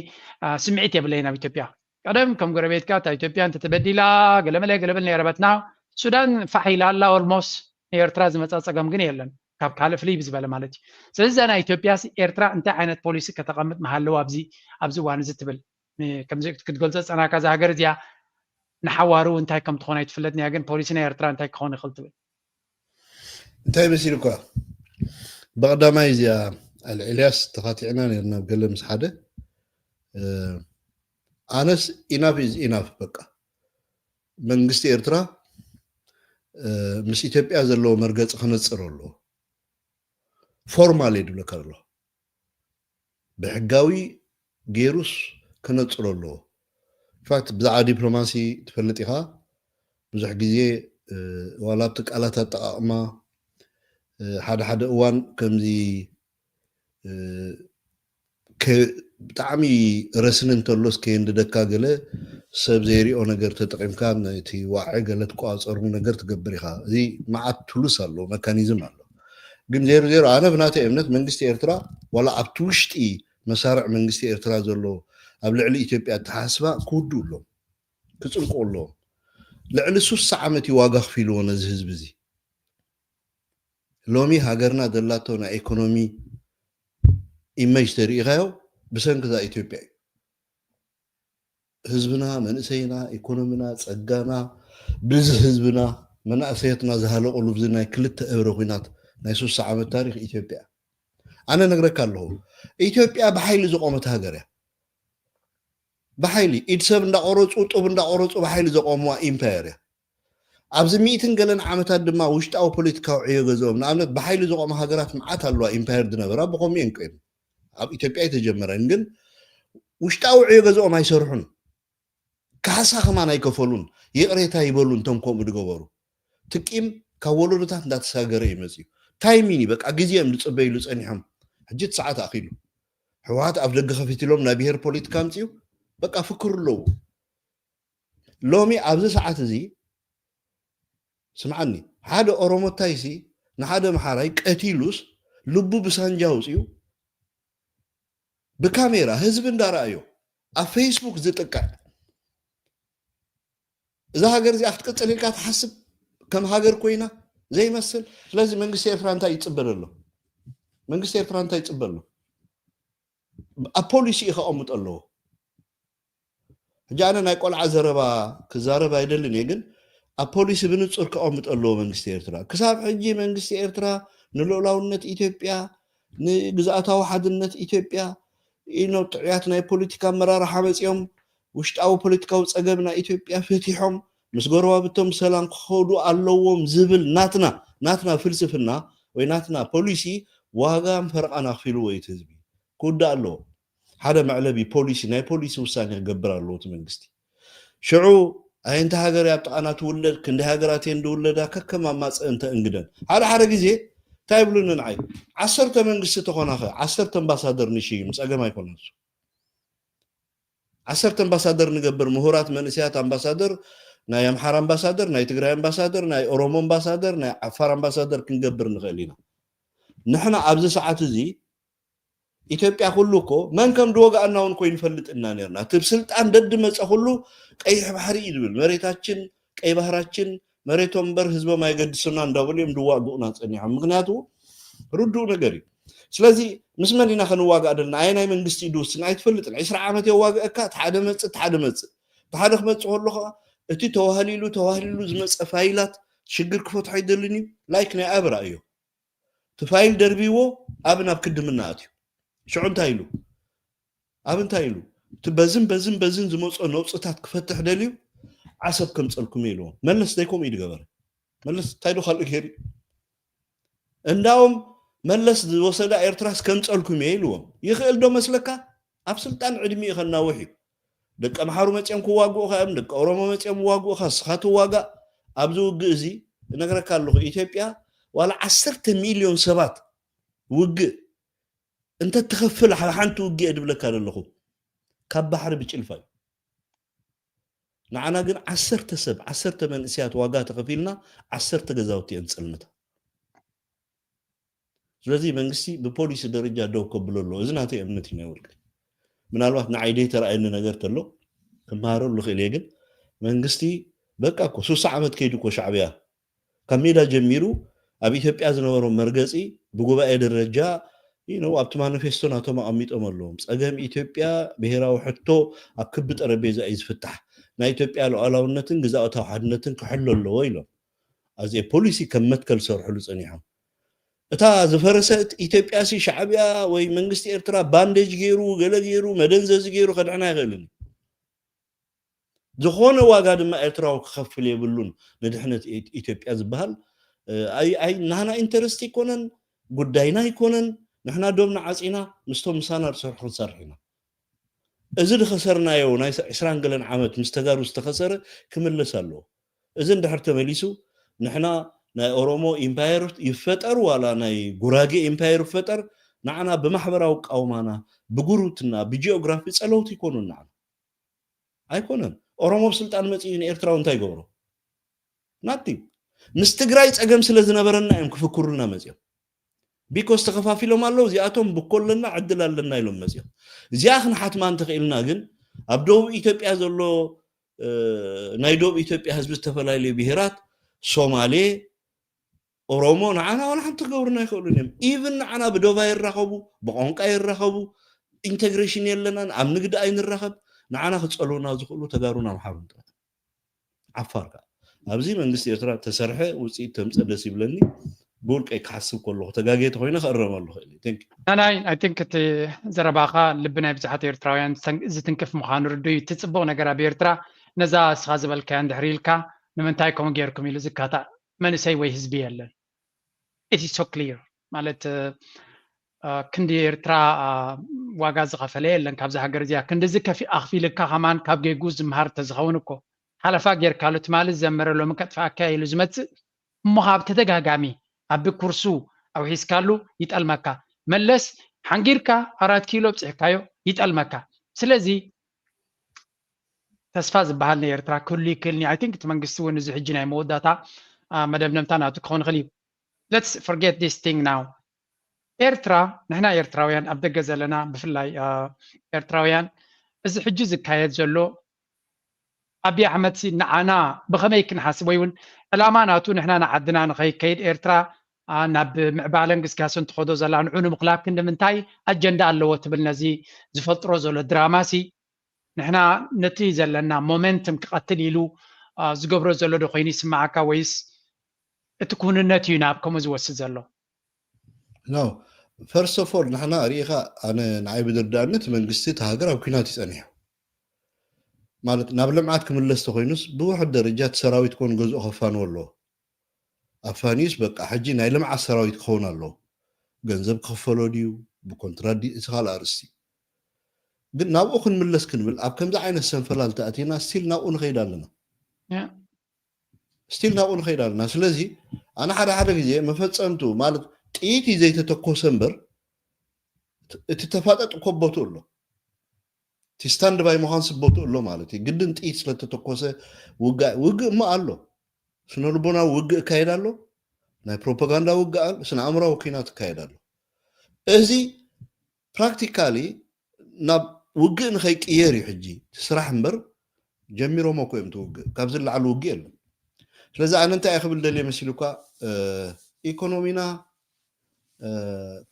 ስምዒት የብለይን ኣብ ኢትዮጵያ ቀደም ከም ጎረቤትካ እታ ኢትዮጵያ እንተተበዲላ ገለመለ ገለመለ ነይረ በትና ሱዳን ፋሕ ኢላ ኣላ ኦልሞስ ንኤርትራ ዝመፃ ፀገም ግን የለን ካብ ካልእ ፍልይ ብዝበለ ማለት እዩ ስለዚ እዛ ናይ ኢትዮጵያ ኤርትራ እንታይ ዓይነት ፖሊሲ ከተቐምጥ መሃለዎ ኣብዚ ኣብዚ እዋን እዚ ትብል ክትገልፆ ዝፀናካ እዛ ሃገር እዚኣ ንሓዋሩ እንታይ ከም ትኾን ኣይትፍለጥን እያ ግን ፖሊሲ ናይ ኤርትራ እንታይ ክኸውን ይኽእል ትብል እንታይ መሲልኳ ብቐዳማይ እዚኣ ኣልዕልያስ ተኻቲዕና ነርና ገለ ምስ ሓደ ኣነስ ኢናፍ ኢዝ ኢናፍ በቃ መንግስቲ ኤርትራ ምስ ኢትዮጵያ ዘለዎ መርገፂ ክነፅር ኣለዎ ፎርማል እየ ድብለካ ኣለኹ ብሕጋዊ ገይሩስ ክነፅሮ ኣለዎ ፋክት ብዛዕባ ዲፕሎማሲ ትፈልጥ ኢኻ ብዙሕ ግዜ ዋላ ኣብቲ ቃላት ኣጠቃቕማ ሓደ ሓደ እዋን ከምዚ ብጣዕሚ ረስኒ እንተሎስ ከየንድደካ ገለ ሰብ ዘይሪኦ ነገር ተጠቂምካ ነቲ ዋዒ ገለ ትቆፃፀሩ ነገር ትገብር ኢኻ እዚ መዓት ቱሉስ ኣሎ መካኒዝም ኣሎ ግን ዜሮ ዜሮ ኣነ ብናተይ እምነት መንግስቲ ኤርትራ ዋላ ኣብቲ ውሽጢ መሳርዕ መንግስቲ ኤርትራ ዘሎ ኣብ ልዕሊ ኢትዮጵያ ኣተሓስባ ክውድኡ ኣለዎም ክፅንቁ ኣለዎም ልዕሊ ሱሳ ዓመት እዩ ዋጋ ክፊልዎ ነዚ ህዝቢ እዚ ሎሚ ሃገርና ዘላቶ ናይ ኢኮኖሚ ኢመጅ ተሪኢኻዮ ብሰንኪ እዛ ኢትዮጵያ እዩ ህዝብና መንእሰይና ኢኮኖሚና ፀጋና ብዚ ህዝብና መናእሰያትና ዝሃለቁሉ ብዚ ናይ ክልተ እብረ ኩናት ናይ ሱሳ ዓመት ታሪክ ኢትዮጵያ ኣነ ነግረካ ኣለኹ ኢትዮጵያ ብሓይሊ ዝቆመት ሃገር እያ ብሓይሊ ኢድ ሰብ እንዳቆረፁ ጡብ እንዳቆረፁ ብሓይሊ ዘቆምዋ ኢምፓየር እያ ኣብዚ ሚእትን ገለን ዓመታት ድማ ውሽጣዊ ፖለቲካዊ ዕዮ ገዝኦም ንኣብነት ብሓይሊ ዝቆሙ ሃገራት መዓት ኣለዋ ኢምፓየር ዝነበራ ብከምኡ እየን ቆይም ኣብ ኢትዮጵያ ኣይተጀመረን ግን ውሽጣዊ ዕዮ ገዝኦም ኣይሰርሑን ካሕሳ ከማን ኣይከፈሉን ይቕሬታ ይበሉ እንቶም ከምኡ ዝገበሩ ትቂም ካብ ወለዶታት እንዳተሳገረ እዩ መፅዩ ታይሚን እዩ በቃ ግዜ እዮም ዝፅበይሉ ፀኒሖም ሕጂ እቲ ሰዓት ኣኺሉ ህወሓት ኣብ ደገ ከፊትሎም ናይ ብሄር ፖለቲካ ኣምፅኡ በቃ ፍክሩ ኣለዉ ሎሚ ኣብዚ ሰዓት እዚ ስምዓኒ ሓደ ኦሮሞታይሲ ንሓደ ምሓራይ ቀቲሉስ ልቡ ብሳንጃ ኣውፅኡ ብካሜራ ህዝቢ እንዳረኣዮ ኣብ ፌስቡክ ዝጥቀዕ እዛ ሃገር እዚኣ ክትቅፅል ኢልካ ትሓስብ ከም ሃገር ኮይና ዘይመስል ስለዚ መንግስቲ ኤርትራ እንታይ ይፅበ ዘሎ መንግስቲ ኤርትራ እንታይ ይፅበ ኣሎ ኣብ ፖሊሲ እዩ ከቐምጦ ኣለዎ ሕጂ ኣነ ናይ ቆልዓ ዘረባ ክዛረብ ኣይደልን እየ ግን ኣብ ፖሊሲ ብንፁር ከቐምጦ ኣለዎ መንግስቲ ኤርትራ ክሳብ ሕጂ መንግስቲ ኤርትራ ንልኡላውነት ኢትዮጵያ ንግዝኣታዊ ሓድነት ኢትዮጵያ ኢኖ ጥዑያት ናይ ፖለቲካ ኣመራርሓ መፂኦም ውሽጣዊ ፖለቲካዊ ፀገም ናይ ኢትዮጵያ ፈቲሖም ምስ ጎረባብቶም ሰላም ክኸዱ ኣለዎም ዝብል ናትና ናትና ፍልስፍና ወይ ናትና ፖሊሲ ዋጋ ፈረቓና ኣኽፊልዎ እዩ ህዝቢ ክውዳእ ኣለዎ ሓደ መዕለቢ ፖሊሲ ናይ ፖሊሲ ውሳኔ ክገብር ኣለዎ እቲ መንግስቲ ሽዑ ኣየንቲ ሃገር ኣብ ጥቓና ትውለድ ክንደይ ሃገራት እየን ዝውለዳ ከከም ኣማፀ እንተ እንግደን ሓደ ሓደ ግዜ እንታይ ይብሉኒ ንዓይ ዓሰርተ መንግስቲ ተኾናኸ ዓሰርተ ኣምባሳደር ንሽይም ፀገም ኣይኮነን እሱ ዓሰርተ ኣምባሳደር ንገብር፣ ምሁራት መንእሰያት ኣምባሳደር፣ ናይ ኣምሓራ ኣምባሳደር፣ ናይ ትግራይ ኣምባሳደር፣ ናይ ኦሮሞ ኣምባሳደር፣ ናይ ዓፋር ኣምባሳደር ክንገብር ንኽእል ኢና። ንሕና ኣብዚ ሰዓት እዚ ኢትዮጵያ ኩሉ እኮ መን ከም ዝወጋኣና እውን እኮ ይንፈልጥ እና ነርና። እቲ ስልጣን ደድ መፀ ኩሉ ቀይሕ ባሕሪ እዩ ዝብል፣ መሬታችን ቀይ ባህራችን፣ መሬቶም እምበር ህዝቦም ኣይገድስና እንዳበሉ እዮም ዝዋግኡና ፀኒሖም። ምክንያቱ ርዱእ ነገር እዩ። ስለዚ ምስ መን ኢና ክንዋጋእ ደልና? ኣየናይ መንግስቲ እዩ ዝውስን? ኣይትፈልጥን። ዕስራ ዓመት የዋግአካ፣ እቲ ሓደ መፅእ፣ እቲ ሓደ መፅእ። እቲ ሓደ ክመፅእ ከሎ ከዓ እቲ ተዋህሊሉ ተዋህሊሉ ዝመፀ ፋይላት ሽግር ክፈትሖ ኣይደልን እዩ። ላይክ ናይ ኣብራ እዩ። እቲ ፋይል ደርቢዎ ኣብ ናብ ክድምና ኣትዩ። ሽዑ እንታይ ኢሉ? ኣብ እንታይ ኢሉ? እቲ በዝን በዝን በዝን ዝመፅኦ ነውፅታት ክፈትሕ ደልዩ ዓሰብ ከምፀልኩም ኢልዎም። መለስ ዘይከምኡ እዩ ዝገበረ። መለስ እንታይ ዶ ካልእ ገይሩ? እንዳውም መለስ ዝወሰዳ ኤርትራስ ከምፀልኩም እየ ኢልዎም። ይኽእል ዶ መስለካ? ኣብ ስልጣን ዕድሚኡ ከናውሕ እዩ። ደቂ ኣምሓሩ መፅኦም ክዋግኡኻ እዮም፣ ደቂ ኦሮሞ መፅኦም ክዋግኡኻ፣ እስኻ ትዋጋእ። ኣብዚ ውግእ እዚ እነግረካ ኣለኹ፣ ኢትዮጵያ ዋላ ዓሰርተ ሚልዮን ሰባት ውግእ እንተትኸፍል፣ ኣብ ሓንቲ ውግእ እየ ድብለካ ዘለኹ፣ ካብ ባሕሪ ብጭልፋ እዩ። ንዓና ግን ዓሰርተ ሰብ፣ ዓሰርተ መንእሰያት ዋጋ ተኸፊልና ዓሰርተ ገዛውቲ እየን ዝጸልምታ። ስለዚ መንግስቲ ብፖሊሲ ደረጃ ደው ከብሎ ኣለዎ። እዚ ናተይ እምነት እዩ፣ ናይ ውልቀይ። ምናልባት ንዓይ ዘይተረኣየኒ ነገር ተሎ ክመሃረሉ ክእል እየ። ግን መንግስቲ በቃ እኮ ሱሳ ዓመት ከይዱ እኮ ሻዕብያ ካብ ሜዳ ጀሚሩ ኣብ ኢትዮጵያ ዝነበሮ መርገጺ ብጉባኤ ደረጃ፣ you know፣ ኣብቲ ማኒፌስቶ ናቶም ኣቐሚጦም ኣለዎም። ጸገም ኢትዮጵያ ብሄራዊ ሕቶ ኣብ ክቢ ጠረጴዛ እዩ ዝፍታሕ። ናይ ኢትዮጵያ ሉዓላውነትን ግዛኣታዊ ሓድነትን ክሕሎ ኣለዎ ኢሎም። ኣዚ ፖሊሲ ከም መትከል ዝሰርሕሉ ጸኒሖም። እታ ዝፈረሰት ኢትዮጵያ ሲ ሻዕብያ ወይ መንግስቲ ኤርትራ ባንዴጅ ገይሩ፣ ገለ ገይሩ፣ መደንዘዚ ገይሩ ከድሕና ኣይኽእልን እዩ። ዝኾነ ዋጋ ድማ ኤርትራዊ ክኸፍል የብሉን ንድሕነት ኢት-፣ ኢትዮጵያ ዝበሃል። እ፣ ኣይ፣ ኣይ፣ ናህና ኢንተረስት ኣይኮነን፣ ጉዳይና ኣይኮነን። ንሕና ዶብና ዓጺና ምስቶም ምሳና ዝሰርሑ ክንሰርሕ ኢና። እዚ ዝኸሰርናዮ ናይ ዕስራን ገለን ዓመት ምስ ተጋሩ ዝተኸሰረ ክምለስ ኣለዎ። እዚ እንድሕር ተመሊሱ፣ ንሕና ናይ ኦሮሞ ኢምፓየር ይፈጠር ዋላ ናይ ጉራጌ ኢምፓየር ይፈጠር፣ ንዓና ብማሕበራዊ ቃውማና፣ ብጉርብትና፣ ብጂኦግራፊ ጸለውቲ ይኮኑን ንዓና። ኣይኮነን። ኦሮሞ ኣብ ስልጣን መጺኡ ንኤርትራዊ እንታይ ይገብሮ? ናቲንግ። ምስ ትግራይ ጸገም ስለ ዝነበረና እዮም ክፍክሩልና መጺኦም። ቢኮዝ ተኸፋፊሎም ኣለዉ፣ እዚኣቶም ብኮ ኣለና፣ ዕድል ኣለና ኢሎም መጺኦም። እዚኣ ክንሓትማ እንተኽኢልና ግን፣ ኣብ ደቡብ ኢትዮጵያ ዘሎ፣ እ፣ ናይ ደቡብ ኢትዮጵያ ህዝቢ ዝተፈላለዩ ብሄራት፣ ሶማሌ፣ ኦሮሞ፣ ንዓና ዋላ ሓንቲ ክገብሩና ኣይኽእሉን እዮም። ኢቭን ንዓና ብዶባ ይራኸቡ፣ ብቋንቋ ይራኸቡ፣ ኢንተግሬሽን የለናን፣ ኣብ ንግዲ ኣይንራኸብ፣ ንዓና ክጸልዉና ዝኽእሉ ተጋሩን ኣምሓሩን ጥራይ። ዓፋር ከኣ ኣብዚ መንግስቲ ኤርትራ ተሰርሐ ውፅኢት ተምፀእ ደስ ይብለኒ። ብውልቀይ ክሓስብ ከለኹ ተጋጌ ተኮይነ ክእረመሉ ክእል እዩ። Thank you። ናናይ፣ I think እቲ ዘረባኻ ልቢ ናይ ብዙሓት ኤርትራውያን ዝተን-፣ ዝትንክፍ ምዃኑ ርዱእ እዩ። እቲ ጽቡቕ ነገር ኣብ ኤርትራ ነዛ እስኻ ዝበልካያ እንድሕር ኢልካ፣ ንምንታይ ከምኡ ጌርኩም ኢሉ ዝካታእ መንእሰይ ወይ ህዝቢ የለን። It is so clear። ማለት፣ እ፣ እ፣ ክንዲ ኤርትራ፣ እ፣ ዋጋ ዝኸፈለ የለን ካብዛ ሃገር እዚኣ። ክንድዚ ከፊ-፣ ኣኽፊልካ ከማን ካብ ጌጉ ዝምሃር ተዝኸውን እኮ። ሓለፋ ጌርካሉ ትማሊ ዝዘመረ ሎሚ ከጥፍኣካ ኢሉ ዝመጽእ እሞ ካብ ተደጋጋሚ ኣብ ኩርሱ ኣውሒስካሉ ይጠልመካ። መለስ ሓንጊርካ ኣራት ኪሎ ኣብጺሕካዮ ይጠልመካ። ስለዚ ተስፋ ዝበሃል ናይ ኤርትራ ክህሉ ይክእልኒ። I think እቲ መንግስቲ እውን እዚ ሕጂ ናይ መወዳእታ፣ አ፣ መደምደምታ ናቱ ክኸውን ይኽእል እዩ። Let's forget this thing now። ኤርትራ፣ ንሕና ኤርትራውያን ኣብ ደገ ዘለና ብፍላይ፣ አ፣ ኤርትራውያን፣ እዚ ሕጂ ዝካየድ ዘሎ ኣብይ ኣሕመድ ሲ ንዓና ብኸመይ ክንሓስብ ወይ እውን ዕላማ ናቱ ንሕና ንዓድና ንኸይከይድ ኤርትራ፣ አ፣ ናብ ምዕባለን ግስጋሰን ትኸዶ ዘላ ንዑ ንምኽላፍ ክንዲ ምንታይ ኣጀንዳ ኣለዎ ትብል ነዚ ዝፈጥሮ ዘሎ ድራማ ሲ ንሕና ነቲ ዘለና ሞመንትም ክቐትል ኢሉ፣ አ፣ ዝገብሮ ዘሎ ዶ ኮይኑ ይስምዓካ ወይስ እቲ ክውንነት እዩ ናብ ከምኡ ዝወስድ ዘሎ? No። First of all ንሕና ርኢኻ ኣነ ንዓይ ብዝርዳእኒ እቲ መንግስቲ እቲ ሃገር ኣብ ኲናት እዩ ጸኒሑ። ማለት ናብ ልምዓት ክምለስ ተኮይኑስ ብውሕድ ደረጃ እቲ ሰራዊት ኮን ገዝኦ ከፋንዎ ኣለዎ። ኣፋንዩስ በቃ ሕጂ ናይ ልምዓት ሰራዊት ክኸውን ኣለዎ። ገንዘብ ክኽፈሎ ድዩ? ብኮንትራት ድዩ? እቲ ካልእ ኣርእስቲ። ግን ናብኡ ክንምለስ ክንብል ኣብ ከምዚ ዓይነት ሰንፈላል ተኣቲና ስቲል ናብኡ ንኸይድ ኣለና። ያ። ስቲል ናብኡ ንኸይድ ኣለና። ስለዚ ኣነ ሓደ ሓደ ግዜ መፈጸምቱ ማለት ጥይት እዩ ዘይተተኮሰ እምበር እቲ ተፋጠጥ እኮ ቦትኡ ኣሎ። እቲ ስታንድ ባይ ምዃን ስቦቱ ኣሎ ማለት እዩ። ግድን ጥይት ስለተተኮሰ ውግእ ውግእ እሞ ኣሎ። ስነ ልቦናዊ ውግእ እካየድ ኣሎ፣ ናይ ፕሮፓጋንዳ ውግእ ኣሎ፣ ስነ ኣእምራዊ ኩናት እካየድ ኣሎ። እዚ ፕራክቲካሊ ናብ ውግእ ንኸይቅየር እዩ ሕጂ እቲ ስራሕ እምበር፣ ጀሚሮሞ እኮ እዮም እቲ ውግእ። ካብዚ ንላዕሊ ውግእ የለን። ስለዚ ኣነ እንታይ እየ ክብል ደልየ መሲሉካ፣ ኢኮኖሚና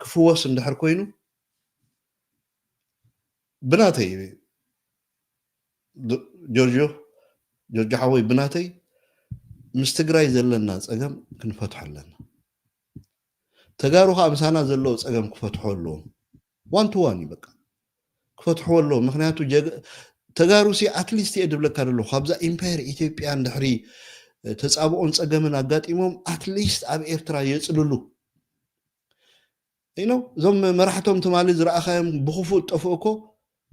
ክፍወስ እንድሕር ኮይኑ ብናተይ ጆርጆ ጆርጆ ሓወይ ብናተይ ምስ ትግራይ ዘለና ፀገም ክንፈትሖ ኣለና። ተጋሩ ከዓ ምሳና ዘለዎ ፀገም ክፈትሖ ኣለዎም። ዋን ቱ ዋን እዩ በቃ ክፈትሕዎ ኣለዎም። ምክንያቱ ተጋሩ ሲ ኣትሊስት እየ ድብለካ ደለኹ ካብዛ ኢምፓየር ኢትዮጵያ እንድሕሪ ተፃብኦን ፀገምን ኣጋጢሞም ኣትሊስት ኣብ ኤርትራ የፅልሉ ኢኖ እዞም መራሕቶም ትማሊ ዝረኣኻዮም ብክፉእ ጠፍኡ እኮ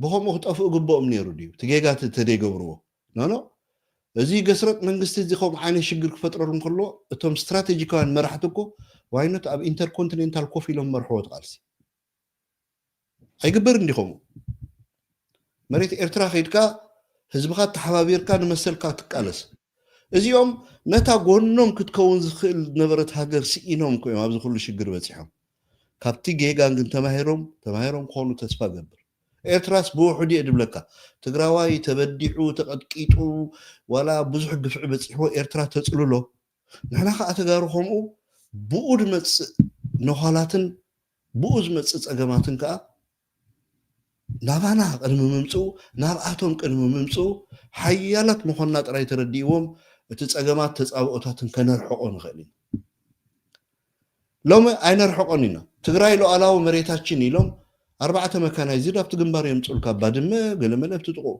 ብከምኡ ክጠፍኡ ግብኦም ነይሩ ድዩ? እቲ ጌጋ ተደይገብርዎ ኖኖ እዚ ገስረጥ መንግስቲ እዚ ከምኡ ዓይነት ሽግር ክፈጥረሉ እንከሎ እቶም ስትራቴጂካውያን መራሕቲ እኮ ዋይኖት ኣብ ኢንተርኮንቲኔንታል ኮፍ ኢሎም መርሕዎ ትቃልሲ ኣይግበር እንዲ ከምኡ መሬት ኤርትራ ከይድካ ህዝብኻ ተሓባቢርካ ንመሰልካ ትቃለስ እዚኦም ነታ ጎኖም ክትከውን ዝኽእል ነበረት ሃገር ስኢኖም እኮ እዮም ኣብዚ ኩሉ ሽግር በፂሖም። ካብቲ ጌጋን ግን ተማሂሮም ተማሂሮም ክኾኑ ተስፋ ገብር። ኤርትራስ ብውሕዱ እየ ድብለካ። ትግራዋይ ተበዲሑ ተቐጥቂጡ ዋላ ብዙሕ ግፍዒ በፂሕዎ ኤርትራ ተፅልሎ። ንሕና ከዓ ተጋሩ ከምኡ ብኡ ዝመፅእ ነዃላትን ብኡ ዝመፅእ ፀገማትን ከዓ ናባና ቅድሚ ምምፅኡ ናብኣቶም ቅድሚ ምምፅኡ ሓያላት ምኾንና ጥራይ ተረዲእዎም እቲ ፀገማት ተፃብኦታትን ከነርሕቆ ንኽእል ኢና። ሎሚ ኣይነርሕቆን ኢና። ትግራይ ሉዓላዊ መሬታችን ኢሎም ኣርባዕተ መካናይዝድ ኣብቲ ግንባር የምፅኡልካ ባድመ ገለመለ ኣብቲ ጥቕኡ።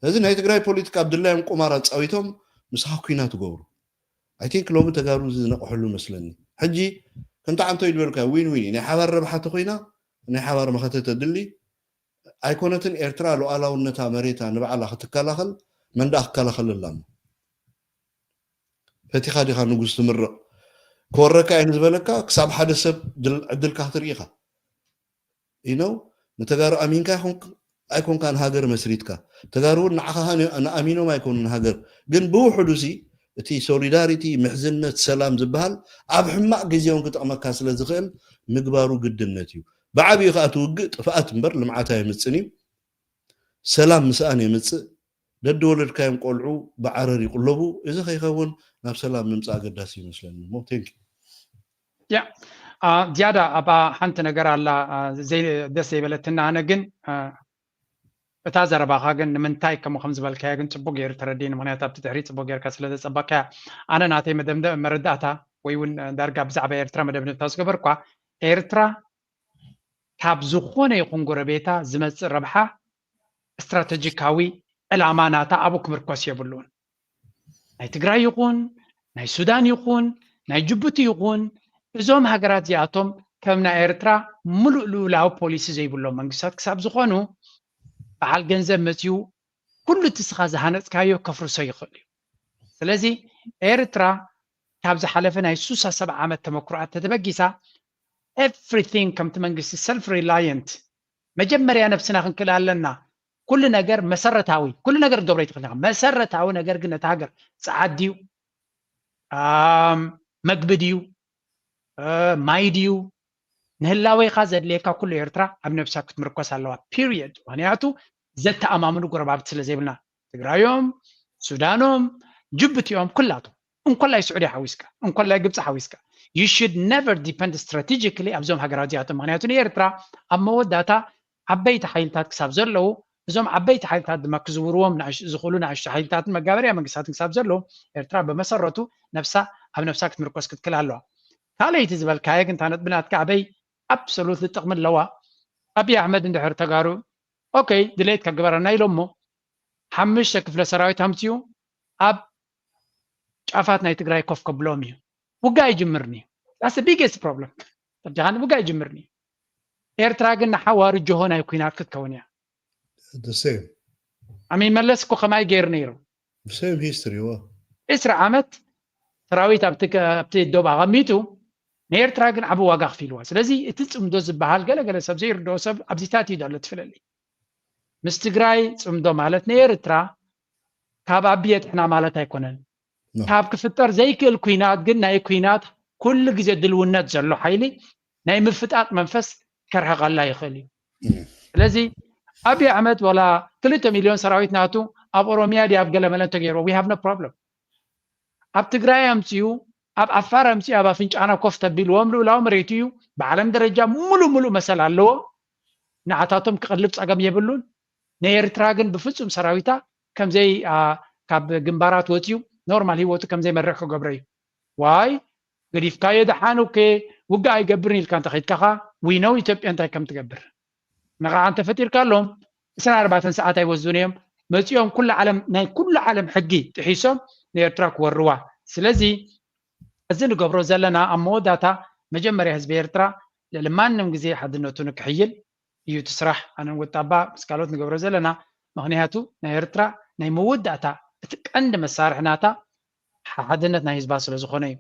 እዚ ናይ ትግራይ ፖለቲካ ኣብ ድላዮም ቁማር ኣፃዊቶም ምሳኻ ኩናት ትገብሩ። ኣይ ቲንክ ሎሚ ተጋሩ እዚ ዝነቕሐሉ መስለኒ። ሕጂ ከምቲ ዓንቶ ይድበልካ ዊን ዊን ናይ ሓባር ረብሓ ተኮይና ናይ ሓባር መኸተ ተድሊ ኣይኮነትን ኤርትራ ሉዓላውነታ መሬታ ንባዕላ ክትከላኸል መን ደኣ ክከላኸለላ እሞ ፈቲኻ ዲኻ ንጉስ ትምርቕ ክወረካ እየ ንዝበለካ ክሳብ ሓደ ሰብ ዕድልካ ክትርኢ ኢኻ ኢነው ንተጋሩ ኣሚንካ ኣይኮንካ ንሃገር መስሪትካ ተጋሩ እውን ንዓኻ ንኣሚኖም ኣይኮኑን ሃገር ግን ብውሕዱ ሲ እቲ ሶሊዳሪቲ ምሕዝነት ሰላም ዝበሃል ኣብ ሕማቕ ግዜውን ክጠቕመካ ስለ ዝኽእል ምግባሩ ግድነት እዩ ብዓብዩ ከዓ እቲ ውግእ ጥፍኣት እምበር ልምዓት ኣየምፅን እዩ ሰላም ምስኣን የምፅእ ደደወለድካዮም ቆልዑ ብዓረር ይቁለቡ እዚ ከይኸውን ናብ ሰላም ምምፃእ ኣገዳሲ ይመስለኒ ሞ ቴንክ ያ ዝያዳ ኣብ ሓንቲ ነገር ኣላ ደስ ዘይበለትና ኣነ ግን እታ ዘረባኻ ግን ንምንታይ ከምኡ ከም ዝበልካዮ ግን ፅቡቅ ገይሩ ተረዲኒ ምክንያቱ ኣብቲ ድሕሪ ፅቡቅ ጌርካ ስለ ዘፀበካያ ኣነ ናተይ መደምደ መረዳእታ ወይ እውን ዳርጋ ብዛዕባ ኤርትራ መደምደምታ ዝገበርኳ ኤርትራ ካብ ዝኾነ ይኹን ጎረቤታ ዝመፅእ ረብሓ ስትራተጂካዊ ዕላማ ናታ ኣብኡ ክምርኮስ የብሉን ናይ ትግራይ ይኹን ናይ ሱዳን ይኹን ናይ ጅቡቲ ይኹን እዞም ሃገራት እዚኣቶም ከም ናይ ኤርትራ ሙሉእ ልኡላዊ ፖሊሲ ዘይብሎም መንግስታት ክሳብ ዝኾኑ በዓል ገንዘብ መፅዩ ኩሉ እቲ ስኻ ዝሃነፅካዮ ከፍርሶ ይኽእል እዩ ስለዚ ኤርትራ ካብ ዝሓለፈ ናይ ሱሳ ሰብዓ ዓመት ተመክሮኣ ተተበጊሳ everything ከምቲ መንግስቲ self reliant መጀመርያ ነብስና ክንክእል ኣለና ኩሉ ነገር መሰረታዊ ኩሉ ነገር ክትገብሮ ይትኽእል ኢኻ መሰረታዊ ነገር ግን ነቲ ሃገር ፀዓት ድዩ መግቢ ድዩ ማይ ድዩ ንህላዌኻ ዘድልየካ ኩሉ ኤርትራ ኣብ ነብሳ ክትምርኮስ ኣለዋ period ምክንያቱ ዘተኣማምኑ ጎረባብቲ ስለ ዘይብልና ትግራዮም ሱዳኖም ጅቡቲኦም ኩላቶም እንኮላይ ስዑዲ ሓዊስካ እንኮላይ ግብፂ ሓዊስካ you should never depend strategically ኣብዞም ሃገራት እዚኣቶም ምክንያቱ ንኤርትራ ኣብ መወዳእታ ዓበይቲ ሓይልታት ክሳብ ዘለዉ እዞም ዓበይቲ ሓይልታት ድማ ክዝውርዎም ዝኽእሉ ንኣሽቱ ሓይልታትን መጋበርያ መንግስታትን ክሳብ ዘለዉ ኤርትራ ብመሰረቱ ነብሳ ኣብ ነብሳ ክትምርኮስ ክትክል ኣለዋ ካልኣይቲ ዝበልካየ ግን እታ ነጥቢ ናትካ ኣበይ absolutely ጥቕሚ ኣለዋ ኣብይ ኣሕመድ እንድሕር ተጋሩ okay ድሌት ከግበረና ኢሎሞ ሓሙሽተ ክፍለ ሰራዊት ኣምፅኡ ኣብ ጫፋት ናይ ትግራይ ኮፍ ከብሎም እዩ ውጋ ይጅምርኒ that's the biggest problem ጃሃን ውጋ ይጅምርኒ ኤርትራ ግን ንሓዋሩ ጆሆ ናይ ኩናት ክትከውን እያ the same ኣሚን መለስ እኮ ከማይ ገይሩ ነይሩ same history ዋ ዕስራ ዓመት ሰራዊት ኣብቲ ዶብ ኣቐሚጡ ንኤርትራ ግን ዓብ ዋጋ ክፊልዋ ስለዚ እቲ ፅምዶ ዝበሃል ገለገለ ሰብ ዘይርድኦ ሰብ ኣብዚታት እዩ ዳሎ ትፍለለይ ምስ ትግራይ ፅምዶ ማለት ንኤርትራ ካብ ኣቢ የጥሕና ማለት ኣይኮነን። ካብ ክፍጠር ዘይክእል ኩናት ግን ናይ ኩናት ኩሉ ግዜ ድልውነት ዘሎ ሓይሊ ናይ ምፍጣጥ መንፈስ ከርሕቐላ ይኽእል እዩ። ስለዚ ኣቢ ኣሕመድ ወላ ክልተ ሚልዮን ሰራዊት ናቱ ኣብ ኦሮሚያ ድዩ ኣብ ገለመለ እንተገይርዎ we have no problem። ኣብ ትግራይ ኣምፅኡ ኣብ ዓፋር ኣምፅኡ ኣብ ኣፍንጫና ኮፍ ተቢልዎም ልኡላዊ መሬት እዩ። ብዓለም ደረጃ ሙሉ ሙሉ መሰል ኣለዎ። ንዓታቶም ክቕልብ ፀገም የብሉን። ንኤርትራ ግን ብፍፁም ሰራዊታ ከምዘይ ካብ ግንባራት ወፅዩ ኖርማል ህይወቱ ከምዘይመርሕ ክገብሮ እዩ። ዋይ ገዲፍካዮ ደሓን ኦኬ ውግእ ኣይገብርን ኢልካ እንተኸይድካ ኸዓ we know ኢትዮጵያ እንታይ ከም ትገብር። መቓዓ እንተፈጢርካሎም ዕስራን ኣርባዕተን ሰዓት ኣይወስዱን እዮም። መፂኦም ኩሉ ዓለም ናይ ኩሉ ዓለም ሕጊ ጥሒሶም ንኤርትራ ክወርዋ። ስለዚ እዚ ንገብሮ ዘለና ኣብ መወዳእታ መጀመርያ ህዝቢ ኤርትራ ልዕሊ ማንም ግዜ ሓድነቱ ንክሕይል እዩ እቲ ስራሕ። ኣነን ወጣባ ምስ ካልኦት ንገብሮ ዘለና ምክንያቱ ናይ ኤርትራ ናይ መወዳእታ እቲ ቀንዲ መሳርሒ ናታ ሓድነት ናይ ህዝባ ስለ ዝኾነ እዩ።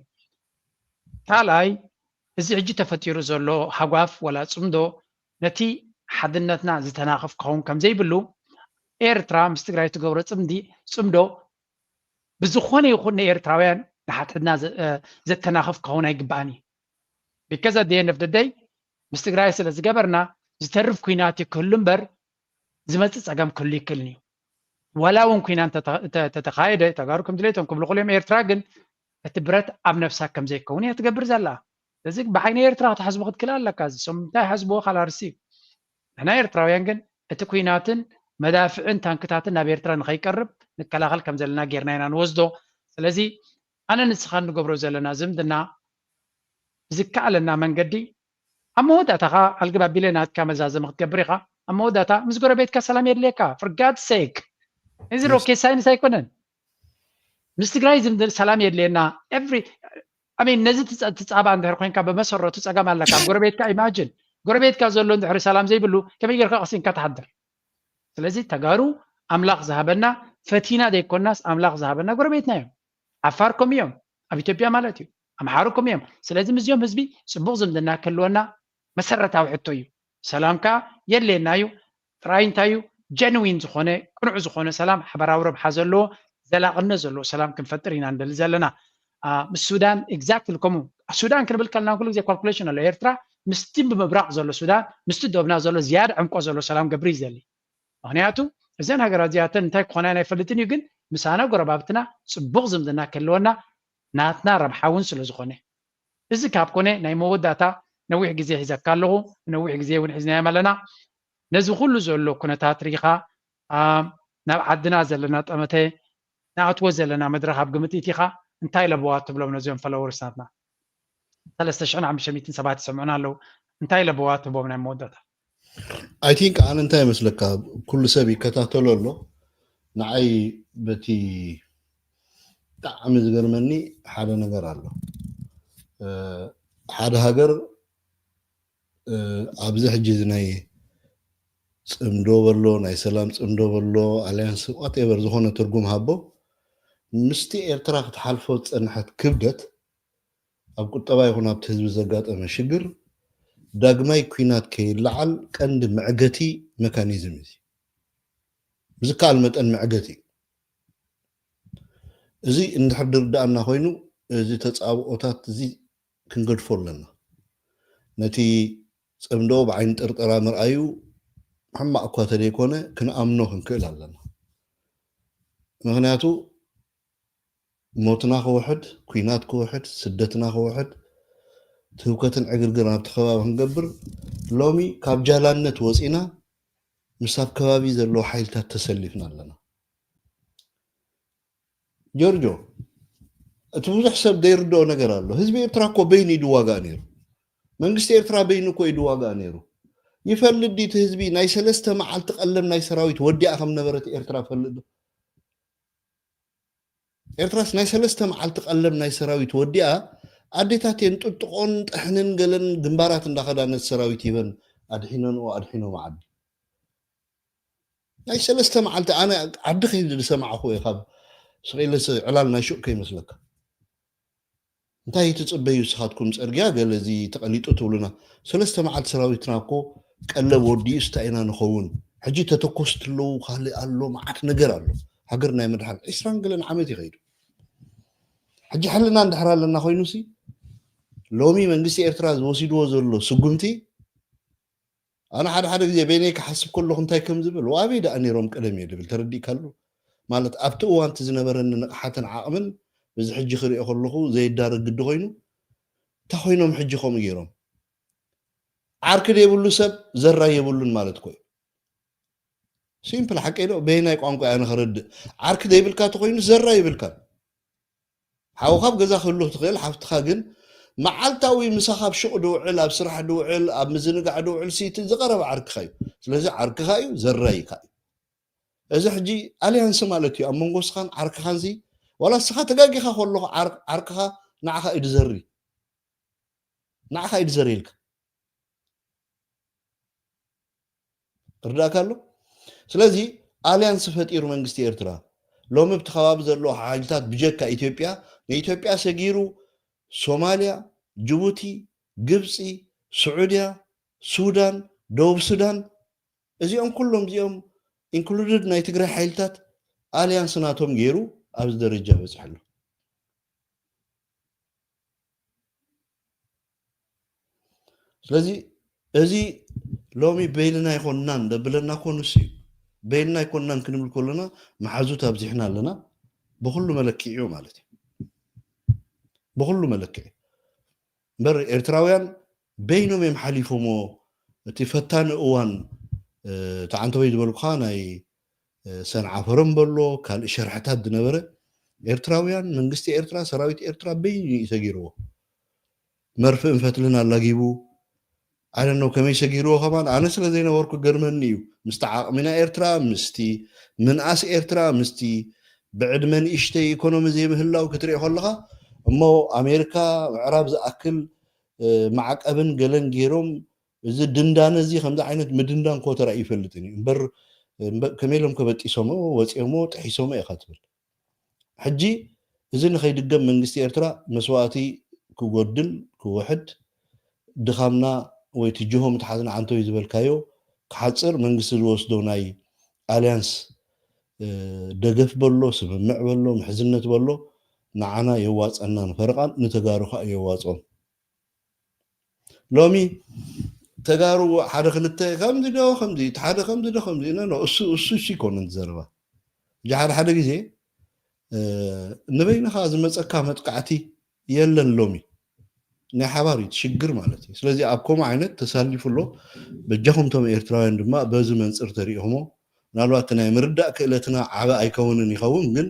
ካልኣይ እዚ ሕጂ ተፈጢሩ ዘሎ ሃጓፍ ወላ ፅምዶ ነቲ ሓድነትና ዝተናኽፍ ክኸውን ከም ዘይብሉ ኤርትራ ምስ ትግራይ ትገብሮ ፅምዲ ፅምዶ ብዝኾነ ይኹን ንኤርትራውያን ንሓድሕድና ዘተናኽፍ ክኸውን ኣይግባእን እዩ። Because at the end of the day ምስ ትግራይ ስለ ዝገበርና ዝተርፍ ኩናት ክህሉ እምበር ዝመፅእ ፀገም ክህሉ ይክእልን እዩ። ዋላ እውን ኩናት ተተኻየደ ተጋሩ ከም ድሌቶም ክብሉ ክልኦም ኤርትራ ግን እቲ ብረት ኣብ ነፍሳ ከም ዘይከውን እያ ትገብር ዘላ። ስለዚ ብዓይኒ ኤርትራ ክትሓስቦ ክትክእል ኣለካ። እዚ ሶም እንታይ ሓስብዎ ካላርሲ እዩ። ንሕና ኤርትራውያን ግን እቲ ኩናትን መዳፍዕን ታንክታትን ናብ ኤርትራ ንኸይቀርብ ንከላኸል ከም ዘለና ጌርና ኢና ንወስዶ። ስለዚ ኣነ ንስኻ እንገብሮ ዘለና ዝምድና ብዝከኣለና መንገዲ ኣብ መወዳእታ ኸዓ ኣልግብ ኣቢለ ናትካ መዛዘሚ ክትገብር ኢኻ። ኣብ መወዳእታ ምስ ጎረቤትካ ሰላም የድልየካ for God sake። እዚ ሮኬት ሳይንስ ኣይኮነን። ምስ ትግራይ ዝምድና ሰላም የድልየና every I mean ነዚ ትፃባእ እንድሕር ኮይንካ ብመሰረቱ ፀገም ኣለካ። ጎረቤትካ imagine ጎረቤትካ ዘሎ እንድሕር ሰላም ዘይብሉ ከመይ ጌርካ ቀሲንካ ትሓድር? ስለዚ ተጋሩ ኣምላኽ ዝሃበና ፈቲና ዘይኮናስ ኣምላኽ ዝሃበና ጎረቤትና እዮም። ዓፋር ከም እዮም ኣብ ኢትዮጵያ ማለት እዩ። ኣምሓሩ ከም እዮም። ስለዚ ምስዚኦም ህዝቢ ፅቡቕ ዝምድና ክህልወና መሰረታዊ ሕቶ እዩ። ሰላም ከዓ የድልየና እዩ። ጥራይ እንታይ እዩ genuine ዝኾነ ቅኑዕ ዝኾነ ሰላም ሓበራዊ ረብሓ ዘለዎ ዘላቕነት ዘለዎ ሰላም ክንፈጥር ኢና ንደሊ ዘለና። ምስ ሱዳን exactly ከምኡ። ሱዳን ክንብል ከለና ኩሉ ግዜ calculation ኣሎ። ኤርትራ ምስቲ ብምብራቕ ዘሎ ሱዳን ምስቲ ዶብና ዘሎ ዝያዳ ዕምቆ ዘሎ ሰላም ገብር ይዘሊ። ምክንያቱ እዘን ሃገራት እዚኣተን እንታይ ክኾና ኣይፈልጥን እዩ፣ ግን ምሳና ጎረባብትና ፅቡቕ ዝምድና ክህልወና ናትና ረብሓ እውን ስለ ዝኾነ። እዚ ካብ ኮነ ናይ መወዳእታ ነዊሕ ግዜ ሒዘካ ኣለኹ፣ ነዊሕ ግዜ እውን ሒዝናዮም ኣለና። ነዚ ኩሉ ዘሎ ኩነታት ሪኢኻ ናብ ዓድና ዘለና ጠመተ ንኣትዎ ዘለና መድረኽ ኣብ ግምት ኢቲኻ እንታይ ለበዋ ትብሎም ነዚኦም followers ናትና? ሰለስተ ሽሕን ሓሙሽተ ሚእትን ሰባት ይሰምዑና ኣለዉ። እንታይ ለበዋ ትህቦም ናይ መወዳእታ? I think ኣነ እንታይ ይመስለካ ኩሉ ሰብ ይከታተሎ ኣሎ። ንዓይ በቲ ብጣዕሚ ዝገርመኒ ሓደ ነገር ኣሎ። ሓደ ሃገር ኣብዚ ሕጂ እዚ ናይ ፅምዶ በሎ ናይ ሰላም ፅምዶ በሎ ኣልያንስ whatever ዝኾነ ትርጉም ሃቦ ምስቲ ኤርትራ ክትሓልፎ ዝፀንሐት ክብደት ኣብ ቁጠባ ይኹን ኣብቲ ህዝቢ ዘጋጠመ ሽግር ዳግማይ ኲናት ከይለዓል ቀንዲ መዕገቲ መካኒዝም እዩ። ብዝከኣል መጠን መዕገቲ እዩ። እዚ እንድሕር ድርዳኣና ኮይኑ እዚ ተፃብኦታት እዚ ክንገድፎ ኣለና። ነቲ ፅምዶ ብዓይኒ ጥርጠራ ምርኣዩ ሕማቕ እኳ ተደይኮነ ክንኣምኖ ክንክእል ኣለና። ምክንያቱ ሞትና ክውሕድ፣ ኲናት ክውሕድ፣ ስደትና ክውሕድ፣ ትህውከትን ዕግርግር ናብቲ ከባቢ ክንገብር ሎሚ ካብ ጃላነት ወፂና ምስ ኣብ ከባቢ ዘለዉ ሓይልታት ተሰሊፍና ኣለና። ጆርጆ፣ እቲ ብዙሕ ሰብ ዘይርድኦ ነገር ኣሎ። ህዝቢ ኤርትራ እኮ በይኑ እዩ ድዋጋእ ነይሩ። መንግስቲ ኤርትራ በይኑ እኮ እዩ ድዋጋእ ነይሩ። ይፈልጥ ድዩ እቲ ህዝቢ ናይ ሰለስተ መዓልቲ ቀለብ ናይ ሰራዊት ወዲኣ ከም ነበረት ኤርትራ ፈልጥ ዶ? ኤርትራስ ናይ ሰለስተ መዓልቲ ቀለብ ናይ ሰራዊት ወዲኣ ኣዴታት እየን ጥጥቆን ጠሕንን ገለን ግንባራት እንዳኸዳ ነቲ ሰራዊት ሂበን ኣድሒነንኦ ኣድሒኖም ዓዲ። ናይ ሰለስተ መዓልቲ ኣነ ዓዲ ከይዲ ዝሰማዕኹ እየ ካብ ስቕ ኢለ ዕላል ናይ ሹቕ ከይመስለካ። እንታይ ትፅበዩ ንስኻትኩም? ፀርግያ ገለ እዚ ተቐሊጡ ትብሉና። ሰለስተ መዓልቲ ሰራዊትና እኮ ቀለብ ወዲኡ ስታይ ኢና ንኸውን። ሕጂ ተተኮስቲ ኣለዉ፣ ካልእ ኣሎ፣ መዓት ነገር ኣሎ። ሃገር ናይ ምድሓን ዕስራን ገለን ዓመት ይኸይዱ። ሕጂ ሕልና እንድሕር ኣለና ኮይኑሲ፣ ሎሚ መንግስቲ ኤርትራ ዝወሲድዎ ዘሎ ስጉምቲ፣ ኣነ ሓደ ሓደ ግዜ በይነይ ክሓስብ ከለኹ እንታይ ከም ዝብል፣ "ዋበይ ደኣ ነይሮም ቀደም?" እየ ዝብል። ተረዲእካሉ? ማለት ኣብቲ እዋን እቲ ዝነበረኒ ንቕሓትን ዓቕምን፣ እዚ ሕጂ ክሪኦ ከለኹ ዘይዳረግ ግዲ ኮይኑ፣ እንታይ ኮይኖም ሕጂ ከምኡ ገይሮም? ዓርኪ ዘይብሉ ሰብ ዘራይ የብሉን ማለት እኮ እዩ። ሲምፕል ሓቀይ ዶ? በየናይ ቋንቋ እያ ንኸረድእ? ዓርኪ ዘይብልካ ተኾይኑ ዘራይ ይብልካን። ሓውኻ ኣብ ገዛ ክህሉ ትኽእል፣ ሓፍትኻ ግን መዓልታዊ ምሳኻ ኣብ ሹቕ ድውዕል፣ ኣብ ስራሕ ድውዕል፣ ኣብ ምዝንጋዕ ድውዕል ሲ እቲ ዝቐረበ ዓርክኻ እዩ። ስለዚ ዓርክኻ እዩ፣ ዘራይካ እዩ። እዚ ሕጂ ኣልያንስ ማለት እዩ። ኣብ መንጎ ስኻን ዓርክኻን ሲ ዋላ ስኻ ተጋጊኻ ከለኹ ዓር-፣ ዓርክኻ ንዓኻ እዩ ዝዘሪ። ንዓኻ እዩ ዝዘርየልካ። ርዳእካ ኣሎ? ስለዚ ኣልያንስ ፈጢሩ መንግስቲ ኤርትራ ሎሚ ኣብቲ ከባቢ ዘለዉ ሓይልታት ብጀካ ኢትዮጵያ፣ ንኢትዮጵያ ሰጊሩ ሶማልያ፣ ጅቡቲ፣ ግብፂ፣ ስዑድያ፣ ሱዳን፣ ደቡብ ሱዳን፣ እዚኦም ኩሎም እዚኦም ኢንክሉድድ ናይ ትግራይ ሓይልታት ኣልያንስ ናቶም ገይሩ ኣብዚ ደረጃ በፂሑ ኣሎ። ስለዚ እዚ ሎሚ በይንና ኣይኮንናን ደብለና እኮ ንሱ እዩ። በይንና ኣይኮንናን ክንብል ከለና መሓዙት ኣብዚሕና ኣለና። ብኹሉ መለክዒ እዩ ማለት እዩ። ብኹሉ መለክዒ። እምበር ኤርትራውያን በይኖም እዮም ሓሊፎሞ። እቲ ፈታኒ እዋን፣ እ፣ እቲ ዓንተወይ ዝበልኩኻ ናይ፣ እ፣ ሰንዓ ፈረም በሎ፣ ካልእ ሸርሕታት ዝነበረ፣ ኤርትራውያን፣ መንግስቲ ኤርትራ፣ ሰራዊት ኤርትራ በይኑ እዩ ሰጊርዎ። መርፍእን ፈትልን ኣላጊቡ፣ I don't know ከመይ ሰጊርዎ ከማን፣ ኣነ ስለ ዘይነበርኩ ገርመኒ እዩ። ምስቲ ዓቕሚ ናይ ኤርትራ፣ ምስቲ ምንኣስ ኤርትራ፣ ምስቲ ብዕድመ ንእሽተይ ኢኮኖሚ ዘይምህላው ክትርኢ ከለኻ፣ እሞ ኣሜሪካ፣ ምዕራብ ዝኣክል፣ እ፣ ማዕቀብን ገለን ገይሮም፣ እዚ ድንዳነ እዚ ከምዚ ዓይነት ምድንዳን ኮ ተራእዩ ይፈልጥን እዩ። እምበር፣ እምበር ከመይ ኢሎም ከበጢሶሞ፣ ወፂኦሞ፣ ጥሒሶሞ ኢኻ ትብል። ሕጂ እዚ ንኸይድገም መንግስቲ ኤርትራ መስዋእቲ ክጎድል፣ ክውሕድ፣ ድኻምና ወይ እቲ ጅሆ ምትሓዝና ዓንተወይ ዝበልካዮ ክሓፅር መንግስቲ ዝወስዶ ናይ ኣልያንስ፣ እ፣ ደገፍ በሎ፣ ስምምዕ በሎ፣ ምሕዝነት በሎ ንዓና የዋፀናን ፈረቓን ንተጋሩ ከዓ የዋፅኦም። ሎሚ ተጋሩ ሓደ ክልተ ከምዚ ዶ ከምዚ፣ እቲ ሓደ ከምዚ ዶ ከምዚ፣ ኖ፣ ኖ፣ እሱ፣ እሱ፣ እሱ ይኮነን ዘረባ። እጂ ሓደ ሓደ ግዜ፣ እ፣ ንበይንኻ ዝመፀካ መጥቃዕቲ የለን ሎሚ። ናይ ሓባር እዩ እቲ ሽግር ማለት እዩ። ስለዚ ኣብ ከምኡ ዓይነት ተሳሊፉ ኣሎ። በጃኹም እቶም ኤርትራውያን ድማ በዚ መንፅር ተሪእኹሞ። ምናልባት እቲ ናይ ምርዳእ ክእለትና ዓቢ ኣይከውንን ይኸውን፣ ግን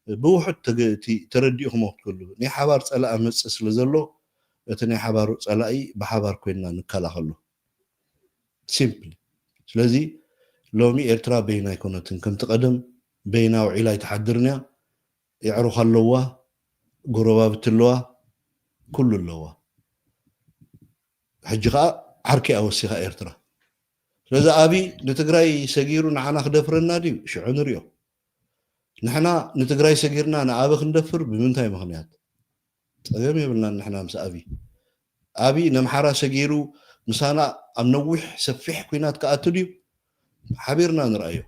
ብውሑድ ተገ-፣ እቲ ተረዲእኹሞ ክትክእሉ። ናይ ሓባር ጸላኢ መጽእ ስለ ዘሎ፣ እቲ ናይ ሓባር ጸላኢ ብሓባር ኮይንና ንከላኸሎ። ሲምፕሊ። ስለዚ ሎሚ ኤርትራ በይና ኣይኮነትን። ከምቲ ቀደም በይና ውዒላ ኣይትሓድርን እያ። የዕሩኽ ኣለዋ፣ ጎረባብቲ ኣለዋ፣ ኩሉ ኣለዋ። ሕጂ ኸኣ ዓርኪ እያ ወሲኻ ኤርትራ። ስለዚ ኣብይ ንትግራይ ሰጊሩ ንዓና ክደፍረና ድዩ? ሽዑ ንሪኦ። ንሕና ንትግራይ ሰጊርና ንኣቢ ክንደፍር ብምንታይ ምኽንያት? ጸገም የብልናን ንሕና ምስ ኣብይ። ኣብይ ነምሓራ ሰጊሩ ምሳና ኣብ ነዊሕ ሰፊሕ ኲናት ክኣቱ ድዩ? ሓቢርና ንርኣዮ።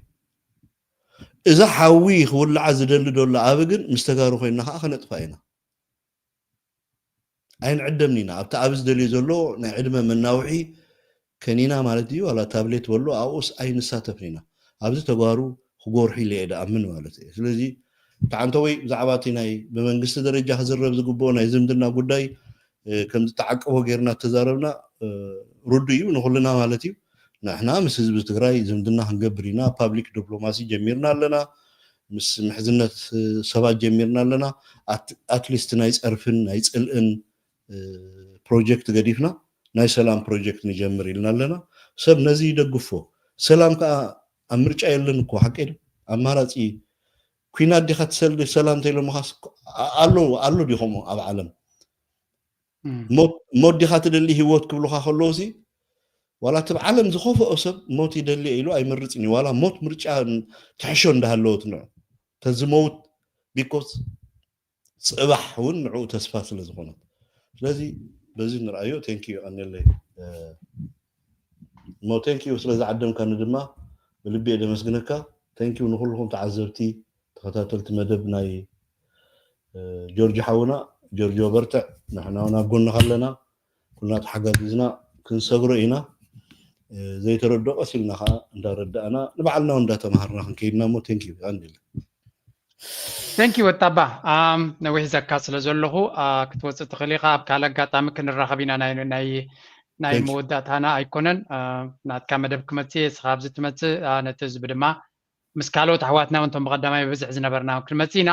እዛ ሓዊ ክውልዓ ዝደሊ ዘሎ ኣቢ ግን ምስ ተጋሩ ኮይንና ኸዓ ከነጥፋ ኢና። ኣይንዕደምን ኢና። ኣብቲ ኣቢ ዝደልዮ ዘሎ ናይ ዕድመ መናውሒ ከኒና ማለት እዩ፣ ዋላ ታብሌት በሎ ኣብኡስ ኣይንሳተፍን ኢና። ኣብዚ ተጋሩ ክጎርሑ ኢለ እየ ድኣምን ማለት እዩ። ስለዚ ተዓንተወይ ብዛዕባ እቲ ናይ ብመንግስቲ ደረጃ ክዝረብ ዝግብኦ ናይ ዝምድና ጉዳይ፣ እ፣ ከም ዝተዓቀቦ ጌርና ተዛረብና፣ እ፣ ርዱእ እዩ ንኹልና ማለት እዩ። ንሕና ምስ ህዝቢ ትግራይ ዝምድና ክንገብር ኢና። ፓብሊክ ዲፕሎማሲ ጀሚርና ኣለና። ምስ ምሕዝነት ሰባት ጀሚርና ኣለና። ኣት-፣ ኣትሊስት ናይ ጸርፍን ናይ ጽልእን፣ እ፣ ፕሮጀክት ገዲፍና ናይ ሰላም ፕሮጀክት ንጀምር ኢልና ኣለና። ሰብ ነዚ ይደግፎ። ሰላም ከኣ ኣብ ምርጫ የለን እኮ፣ ሓቀይ ዶ? ኣማራጺ ኲናት ዲኻ ትሰሊ ሰላም ተይሎምኻስ ኣሎ፣ ኣሎ ዲኹም ኣብ ዓለም? እም። ሞት፣ ሞት ዲኻ ትደሊ ህይወት ክብሉኻ ከለዉ ሲ፣ ዋላ እቲ ኣብ ዓለም ዝኸፍኦ ሰብ ሞት ይደሊ ኢሉ ኣይመርጽን እዩ። ዋላ ሞት ምርጫ ትሕሾ እንዳሃለወት ንዑ ተዝመውት፣ ቢኮዝ ጽባሕ እውን ንዕኡ ተስፋ ስለ ዝኾነት። ስለዚ በዚ ንርኣዮ። ቴንክ ዩ ኣኔለይ። እ፣ ሞ ቴንክ ዩ ስለ ዝዓደምካኒ ድማ ብልቢ እየ ደመስግነካ። Thank you ንኩልኩም ተዓዘብቲ፣ ተኸታተልቲ መደብ ናይ ጆርጆ ሓውና። ጆርጆ በርትዕ፣ ንሕና እውን ኣብ ጎንኻ ኣለና። ኩልና ተሓጋጊዝና ክንሰግሮ ኢና። ዘይተረድኦ ቀስ ኢልና ከዓ እንዳረዳእና ንባዕልና እውን እንዳተማሃርና ክንከይድና እሞ። Thank you ኣንድለ። Thank you ወጣባ። ነዊሕ ዘካ ስለ ዘለኹ ክትወፅእ ትኽእል ኢኻ። ኣብ ካልእ ኣጋጣሚ ክንራኸብ ኢና። ናይ ናይ ናይ Thank you። መወዳእታና ኣይኮነን። ናትካ መደብ ክመፅእ እየ፣ እስኻ ኣብዚ ትመፅእ። ነቲ ህዝቢ ድማ ምስ ካልኦት ኣሕዋትና እውን እቶም ብቐዳማይ ብብዝሒ ዝነበርና ክንመፅእ ኢና።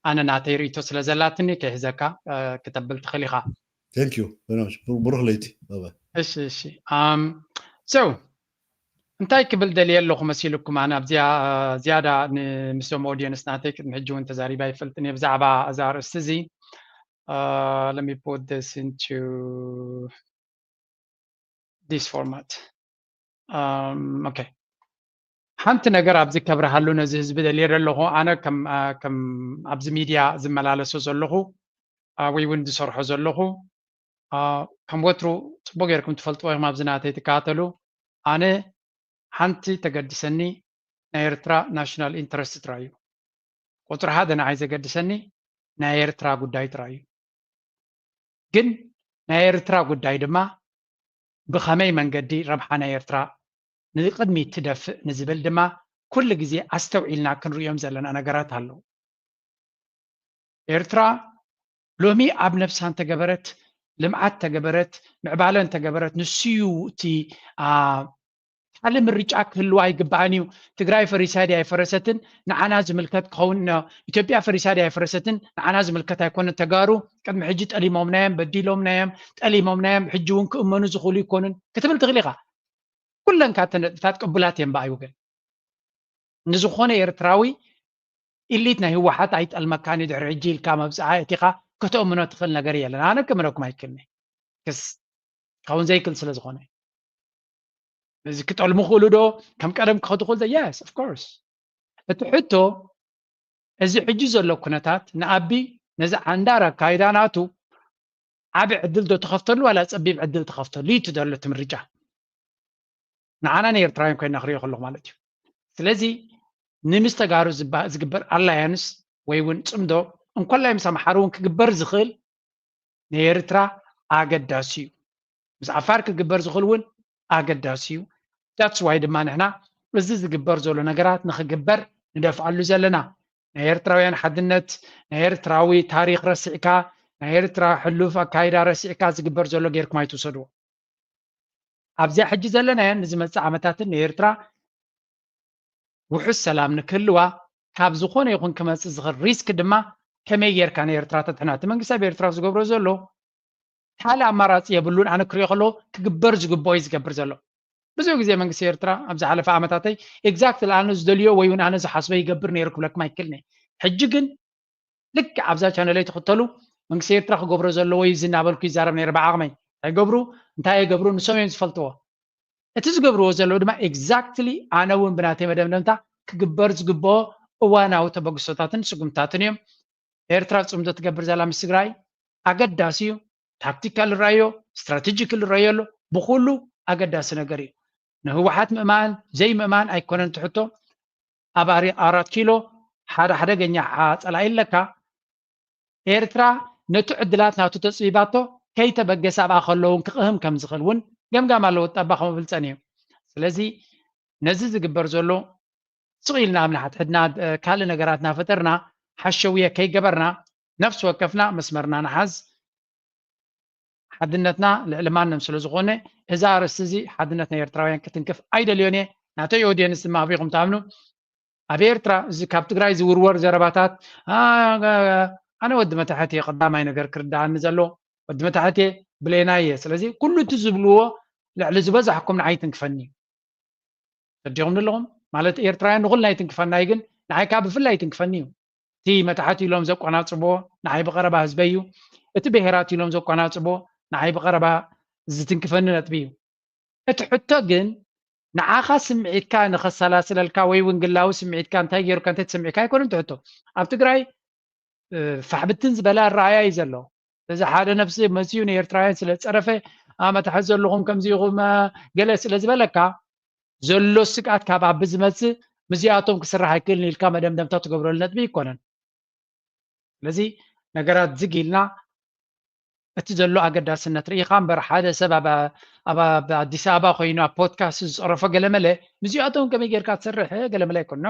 ኣነ ናተይ ርእይቶ ስለ ዘላትኒ ከይሕዘካ ክተብል ትኽእል ኢኻ። Thank you very much። ብሩኽ ለይቲ። Bye bye። እሺ እሺ። So እንታይ ክብል ደልየ ኣለኹ መሲልኩም? ኣነ ኣብዚኣ ዝያዳ ንምስቶም ኦዲየንስ ናተይ ቅድሚ ሕጂ እውን ተዛሪባ ይፈልጥን እየ ብዛዕባ እዛ ኣርእስቲ እዚ። Let me put this into this format. Okay። ሓንቲ ነገር ኣብዚ ከብርሃሉ ነዚ ህዝቢ ደልየ ዘለኹ። ኣነ ከም ኣብዚ ሚድያ ዝመላለሶ ዘለኹ ወይ እውን ዝሰርሖ ዘለኹ ከም ወትሩ ፅቡቅ ጌርኩም ትፈልጥዎ ኢኹም። ኣብዚ ናተይ ትከታተሉ። ኣነ ሓንቲ ተገድሰኒ ናይ ኤርትራ ናሽናል ኢንተረስት ጥራይ እዩ። ቁፅሪ ሓደ ንዓይ ዘገድሰኒ ናይ ኤርትራ ጉዳይ ጥራይ እዩ። ግን ናይ ኤርትራ ጉዳይ ድማ ብኸመይ መንገዲ ረብሓ ናይ ኤርትራ ንቅድሚት ትደፍእ ንዝብል ድማ ኩሉ ግዜ ኣስተውዒልና ክንርእዮም ዘለና ነገራት ኣለዉ። ኤርትራ ሎሚ ኣብ ነብሳ እንተገበረት፣ ልምዓት ተገበረት፣ ምዕባለ እንተገበረት፣ ንሱ እዩ እቲ ካልእ ምርጫ ክህልዋ ኣይግባእን እዩ። ትግራይ ፈሪሳ ድያ ኣይፈረሰትን ንዓና ዝምልከት ክኸውን፣ ኢትዮጵያ ፈሪሳ ድያ ኣይፈረሰትን ንዓና ዝምልከት ኣይኮነን። ተጋሩ ቅድሚ ሕጂ ጠሊሞምናዮም፣ በዲሎምናዮም፣ ጠሊሞምናዮም፣ ሕጂ እውን ክእመኑ ዝኽእሉ ይኮኑን ክትብል ትኽእል ኢኻ። ኩለን ካብተን ነጥብታት ቅቡላት እየን ብኣይ ወገን። ንዝኾነ ኤርትራዊ ኢሊት ናይ ህወሓት ኣይጠልመካን እዩ ድሕሪ ሕጂ ኢልካ መብፅዓ እቲኻ ከተእምኖ ትኽእል ነገር የለን። ኣነ ክምረኩም ኣይክልኒ ክስ ክኸውን ዘይክእል ስለ ዝኾነ እዚ ክጠልሙ ክእሉ ዶ ከም ቀደም ክኸዱ ክእል? Yes of course። እቲ ሕቶ እዚ ሕጂ ዘሎ ኩነታት ንኣቢ ነዚ ዓንዳር ኣካይዳ ናቱ ዓቢ ዕድል ዶ ትኸፍተሉ ዋላ ጸቢብ ዕድል ትኸፍተሉ እዩ እቲ ዘሎ እቲ ምርጫ። ንዓና ንኤርትራውያን ኮይና ክሪኦ ከለኹ ማለት እዩ። ስለዚ ንምስ ተጋሩ ዝግበር ኣላያንስ ወይ እውን ጽምዶ እንኮላይ ምስ ኣምሓሩ እውን ክግበር ዝኽእል ንኤርትራ ኣገዳሲ እዩ። ምስ ዓፋር ክግበር ዝኽእል እውን ኣገዳሲ እዩ። That's why ድማ ንሕና እዚ ዝግበር ዘሎ ነገራት ንኽግበር ንደፍኣሉ ዘለና ናይ ኤርትራውያን ሓድነት፣ ናይ ኤርትራዊ ታሪኽ ረሲዕካ፣ ናይ ኤርትራ ሕሉፍ ኣካይዳ ረሲዕካ ዝግበር ዘሎ ጌርኩም ኣይትውሰድዎ። ኣብዚኣ ሕጂ ዘለናያን ንዝመጽእ ዓመታትን ንኤርትራ ውሑስ ሰላም ንክህልዋ ካብ ዝኾነ ይኹን ክመጽእ ዝኽእል ሪስክ ድማ ከመይ ጌርካ ንኤርትራ ተድሕና? እቲ መንግስቲ ኣብ ኤርትራ ዝገብሮ ዘሎ ካልእ ኣማራጺ የብሉን። ኣነ ክሪኦ ከለኹ ክግበር ዝግብኦ እዩ ዝገብር ዘሎ። ብዙሕ ግዜ መንግስቲ ኤርትራ ኣብ ዝሓለፈ ዓመታተይ exactly ኣነ ዝደልዮ ወይ እውን ኣነ ዝሓስቦ ይገብር ነይሩ ክብለኩም ኣይክእልን እየ። ሕጂ ግን ልክዕ ኣብዛ ቻነለይ ትኽተሉ መንግስቲ ኤርትራ ክገብሮ ዘለዎ እዩ እዚ እናበልኩ ይዛረብ ነይረ ብዓቕመይ። እንታይ ይገብሩ እንታይ ኣይገብሩ ንሶም እዮም ዝፈልጥዎ። እቲ ዝገብርዎ ዘለዉ ድማ exactly ኣነ እውን ብናተይ መደምደምታ ክግበር ዝግብኦ እዋናዊ ተበግሶታትን ስጉምትታትን እዮም። ኤርትራ ጽምዶ ትገብር ዘላ ምስ ትግራይ ኣገዳሲ እዩ። ታክቲካል ይረኣዮ፣ ስትራቴጂካል ይረኣዮ ኣሎ። ብኹሉ ኣገዳሲ ነገር እዩ። ንህወሓት ምእማን ዘይምእማን ኣይኮነን እቲ ሕቶ። ኣብ ኣሪ- ኣራት ኪሎ ሓደ ሓደገኛ ሓ- ጸላኢ ኣለካ። ኤርትራ ነቲ ዕድላት ናቱ ተጽቢባቶ ከይተበገሰ ኣብኣ ከለውን ክቕህም ከም ዝኽእል እውን ገምጋም ኣለዎ። ጣባ ከም ብልጸን እዩ። ስለዚ ነዚ ዝግበር ዘሎ ስቕ ኢልና ኣብ ንሓድሕድና ካልእ ነገራት እናፈጠርና ሓሸውየ ከይገበርና ነፍሲ ወከፍና መስመርና ንሓዝ። ሓድነትና ልዕሊ ማንም ስለ ዝኾነ እዚ ኣርእስቲ እዚ ሓድነት ናይ ኤርትራውያን ክትንክፍ ኣይደልዮን እየ። ናተይ ኦድየንስ ድማ ኣቢኹም ትኣምኑ ኣብ ኤርትራ እዚ ካብ ትግራይ ዝውርወር ዘረባታት ኣነ ወዲ መታሕት እየ። ቀዳማይ ነገር ክርድኣኒ ዘሎ ወዲ መታሕት እየ፣ ብሌናይ እየ። ስለዚ ኩሉ እቲ ዝብልዎ ልዕሊ ዝበዛሕኩም ንዓይ ትንክፈኒ እዩ። ተዲኹም ኣለኹም ማለት ኤርትራውያን ንኹልና ይትንክፈና እዩ፣ ግን ንዓይ ከዓ ብፍላይ ይትንክፈኒ እዩ። እቲ መታሕት ኢሎም ዘቆናጽብዎ ንዓይ ብቐረባ ህዝበይ እዩ። እቲ ብሄራት ኢሎም ዘቆናጽብዎ ንዓይ ብቐረባ ዝትንክፈኒ ነጥቢ እዩ። እቲ ሕቶ ግን ንዓኻ ስምዒትካ ንኸሰላስለልካ ወይ እውን ግላዊ ስምዒትካ እንታይ ገይሩካ እንታይ ተሰሚዕካ ኣይኮነን እቲ ሕቶ። ኣብ ትግራይ ፋሕብትን ዝበለ ኣረኣያ እዩ ዘሎ። እዚ ሓደ ነፍሲ መፅዩ ንኤርትራውያን ስለ ዝፀረፈ መታሕት ዘለኹም ከምዚ ኢኹም ገለ ስለ ዝበለካ ዘሎ ስግኣት ካብ ኣብ ዝመፅእ ምስዚኣቶም ክስራሕ ኣይክእልን ኢልካ መደምደምታ ትገብረሉ ነጥቢ ኣይኮነን። ስለዚ ነገራት ዝግ ኢልና እቲ ዘሎ ኣገዳስነት ርኢኻ እምበር ሓደ ሰብ ኣብ ኣብ ኣብ ኣዲስ ኣበባ ኮይኑ ኣብ ፖድካስት ዝፀረፎ ገለመለ ምስዚኣቶም ከመይ ጌርካ ትሰርሕ ገለመለ ኣይኮኖ።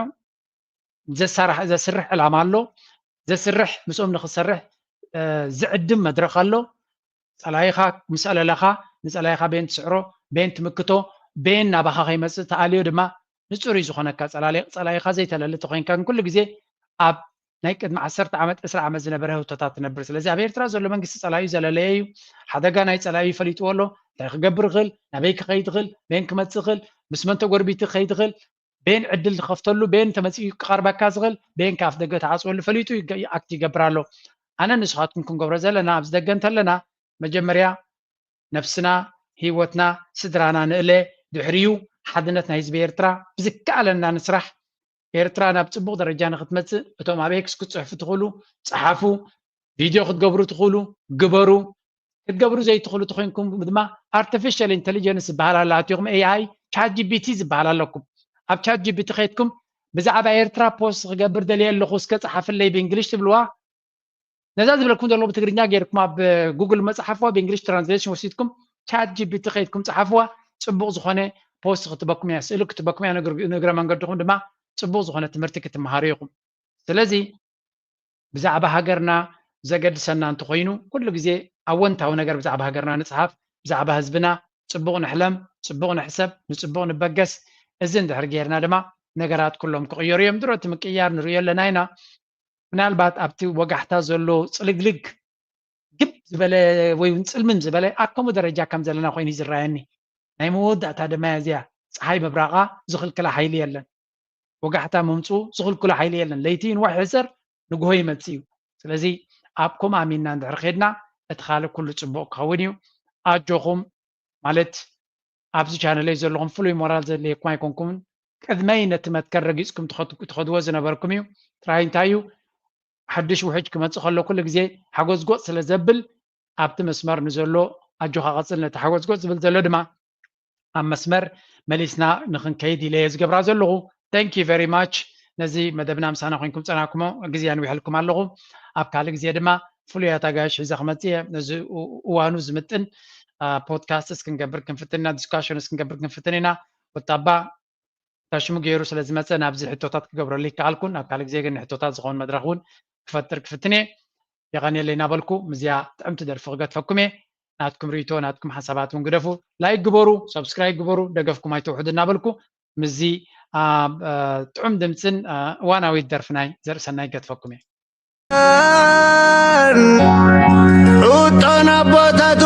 ዘሳራሕ ዘስርሕ ዕላማ ኣሎ። ዘስርሕ ምስኦም ንክሰርሕ ዝዕድም መድረኽ ኣሎ። ፀላኢኻ ምስ ኣለለኻ ንፀላኢኻ ቤን ትስዕሮ፣ ቤን ትምክቶ፣ ቤን ናባኻ ከይመፅእ ተኣልዮ ድማ ንፁር እዩ ዝኾነካ። ፀላሊ- ፀላኢኻ ዘይተለሊ ተኮይንካ ግን ኩሉ ግዜ ኣብ ናይ ቅድሚ ዓሰርተ ዓመት ዕስራ ዓመት ዝነበረ ህውቶታት ትነብር። ስለዚ ኣብ ኤርትራ ዘሎ መንግስቲ ፀላዩ ዘለለየ እዩ። ሓደጋ ናይ ፀላዩ ፈሊጥዎ ኣሎ። እንታይ ክገብር ይኽእል፣ ናበይ ክኸይድ ይኽእል፣ ቤን ክመፅእ ይኽእል፣ ምስ መን ተጎርቢቲ ክኸይድ ይኽእል፣ ቤን ዕድል ዝኸፍተሉ፣ ቤን ተመፂኡ ክቐርበካ ዝኽእል፣ ቤን ካፍ ደገ ተዓፅወሉ ፈሊጡ ይገ- ኣክት ይገብር ኣሎ። ኣነ ንስኻትኩም ክንገብሮ ዘለና ኣብዚ ደገ እንተለና መጀመርያ ነብስና፣ ህይወትና፣ ስድራና ንእለ፣ ድሕሪኡ ሓድነት ናይ ህዝቢ ኤርትራ ብዝከኣለና ንስራሕ። ኤርትራ ናብ ፅቡቕ ደረጃ ንክትመፅእ እቶም ኣብ ኤክስ ክትፅሕፉ ትኽእሉ ፀሓፉ፣ ቪድዮ ክትገብሩ ትኽእሉ ግበሩ። ክትገብሩ ዘይትኽእሉ ተኮይንኩም ድማ ኣርቲፊሻል ኢንቴሊጀንስ ዝበሃል ኣሎ። ኣትኹም ኤኣይ ቻት ጂቢቲ ዝበሃል ኣለኩም። ኣብ ቻት ጂቢቲ ከይድኩም ብዛዕባ ኤርትራ ፖስት ክገብር ደልየ ኣለኹ እስከ ጸሓፍለይ ብእንግሊሽ ትብልዋ። ነዛ ዝብለኩም ዘለኹ ብትግርኛ ጌርኩም ኣብ ጉግል መጽሓፍዋ ብእንግሊሽ ትራንስሌሽን ወሲድኩም ቻት ጂቢቲ ከይድኩም ጸሓፍዋ። ጽቡቕ ዝኾነ ፖስት ክትበኩም እያ፣ ስእሊ ክትበኩም እያ። ንግር- ንግረ መንገድኹም ድማ ጽቡቕ ዝኾነ ትምህርቲ ክትመሃሩ ኢኹም። ስለዚ ብዛዕባ ሃገርና ዘገድሰና እንተኾይኑ ኩሉ ግዜ ኣወንታዊ ነገር ብዛዕባ ሃገርና ንጽሓፍ፣ ብዛዕባ ህዝብና ጽቡቕ ንሕለም፣ ጽቡቕ ንሕሰብ፣ ንጽቡቕ ንበገስ። እዚ እንድሕር ጌርና ድማ ነገራት ኩሎም ክቕየሩ እዮም። ድሮ እቲ ምቅያር ንርእዮ ኣለና ኢና። ምናልባት ኣብቲ ወጋሕታ ዘሎ ጽልግልግ ግብ ዝበለ ወይ እውን ጽልምም ዝበለ ኣብ ከምኡ ደረጃ ከም ዘለና ኮይኑ እዩ ዝረኣየኒ። ናይ መወዳእታ ድማ እያ እዚኣ፣ ጸሓይ ምብራቓ ዝኽልክላ ሓይሊ የለን። ወጋሕታ ምምፅኡ ዝኽልክሎ ሓይሊ የለን። ለይቲ ይንዋሕ ይሕፀር ንግሆ ይመፅእ እዩ። ስለዚ ኣብ ከምኡ ኣሚንና እንድሕር ከድና እቲ ካልእ ኩሉ ፅቡቕ ክኸውን እዩ። ኣጆኹም ማለት ኣብዚ ቻነለይ ዘለኹም ፍሉይ ሞራል ዘድልየኩም ኣይኮንኩምን። ቅድመይ ነቲ መትከል ረጊፅኩም ትኸድ- ትኸድዎ ዝነበርኩም እዩ። ጥራይ እንታይ እዩ ሓድሽ ውሕጅ ክመፅእ ከሎ ኩሉ ግዜ ሓጎዝጎፅ ስለ ዘብል ኣብቲ መስመር ንዘሎ ኣጆኻ ቀፅል፣ ነቲ ሓጎዝጎፅ ዝብል ዘሎ ድማ ኣብ መስመር መሊስና ንክንከይድ ኢለ እየ ዝገብራ ዘለኹ። Thank you very much። ነዚ መደብና ምሳና ኮይንኩም ፀናኩሞ ግዜ ኣንዊሐልኩም ኣለኹ። ኣብ ካልእ ግዜ ድማ ፍሉያት ኣጋይሽ ሒዘ ክመፅእ እየ። ነዚ እ- እዋኑ ዝምጥን ፖድካስትስ ክንገብር ክንፍትን ኢና፣ ዲስካሽንስ ክንገብር ክንፍትን ኢና። ወጣባ ሽሙ ገይሩ ስለ ዝመፀ ናብዚ ሕቶታት ክገብረሉ ይከኣልኩን። ኣብ ካልእ ግዜ ግን ንሕቶታት ዝኸውን መድረኽ እውን ክፈጥር ክፍትን እየ። የቐንየለይ እናበልኩ ምስዚኣ ጥዕምቲ ደርፊ ክገድፈኩም እየ። ናትኩም ርእይቶ ናትኩም ሓሳባት እውን ግደፉ። ላይክ ግበሩ፣ ሰብስክራይብ ግበሩ፣ ደገፍኩም ኣይተውሕዱ እናበልኩ ምስዚ ኣብ ጥዑም ድምፅን እዋናዊት ደርፊ ናይ ዘርእሰናይ ገድፈኩም እየ። ዑጦን ኣቦታቱ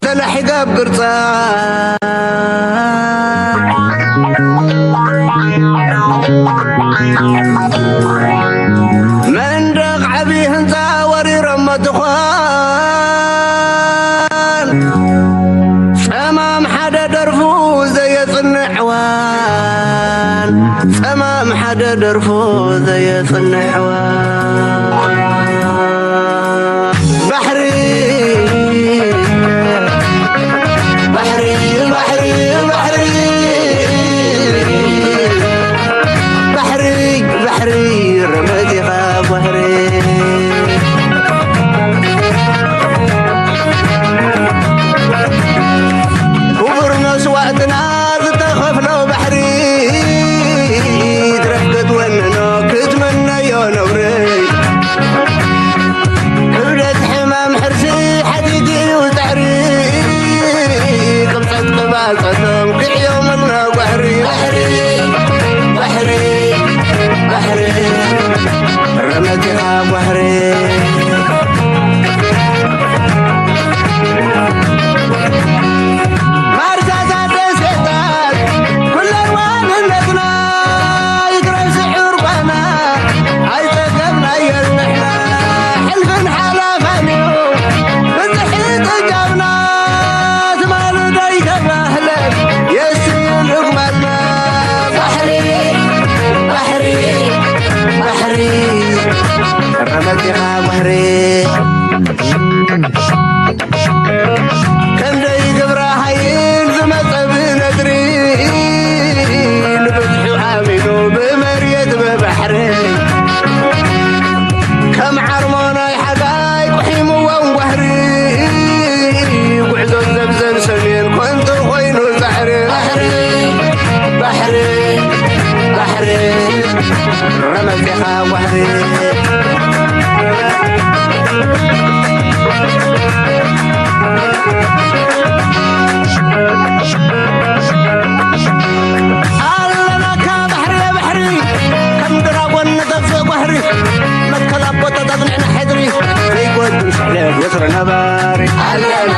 ተላሒጋ ኣብ ቅርጻ መንደቕ ዓቢ ህንጻ ወሪሮሞ ትኾን ጸማም ሓደ ደርፉ ዘየጽንዕ ዕዋን ጸማም ሓደ ደርፉ ዘየጽንዕ ዕዋን ባሕሪ ባሕሪ ባሕሪ ባሕሪ ባሕሪ ባሕሪ ረመዚኻ ባሕሪ ክቡር መስዋእትና ዝተኸፍሎ ባሕሪ ትረፍ ክትወንኖ ክትመነዮ ነውሪ ኣለናካ ባሕሪ ባሕሪ፣ ከም ድራጎን ንጠፍእ ጓሕሪ፣ መትከል ኣቦታት ኣጽኒዕና ሕድሪ፣ ዘይጎድል ስሕለት ወትሩ ነባሪ። ኣለና